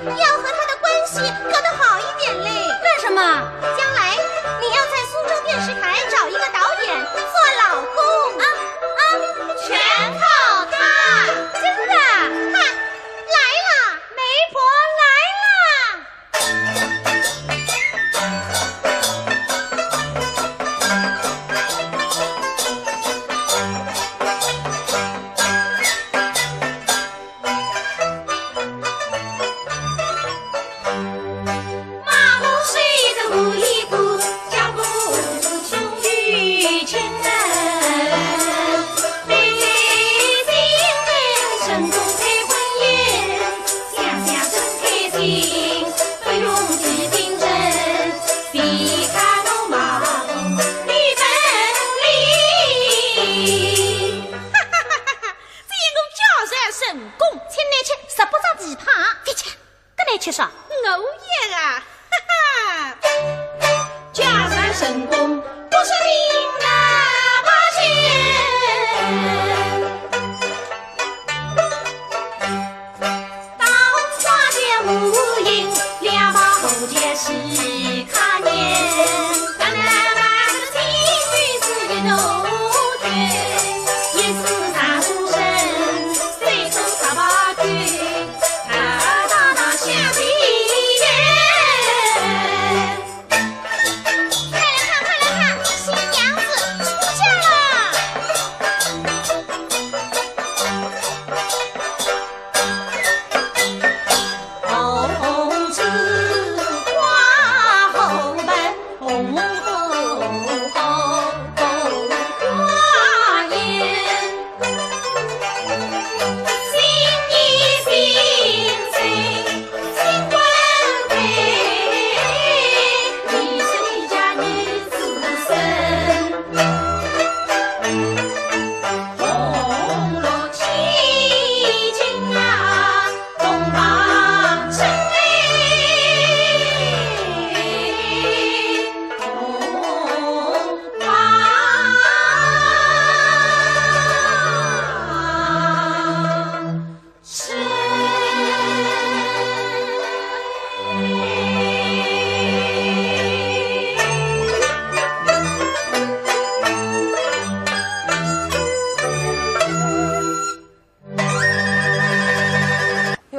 要和他的关系搞得好一点嘞。干什么？将来你要在苏州电视台找一个导演做老公。啊啊，全靠他。真的？哈，来了，媒婆来了。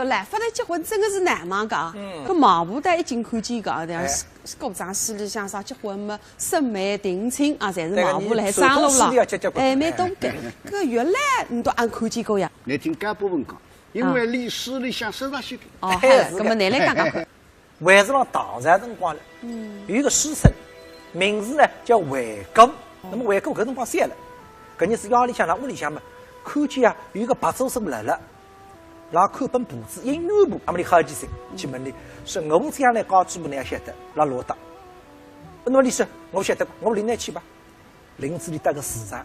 来，发来结婚真个是难忙个啊。嗯。搿媒婆倒一径看见个啊，对伐？哎。是，是古装戏里向啥结婚嘛，审媒定亲啊，侪是媒婆来商量了。对个，你传统戏里要结结婚。哎，蛮多个。搿原来侬都俺看见过呀？侬听干部问讲，因为啊。历史里向说啥些个。哦，好了，搿么侬来讲讲看。还是个。 还是辣唐朝辰光了，嗯。有一个书生，名字呢叫惠姑。那么惠姑搿辰光小了，搿日子夜里向辣屋里向嘛，看见啊有一个白素贞辣辣，辣看本簿子，音乐簿。那么伊好奇心，去问伊，说我将来家主婆呢要晓得，辣落搭。那么伊说，我晓得，我领侬去吧。 领仔伊到个市场，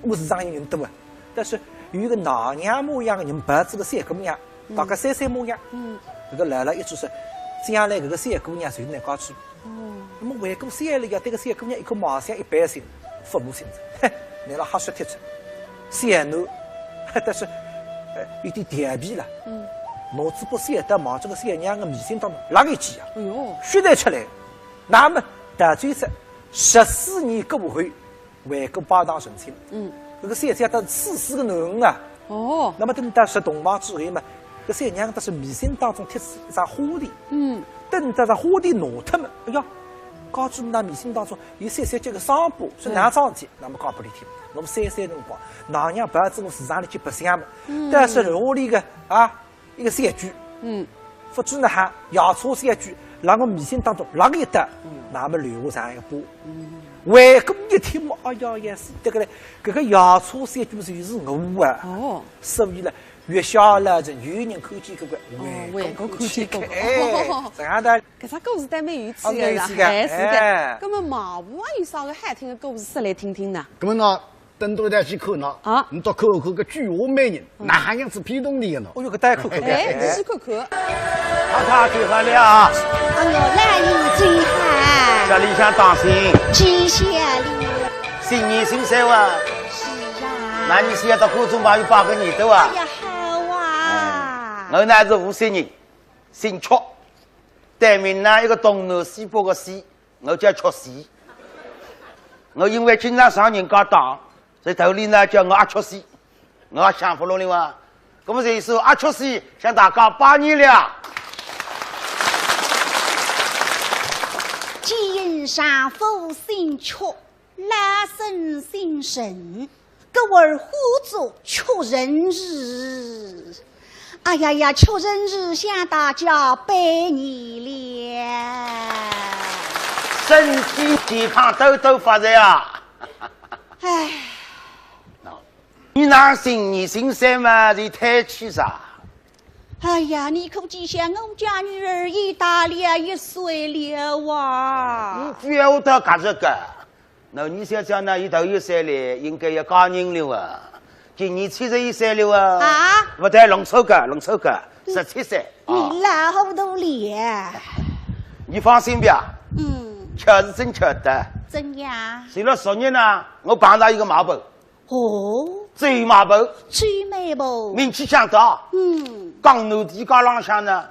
搿市场有人多啊。但是有一个奶娘模样个人抱仔个小姑娘，嗯。大概三岁模样。嗯。搿个老老一直说，将来搿个小姑娘就是倷家主婆。哦。那么惠姑想了呀，对搿个小姑娘一看貌相一般性，勿满心哉，嘿，倷辣瞎说贴出。小囡，但是，呃，有点调皮了。嗯。拿仔把小刀望仔搿个小娘个眉心当中拉一记啊，哎哟。血侪出来。那么，到最后，十四年过后， 惠姑拜堂成亲。嗯。搿个小姐倒是死死个囡儿啊。哦。那么等到入洞房之后嘛，搿小娘倒是眉心当中贴仔一张花钿。嗯。等到搿花钿拿脱嘛，哎呀，家主婆眉心当中有小小叫个伤疤，是哪桩事体？嗯。那么讲拨伊听，我三岁辰光，奶娘抱仔我市场里去白相嘛，嗯。但是屋里个啊， 一个小鬼，嗯。勿知哪哈，夜叉小鬼，辣我眉心当中拉个一刀，嗯。那么留下这样一个疤。嗯。惠姑一听嘛，哎呀，也是，对个嘞，搿个夜叉小鬼就是我啊。哦。所以呢，月下老人有人看见过个，哦，惠姑看见过。惠姑看见过。哎，这样的。搿只故事倒蛮有趣个啦，啊，蛮有趣个，哎，是的。哎。那么媒婆啊有啥个好听个故事说来听听呢？那么呢， 等到伊去看喏，啊。侬到看看搿鬼话美人，嗯。哪哈样子骗动伊个喏？哦哟，搿太可口了。哎，试试看看。太太最好了啊。哎哟，老爷最好。家里向当心。谢谢了。新年新岁哇。是啊。那你是要到观众朋友拜个年头啊？哎呀，好啊。哎，我呢是无锡人，姓曲，对面呢一个东南西北个西， 我叫曲西。我因为经常上人家当，所以头里呢叫我阿曲西，我也想勿落了哇。那么这一首阿曲西向大家拜年了。见丈夫姓曲，老身姓陈， 故而呼作曲陈氏。哎呀呀，曲陈氏向大家拜年了。身体健康，多多发财啊！哎。喏，你那新年新岁嘛，是太气啥？哎呀，你可知晓我家女儿已大了一岁了啊。你不要到搿个。 那你想想呢，伊头一岁嘞，应该要嫁人了啊，今年七十一岁了啊。啊？勿对，弄错个，弄错个，十七岁。你老糊涂了。你放心吧。嗯。巧是真巧的。怎样？前了十年呢，我碰着一个媒婆。哦。周媒婆。周媒婆。名气响的。嗯。江南地界浪向呢，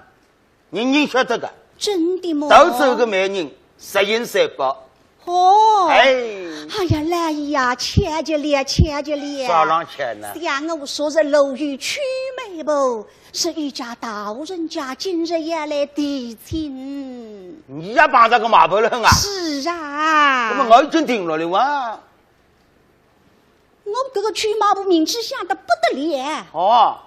人人晓得个。真的吗？到处个媒人，十全十美。哦。哎。哎呀，老爷呀，巧极了，巧极了。啥浪巧呢？想我昨日路遇曲媒婆，说有家大户人家今日要来提亲。你也碰着个媒婆了啊？是啊。那么我已经定了的哇。 我搿个曲媒婆名气响得不得了。哦。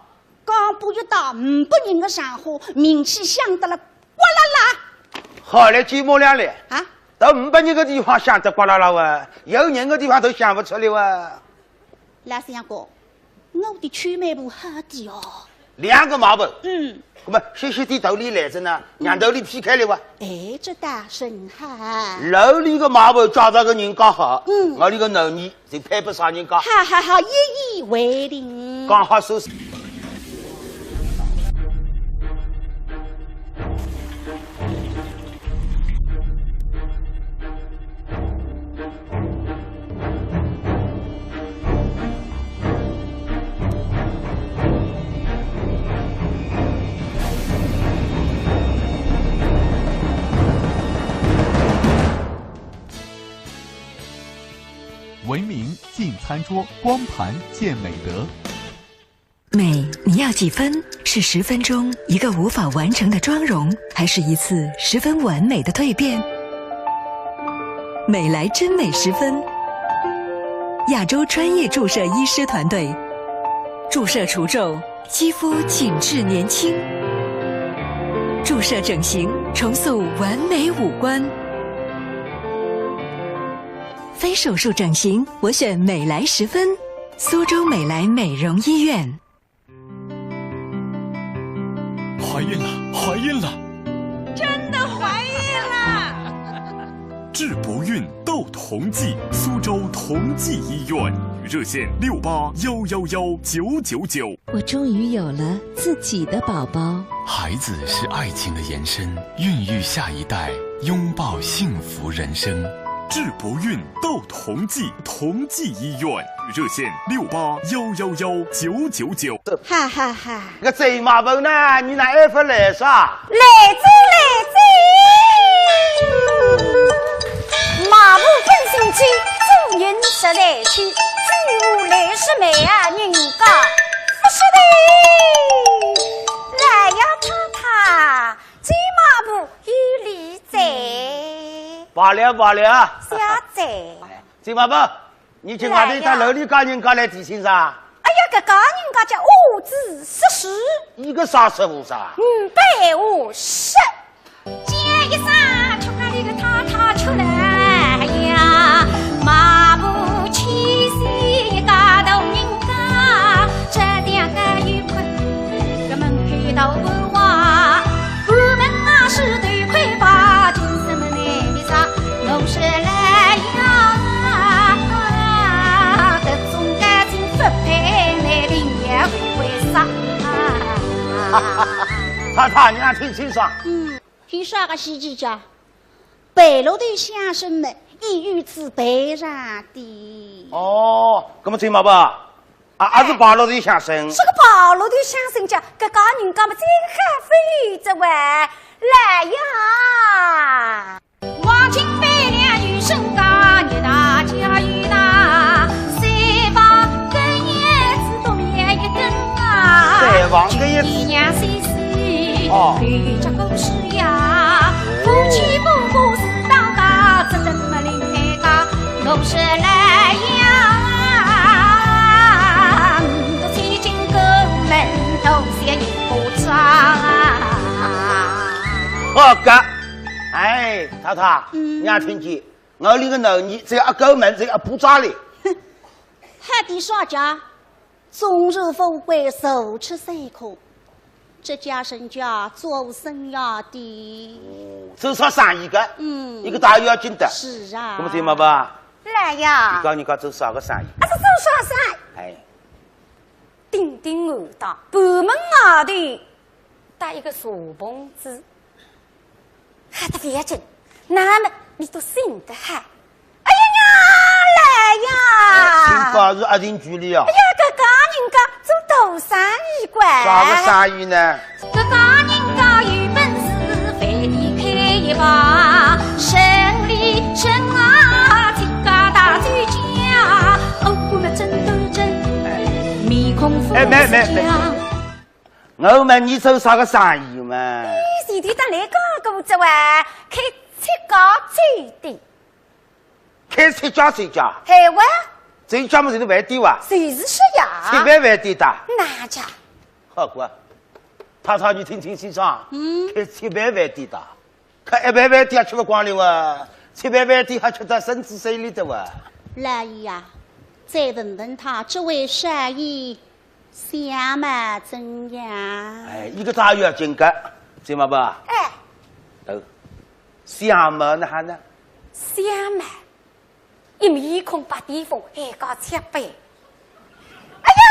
刚步一到，五百人个场化，名气响得了呱啦啦。好嘞，寂寞了嘞。啊？到五百人个地方响得呱啦啦哇，有人个地方都响勿出来哇。老相公，我的曲媒婆好的哦。 两个媒婆。嗯。那么歇歇点头里来着呢，让头里劈开了哇。哎，这倒甚好。楼里个媒婆嫁着个人家好，嗯。楼里个男人就配不上人家。哈哈哈，一言为定。刚好收拾。 文明进餐桌，光盘见美德。美你要几分？是十分钟一个无法完成的妆容，还是一次十分完美的蜕变？美莱真美十分，亚洲专业注射医师团队，注射除皱，肌肤紧致年轻；注射整形，重塑完美五官。非手术整形，我选美莱十分，苏州美莱美容医院。 怀孕了，怀孕了！真的怀孕了！治不孕斗同济，苏州同济医院，热线六八幺幺幺九九九。我终于有了自己的宝宝。孩子是爱情的延伸，孕育下一代，拥抱幸福人生。治不孕斗同济，同济医院，热线六八幺幺幺九九九。哈哈哈。搿周妈婆呢？你哪还勿来啥？来哉来哉。妈婆本心机，做人实在去，只有来是媒啊人家，勿是的。来呀太太，周妈婆有礼哉。罢了罢了。谢哉。周妈婆， 你今外头到楼里家人家来提亲啥？哎呀，搿家人家叫五子十事。一个啥十五啥？五百五十。叫一声吃饭里个太太出来呀，妈婆气死一家大人家，这两个有困，搿门口到文化，我们啊是头盔吧，金什么内里啥，我是来呀，搿种感情不配，内定也不会啥。太太，你还听清爽？嗯，听啥个稀奇家？白鹿头相声么，一语子白上的。哦，搿么周妈婆，啊，还是白鹿头相声。这个白鹿头相声家，搿家人家么真还非这位来呀。 黄金百两有身价，你大家有大，三房根叶子多面一根啊。三房根叶子。一样岁数，哦。有这故事呀，夫妻不和是当家，只等么另配家，我是来呀，我千金过门，头些一把妆啊。好个。 哎，太太，嗯你也听见，我里个囡儿只要一过门，只要一把妆哩。还得啥家？终日富贵，坐吃山空，这家人家做生意的。做啥生意个？嗯一个大要紧的。是啊。那么怎么办？来呀你，讲你讲做啥个生意？啊，是做啥生意？哎，顶顶我到半门外头搭一个茶棚子，还得反正，那么你都信得海。哎呀呀，来呀！请告诉阿定局里啊哎。呀，搿家人家做大生意个。啥个生意呢？搿家人家有本事，饭店开一排，生理生啊，自家大酒家，哦，我们真斗争，面孔不哎，没没没像。我问你做啥个生意嘛？你前头搭来讲过这位，开七家酒店。开七家酒家？哎喂，酒家么就是饭店哇？就是说呀。吃饭饭店的。哪家？好个，太太你听听清爽，嗯，开七爿饭店的，开一爿饭店也吃勿光了哇，七爿饭店还吃得身子水里的哇。来呀，再问问他这位少爷相貌怎样？哎，一个大要紧个，知道吧？哎，哦，相貌哪哈呢？相貌，一面孔白癜风，还搞七爿。哎呀，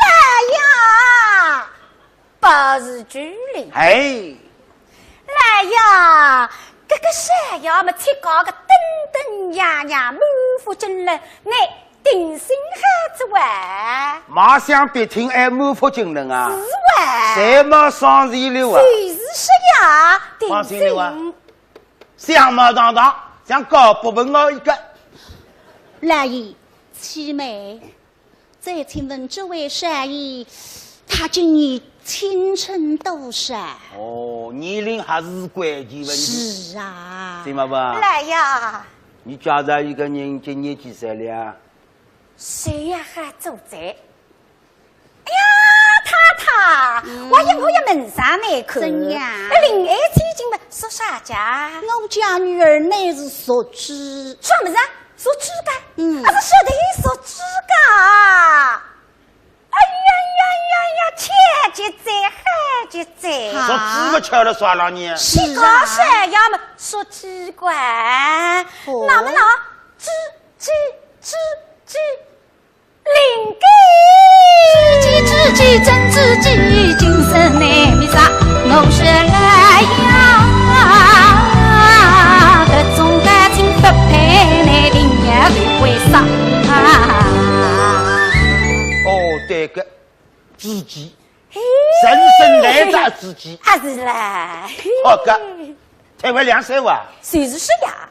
来呀，保持距离。哎，来呀，搿个少爷么，七家个登登样样，满腹经纶，乃定心好子哇。马上别听哎，满腹经纶啊，是哇。侪没双全了啊。就是说呀，定放心了啊心。相貌堂堂，像高伯文我一个。老爷，启禀，再请问这位少爷，他今年青春多少？哦，年龄还是关键问题。是啊。对嘛吧？来呀。你介绍一个人今年几岁了啊？谁呀，还做贼？哎呀，太太，嗯。我也，我也问上你去。怎样？那恋爱最近嘛，说啥家？我家女儿乃是弱智。什么人？弱智个？嗯。啊，是说的弱智个。 哎呀呀呀呀，巧极哉，好极哉。啊。说猪不巧了啥了呢？是啊。你搞啥呀嘛，说奇怪。哦。那么呢，猪，猪，猪，猪，灵机。猪鸡，猪鸡，真猪鸡，精神内密啥？我说来呀，各种感情不配，你定要为啥？哦，对个。 知己，嘿。人生难得知己。啊，是啦。好个，太会两三话。就是呀。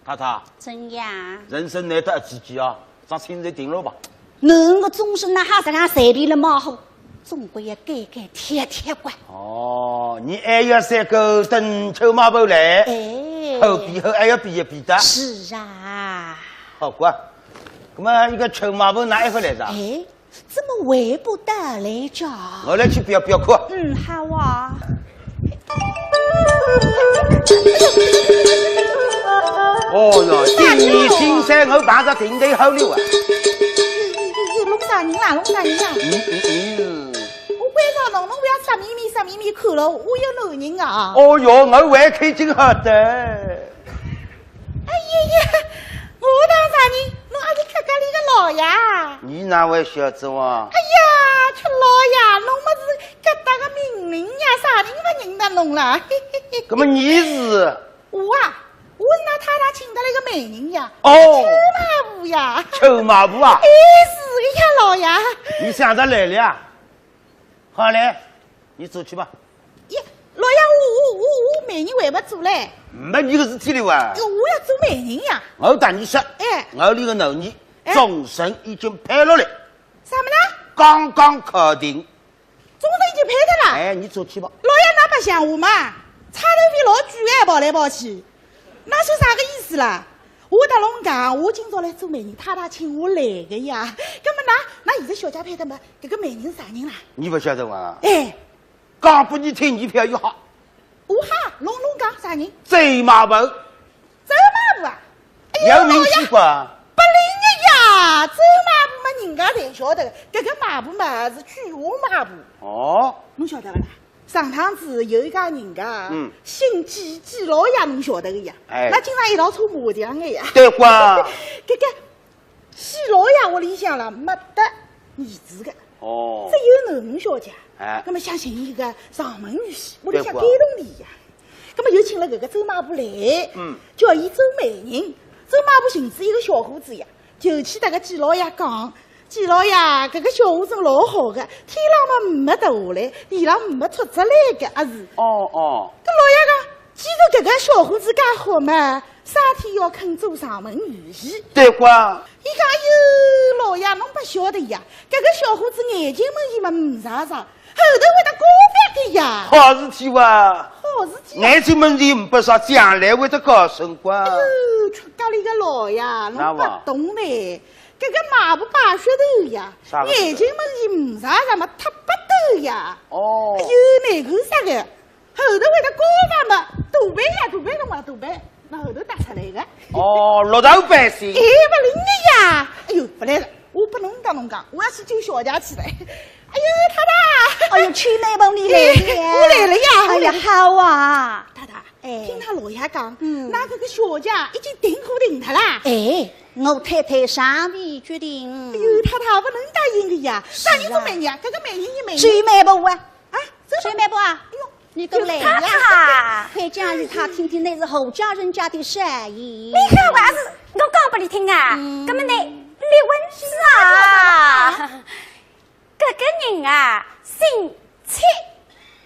太太，怎样？人生难得知己啊，桩亲事定了吧？侬个终身哪哈实梗随便了马虎，总归要改改贴贴个。哦，你还要三个等臭马婆来，哎。好比好还要比一比的。是啊。好个，那么一个臭马婆哪一个来着？哎。 怎么回不得来着？我来去表表看。嗯，好啊。哦哟，今年新山我碰着顶头好了啊！弄啥人啦？弄啥人啦？嗯嗯嗯。我关照侬，侬勿要色眯眯色眯眯看了，我有男人啊。哦哟，我还看见好的。 哎呀呀，我当啥人？侬阿是客家里个老爷？你哪会晓得哇？哎呀，吃老爷，侬么是搿搭个名人呀，啥人勿认得侬啦？嘿嘿嘿。那么你是？我啊，我是㑚太太请得来个媒人呀，哦。臭马婆呀。臭马婆啊？哎，是个呀，老爷。你想着来了呀？ 好嘞，你走去吧。呀，老爷，我我我我媒人还没做嘞。没你个事体了哇。哟，我要做媒人呀。我搭你说，哎。我里个男人，哎。终身已经配了嘞。啥么呢？刚刚考定。终身已经配的啦？哎，你走去吧。老爷，㑚白相我嘛，差头皮老贵哎，跑来跑去。 那是啥个意思啦？我搭侬讲，我今朝来做媒人，太太请我来个呀。那么㑚，㑚现在小姐配的嘛，搿个媒人啥人啦？你勿晓得哇？哎。讲拨你听，你覅又好。我哈，侬侬讲啥人？周妈婆。周妈婆啊？哎呀，有名气不？老爷，勿灵个呀，周妈婆嘛，人家侪晓得个，搿个妈婆嘛是鬼话妈婆。哦。侬晓得勿啦？ 上趟子有一家人家，嗯。姓季，季老爷侬晓得个呀，哎。㑚经常一道搓麻将个呀。对个。搿个季老爷屋里向啦，没得儿子个。哦。只有囡儿小姐。哎。那么想寻一个上门女婿，屋里向对个。感动俚呀。那么就请了搿个周妈婆来，嗯。叫伊做媒人。周妈婆寻仔一个小伙子呀，就去搭搿季老爷讲， 季老爷，搿个小伙子老好个，天浪么没掉下来，地浪么没戳着来个，阿是？哦，哦。搿老爷讲，既然搿个小伙子介好嘛，啥体要肯做上门女婿？对个。伊讲，哎哟，老爷，侬勿晓得呀，搿个小伙子眼睛门前么唔眨眨，后头会得高发个呀。好事体哇。好事体啊。眼睛门前唔眨眨，将来会得高升官。哎哟，出家里个老爷，侬勿懂嘞。 搿个妈婆摆噱头呀，啥个噱头？眼睛门前唔眨眨么忒不得呀。哦。哎哟，难看煞个，后头会得高发么，大背呀，大背侬啊，大背，拿后头搭出来个。哦，落头背心。哎，勿灵个呀。哎哟，勿来了，我拨侬讲侬讲，我要去救小姐去了。哎哟，太太。哎哟，秋妹婆你来了。哎，我来了呀，哎呀，我来了。好啊。太太，哎。听㑚老爷讲，嗯。㑚搿个小姐已经定过定脱啦。哎。 我太太尚未决定。哎哟，太太勿能答应个呀，啥人做媒人呀？搿个媒人也媒人。周媒婆啊。啊，周媒婆啊，哎哟，你都来了。太太。快讲与他听听，那是何家人家的生意。你看我还是我讲拨你听啊，嗯。搿么你立稳子啊。 搿个人啊，姓戚。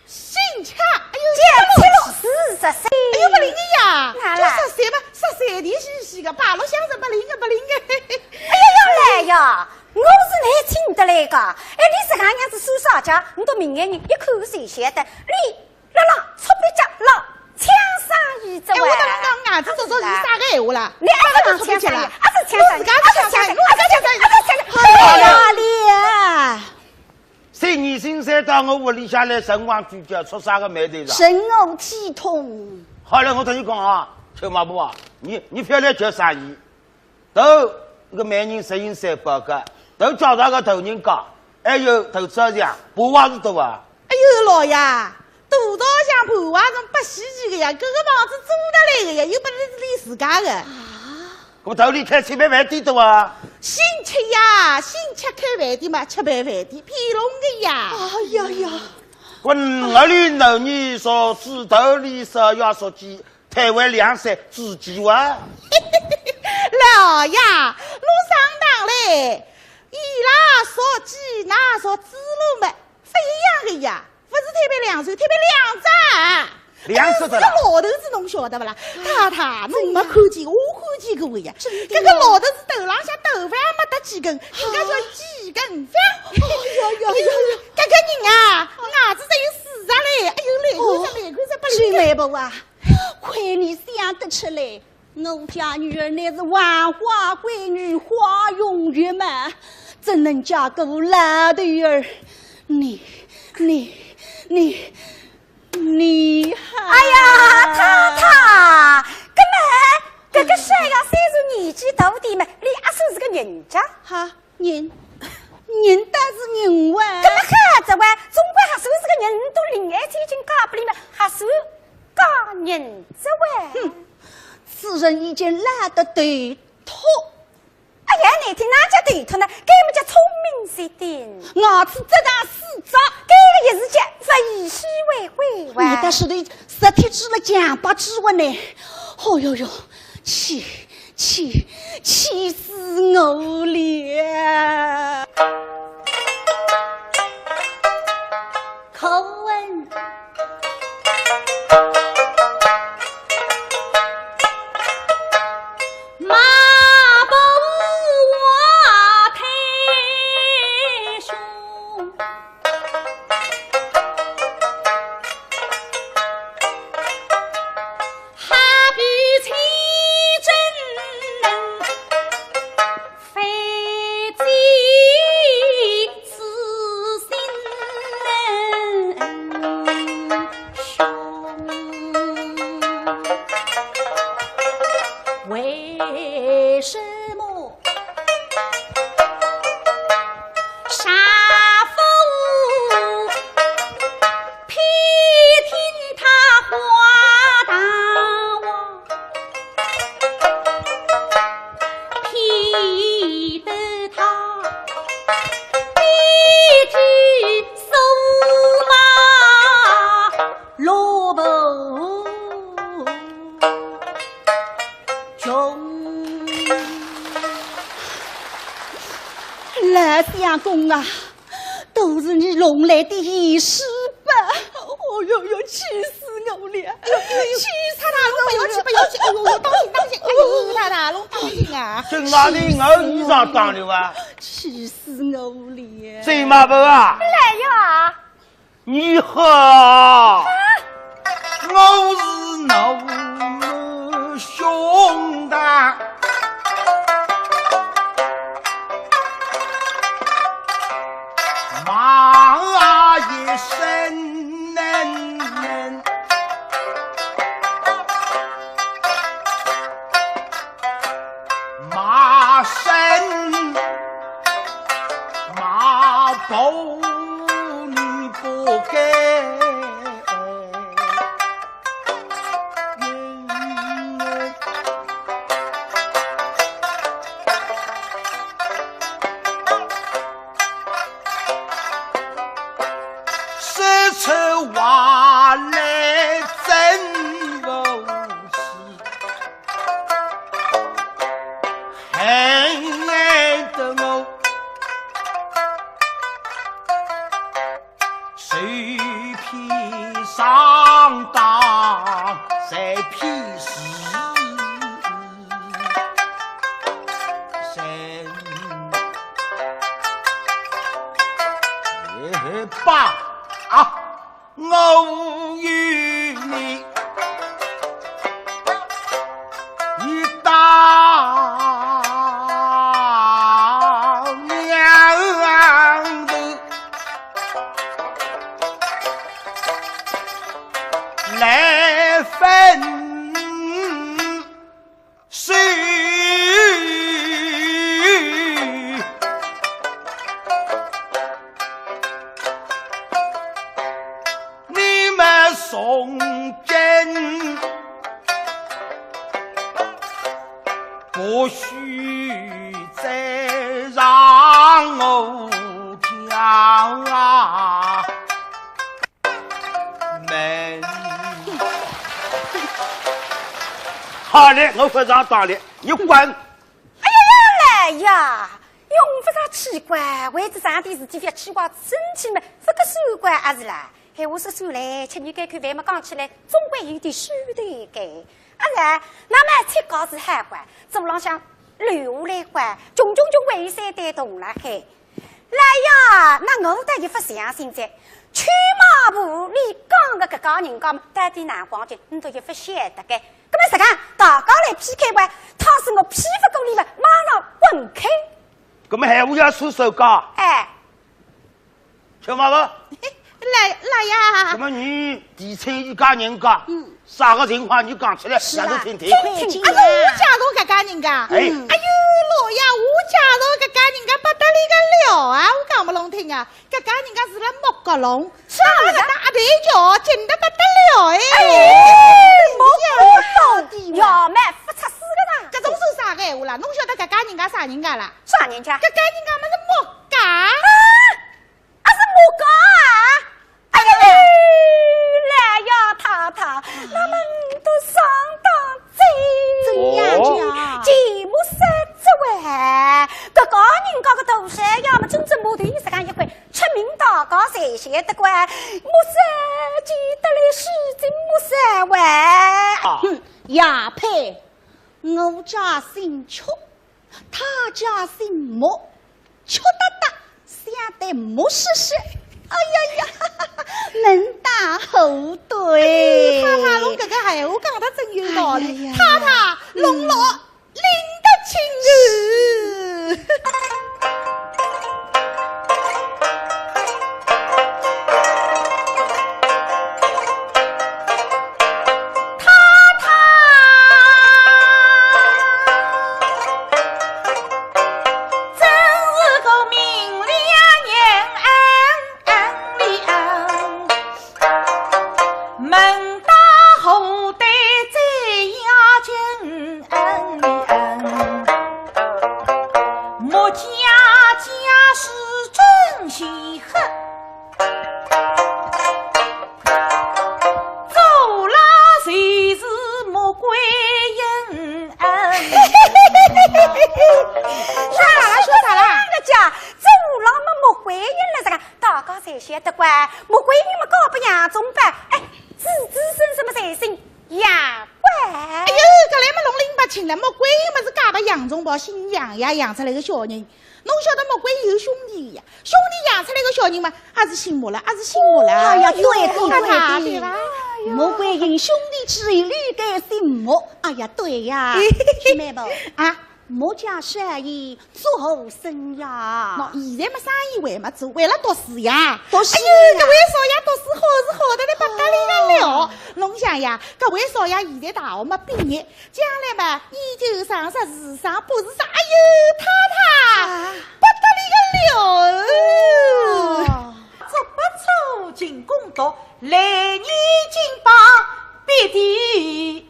姓戚？哎哟，叫戚老四十岁。哎哟，勿灵个呀，哪啦？就十岁嘛，十岁的兮兮个，八路相声勿灵个，勿灵个。哎呀，要来呀，我是来请得来哎个，哎，你是搿样子算啥家？你到明眼人一看就晓得，你辣辣出笔家辣抢生意哉喂。哎，我跟侬讲，俺这做做是啥个闲话啦？你还是抢生意，还是抢生意，还是抢生意，还是抢生意，还是抢生意。哎呀，你啊！三年新三到我屋里向来辰光聚焦，出啥个霉头了？神我体统。好了，我同你讲啊，秋马婆啊，你你覅来叫生意。 头搿个媒人十斤三百个，头交大个头人家，还有头照像，破坏是多啊。哎呦，老爷，大道上破坏是勿稀奇个呀，搿个房子租得来个呀，又勿是你自家个。搿么头里开爿爿饭店多啊？新吃呀，新吃开饭店嘛，吃爿饭店，骗侬个呀。哎呀呀，搿么我里头呢，说是头里说要说起 台湾两省子弟哇。老爷，侬上当嘞！伊拉说鸡，那说猪肉么，勿一样个呀，勿是台北两省，台北两省。两省的啦。搿个老头子侬晓得勿啦？太太，侬没看见，我看见过个呀。搿个老头子头浪向头发也没得几根，人家叫几根发。哎呀呀呀呀！搿个人啊，牙齿只有四只嘞，哎呦，来看只，来看只，不灵个。谁没不啊？ 亏你想得出来，我家女儿乃是万花闺女，花容月貌，怎能嫁个老头儿？你，你，你，你还……哎呀，太太，搿么，搿个小丫头是年纪大点嘛，伊也算是个人家。哈，人，人倒是人哇。搿么好哉哇，总归还算是个人，都另眼睛已经嫁拨伊嘛，还算 嫁人哉喂。哼，此人已经老得头秃。哎呀，难听哪叫头秃呢？搿么叫聪明绝顶。牙齿只剩四只。搿个也是叫物以稀为贵哇。你倒是的，实体指了讲不指我呢。哦哟哟，气，气，气死我了！可恨 马步华太兄，哈比清蒸 非己此心胸。为什么杀父偏听他话大王？ 偏得他，偏得驷马罗布穷。老相公啊， 都是你弄来的闲事吧？哦哟哟，气死我了！哎呦，哎呦，气死我了！太太，侬不要去，不要去！哎呦呦，当心，当心！哎呦，太太，侬当心啊！这哪里我衣裳当了啊？气死我了！醉马婆啊！来呀！你好！啊？我是侬兄弟。 骂一声，骂声，骂不你不该。爸啊，我与你一道好嘞，我勿上当了，你滚！哎呀呀，来呀，用勿着奇怪，为仔啥点事体覅奇怪，生气嘛，勿个算怪阿是啦。闲话说转来，吃年该口饭嘛讲起来，总归有点虚头个。阿是，那么切糕是好个，做浪向留下来个，穷穷穷还有三代同辣海。 来呀，那我倒一勿相信哉。秋马婆，你讲个搿家人家嘛，到底哪光景，你都一勿晓得个。搿么实梗，大家来P K哇，倘使我P勿过你们，马上滚开。搿么闲话要说手讲，哎，秋马婆，来，来呀。搿么你提亲一家人家，嗯。 啥个情况你讲出来，是啊，让我听听。听听，听啊。哎，我家族搿家人家。哎。哎呦，老爷，我家族搿家人家不得了个了啊！我讲勿弄听啊，搿家人家是辣莫角弄，是啊，是啊，阿对叫紧得不得了哎。哎，莫角弄，要么勿出事个啦。搿种算啥个闲话啦？侬晓得搿家人家啥人家啦？啥人家？搿家人家么是莫家。啊？ 阿是莫讲啊？哎呀，来呀，太太，那么你都上当哉。怎样讲？哦。寂寞三只喂，搿个人家个大少爷么真正没得意思讲一回，出名大家侪晓得个，莫三记得来是真莫三喂。啊。哼，也配，我家姓邱， 他家姓莫，邱大大，想得莫是是。哎呀呀，门当户对。太太，侬搿个闲话讲得真有道理。哎呀呀。太太，龙罗，拎得清哦。太太，真是个明理人，门当户对最要紧。 莫家家世真稀罕，做了就是穆桂英。啥啦？说啥啦？人家做了么穆桂英了，这个大家侪晓得个，穆桂英么嫁拨杨宗保，哎，子子孙孙么侪姓 杨贵。哎呦，搿来么弄拎勿清了，穆桂英么是嫁拨杨宗保，姓杨呀，养出来个小人。侬晓得穆桂英有兄弟呀？兄弟养出来个小人嘛，阿是姓穆了，阿是姓穆了。哎呀，对，对，对，对。哎呀，穆桂英兄弟之一，理该姓穆。哎呀，对呀。妹妹。啊？ 穆家生意做好生呀？喏，现在么生意还没做，为了读书呀。读书呀。哎呦，搿位少爷读书好是好得来不得了个了。哦。侬想呀，搿位少爷现在大学么毕业，将来么研究生啥、市场博士啥，哎呦，太太，啊。不得了个了。哦。足不出勤工读， 来年金榜别第一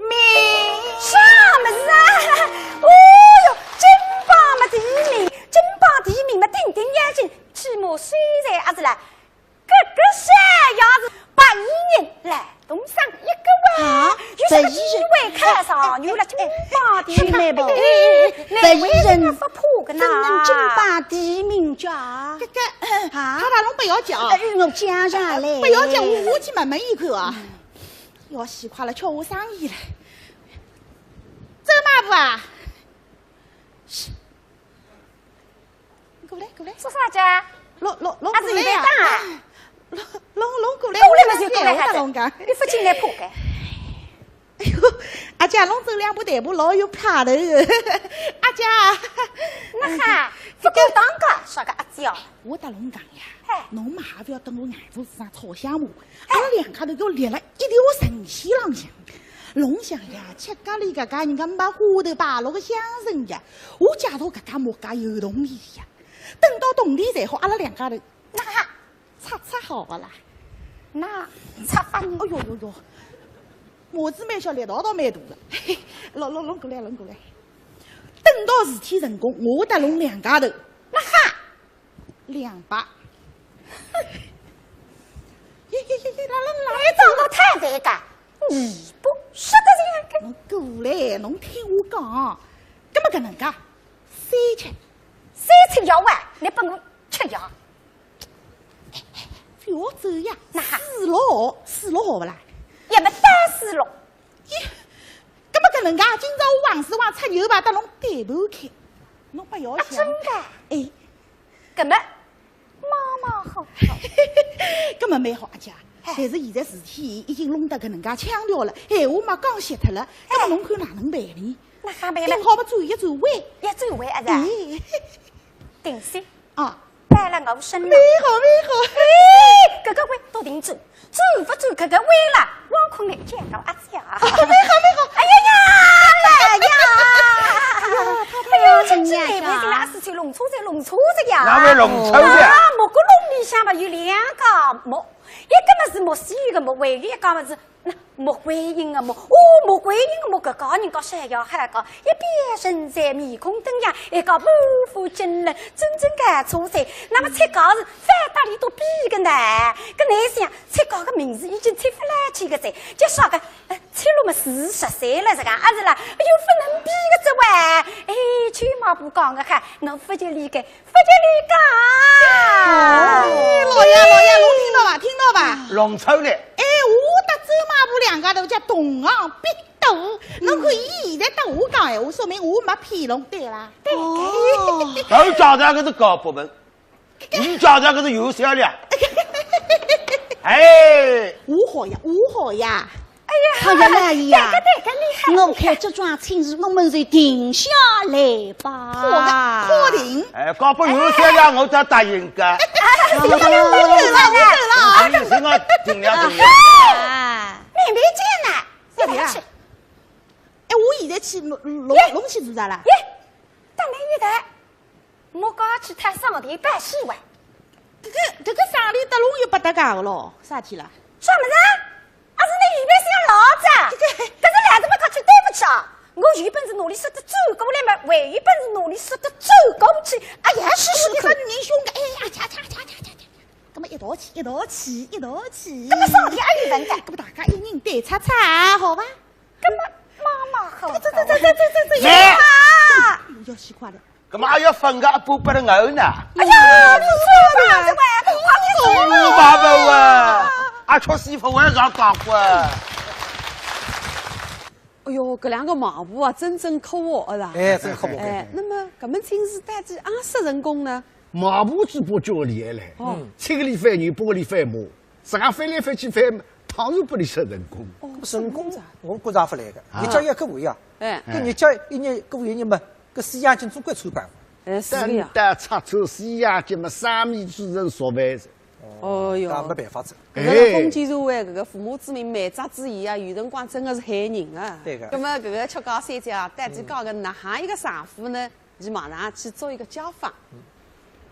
名。啥物事啊？哦哟，金榜么第一名，金榜第一名么顶顶要紧，起码虽然也是啦，搿个小样子，八一年来东上一个哇，啊，有啥个机会考上，有了金榜第一名。哎，哎，哎，哎，八一年勿怕个呢。怎能金榜第一名叫？搿个，啊？太太侬勿要叫。哎，我讲上来。勿要叫，我，我去问问伊看啊。嗯。要死快了，叫我生意了。周妈婆啊，是，过来，过来。做啥去啊？侬侬侬过来呀！侬侬侬过来，过来嘛就过来，我搭侬讲。侬勿进来怕个？哎哟，阿姐，侬走两步台步老有派头个。阿姐，那哈，勿敢当个，啥个阿姐哦？我搭侬讲呀，哎。侬嘛也勿要等我眼珠子上吵相骂，哎。阿拉两家头要立辣一条阵线浪向。侬想呀，吃家里搿家人家没花头摆落个香绳呀，我假如搿家木家有铜钿呀，等到铜钿赚好，阿拉两家头 那哈，拆拆好勿啦？那拆法呢？哎哟哟哟，模子蛮小，力道倒蛮大个。嘿嘿，侬侬侬过来，侬过来。等到事体成功，我搭侬两家头，那哈，两百。耶耶耶耶，来来来，侬讲得太对个，你不是个人个。侬过来，侬听我讲，葛么搿能介，三千。三千要啊，侬拨我吃药。 覅走呀，那哈。四六，四六好勿啦？也没三四六。咦，葛么搿能介，今朝我横竖横出牛排搭侬对半开，侬勿要想。啊，真个？哎。葛么，马马虎虎。葛么蛮好，阿姐。哎。但是现在事体已经弄得搿能介腔调了，闲话嘛讲绝脱了，葛么哎。侬看哪能办呢？那啥办呢？顶好嘛转一转弯。要转弯啊，是吧？哎。定心。 啊。摆了我身浪。蛮好，蛮好。哎，搿个弯倒定转，转勿转搿个弯啦，枉空来见到阿姐啊。蛮好，蛮好。哎呀呀，来呀！哎呀，哎呀，真是难为情啊，事体弄错哉，弄错哉呀。哪会弄错哉？啊，木槁弄里向嘛有两家木，一个嘛是木须个木，还有一家嘛是 那木观音个木，哦，木观音个木，搿家人家山药海家，一边人在面孔灯呀，一个不服真人，真正搞错哉。那么七家是反搭里都比个呢，搿哪想，七家个名字已经七勿来七个哉，就啥个，呃，七路么四十岁了，这个儿子啦，哎哟，不能比个这喂，哎，去嘛不讲个哈，我不就理个， 不给你讲。哎，老爷，老爷，侬听到伐？听到伐？弄错了。哎，我搭周妈婆两家头叫同行必斗，侬看伊现在搭我讲闲话，说明我没骗侬，对伐？对。哦。搿家长搿是搞部门，伊家长搿是有商量。哎。我好呀，我好呀。 哎呀，好呀，老爷呀，对个，对个，厉害，我看这桩亲事，我们就定下来吧。好的，好定。哎，搞不有商量，我才答应个。哎，我走了，我走了。啊，你先我定了，定了。啊。妹妹见了，走了。哎，我现在去弄，弄，弄去做啥啦？耶，大妹一代。 我刚去探上帝拜喜哇。搿个，搿个上帝搭侬又勿搭界个咯，啥体啦？啥物事？阿是侬预备心老早？搿个，搿是来得勿客气，对勿起啊。我有本事拿侬说得转过来嘛，还有本事拿侬说得转过去。哎呀，是是，搿个女人凶个，哎呀，恰恰恰恰恰恰，葛么一道去，一道去，一道去。葛么上帝也有份个。葛么大家一人对拆拆，好伐？葛么妈妈好。这这这这这这这，哎呀！哎呦，要死快了。 搿么还要分个一半拨了我呢？哎呀，是是是，是，我爸爸啊，阿确实勿会让讲过。哎哟，搿两个媒婆啊，真正可恶啊啦。哎，真可恶。哎，那么搿门亲事到底阿说成功呢？媒婆嘴巴叫厉害嘞，哦。七个里翻牛，八个里翻马，自家翻来翻去翻，当然拨伊说成功。哦，成功，成功的。我觉着勿来个，啊。日脚也可以呀。哎。搿日脚一日过一日嘛， 搿四眼睛总归穿帮。哎，是的呀。等到拆穿四眼睛嘛，生米煮成熟饭哉。哦哟。搿没办法哉。搿个封建社会，搿个父母之命，媒妁之言啊，有辰光真的是害人啊。对个。葛么搿个曲家小姐啊，到底搞个哪哈一个丈夫呢？伊马上去做一个家访。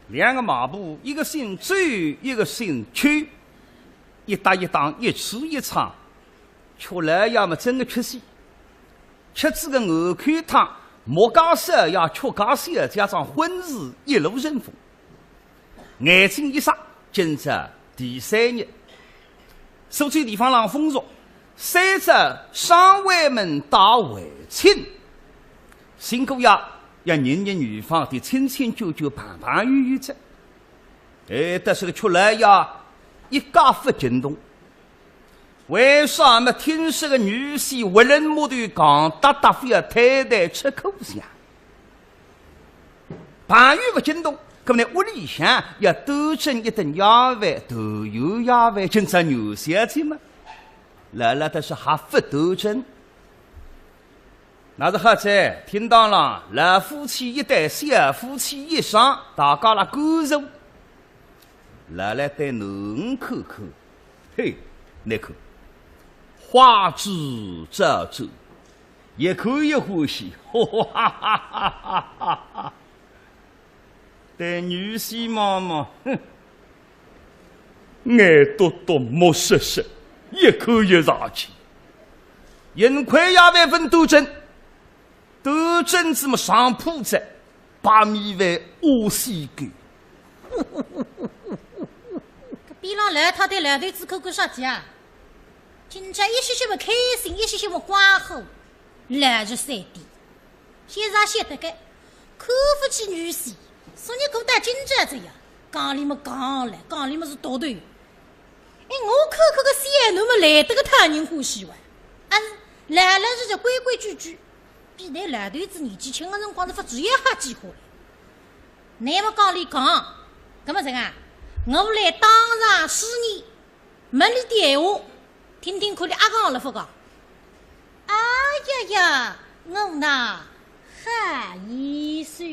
两个媒婆，一个姓周，一个姓邱，一搭一档，一吃一唱，曲老爷嘛真的吃死。 吃仔个碗口汤，木家少爷、曲家小姐桩婚事一路顺风。眼睛一眨，今朝第三日，苏州地方浪风俗，三朝双回门打回亲。新姑爷要认认女方的亲亲眷眷、朋朋友友哉。哎，但是个曲老爷一概勿惊动。 为啥么听说个女婿活人木头，讲搭搭覅太太吃苦相？朋友勿惊动，搿么呢，屋里向要端正一顿夜饭，团圆夜饭，今朝元宵节嘛，老老实实还勿端正。那是好哉，厅堂浪老夫妻一对，小夫妻一双，大家辣干坐。老老对囡儿看看，嘿，倷看，花枝招展，越看越欢喜，哈哈哈哈哈哈。 对女婿望望，哼，眼笃笃，目色色，越看越上气。幸亏夜饭勿端正，端正仔么上铺仔，白米饭、乌西干。搿边浪老太对老头子看看啥体啊？今朝一歇歇么开心，一歇歇么光火，老实三点。 先生晓得个，看勿起女婿，所以过到今朝这样，讲理么讲了，讲理么是独头。哎，我看看个小囡么来得个讨人欢喜哇，啊，老老实实规规矩矩，比㑚老头子年纪轻个辰光是勿至于好几化了。㑚么讲理讲，搿么这个啊，我来当场试验， 问俚点闲话，听听看俚阿讲了勿讲。哎呀呀，我呐，好意思。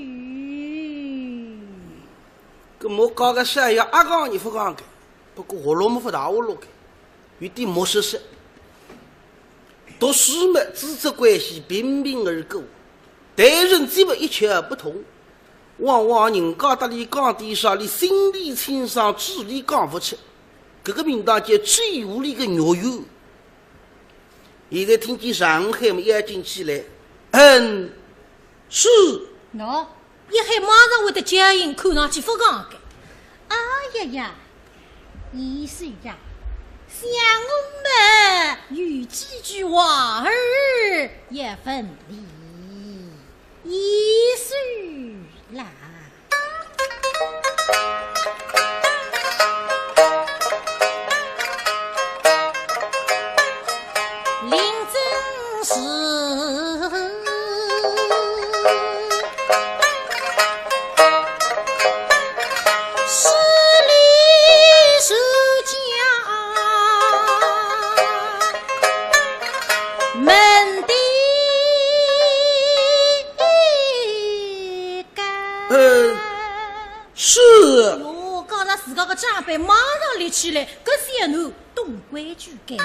搿么讲个啥呀，阿讲也勿讲个，不过活络么勿大活络个，有点目色色。读书么，师则关系平平而过，待人接物一窍不通。 往往人家搭俚讲点啥，俚心里清爽，嘴里讲勿出。搿个名堂叫嘴里个肉圆。现在听见上海么要紧起来，嗯，是。喏，一喊马上会得叫应，看上去勿讲个。哎呀呀，意思呀，想我么有几句话儿也问俚。 一首啦。林真是势利守家门第高。嗯，是。哟，讲了自家个长辈马上立起来，搿小囡懂规矩个。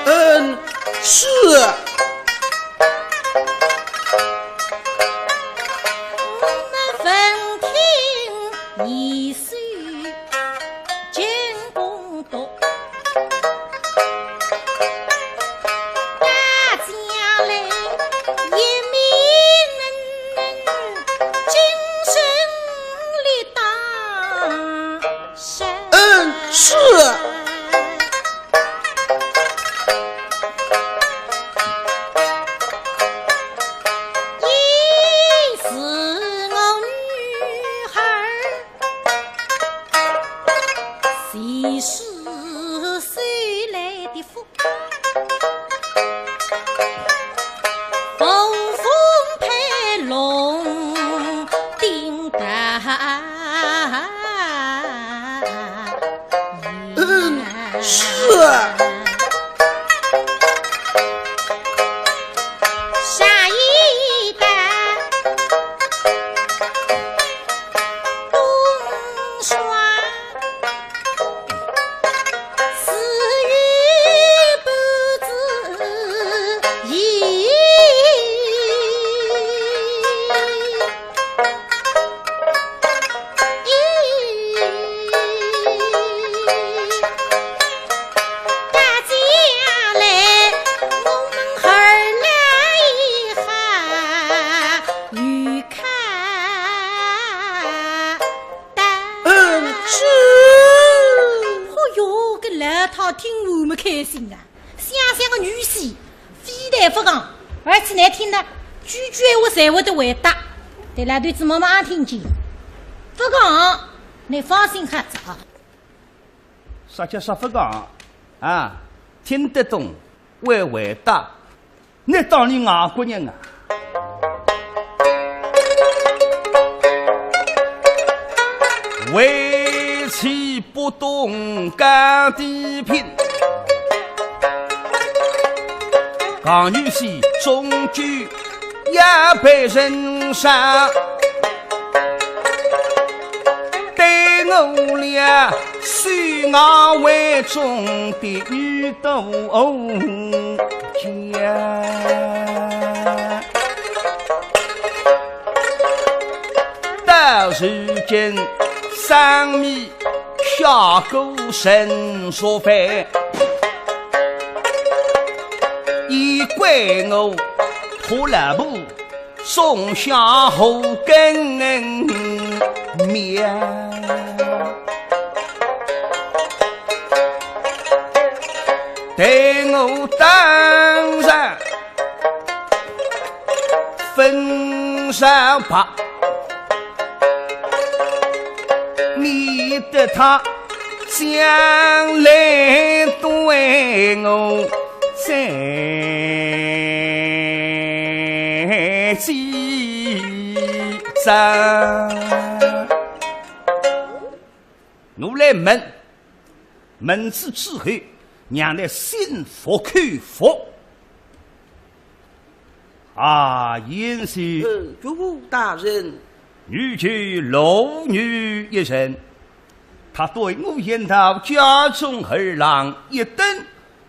嗯，是。嗯，是。嗯，是。嗯，是。嚯哟，搿老太听完么开心啊！ 想想个女婿，非但勿讲，而且难听呢，句句闲话侪会得回答。对老头子慢慢听见，勿讲，倷放心好哉啊。啥叫啥勿讲啊？听得懂，会回答。你当你外国人啊？为妻不懂讲地品，讲女婿终究 也被人杀，对我俩虽然为忠的女都家。到如今，生米下锅成熟饭，一怪我托老婆 种下后根苗。对我当然分上吧，免得他将来对我 再见哉。我来问，问仔之后，让伊心服口服。啊，贤婿。呃，岳父大人。女就罗女一人，她对我一道家中二郎一等，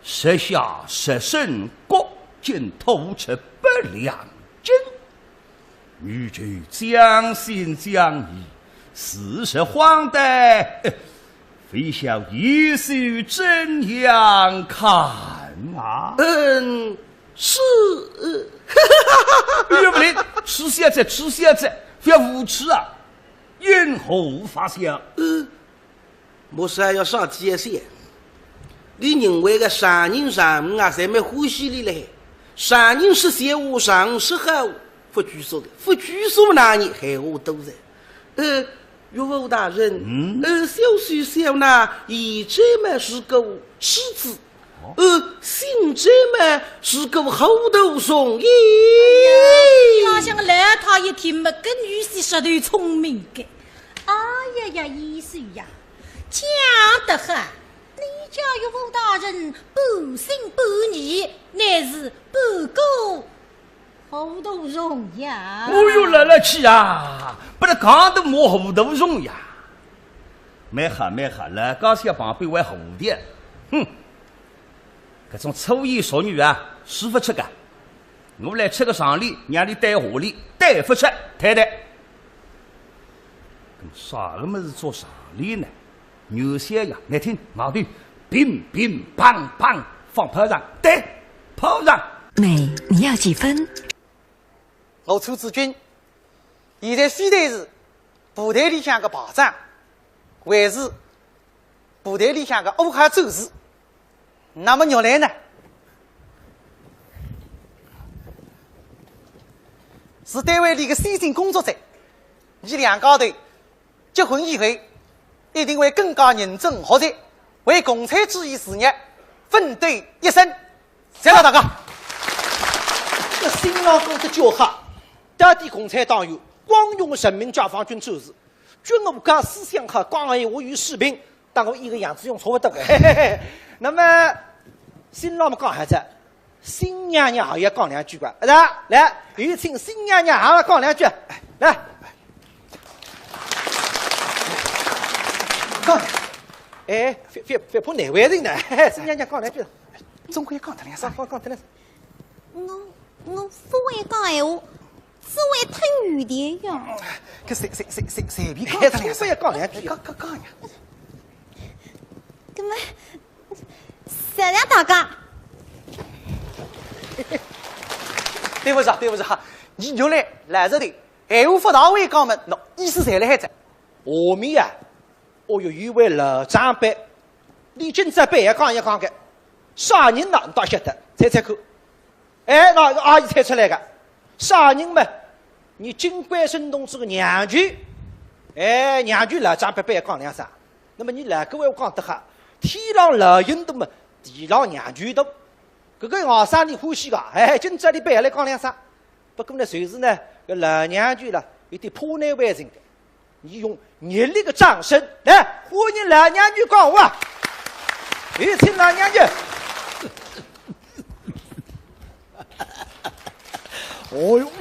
十下十省各境吐出百两金，女就将信将疑，四十荒诞，哎，非晓贤婿怎样看啊？嗯，是，呃，岳父，取笑哉，取笑哉，覅无耻啊！因何发笑？呃， 我是要上天线。你认为个常人常女啊，侪蛮欢喜你嘞。常人说闲话，常女说好话，勿拘束的，勿拘束哪能闲话多哉。呃，岳父大人，嗯？呃，小婿小囡现在嘛是个痴子，哦。呃，心中嘛是个糊涂虫耶。哎呀，伊拉向个老太一听嘛，搿女婿实头聪明个。 哎呀呀，贤婿呀，讲得好，你家岳父大人半信半疑，乃是半个糊涂虫呀。哦哟，来来去啊，拨伊讲得骂糊涂虫呀。蛮好蛮好，老家小旁边还糊涂，哼。 搿种粗言俗语啊，说勿出个。我来出个上联，让伊对下联，对勿出，太太。搿么啥个物事做上联呢？原先呀，你听，外头乒乒乓乓放炮仗，对，炮仗。妹，你要几分？我出子君，现在非但是部队里向个排长，还是 部队里向个五号战士。那么玉兰呢，是单位里个先进工作者。伊两家头结婚以后，一定会更加认真学习，为共产主义事业奋斗一生。谢谢大家。搿新郎讲得叫好，到底共产党员，光荣人民解放军战士。 军务高，思想好，讲闲话有水平，搭我一个样子用差勿多个。嘿嘿嘿。那么，新郎嘛讲好哉，新娘娘也要讲两句吧，是吧？来，有请新娘娘也要讲两句，来。讲，哎，覅覅覅怕难为情呢，嘿嘿，新娘娘讲两句。总归讲得两声。讲讲讲得两声。我我勿会讲闲话， 只会吞语的呀。搿随随随随随便讲，哎，总归要讲两句。讲讲讲呀。搿么，谢谢大家。对勿住，对勿住，你原来来这里，闲话勿大会讲么，喏，意思侪辣海哉。下面呀，哦哟，有位老长辈，你今朝板要讲一讲个，啥人呢？倷倒晓得，猜猜看。 哎，倷阿姨猜出来个，啥人嘛？伲金关生同志个娘舅，哎，娘舅老长辈板要讲两声。那么伲老古闲话讲得好，天上老鹰大么，地上娘舅大。搿个外甥俚欢喜个，哎，今朝俚陪阿拉讲两声。不过呢，就是呢，搿老娘舅啦，有点怕难为情个。你用热烈个掌声来欢迎老娘舅讲话。有请老娘舅。哦哟。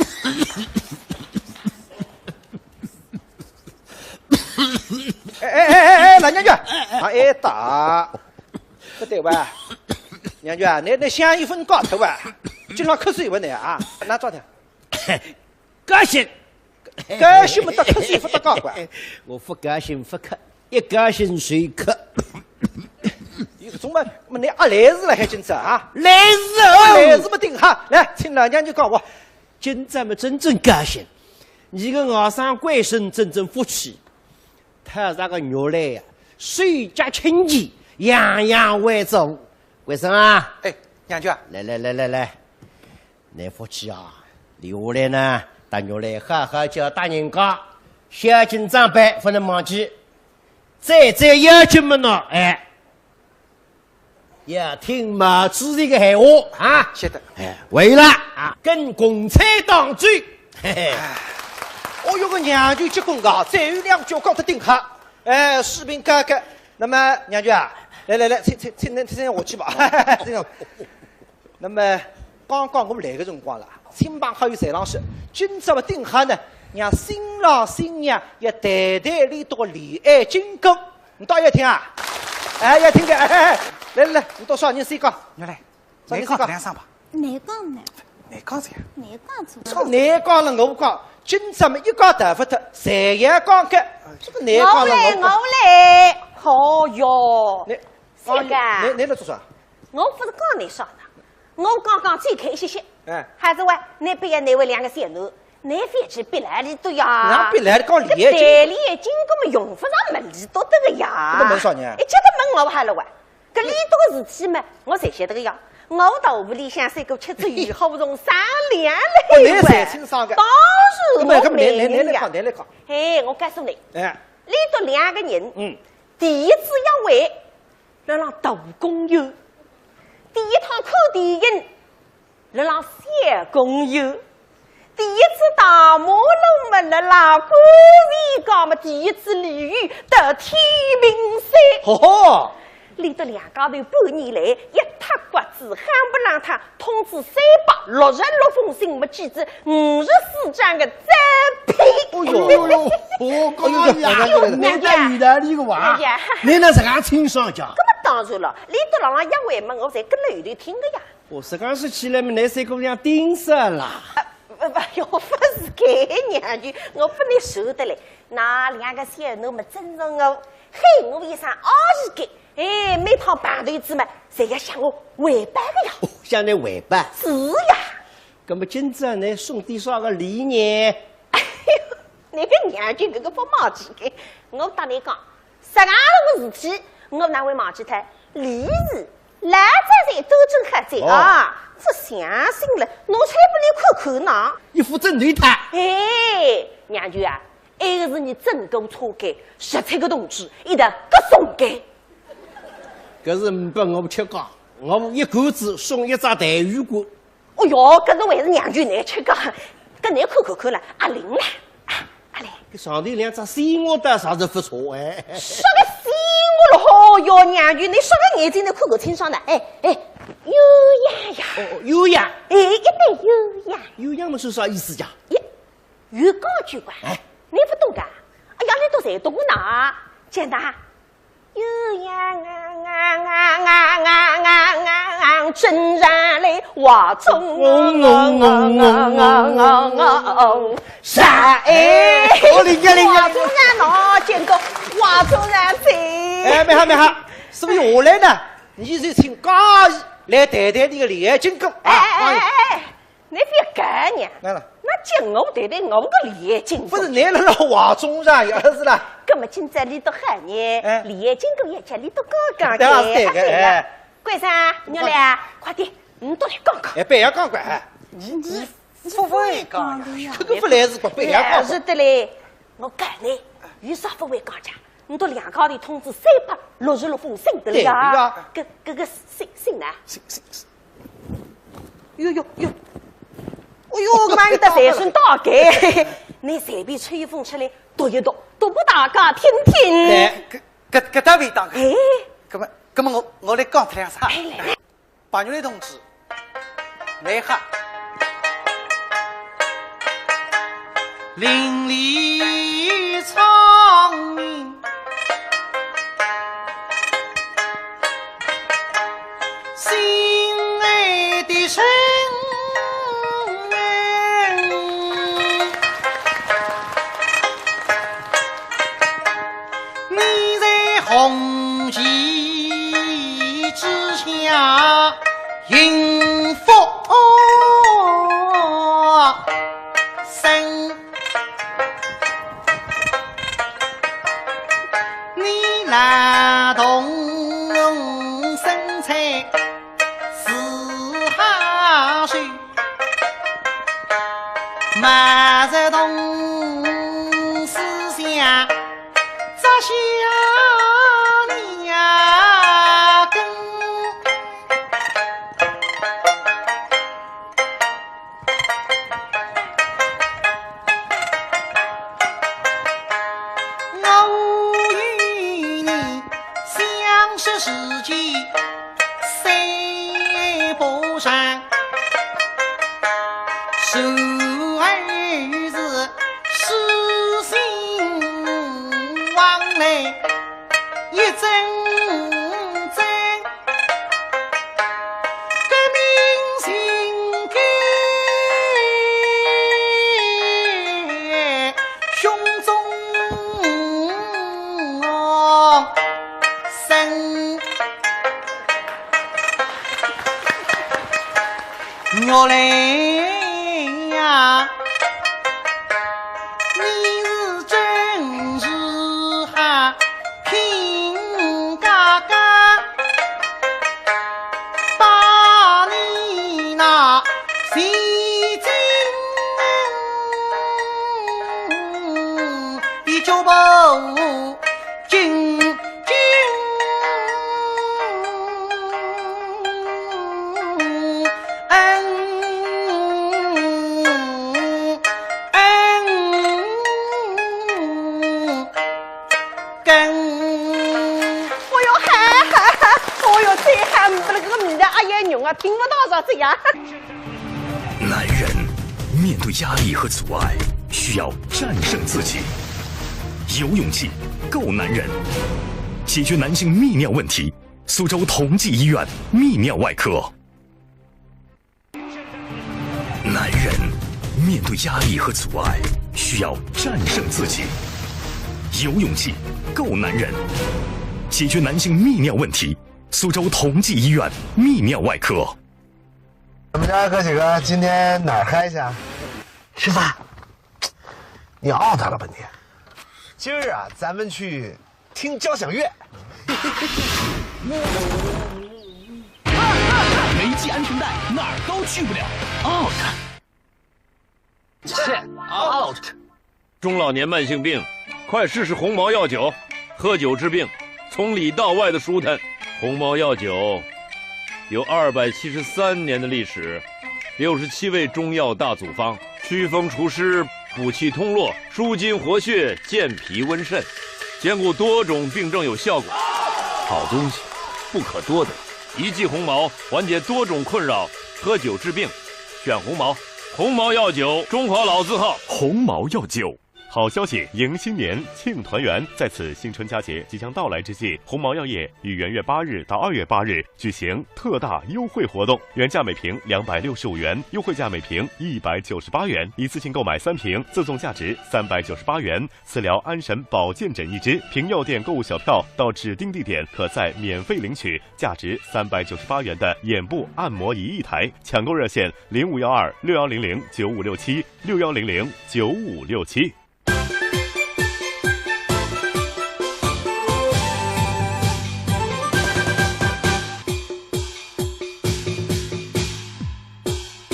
哎哎哎哎哎，老娘舅，啊，哎打，不对哇，娘舅啊，你那香烟分搞脱哇，经常咳嗽勿呢啊，拿抓掉。高兴，高兴么得咳嗽勿得搞怪。我勿高兴勿咳，一高兴就咳。有种么，么你阿来事了还真是啊？来事哦，来事么顶好，来，请老娘舅讲话。今朝么真正高兴，你个外甥贵生真正福气。 讨着个玉兰呀，手脚清气，样样会做。贵生啊，哎，娘舅啊，来来来来来，倷福气啊，留下来呢，搭玉兰好好叫大人家，孝敬长辈，勿能忘记。最最要紧么呢，哎， 要听毛主席个闲话啊。晓得。哎，为了啊，跟共产党走。嘿嘿。哦哟，个娘舅结棍个，最后两句讲得顶好。哎，水平高个。那么娘舅啊，来来来，请请请请请下去吧。请。那么刚刚我们来个辰光了，亲朋好友侪浪向，今朝么顶好呢，让新郎新娘要谈谈俚笃个恋爱经过。 你倒要听啊？哎，要听个，哎哎哎，来来来，你倒啥人先讲？玉兰，啥人先讲？倷讲两声吧。倷讲呢？倷讲啥呀？倷讲做啥？这个倷讲了我讲，今朝么一家头勿脱，侪要讲个。这个倷讲了我讲。我来，我来。哦哟，倷，这个啊，倷倷来做啥？我勿是讲倷啥呢，我刚刚最开心些。哎。还是喂，倷别要难为两个小囡，倷覅去逼牢俚笃呀。哪逼牢俚讲恋爱经？搿谈恋爱经过么用勿着问俚笃个呀。搿么问啥呢？一直都问我好了喂。 搿俚笃个事体嘛，我侪晓得个呀。我到屋里向三个吃酒以后，从商量来哦，倷侪清爽个。当然我明白呀。搿么，搿么倷，倷，倷来讲，倷来讲。嘿，我告诉倷，哎。俚笃两个人，嗯。第一次约会，辣辣大公园。第一趟看电影， 辣辣小公园，第一次大马路么辣辣观前街么，第一次旅游到天平山。吼吼！俚笃两家头半年来一塌刮子，夯不啷当通知三百六十六封信么，寄仔五十四张个照片。哎哟哟哟，哦，哎哟，哎呀，哎呀，倷倒有道理个哇，哎呀。倷哪能介清爽介？搿么当然了，俚笃辣辣约会么，我侪跟辣后头听个呀。 哦，实梗说起来么，倷三个像盯煞啦。呃，勿，勿，哟，勿是个，娘舅，我勿能受得来。那两个小囡么，真正个喊我一声阿姨个，哎，每趟碰头仔么，侪要向我汇报个呀。哦，向倷汇报？是呀。搿么今朝倷送点啥个礼呢？哎哟，倷个娘舅搿个勿忘记个，我搭倷讲， 实梗个事体，我哪会忘记脱？礼是老早侪都准好仔啊，哦。这相信了，我才拨倷看看呢。一副正对头。哎，娘舅啊，埃个是伲整个车间十七个同志一道各送个。搿是呒拨我吃介，我一个子送一只带鱼罐。 哦哟，搿是还是娘舅倷吃个，搿倷看看看了，阿灵了，啊，阿灵。搿上头两只鲜鹅倒啥是勿错哎。啥个鲜鹅了？哦哟，娘舅，倷啥个眼睛倷看看清爽呢？哎，哎，鸳鸯呀。哦，哦，鸳鸯。哎，一对鸳鸯。鸳鸯么是啥意思呀？耶，有讲究个，哎。倷勿懂个？哎呀，倷都侪懂个呢，简单。 鸳鸯啊啊啊啊啊啊啊啊，真然来花中人。啥？哎，哦，灵呀，灵呀。花中人喏，见过花中人哉。哎，蛮好，蛮好。所以下来呢，伲就请嘉怡来谈谈俚个恋爱经过啊。哎，哎，哎，哎，哎。 倷覅讲呢，哪能？那叫我谈谈我个恋爱经过。勿是，倷辣辣话中上呀，是啦。搿么今朝俚笃好呢，哎。恋爱经过也叫俚笃讲讲对啊，是对个，哎。关生，玉兰啊，快点，倷笃来讲讲。哎，覅要讲讲，哎。倷，倷勿会讲呀。搿个勿来事个，覅要讲讲。哎，是的嘞，我讲呢，有啥勿会讲讲？倷笃两家头通知三伯六十六封信的了呀。对呀。搿，搿个信，信呢？信，信，信。哟哟哟，哎哟，搿么有得财神到个，你随便抽一封出来，读一读，读拨大家听听。哎，搿，搿，搿倒勿当个。哎。搿么，搿么我，我来讲脱两声。哎，来，来。 白玉兰同志，来哈。邻里窗明，心爱的人。 你在红旗之下幸福生，你劳动身材四下秀。 毛泽东思想扎下你呀根。我与你相识时节 三不上，时而是书信往来一阵阵，革命情感胸中生。 玉兰呀，你是真是哈拼嘎嘎，把你那洗净的脚步 紧紧跟。哦哟，嗨，嗨，嗨，哦哟，最好没得搿个味道，哎呀，肉啊，听勿到啥子呀。 男人面对压力和阻碍，需要战胜自己。有勇气，够男人，解决男性泌尿问题。苏州同济医院泌尿外科。男人面对压力和阻碍，需要战胜自己。有勇气，够男人，解决男性泌尿问题。苏州同济医院泌尿外科。 咱们家哥几个今天哪儿嗨去啊？吃饭。你out了吧你？今儿啊，咱们去听交响乐。没系安全带，哪儿都去不了。Out。切，out。 中老年慢性病，快试试鸿茅药酒，喝酒治病，从里到外的舒坦。鸿茅药酒有二百七十三年的历史，六十七味中药大组方，祛风除湿，补气通络，舒筋活血，健脾温肾，兼顾多种病症有效果。好东西不可多得，一剂鸿茅缓解多种困扰，喝酒治病，选鸿茅。鸿茅药酒，中华老字号。鸿茅药酒。 好消息，迎新年，庆团圆。在此新春佳节即将到来之际，鸿茅药业于元月八日到二月八日举行特大优惠活动，原价每瓶两百六十五元，优惠价每瓶一百九十八元，一次性购买三瓶，赠送价值三百九十八元磁疗安神保健枕一支。凭药店购物小票到指定地点，可再免费领取价值三百九十八元的眼部按摩仪一台。抢购热线零五幺二六幺零零九五六七，六幺零零九五六七。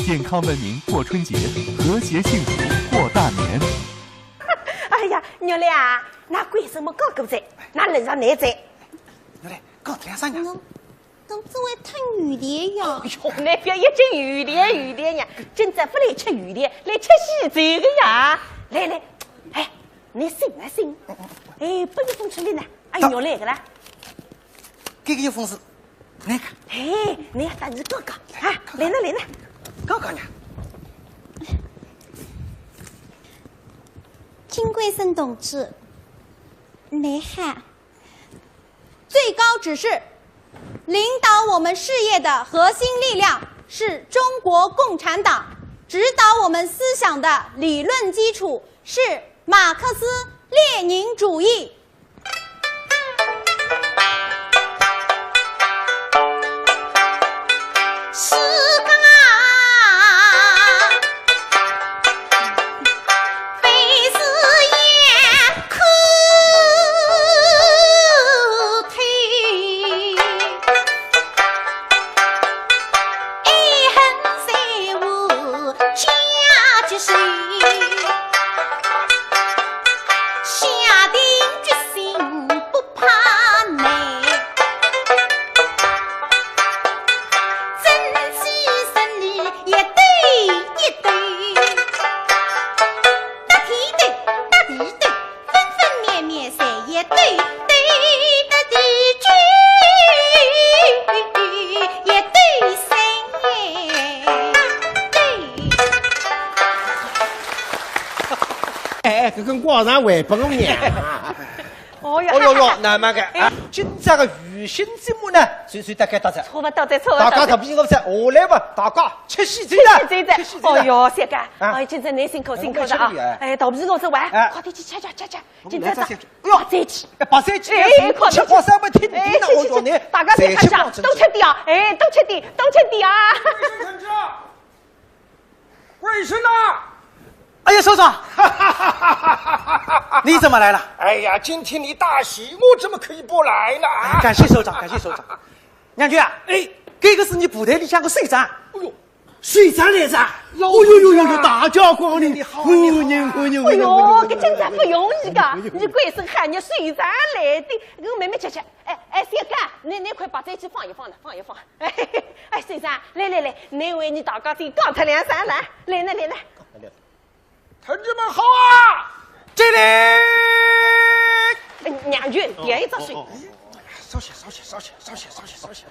健康文明过春节，和谐幸福过大年。哎呀，玉兰啊，㑚为什么高个子，㑚人上来着？侬来，讲点啥呀？我，我只会吞油条呀。哟，侬覅一径油条油条呀，今朝勿来吃油条，来吃喜酒个呀。来来，哎，侬醒啊醒，哎，拨一封出来呢，哎，到。侬来个啦。搿个一封是，侬看。哎，侬要搭伊讲讲啊，来呢来呢，讲讲呀。金贵生同志，侬好。 最高指示，领导我们事业的核心力量是中国共产党，指导我们思想的理论基础是马克思列宁主义。 哎，搿根光上还拨我娘。哦哟，哦哟哟，那么个啊，今朝个娱乐节目呢，就就大概到这。差勿多哉，差勿多哉。大家特别我说，下来吧，大家吃喜酒了，吃喜酒了。吃喜酒了。哦哟，三哥，啊。哎，今朝侬辛苦辛苦了啊。我们吃喜酒。哎，肚皮饿是哇，哎。快点去吃吃吃吃，今朝早，哎哟，白斩鸡。哎，快点去。吃好三碗天天呢，我说呢，大家去吃吃，多吃点啊，哎，多吃点，多吃点啊。 桂生呐！哎呀，首长，你怎么来了？哎呀，今天你大喜，我怎么可以不来呢？哎，感谢首长，感谢首长。娘舅啊，哎，这个是你部队里向的首长。哎呦，首长来着？哦呦呦呦呦，大驾光临，你好，你好。欢迎，欢迎，哎呦，欢迎，搿真正不容易个，你桂生喊你首长来的，我慢慢吃吃。哎哎，三哥，你你快把这去放一放了，放一放。 哎，先生，来来来，侬为伲大家先讲脱两声来，来来来来。同志们好啊！这里。哎，娘舅，点一只水。哦，哦，哦，哦。稍息，稍息，稍息，稍息，稍息，稍息。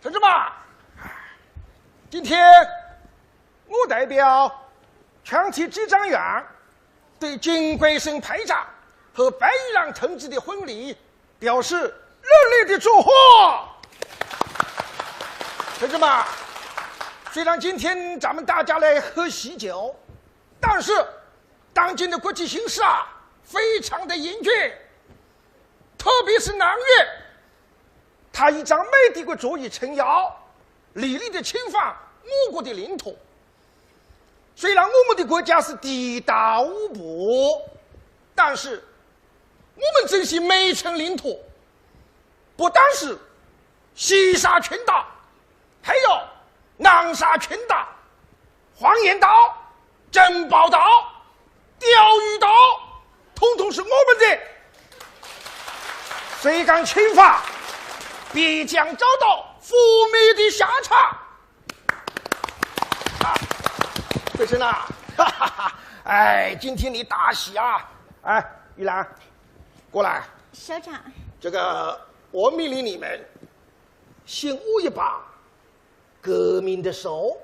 同志们，今天我代表全体机长员 对金桂生排长和白玉郎同志的婚礼表示热烈的祝贺。同志们，虽然今天咱们大家来喝喜酒，但是当今的国际形势啊，非常的严峻，特别是南越，他倚仗美帝国主义撑腰，凌厉的侵犯我国的领土。 虽然我们的国家是地大物博，但是我们珍惜每一寸领土，不单是西沙群岛，还有南沙群岛、黄岩岛、珍宝岛、钓鱼岛，统统是我们的。谁敢侵犯，必将遭到覆灭的下场。 啊，桂生呐，哈哈哈，哎，今天你大喜啊！哎，玉兰，过来。首长。这个，我命令你们，先握一把革命的手，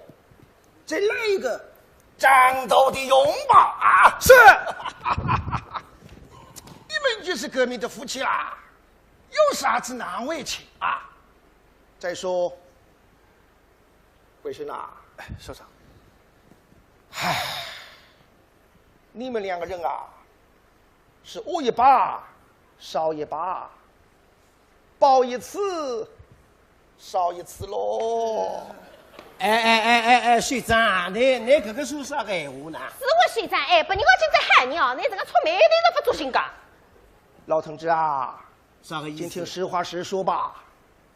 再来一个战斗的拥抱啊！是。你们就是革命的夫妻啦，有啥子难为情啊？再说， 桂生啊，哎，首长。唉，你们两个人啊，是握一把少一把，抱一次少一次喽。哎哎哎哎哎，首长，你你搿个说啥个闲话呢？是我首长，哎，拨人家今朝喊你哦，你这个触霉头都不作兴个。老同志啊，啥个意思？今天实话实说吧。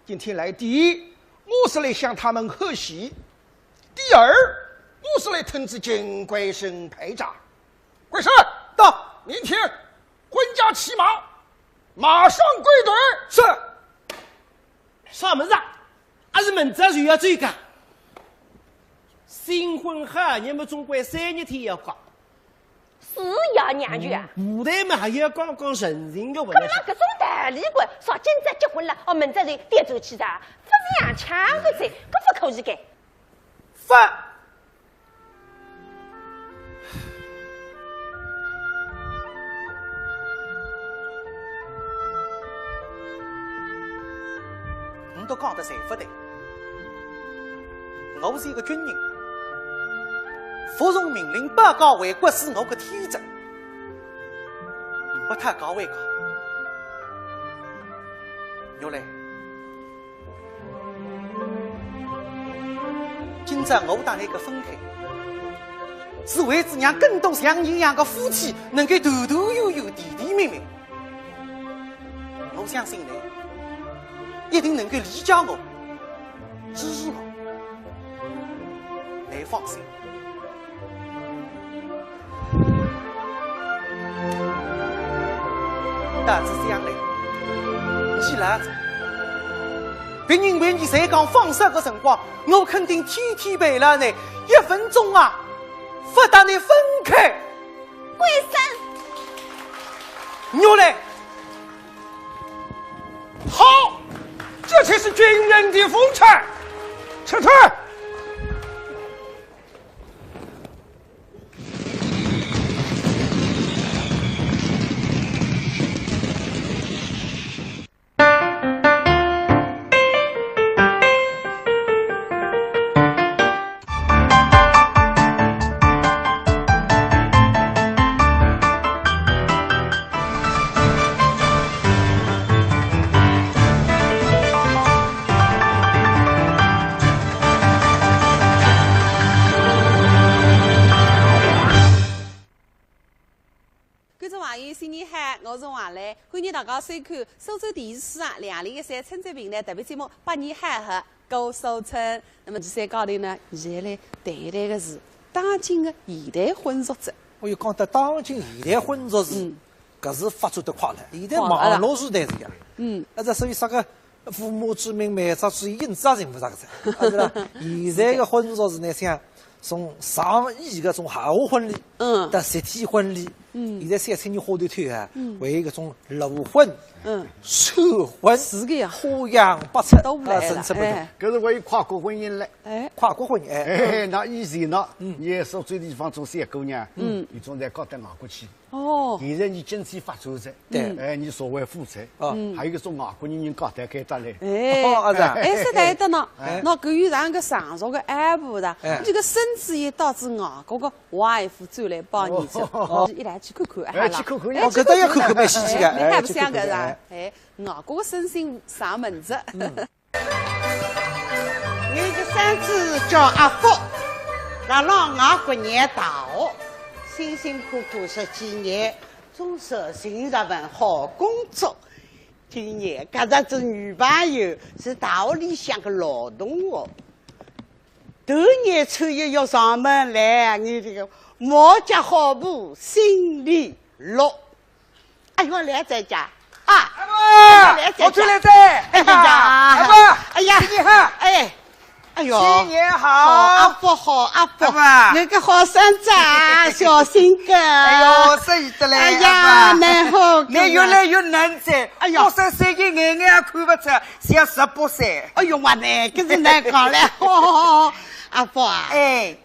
今天来，第一，我是来向他们贺喜；第二，我是来通知金桂生排长。桂生，到。明天婚假期满，马上跪腿。是。啥物事啊？阿是明朝就要走个？新婚好日么，总归三日天要讲。是呀，娘舅啊。舞台嘛，还要讲讲人情个问题。搿么搿种道理个，啥今朝结婚了，哦，明朝就跌转去哉，勿是洋枪个哉，搿勿可以个。勿 侬都讲得侪勿对。我是一个军人，服从命令、保家卫国是我个天职，勿讨价还价。原来 今朝我搭侬个分开，是为仔让更多像侬一样个夫妻能够团团圆圆、甜甜蜜蜜。我相信侬一定能够理解我、支持我。侬放心。 到仔将来，侬老仔，别人为侬站江放哨个辰光，我肯定天天陪牢侬，一分钟啊，勿搭侬分开。关生，原来 好，这才是军人的风采。撤退。观众朋友，新年好，我是王磊，欢迎大家收看苏州电视书场两零一三春节评弹特别节目《百年好合过苏春》。那么，第三讲头呢，现在来谈一谈个是当今个现代婚俗子。我又讲到当今现代婚俗子，嗯。搿是发展得快了，现在快了。网络时代是呀。嗯。啊，这所以啥个父母之命、媒妁之言，影子也寻勿着个哉，啊，是吧？现在个婚俗是呢，像从上亿个种豪华婚礼，嗯。到集体婚礼，嗯。现在小青年花头透啊，嗯。还有搿种裸婚，嗯。闪婚，是个呀。花样百出，都来了，啊，层出不穷。哎。搿是为跨国婚姻了。哎。跨国婚姻，哎。哎，那以前呢，嗯。伊苏州地方种小姑娘，嗯。伊总得嫁到外国去。 哦。现在伊经济发展哉，对。哎，伊社会富裕，啊。嗯。还有一种外国人人家带开得来。哎，哦，啊，是啊。哎，是对的呢。哎。那搿有两个上述个阿婆的，哎。这个孙子也到仔外国个外父转来拜年去，哦。一来去看看，哎，好了。去看看，哎，哦，搿搭要看看蛮稀奇个，哎，哎，蛮好白相个是吧？去看看，哎。哎，外国个孙子上门子。嗯。 我个孙子叫阿福，辣辣外国念大学，辛辛苦苦十几年，总算寻着份好工作。今年搿只仔女朋友是大学里向个老同学，头年初一要上门来，我这个毛家好婆心里乐。 哎哟，来哉家啊！阿婆，来哉家，我转来哉。哎呀，阿婆，哎呀，新年好。哎，哎哟，新年好。好阿福，好阿福，阿婆。那个好孙子啊，小新个。哎哟，适意得嘞，哎呀，阿婆。蛮好个。你越来越嫩哉，哎呀。八十岁个眼眼也看勿出，像十八岁。哎哟，我呢，搿是难讲了。阿福啊。哎。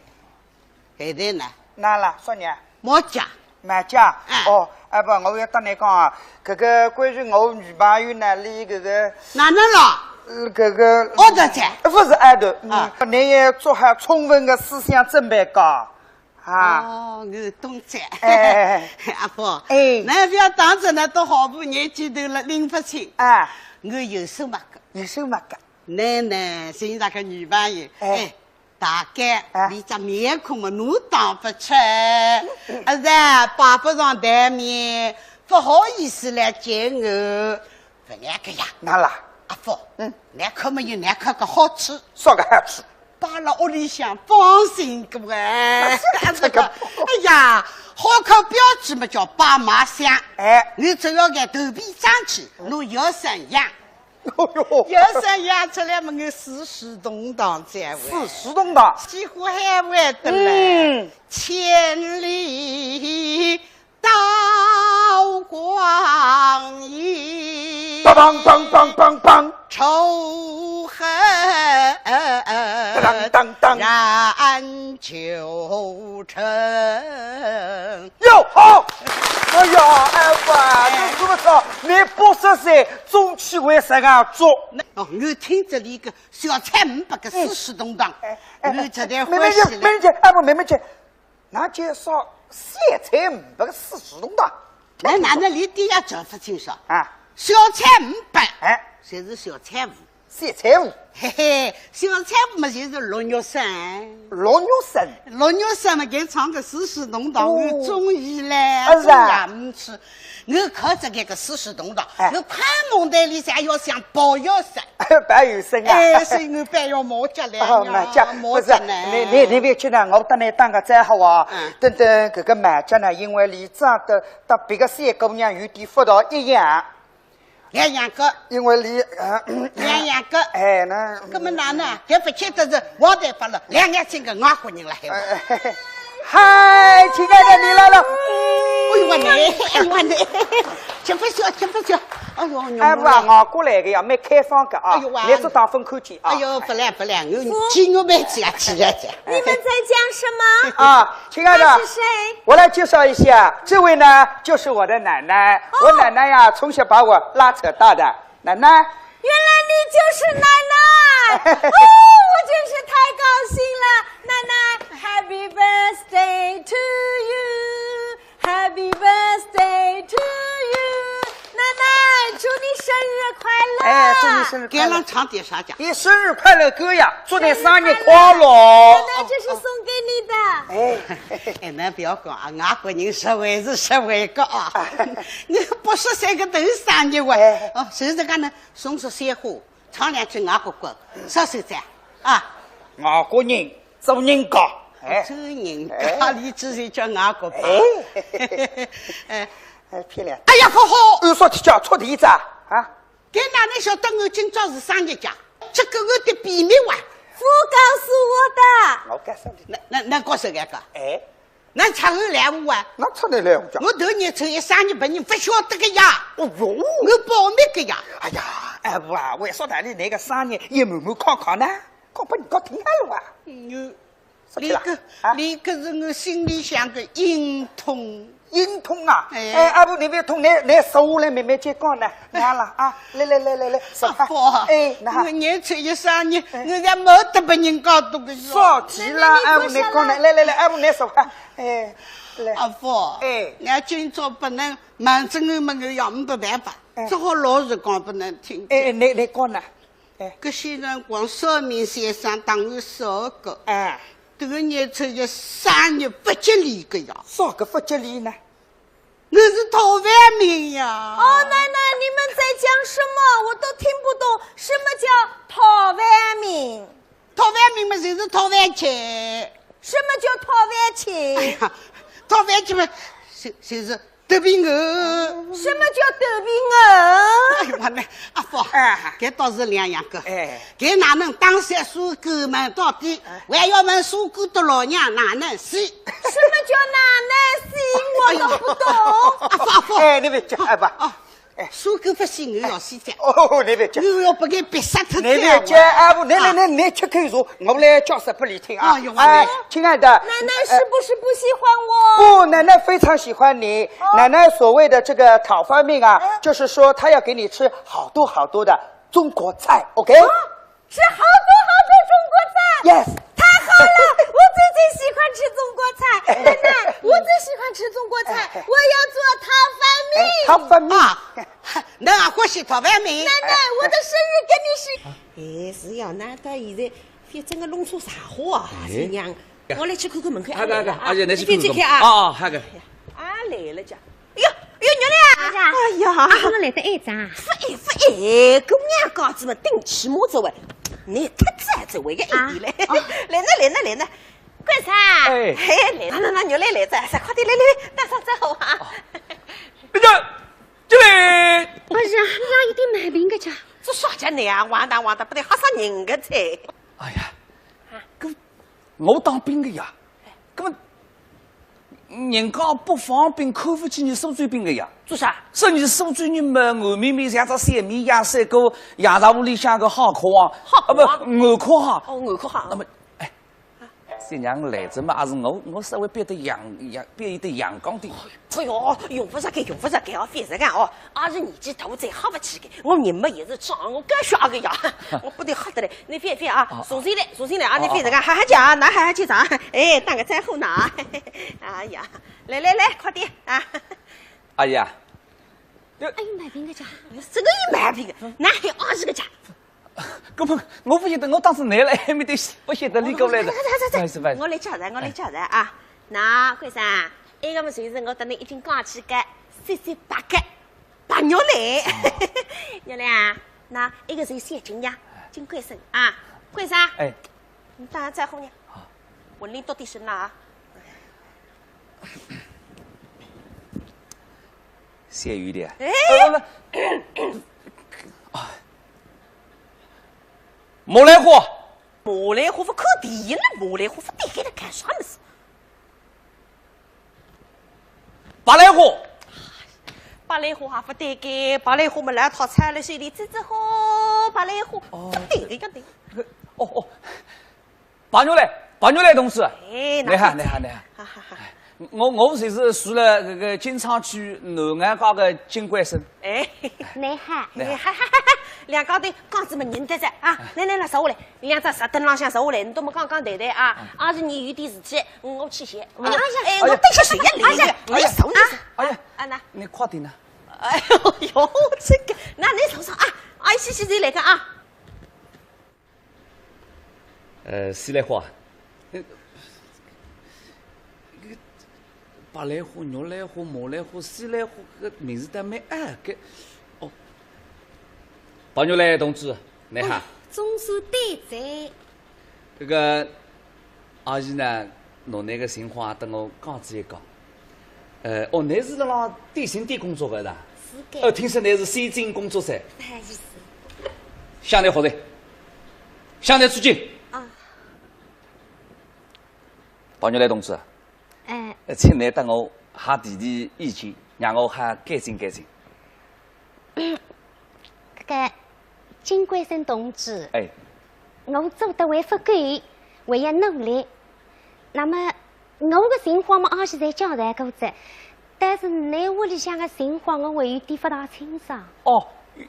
现在呢？哪啦，啥人？毛家。毛家？哎。哦，阿婆，我要搭你讲啊，搿个关于我女朋友呢，伊搿个，哪能了？呃，搿个，爱的哉？勿是爱的，嗯，啊。你也做好充分的思想准备个，啊。哦，我懂哉。哎。阿福，哎。侬勿要当真了，到好婆年纪头了拎勿清。啊。我有数目个。有数目个。侬呢，寻着个女朋友，哎。哎， 大概，哎。伊只面孔嘛，侬当勿出。啊，是啊，摆勿上台面，勿好意思来见我。勿难个呀。哪啦？阿福，嗯。难看么有难看个好处。啥个好处？摆辣屋里向放心个哎。这个，哎呀，好看标志嘛叫摆卖相。哎，侬只要拿头皮张起，侬要生养。哦哟，要生养出来嘛，我四世同堂才会。四世同堂，几乎还会得来。嗯，千里 刀光影，梆梆梆梆梆梆，仇恨当当当，燃九成。哟，好！哎呀，哎哇，这怎么说？你八十岁中气为啥个做？哦，我听着你个小菜五百个四世同堂，哎，哎，我实在欢喜了。妹妹姐，妹妹姐，哎，不，妹妹姐， 那介绍小菜五百个四世同堂。那那那里底下讲勿清爽啊？小菜五百，哎，侪是小菜五。小菜五，嘿嘿，小菜五嘛，就是陆玉生。陆玉生，陆玉生嘛，搿唱个四世同堂，哦，我中意嘞，啊，是啊。中意啊，嗯，是。我靠着搿个四世同堂，哎，我看梦台里向要想抱要生。 白有生啊。哎，所以我白要毛脚来呀，哦，毛脚，毛脚呢。不是，你，你，你别去呢，我等你打个招呼啊。嗯。等等，搿个毛脚呢，因为伊长得搭别个小姑娘有点勿大一样。两样个。因为伊，呃，两样个。哎，那，搿么哪能？搿勿见得是王大发了，两样性个外国人了，还有。哎，哎，哎。 嗨，亲爱的，你来了。哎呦我呢，哎呦我呢，吃勿消，吃勿消。哎呦，哎，不啊，我过来个呀，蛮开放个啊，哎呦哇，来这当分看见啊。哎呦，不来不来，我见我妹子也起来着。你们在讲什么？啊，亲爱的，他是谁？我来介绍一下，这位呢，就是我的奶奶。哦。我奶奶呀，从小把我拉扯大的。 奶奶。原来你就是奶奶！哦，我真是太高兴了。奶奶，Happy birthday to you, Happy birthday to you。奶奶，祝你生日快乐！哎，祝你生日快乐。给俺唱点啥讲？你生日快乐歌呀，祝你生日快乐。奶奶，这是送给你的。哎，哎，侬覅讲啊，外国人实惠是实惠个啊。侬八十岁个头生日哇。哎。哦，就是讲呢， 送束鲜花，唱两句外国歌，啥手赞啊？外国人，做人家，哎。做人家，哎。里只是叫外国吧。哎。哎。哎，漂亮。哎呀，好好。有啥体叫出题子啊？啊？搿哪能晓得我今朝是生日家？这个我的秘密哇。我告诉我的。我告诉你。那，那，那告诉搿个？哎。 那唱我来舞啊？那唱得来舞啊？我头年初一生日别人勿晓得个呀。哦哟。我保密个呀。哎呀，哎，不啊，为啥道理那个生日也满满康康呢？讲拨人家听好了啊。嗯，说起来，那个，啊？那个是我心里向个隐痛。隐痛啊？哎。哎，阿婆，侬覅痛，侬，侬坐下来慢慢再讲呢。来了啊，来来来来来，坐吧。阿婆，哎，那。我年初一生日，哎。我也没得别人讲多个呀。少提了，哎，我来讲呢，来来来，哎，我来坐吧。 哎，来。阿福，哎。俺今朝本来瞒着我们个呀，没办法，哎。只好老实讲拨侬听。哎，你，你讲呢？哎。搿些辰光算命先生搭我说个，哎。迭个年初一生日勿吉利个呀。啥个勿吉利呢？我是讨饭命呀。哦，奶奶，你们在讲什么？我都听不懂，什么叫讨饭命？ 讨饭命嘛，就是讨饭吃。什么叫讨饭吃？哎呀，讨饭吃嘛，就，就是肚皮饿。什么叫肚皮饿？哎呀，完了，阿福，哎。搿倒是两样个。哎。搿哪能打算说个嘛，到底，哎。还要问说个的老娘哪能死？什么叫哪能死？我都不懂。哎呀，阿福，阿福。哎，你别讲，哎，不。啊。 哎。说个勿信，我要死的。哦，你别讲。我要拨伊逼杀脱的。你别讲，啊，不，你，啊。你，你，你吃口茶，我来解释拨你听啊。哎呦，哎，我亲爱的。奶奶是不是不喜欢我？不，奶奶非常喜欢你。哦。奶奶所谓的这个讨饭命啊，哎。就是说她要给你吃好多好多的中国菜，OK？啊？ 吃好多好多中国菜。Yes。太好了，我最最喜欢吃中国菜。奶奶，我最喜欢吃中国菜，哎。我要做讨饭命。哎，讨饭命。啊，侬也欢喜讨饭命？奶奶，我的生日跟你是。哎，是呀，难得现在反正个弄错啥货啊，哎。新娘。我来去看看门口阿来了啊。啊，对，对，对，啊，啊，好个。阿来了讲。 哎呦，哎呦，玉兰啊！哎呀，啊，怎么来得晏啊？勿晏勿晏，姑娘家子嘛，顶起码子喂，侬太早这我也一点嘞。啊？哦。来呢，来呢，来呢。关生。哎。嘿，来，那，那，那，你来，来，这，这，快点，来，来，来，打声招呼啊。哦。那个，进来。哎呀，你有点毛病个家。做啥家呢啊？哇哒哇哒，不得吓死人个噻。哎呀，啊。搿我当兵个呀，搿么人家北方兵看勿起伲苏州兵个呀。做啥？说伲苏州人嘛，软绵绵像只小绵羊，赛过羊杂屋里向个好客王。好客王？啊，不，软壳王。哦，软壳王。那么，哎，新娘来着嘛，还是我，我稍微变得阳，阳，变一点阳刚点。哎哟，用勿着个，用勿着个哦，覅实梗哦。 阿是年纪大，我再吓勿起个，我人嘛也是壮，我敢吓个呀，我不得吓得嘞。你覅覅啊，啊，重新来，重新来啊，你覅实梗，啊，啊，好好叫啊，那好好叫啥？哎，打个招呼呐。哎呀，来来来，快点啊！哎呀，哎，有毛病个家，这个有毛病个，哪还有二十个家？搿么我勿晓得，我当时来了，还没得，勿晓得你过来的。走走走走，不好意思，不好意思。我来叫人，我来叫人啊。那关生，埃个么就是我搭侬已经讲起个，三三八个。 白玉兰。玉兰啊，那埃个是小金呀，金关生啊，关生。哎。你打声招呼呢？好。文林多点声了啊。谢雨的。哎。呃，不，不。啊。马来花。马来花勿看电影了，马来花勿对该搭干啥么事？ 白兰花。白兰花还勿对个，白兰花么老套餐了，水里淄淄火，白兰花，哦，勿对个，要对。哦，哦，白玉兰，白玉兰同志。哎，你好，那你好，你好。哈哈哈。哎，我，我就是住了搿个金昌区南岸街个金关生。哎。你好。你好。哎，哈哈哈哈，两家头讲子么认得着啊，来来来，坐下来。 两只石凳浪向坐下来，侬搭我讲讲谈谈啊。嗯。二十年有点事体，我去歇。哎呀，哎，哎呀，我等歇歇呀，来来来，哎呀，来坐，来坐。哎呀，啊，那。你快点呐。哎呦呦，这个，那侬坐坐啊，哎，歇歇再来个啊。呃，西兰花，呃，这个白兰花、玉兰花、马兰花、西兰花，搿个名字倒蛮拗个。哦，白玉兰同志， 你好。哦，总算对哉。搿个阿姨呢，拿㑚个情况搭我讲仔一讲。呃，哦，㑚是辣浪电信店工作个是伐？是个。呃，听说㑚是先进工作噻。哎，是。向来好哉，向来致敬。啊。白玉兰同志，哎。呃，请㑚搭我好提提意见，让我好改进改进。 搿个金关生同志，哎。我做得还勿够，还要努力。那么，我个情况嘛，阿是侪交代过哉，但是㑚屋里向个情况，我还有点勿大清爽。哦，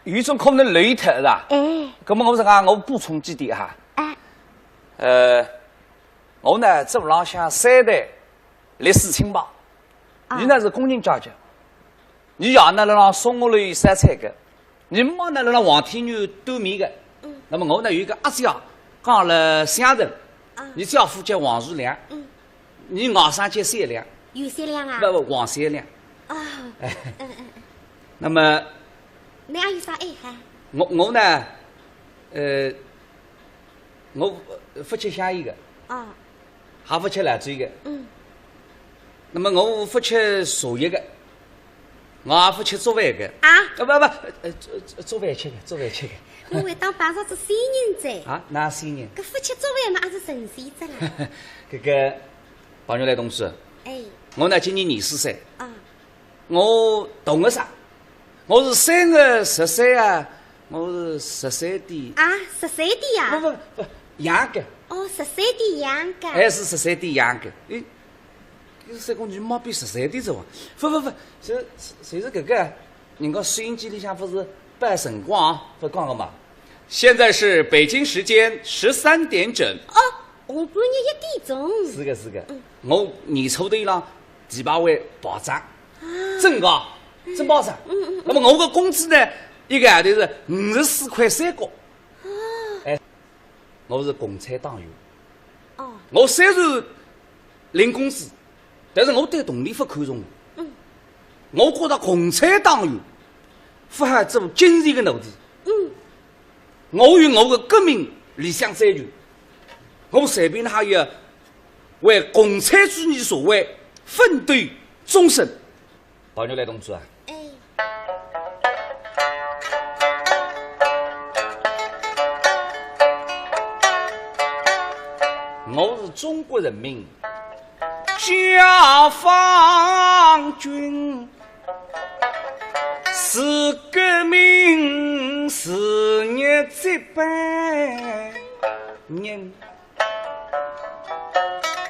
有，有种可能累脱是吧？哎。搿么我实梗，我补充几点哈。哎。呃，我呢，做浪向三代历史清白，啊。伊呢是工人阶级， 伊爷呢辣辣松花楼烧菜个，伊妈呢辣辣黄天源端面个。嗯。那么我呢有一个阿姐啊，讲了相声，啊。伊姐夫叫王树良，嗯。伊外甥叫小良。有小良啊？不，不，王小良。啊。哎。嗯，嗯，嗯。那么，侬阿有啥爱好？我，我呢，呃，我勿吃香烟个。啊。 还勿吃辣子个。嗯。那么我勿吃茶叶个，我也勿吃粥饭个。啊？啊，不，不，呃，粥，粥饭吃个，粥饭吃个。我还当碰着仔仙人哉。啊，哪仙人？搿勿吃粥饭嘛，也是神仙哉啦。搿个，白玉兰同志，哎。我呢，今年廿四岁。啊。 我同个啥？我是三月十三啊，我是十三点。啊，十三点呀？不，不，不，羊个。哦，十三点羊个。还是十三点羊个。哎，搿三公斤毛比十三点走啊？不，不，不，这，这，这是搿个，人家收音机里向勿是报辰光啊，勿讲个嘛。现在是北京时间十三点整。哦， 下半日一点钟。是个，是个。嗯。我年初头浪第八位报账，啊。真个，嗯。真报账。嗯，嗯，嗯。那么我个工资呢，一个号头是五十四块三角。哦。哎，我是共产党员。哦。我虽然领工资， 但是我对铜钿勿看重。嗯。我觉着共产党员勿好做金钱个奴隶。嗯。我有我个革命理想追求，我随便哪哼也为共产主义社会奋斗终身。 宝玉来同志啊，哎。我是中国人民解放军，是革命事业接班人。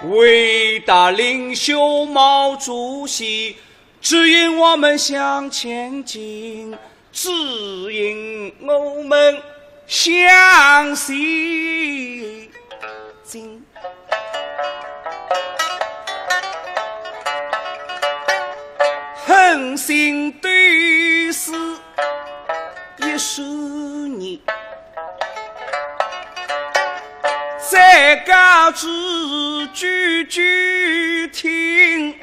伟大领袖毛主席 指引我们向前进，指引我们向前进。横行对视一十年，再告知句句听，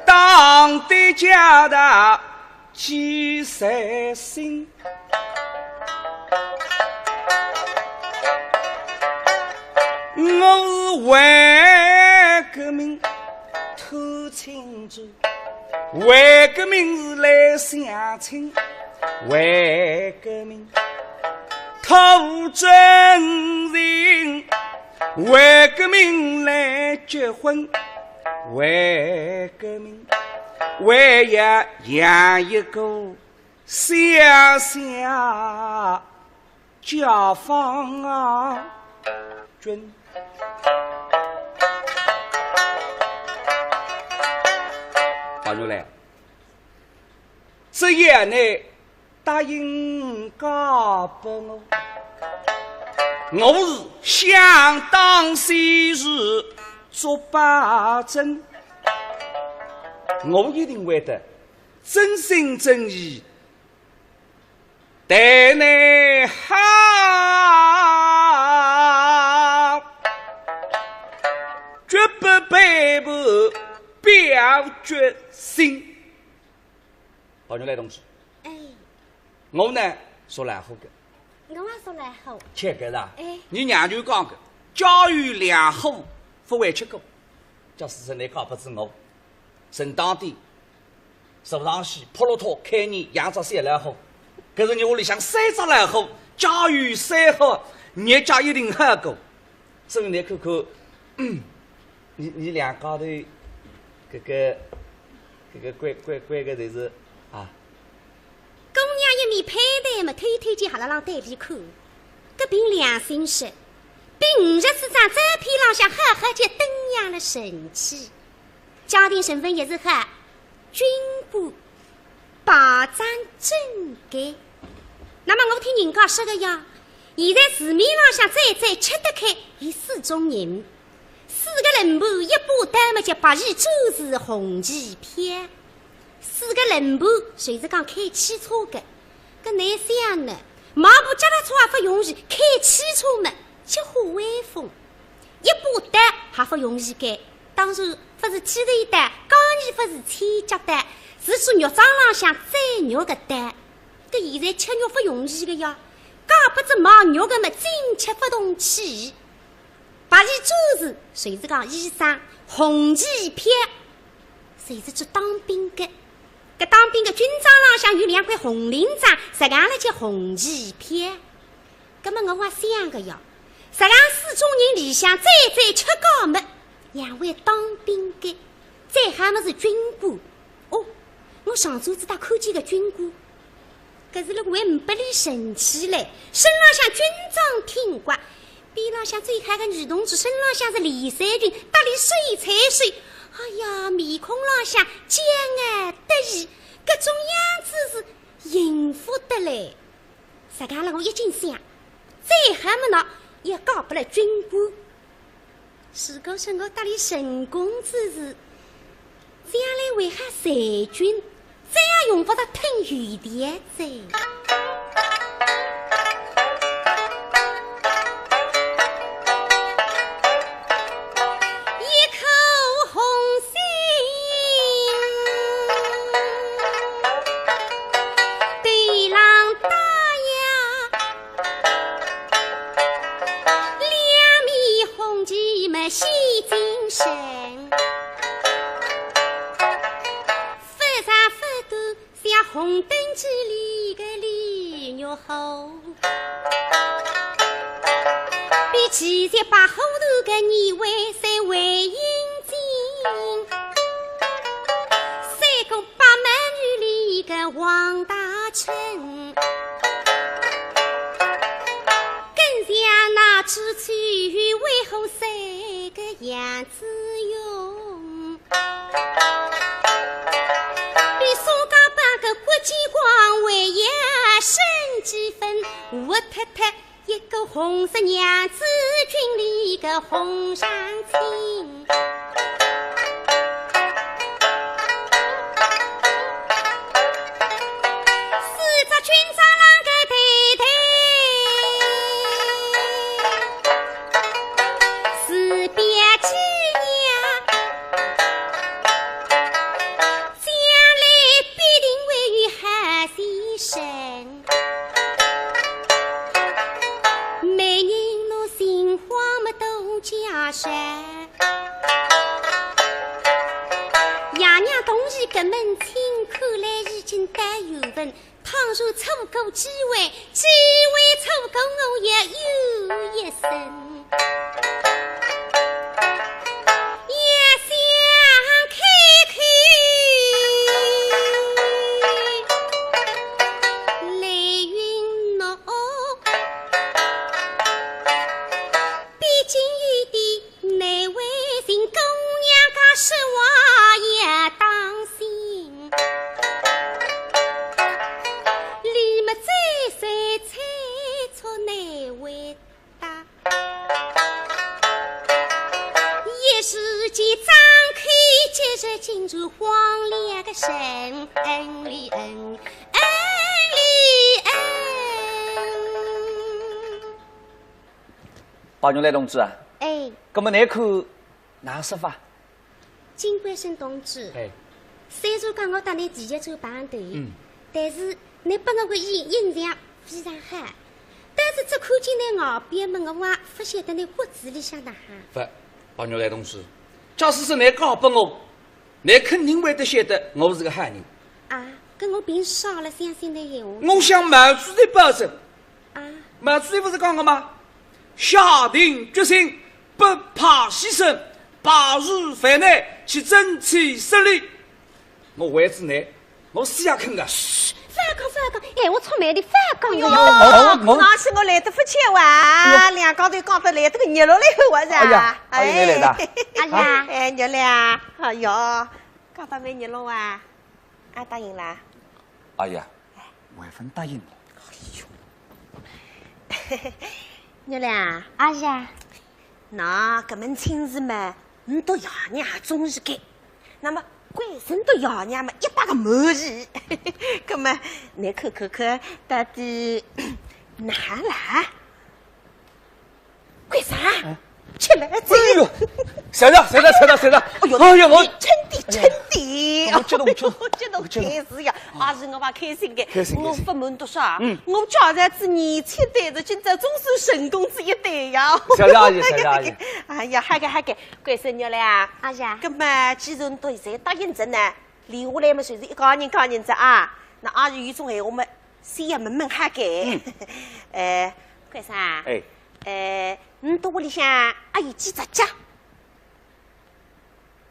当得家大几十心。我是为革命透青春，为革命是来相亲，为革命透真情，为革命来结婚。 为革命，为要养一个小小解放军。宝玉来，这样呢， 答应嫁拨我，我是想当先是做保证，我一定会得真心真意待你好，绝不背叛表决心。 宝玉来同志，哎。我呢，属老虎的。我也属老虎。切个啦。哎。你娘舅讲个，家有两虎，不会吃苦。假使是你嫁拨仔我，正当的，坐上去，扑落托，开眼养只小老虎。可是你屋里向三只老虎，家有三虎，日脚一定好过。 所以你看看，嗯，你，你两家头，搿个，搿个关，关，关个侪是，啊。姑娘一面攀谈嘛，偷偷叫哈拉浪对比看，搿凭良心说，比五十四张照片浪向好好叫登样了神气。 家庭成分也是好，军官，排场整洁。那么我听人家说个呀，现在市面浪向最最吃得开有四种人，四个人盘一把刀么叫白旗战士红旗飘，四个人盘就是讲开汽车个，搿哪想呢？买部脚踏车也勿容易，开汽车么叫虎威风。 一把刀还勿容易个，当然勿是剃头刀，讲也勿是剃脚刀，是做肉庄浪向宰肉个刀。搿现在吃肉勿容易个呀，嫁拨仔卖肉个么，进吃勿动气。白旗战士，就是讲医生，红旗飘，就是做当兵个。搿当兵个军装浪向有两块红领章，实梗了叫红旗飘。 葛么我也想个呀，实梗四种人里向最最吃家么，两位当兵个，再好么是军官。哦，我上转子倒看见个军官，搿是了还呒拨俚神气嘞，身浪向军装挺刮，边浪向走开个女同志，身浪向是连衫裙，搭俚手搀手，哎呀，面孔浪向骄傲得意，搿种样子是幸福得来。 实梗了我一径想，再好么喏，也嫁拨了军官。如果说我搭俚成功之时，将来为啥裁军，再也用勿着掞油条哉。一颗红心，对郎打呀，两面红好。比七十八虎头个二位三位英俊，三个八美女里个王大铖，更像那处处有威虎山个杨子荣。 比苏家班个国际光辉也升几分，活脱脱一个红色娘子军里个红上卿。四只军装郎个头头，是表姐呀。 将来必定会有好先生。媒人侬心慌么多加些。爷娘同意搿门亲，看来已经到缘分。 倘若错过机会，机会错过我也有一生。也想开口来允诺，毕竟有点 难为情，姑娘家说话也当心。你们再三催促难回答，一时间张口结舌，竟然慌了个神。嗯里嗯，嗯里嗯。 白玉兰同志啊，哎。搿么倷看哪说法？金贵生同志，哎。虽然讲我搭倷第一次碰头，嗯。但是倷拨我个印，印象非常好。但是只看见倷外表么，我也勿晓得倷骨子里向哪哈。勿，白玉兰同志，假使是倷嫁拨我， 倷肯定会得晓得我是个好人。啊，搿我凭啥了相信倷闲话？我想毛主席保证。啊。毛主席勿是讲个吗？下定决心，不怕牺牲，排除万难，去争取胜利。我为仔倷，我死也肯个。嘘，勿要讲，勿要讲，闲话出卖的，勿要讲哟。哎哟，我，我，我，那是我来得勿巧啊，哎哟。两家头讲得来得个热络来活着。哎呀，哎，倷来的啊。哎呀。哎，热烈啊，哎哟。 讲得蛮热络啊，啊，答应啦？哎呀，我还勿答应呢。哎哟，热烈啊？阿是啊。喏，搿门亲事嘛，倷笃爷娘也中意个，那么贵生笃爷娘嘛一百个满意。搿么，倷看看看，到底哪啦？ 贵生，哎。吃饭去。哎哟，谢谢，谢谢，谢谢，谢谢。哎哟，哎呀，我，你真的，哎呀，真的。我激动，激动，哎呦，激动，激动。开心呀，啊。阿是我嘛开心个，开心，开心。我勿瞒笃说啊，嗯。我家儿子年轻对子，今朝总算成功仔一对呀。谢谢阿姨，谢谢阿姨。哎呀，好个，好个，贵生热烈啊。阿是啊。搿么，既然倷侪答应着呢，留下来嘛，就是一家人，家人哉啊。那阿是有种闲话嘛， 先要问问哈个。嗯。呃，贵生啊，哎。呃，倷笃屋里向阿有几只脚？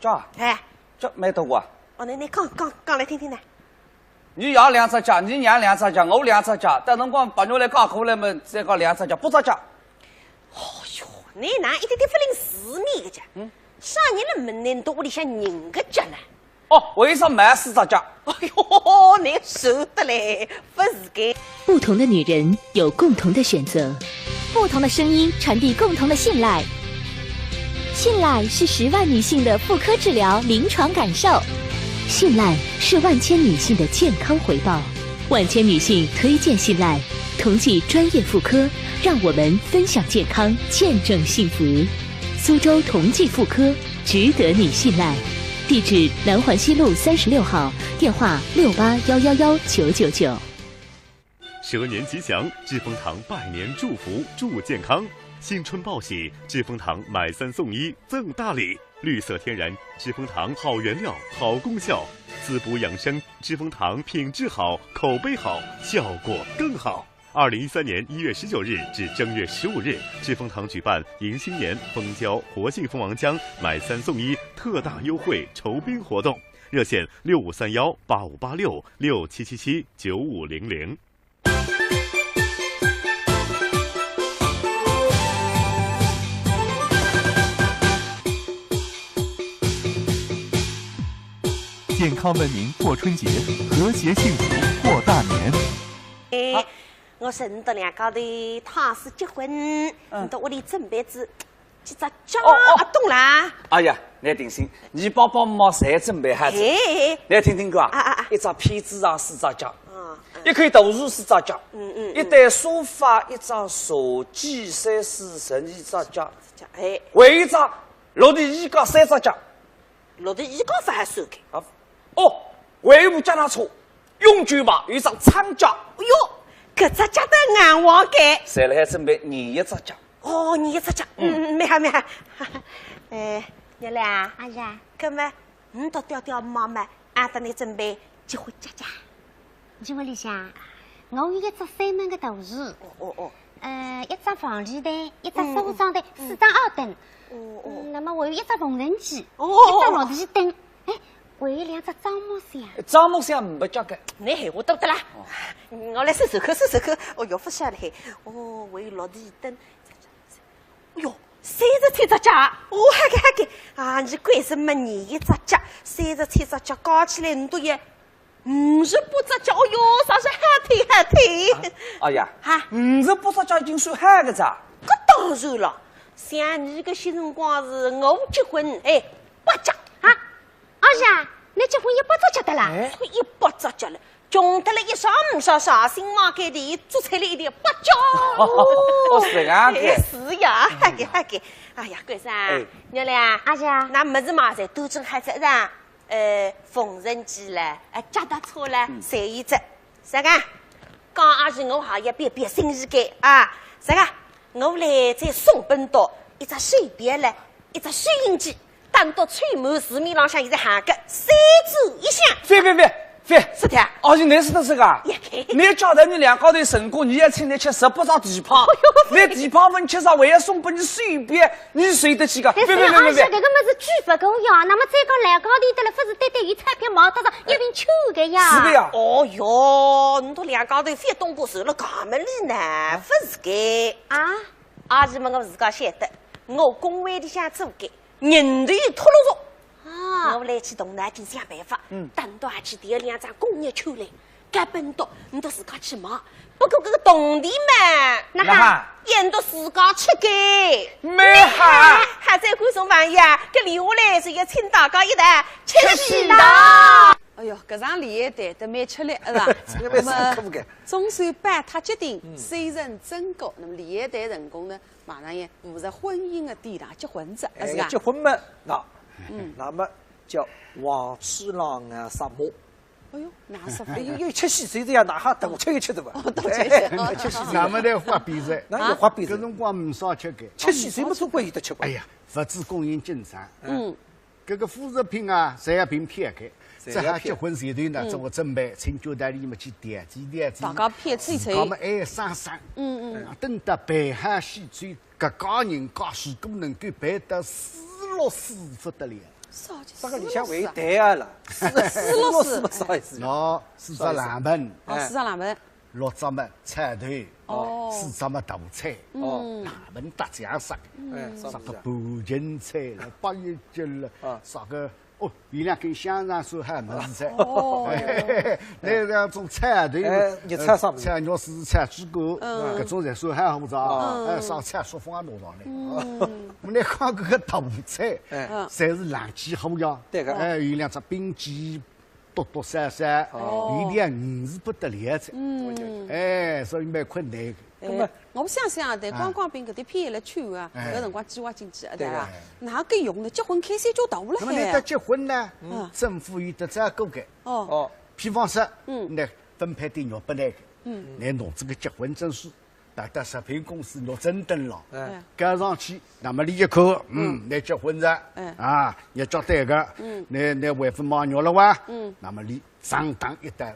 脚啊？哎。脚蛮多啊。哦，倷，倷讲，讲，讲来听听呢。伲爷两只脚，伲娘两只脚，我两只脚，到辰光白玉兰嫁过来么，再讲两只脚，八只脚。哦哟，倷哪一点点勿灵字面个讲？嗯。啥人来问倷笃屋里向人个脚呢？ 哦，我有双毛四只脚。哎哟，倷熟得嘞，勿是个。不同的女人有共同的选择，不同的声音传递共同的信赖。信赖是十万女性的妇科治疗临床感受，信赖是万千女性的健康回报。万千女性推荐信赖，同济专业妇科，让我们分享健康，见证幸福。苏州同济妇科， 值得你信赖。地址：南环西路三十六号，电话六八幺幺幺九九九。蛇年吉祥，志丰堂拜年祝福祝健康。新春报喜，志丰堂买三送一赠大礼。绿色天然，志丰堂好原料，好功效。滋补养生，志丰堂品质好，口碑好，效果更好。二零一三年一月十九日至正月十五日，致丰堂举办迎新年蜂胶活性蜂王浆买三送一特大优惠酬宾活动，热线六五三幺八五八六、六七七七九五零零。健康文明过春节，和谐幸福过大年。哎，我说你搭两家头倘使结婚，嗯。你到屋里准备仔几只脚，哦，哦。啊，懂啦？哎呀，侬定心，侬爸爸妈妈侪准备好仔。嘿。侬听听看啊，啊，啊，啊。一只被子上四只脚，嗯，嗯。一口大树四只脚，嗯，嗯，嗯。一台沙发，一只茶几，三四十二只脚，哎。还有一只落地衣架三只脚。落地衣架勿还算个？啊，哦，还有部脚踏车， 永久牌，有一只撑脚。哎哟，搿只脚倒硬旺个。侪辣海准备廿一只脚。哦，廿一只脚，嗯，嗯，蛮好，蛮好。哎，月亮啊。阿姐。搿么，侬到爹爹妈妈阿搭侬准备结婚脚脚？侬屋里向，我有一只三门个大床。哦，哦，哦。呃，一只房里台，一只书桌台，嗯，嗯。四张矮凳。哦，哦。嗯，那么还有一只缝纫机，哦，哦，哦。一只落地灯。 哎，还有两只樟木箱。樟木箱没脚个。侬闲话多得啦。哦。我来试试看，试试看。哦哟，勿晓得嘿。哦，还有落地灯。哎哟，三十七只脚。哦，好个，好个。啊，侬为啥么廿一只脚，三十七只脚加起来，侬都有五十八只脚。哦哟，啥是好腿，好腿。啊，哎呀，哈。五十八只脚已经算好个哉。搿当然了，像侬个新辰光是我结婚，哎，八脚。啊？ 阿姐，侬结婚一百只脚得啦？哎。一百只脚了，穷得了一塌糊涂，新房间里做出来一点八脚。哦，是搿样子。哎，是呀，好个，好个。哎呀，搿啥？哎。月亮啊。阿姐。那物事嘛，侪都准好仔是吧？呃，缝纫机了，呃，脚踏车了，嗯。侪有仔。啥个？讲阿是我还要变变心意个啊。啥个？我来再送拨侬一只手表了，一只收音机， 当到吹满市面浪向现在喊个三转一响。覅覅覅覅！是的。哦，是侬是的这个啊？也可以。侬要叫人家两家头成功，侬要请侬吃十八张地炮，哦哟，侬地炮分吃上，还要送拨侬手表，侬受得起个？覅覅覅覅覅！搿个物事贵勿贵呀？那么再讲两家头得了，勿是单单有钞票买得着一瓶酒个呀？是的呀。哦哟，侬两家头覅东过算了，搿么里呢，勿是个。啊？阿是么我自家晓得，我工会里向做个， 人头拖牢着。啊。我来去动脑筋想办法，嗯。等到阿去调两张工业券来，搿本到，侬到自家去买。不过搿个铜钿嘛，那哈。那哈。也侬到自家出个。蛮好。还再过送朋友啊，搿留下来是要请大家一道吃喜糖。吃喜糖。哎哟，搿场联欢会得蛮吃力，是吧？这个蛮辛苦个。那么总算办脱决定，嗯。虽然真高，那么联欢会成功呢， 马上也步入婚姻的殿堂，结婚哉，哎，是吧？结婚嘛，那，嗯。那么叫黄鼠狼啊杀马。哎哟，哪杀法？哎，因为吃喜酒这样，哪哈等吃一吃的嘛。哦，等吃一吃。哎，吃喜酒。那么得花比赛。那有花比赛。搿辰光没啥吃个。吃喜酒么总归有得吃个。哎呀，物资供应紧张。嗯。 搿个副食品啊，侪要凭票开，侪要票。这下结婚前头呢，嗯。做个准备，请酒店里么去调剂调剂，大家票凑凑。自家么爱省省。嗯，嗯。啊，等到办好喜酒，搿家人家如果能够办得四六四勿得了。啥叫四六四啊？这个里向还有台啊了。四，四六四。四六四么啥意思？喏，四只冷盆。哦，哎。四只冷盆。 六只么菜头，哦。四只么大菜，哦。冷盆搭酱啥个，哎，啥个啥个。半斤菜了，八一斤了，啊。啥个，哦，有两根香肠算还物事菜。哦。哎，那两种菜头，哎，肉菜啥物事？菜肉丝、菜猪肝，嗯。搿种侪算还好勿着，嗯。哎，啥菜说风也拿上来。嗯。我们来看搿个大菜，哎。嗯。侪是冷气好呀。对个。哎，有两只冰鸡， 多多少少，哦。有点鱼是不得了的。嗯。哎，所以蛮困难的。哎，那么我相信啊，对，啊。观光兵搿点片来去啊，哎。搿辰光计划经济啊，对吧？对啊。哪个用呢？结婚开销就大了海。那么你到结婚呢，嗯。政府有得照顾的。哦。哦。比方说，嗯。那分配点肉拨那个，嗯。那弄这个结婚证书， 到到食品公司拿证等了，哎。交上去，那么伊一看，嗯，嗯。你结婚了，哎。啊，你交代个，嗯。你，你还勿买肉了哇？嗯。那么伊账单一单，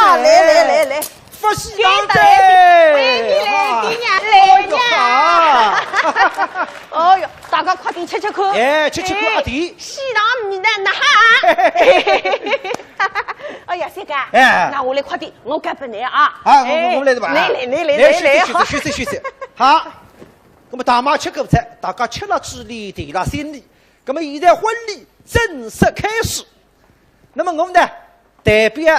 啊，来来来来，福喜堂客，欢迎来，啊，爹娘来呀。哎呦，好。哦哟，大家快点吃吃看。哎，吃吃看，哎，阿弟。喜糖米饭呐哈。哎呀，三哥，哎。那我来快点，我搿边来啊。啊，我，我，哎，我来的吧？来来来来来来，来，来，休息，休息，好。休息，休息。好，那么大妈吃过菜，大家吃了嘴里，定了心里。那么现在婚礼正式开始。那么我们呢，代表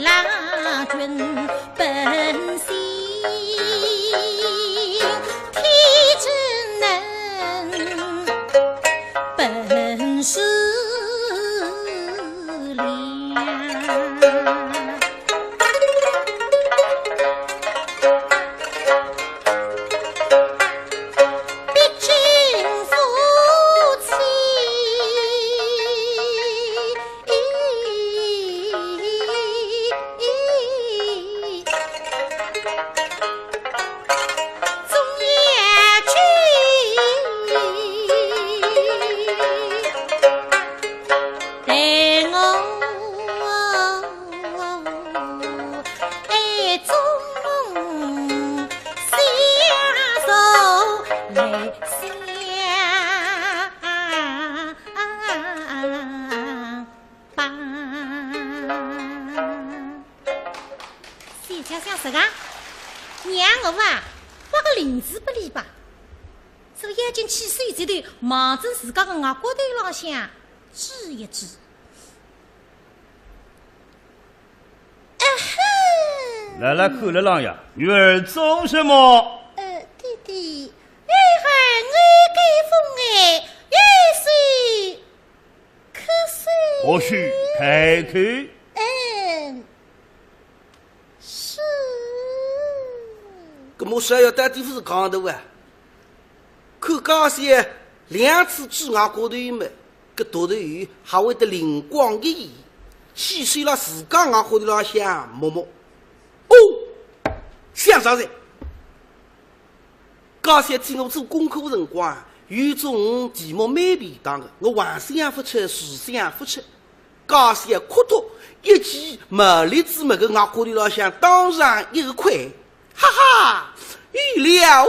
郎君本性天之能，本是良。毕竟夫妻 总要去待我爱中相守来相 吧。小姐想啥个？让我啊，画个翎子拨俚吧。这个眼睛气势一直头，望准自家个额角头浪向指一指。啊哼！来来，看了浪呀，女儿做什么？呃，爹爹，女儿我该封哎，也是 可是，或许开口。嗯，是。搿么是要到底勿是讲的哇？看家小两次指额角头嘛，搿独头还会得灵光一现，气势辣自家额角头浪向摸摸。哦，想着哉。 家小替我做功课辰光，有种题目蛮便当的，我横想勿出，竖想勿出。家小磕头一记，毛栗子么个额角头浪向当上一个块，哈哈，有了哦！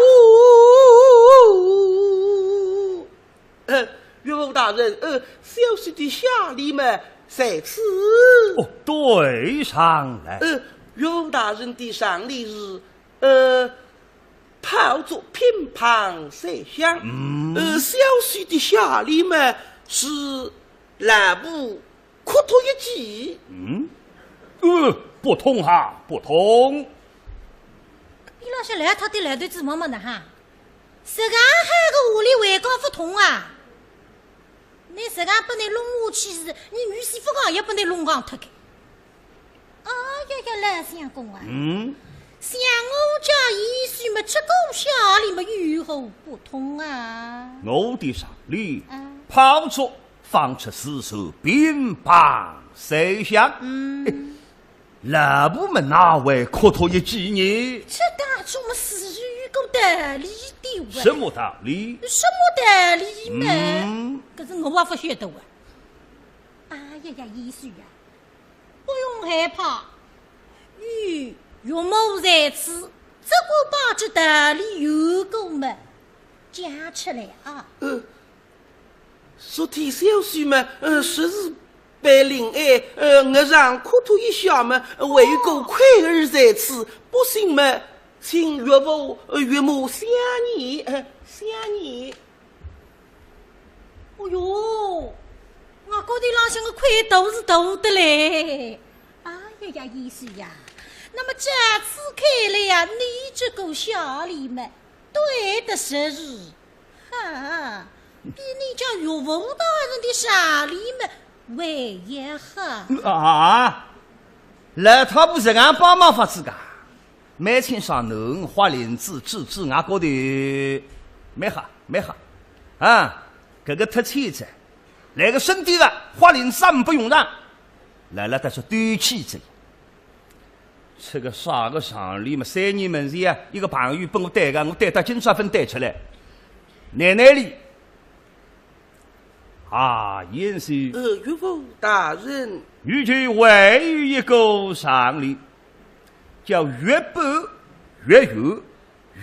呃，岳父大人，呃，小婿的下联么在此。哦，对上来。呃，岳父大人的上联是，呃， 炮竹乒乓三响。嗯。呃，小婿的下联么是老婆磕头一记。嗯，呃，不通哈，不通。伊拉是来他的来对子妈妈的哈，实梗好个下联还讲勿通啊？ 倷实梗拨倷弄下去是，伲女婿勿讲也拨倷弄讲脱个。哎呀呀，老相公啊，嗯？像我家贤婿么，这个下联么有何不通啊？我的上联，啊。炮竹放出四声，乒乓三响。嗯。 老婆么哪会磕头一记呢？这当中么是有个道理的哇。什么道理？什么道理嘛？嗯。搿是我也勿晓得哇。哎呀呀，贤婿呀，不用害怕，有岳母在此，只管把这道理有个么讲出来啊。嗯。 说听小婿嘛，呃，说是被林爱，呃，额上磕头一下嘛，呃，还有个块儿在此，不信嘛，请岳父，呃，岳母相验，呃，相验。哦哟，额角头浪向个块头是大得嘞。哎呀呀，贤婿呀，那么这次看来呀，你这个下联嘛，对得实实。 哈，比你家岳父大人的上联么还要好。啊，老太婆实梗帮忙法子噶，蛮清爽，侬花翎子指指额角头，蛮好，蛮好。啊，搿个太清哉，来个身体个，花翎子也勿用上，来了，但是对起哉。 这个啥个上联嘛，三年门前啊，一个朋友拨我对个，我对到今朝勿对出来。奶奶哩，啊，贤婿。呃，岳父大人。女婿还有一个上联，叫月半月圆，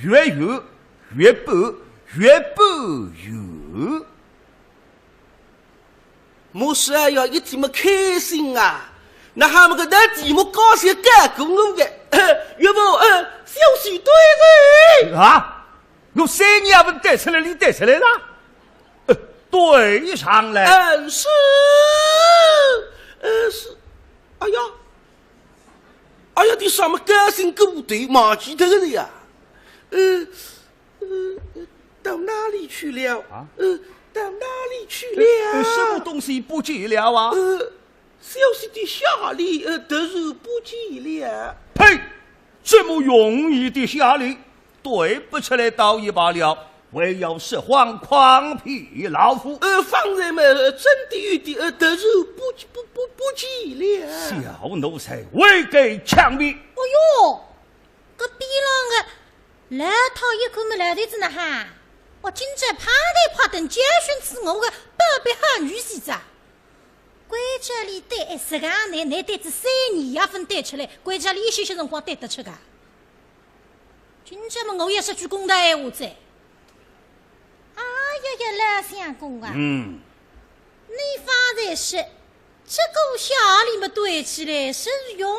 月圆月半月圆。 我是要一天么开心啊，哪哈么个难题目搞些改过我个，岳父，呃，小婿对哉。啊，我三年也勿对出来，你对出来了？呃，对上来。嗯，是，呃，是，哎呀，哎呀，你什么高兴过头，忘记脱了呀？呃，呃，呃，到哪里去了？啊？呃，到哪里去了？呃，什么东西不见了啊？呃，小小的夏利，呃，突然不见了。呸！这么容易的夏利，对不出来倒也罢了，还要说谎诓骗老夫。呃，方才嘛，呃，真的有的，呃，突然不，不，不，不见了。小奴才，未敢强辩。哎哟，搿边浪个老太一看么老头子呢哈，我今朝拍台拍凳教训死我个宝贝好女婿哉。关照俚对，哎，实梗倷，倷对仔三年也勿对出来，关照俚一歇歇辰光对得出个。今朝么我也说句公道闲话哉。哎呀呀，老相公啊，嗯。你方才说，这个夏利么对起来是容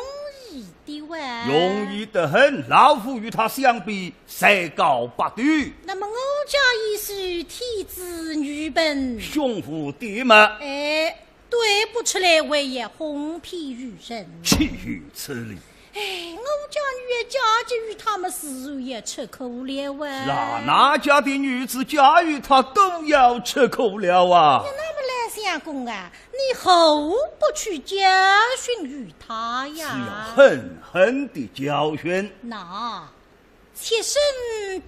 易的哇。容易得很，老夫与他相比，才高八斗。那么我家贤婿天资愚笨，胸无点墨。哎，对不出来还要哄骗愚人。岂有此理！哎，我家女儿嫁给于他么自然也吃苦了哇。是啊，哪家的女子嫁与他都要吃苦了啊。那么老相公啊，你何不去教训于他呀？是要狠狠地教训。那，妾身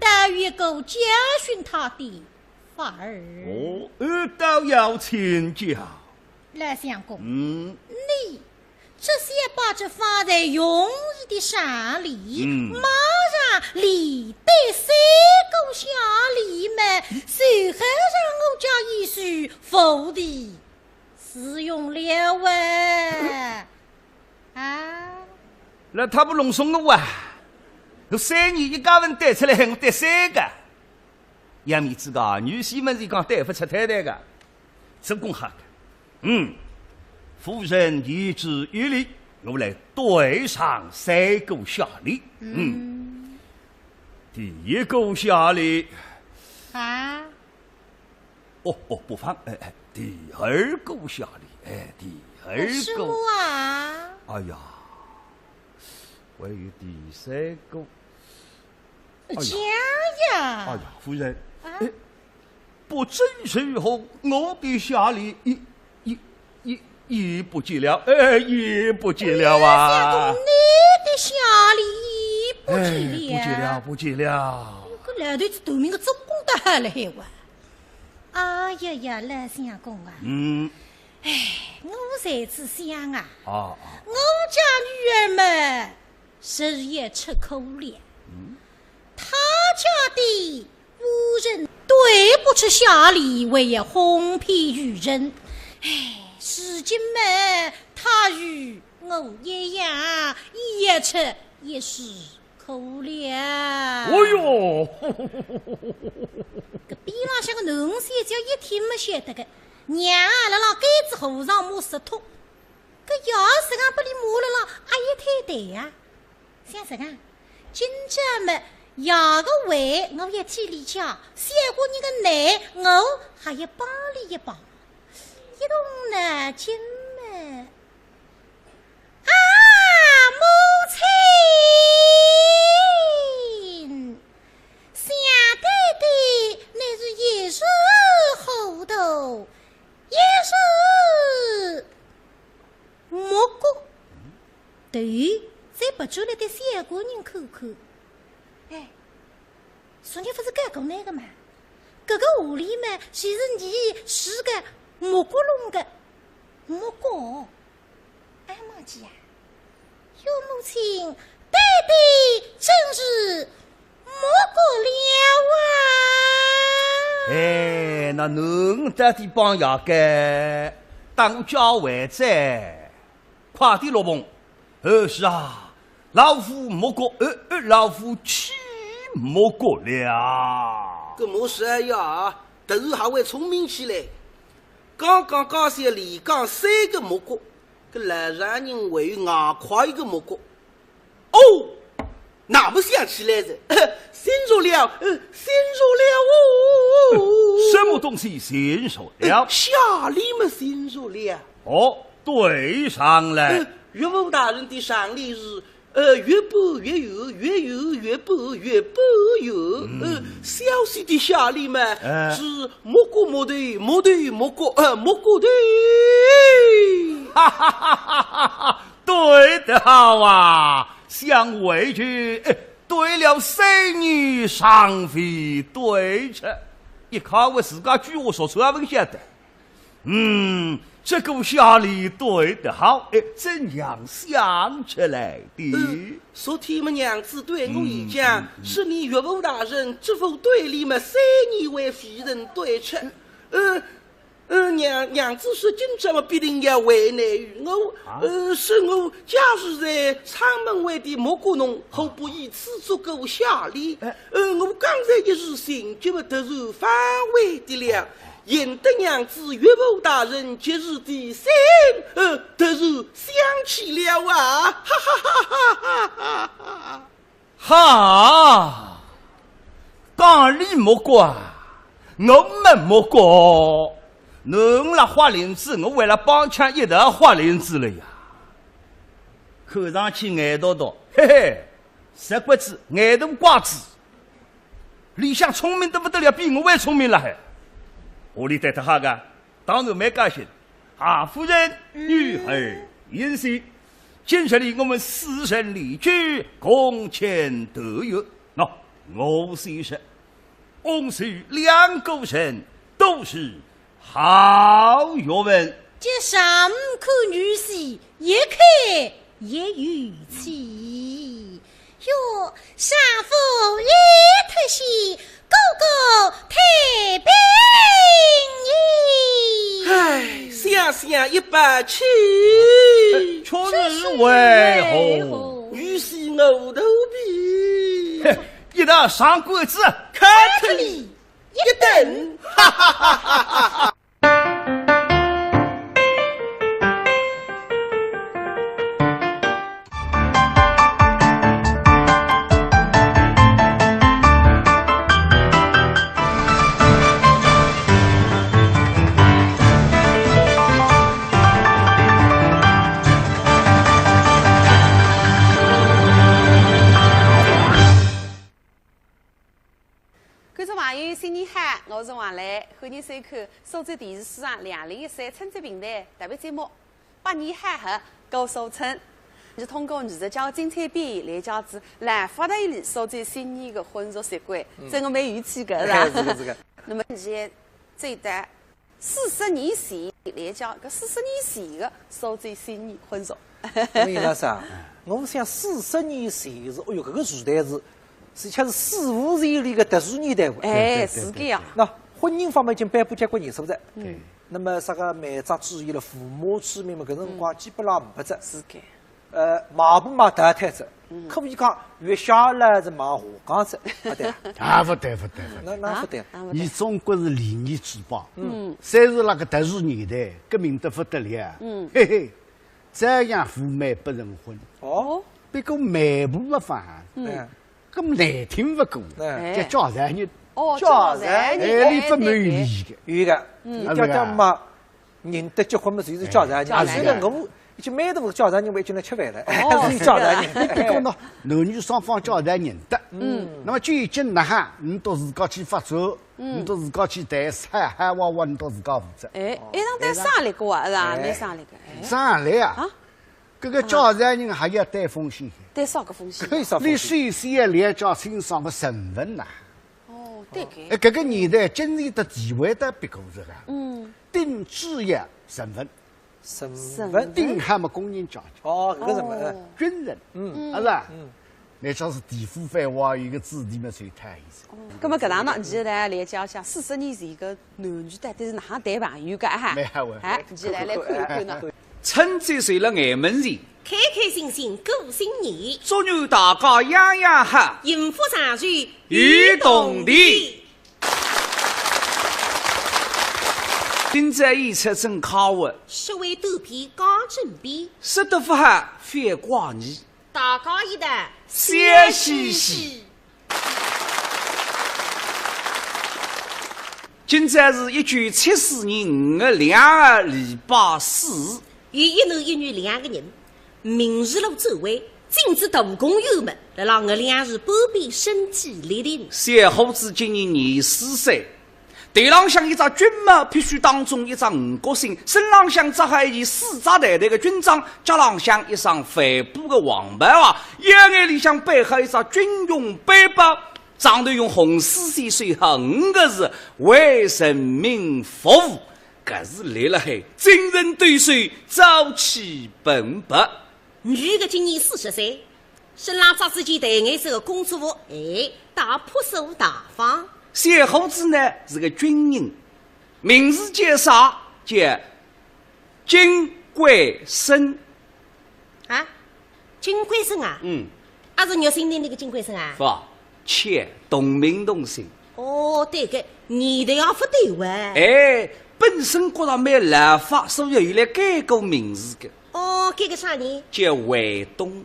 倒有一个教训他的法儿。哦，呃，倒要请教。老相公，嗯。你只想把这方才容易的夏利，嗯。马上连对三个夏利么，随后让我家贤婿服侍使用了喂。啊？那他不弄松我啊？我三年一家文对出来，我对三个。要面子个，女婿么是讲对不出太太个，这功好个。嗯，夫人言之有理，我来对上三个夏利。嗯。嗯。第一个夏利。啊？ 哦，哦，不妨，哎，哎，第二个夏利，哎，第二个。什么啊？哎呀，还有第三个。哎呀，讲呀。哎呀，夫人，啊？哎，不知如何，我的夏利也，也，也，也不见了，哎，也不见了啊。老相公，你的夏利也不见了。哎，不见了，不见了。搿老头子头名个做功德还来哇。 哎呀呀，老相公啊，嗯。哎，我在此想啊，啊，啊。我家女儿嘛，日夜吃苦了。嗯。她家的夫人对不出夏利，还要哄骗愚人。哎，如今嘛，她与我一样，也吃也是 苦了。哦哟，搿边浪向个囡小姐一听么晓得个，娘啊，辣辣该子和尚骂石头，搿爷实梗拨俚骂了啦，阿也太对呀。想实梗，今朝么爷个话我要替俚讲，小官人个难我还要帮俚一帮，一动脑筋么。 啊，母亲，想对的，你是一时糊涂，一时目糊，头再别转来对小官人看看。哎，昨日勿是讲过那个嘛？搿个狐狸嘛，就是你是个目糊弄个，目糊。 哎，忘记呀，岳母亲对的真是目糊了啊！哎，那侬到底帮爷个，当家为哉，快点落棚。呃，是啊，老夫目糊，呃，呃，老夫气目糊了。搿么是呀，突然还会聪明起来。刚刚家小李讲三个目糊， 搿老丈人还有外块一个目糊。哦，那么想起来哉，醒着了，呃，醒着了哦。什么东西醒着了？呃，夏利么醒着了。哦，对上来。呃，岳父大人的上联是呃，越搬越远，越远越搬越搬远。嗯。呃，小小的夏利嘛，哎。是没过没头，没头没过，呃，没过头。哈哈哈哈哈哈！对得好啊，想回去，哎，对了三年尚未对出。一看我自家句话说出来，勿晓得。 嗯，这个夏利对得好，哎，怎样想出来的？呃，昨天么娘子对我一讲，嗯，嗯。说你岳父大人这副对联么三年为未曾对出。呃，呃，娘，娘子说今朝么必定要为难于我，啊？呃，说我假使在阊门外地没过侬，何不以此作个夏利？哎。呃，我刚才一时心急么，突然反悔的了。 幸得娘子岳父大人及时提醒，呃，突然想起了啊，哈哈哈哈哈哈！哈，讲俚没过啊，我没没过，侬辣豁链子，我为了帮腔一道豁链子了呀。看上去眼笃笃，嘿嘿，石骨子，眼大瓜子。 里向聪明得不得了，比我还聪明了还。屋里对得好个，当然蛮高兴。啊，夫人，女儿言谢，今日里我们四人联句，共签得约。喏，我先说，翁婿两个人都是 好学问。这上看女婿，一看也有趣。哟，丈夫也脱险，哥哥太平矣。唉，想想一把气。哎，却是为何？女婿我肚皮。嘿，一道上官子。看看你。 一顿。观众朋友，新年好，我是王磊，欢迎收看苏州电视书场两零一三春节评弹特别节目《百年好合》，我是苏春。是通过艺术家精彩表演来介绍兰花台里苏州新年的婚俗习惯，嗯。真的蛮有趣的，是吧？哎，是的，是的。那么，现在最大 四十年前来讲，搿四十年前的苏州新年婚俗。搿么伊拉啥？我想四十年前是，哎哟，搿个时代是，是像是史无前例的特殊年代哇。哎，对，对，是搿样。对，对。那婚姻方面已经颁布结婚年数了。对。那么啥个媒妁之言了，父母之命嘛，搿辰光基本上没得。是搿。 呃，买不买淘汰子，嗯。可以讲月下来是买下岗子，啊，对啊。啊，勿对，勿对，勿对。那，那勿对。啊，啊，勿对。你中国是礼仪之邦，嗯。虽是那个特殊年代，革命得勿得了，嗯。嘿嘿，照样赴媒不成婚。哦。不过媒婆没法，嗯。哎。搿么难听勿过，哎。叫介绍人。哦，介绍人。介绍人。哎，你勿满意个。有个，嗯。你讲讲嘛， 认得结婚嘛，就是介绍人。啊，介绍人。虽然我已经蛮大个介绍人，我已经来吃饭了，哦。还是介绍人。哎，别讲喏，男女双方介绍人认得。嗯。那么究竟哪哈，你到自家去发展，嗯。你到自家去谈，嗨嗨哇哇，你到自家负责。哎，哦。一趟谈生理个啊，是吧？哎。蛮生理个，哎。生理啊？啊？搿个介绍人还要谈风险。谈啥个风险？可以啥风险？你首先要了解清爽个身份呐。 哦，对个。哎，搿个年代经济的地位得别过个。嗯。顶主要身份。身份。身份。顶好么工人阶级。哦，搿个身份。哦。军人。嗯。嗯。是吧？嗯。那像是地府番话，有个子弟嘛，随他意思。哦。葛末搿趟呢，现在来讲讲四十年前个男女到底是哪能谈朋友个哈？蛮好玩。哎，现在来看一看呢。 春节就勒眼门前，开开心心过新年。祝愿大家样样好，幸福长寿有铜钿。今朝演出真快活，说话短篇讲正篇，说得勿好覅怪你，大家一道笑嘻嘻。 今朝是一九七四年五月两号，礼拜四。有一男一女两个人，民事路转弯，进仔大观园门，辣辣月亮是半边身体立定。小伙子今年廿四岁，头浪向一只军帽，披须当中一只五角星，身浪向着好一件丝质淡淡个军装，脚浪向一双帆布个黄跑鞋，腰眼里向背好一只军用背包，上头用红丝线绣好五个字：“为人民服务”。搿是立辣海精神抖擞，朝气蓬勃。 女个今年四十岁，身浪着仔件淡颜色个工作服，哎，倒朴素大方。小伙子呢是个军人，名字叫啥？叫金贵生。啊，金贵生啊？嗯。啊，是玉姓人里个金贵生啊？勿，妾，同名同姓。哦，对个，年头也勿对哇。哎，本身觉着蛮老法，所以后来改过名字个。 哦，改个啥呢？叫卫东。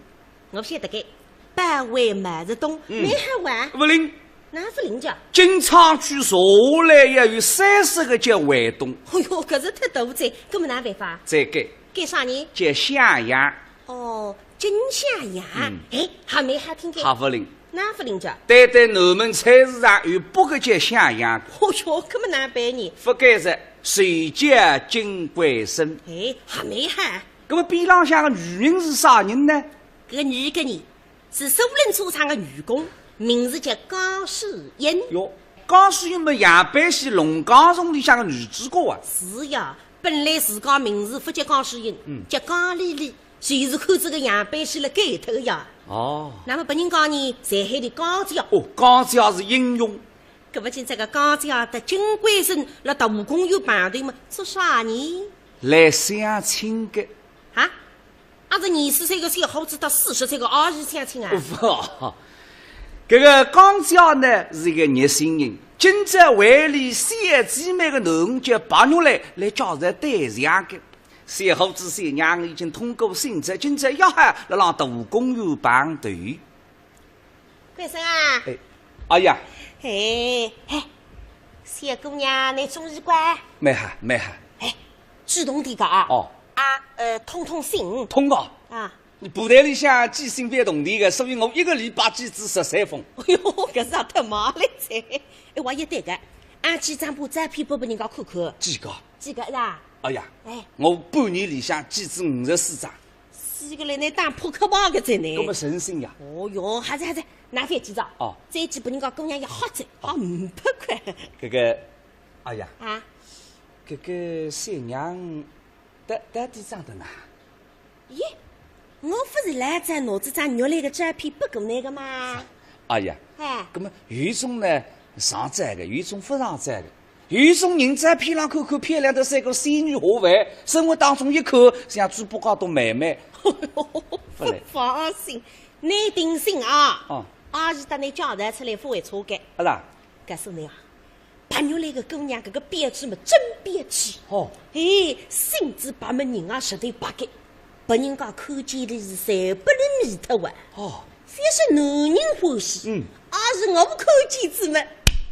我勿晓得个，保卫毛泽东，嗯。蛮好哇。勿灵。哪勿灵介？进厂区查下来要有三十个叫卫东。哎哟，搿是忒多哉，搿么哪办法？再改。改啥呢？叫向阳。哦，金向阳。嗯。哎，还蛮好听个。还勿灵。哪勿灵介？单单南门菜市场有八个叫向阳。哦哟，搿么哪办呢？勿改哉，就叫金贵生。哎，还蛮好。 搿么边浪向个女人是啥人呢？搿个女个呢，是苏宁车厂个女工，名字叫江诗英。哟，江诗英么杨百喜《龙江颂》里向个女主角啊。是呀，本来自家名字勿叫江诗英，嗯。叫江丽丽，就是看仔搿个杨百喜了改脱个呀。哦。那么别人讲呢，侪喊俚江姐。哦，江姐是英雄。搿么今朝个江姐搭金贵生辣大观园碰头么，做啥呢？来相亲个。啊？ 啊，是廿四岁个小伙子搭四十岁个阿姨相亲啊？勿，搿个江姐呢是一个热心人，今朝为俚小姊妹个囡儿叫白玉兰来介绍对象个。小伙子小娘已经通过选择，今朝约好辣浪大观园碰头。 贵生啊。哎，哎呀。嘿，嘿，小姑娘，倷中意个？蛮好，蛮好。哎，主动点个啊。哦。啊，呃，通通信。通个。啊。倷布袋里向寄信勿要铜钿个，所以我一个礼拜寄仔十三封。哎哟，搿是也忒慢了哉。哎，我也对个，俺寄张部照片拨拨人家看看。寄个？寄个是吧？哎呀，哎。我半年里向寄仔五十四张。 死个嘞，倷打扑克牌个哉呢。搿么诚信呀。哦哟，还是还是，拿翻几张。哦。再寄拨人家姑娘也好哉，哦。好五百块。搿个，哎呀。啊？搿个小娘，到，到底长得哪？咦，我勿是老早拿仔张玉兰个照片拨过倷个吗？哎呀，哎。搿么有一种呢，上照个，有一种勿上照个。 有种人照片浪看看漂亮得像个仙女下凡，生活当中一看像猪八戒搭妹妹。勿来。放心，倷定心啊。哦。阿是搭倷介绍出来勿会错个。阿拉？告诉倷啊，白玉兰个姑娘搿个标致么真标致。哦。哎，身子白么人啊实头白个，拨人家看见俚是侪拨俚迷脱啊。哦。 覅说男人欢喜，嗯。阿是我看见仔么，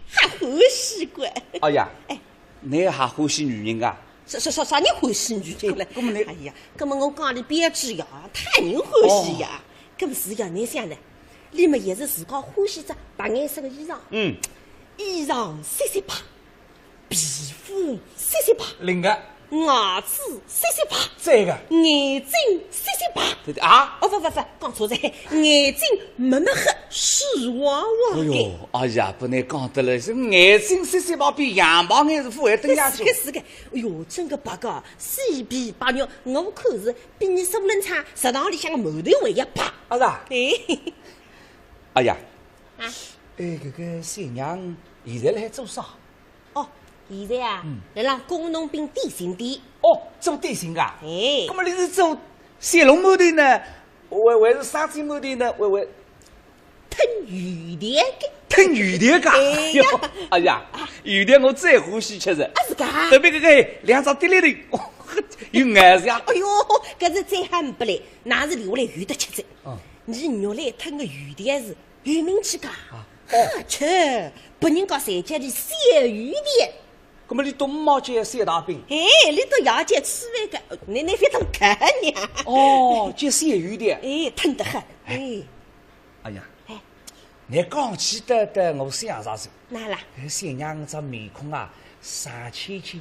还欢喜个。哎呀，哎。倷还欢喜女人啊？啥，啥，啥，啥人欢喜女人了？搿，搿么倷，哎呀，搿么我讲俚标致呀，讨人欢喜呀。哦。搿么是呀，倷想呢？俚么也是自家欢喜只白颜色个衣裳。嗯。衣裳雪雪白， 皮肤雪雪白，灵个。牙齿雪雪白，对个。眼睛雪雪白。对对啊。哦，勿勿勿，讲错哉，眼睛墨墨黑，水汪汪个。哎哟，哎呀，拨倷讲得来，是眼睛雪雪白，比羊毛眼是勿会登下去。是个是个，哎哟，真个白个，雪白白肉，我看是比倷苏宁厂食堂里向个馒头还要白。啊是啊。哎。哎呀，啊。哎，搿个小娘现在辣海做啥？ 哦，现在啊，嗯。辣浪工农兵点心店。哦，做点心个啊？哎。搿么倷是做小笼馒头呢，还，还是生煎馒头呢，还，还？吞油条个。吞油条个啊？哎呀。哎呀，油条我最欢喜吃哉。啊，是个啊？特别搿个两只滴哩头，哦，有咬头啊。哎哟，搿是再好呒不哉，哪是留下来有得吃哉。嗯。倷玉兰吞个油条是 有名气个，啊，哦。而且拨人家侪叫俚小油条。搿么俚笃没叫三大饼？哎，俚笃也叫吃饭个，倷，倷覅动客呢。哦，叫小雨的。哎，疼得很。哎。哎呀，哎。倷讲起得，得我想着哉。哪啦？哎，想让我只面孔啊，生芡芡，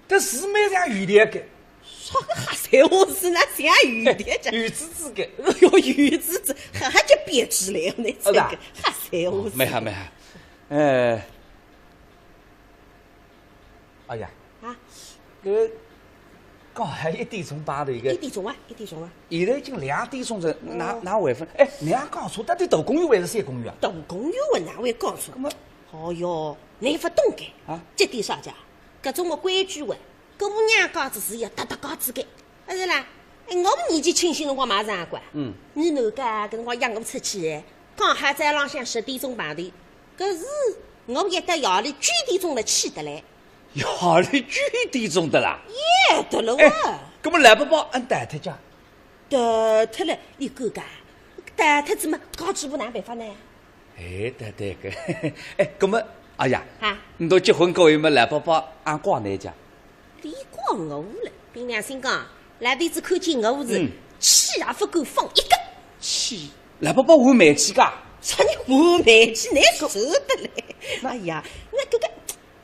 搿是蛮像雨的个。啥个瞎三胡四，哪像雨的？哎，雨滋滋个。哎哟，雨滋滋，还，还叫编出来，倷这个，哦，是啊。瞎三胡四。哦，蛮好，蛮好。呃， 哎呀，啊？搿刚好一点钟碰头一个。一点钟啊，一点钟啊。现在已经两点钟哉，哪，哦。哪还勿？哎，倷讲错，到底大公园还是小公园啊？大公园啊，哪会讲错？搿么？哦哟，倷勿懂个。啊？这点啥介？搿种个规矩哇，姑娘家子是要搭搭家子个。 勿是啦，哎，我年纪轻些辰光嘛是啊，乖。嗯。倷哪个搿辰光约我出去，刚好早浪向十点钟碰头，搿是我一到夜里九点钟了起得来。夜里九点钟得啦？夜得了哇。哎，搿么老伯伯阿逃脱介？逃脱了，倷看看，逃脱仔么，家主婆哪办法呢？ 哎，对，对个。哎，搿么，哎呀，啊？倷笃结婚过后么，老伯伯阿怪倷介？俚怪我了，凭良心讲，老头子看见我是，嗯。气也勿敢放一个。气？老伯伯换煤气介？啥人换煤气？倷说得嘞。哎呀，那搿个，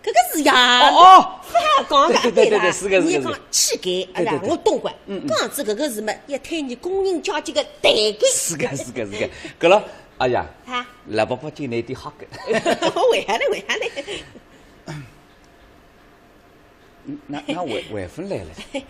搿个是呀。哦，哦。勿好讲个，对，对，对，对，对啦。是个，是个，倷讲气概，是个。哎呀，对，对，对。我懂个。嗯，嗯。讲仔搿个事嘛，要推倷工人阶级个台阶。是个，是个，是个。搿了，哎呀，啊？ 老伯伯今朝有点吓个。为啥呢？为啥呢？嗯，哪，哪还，还勿来了？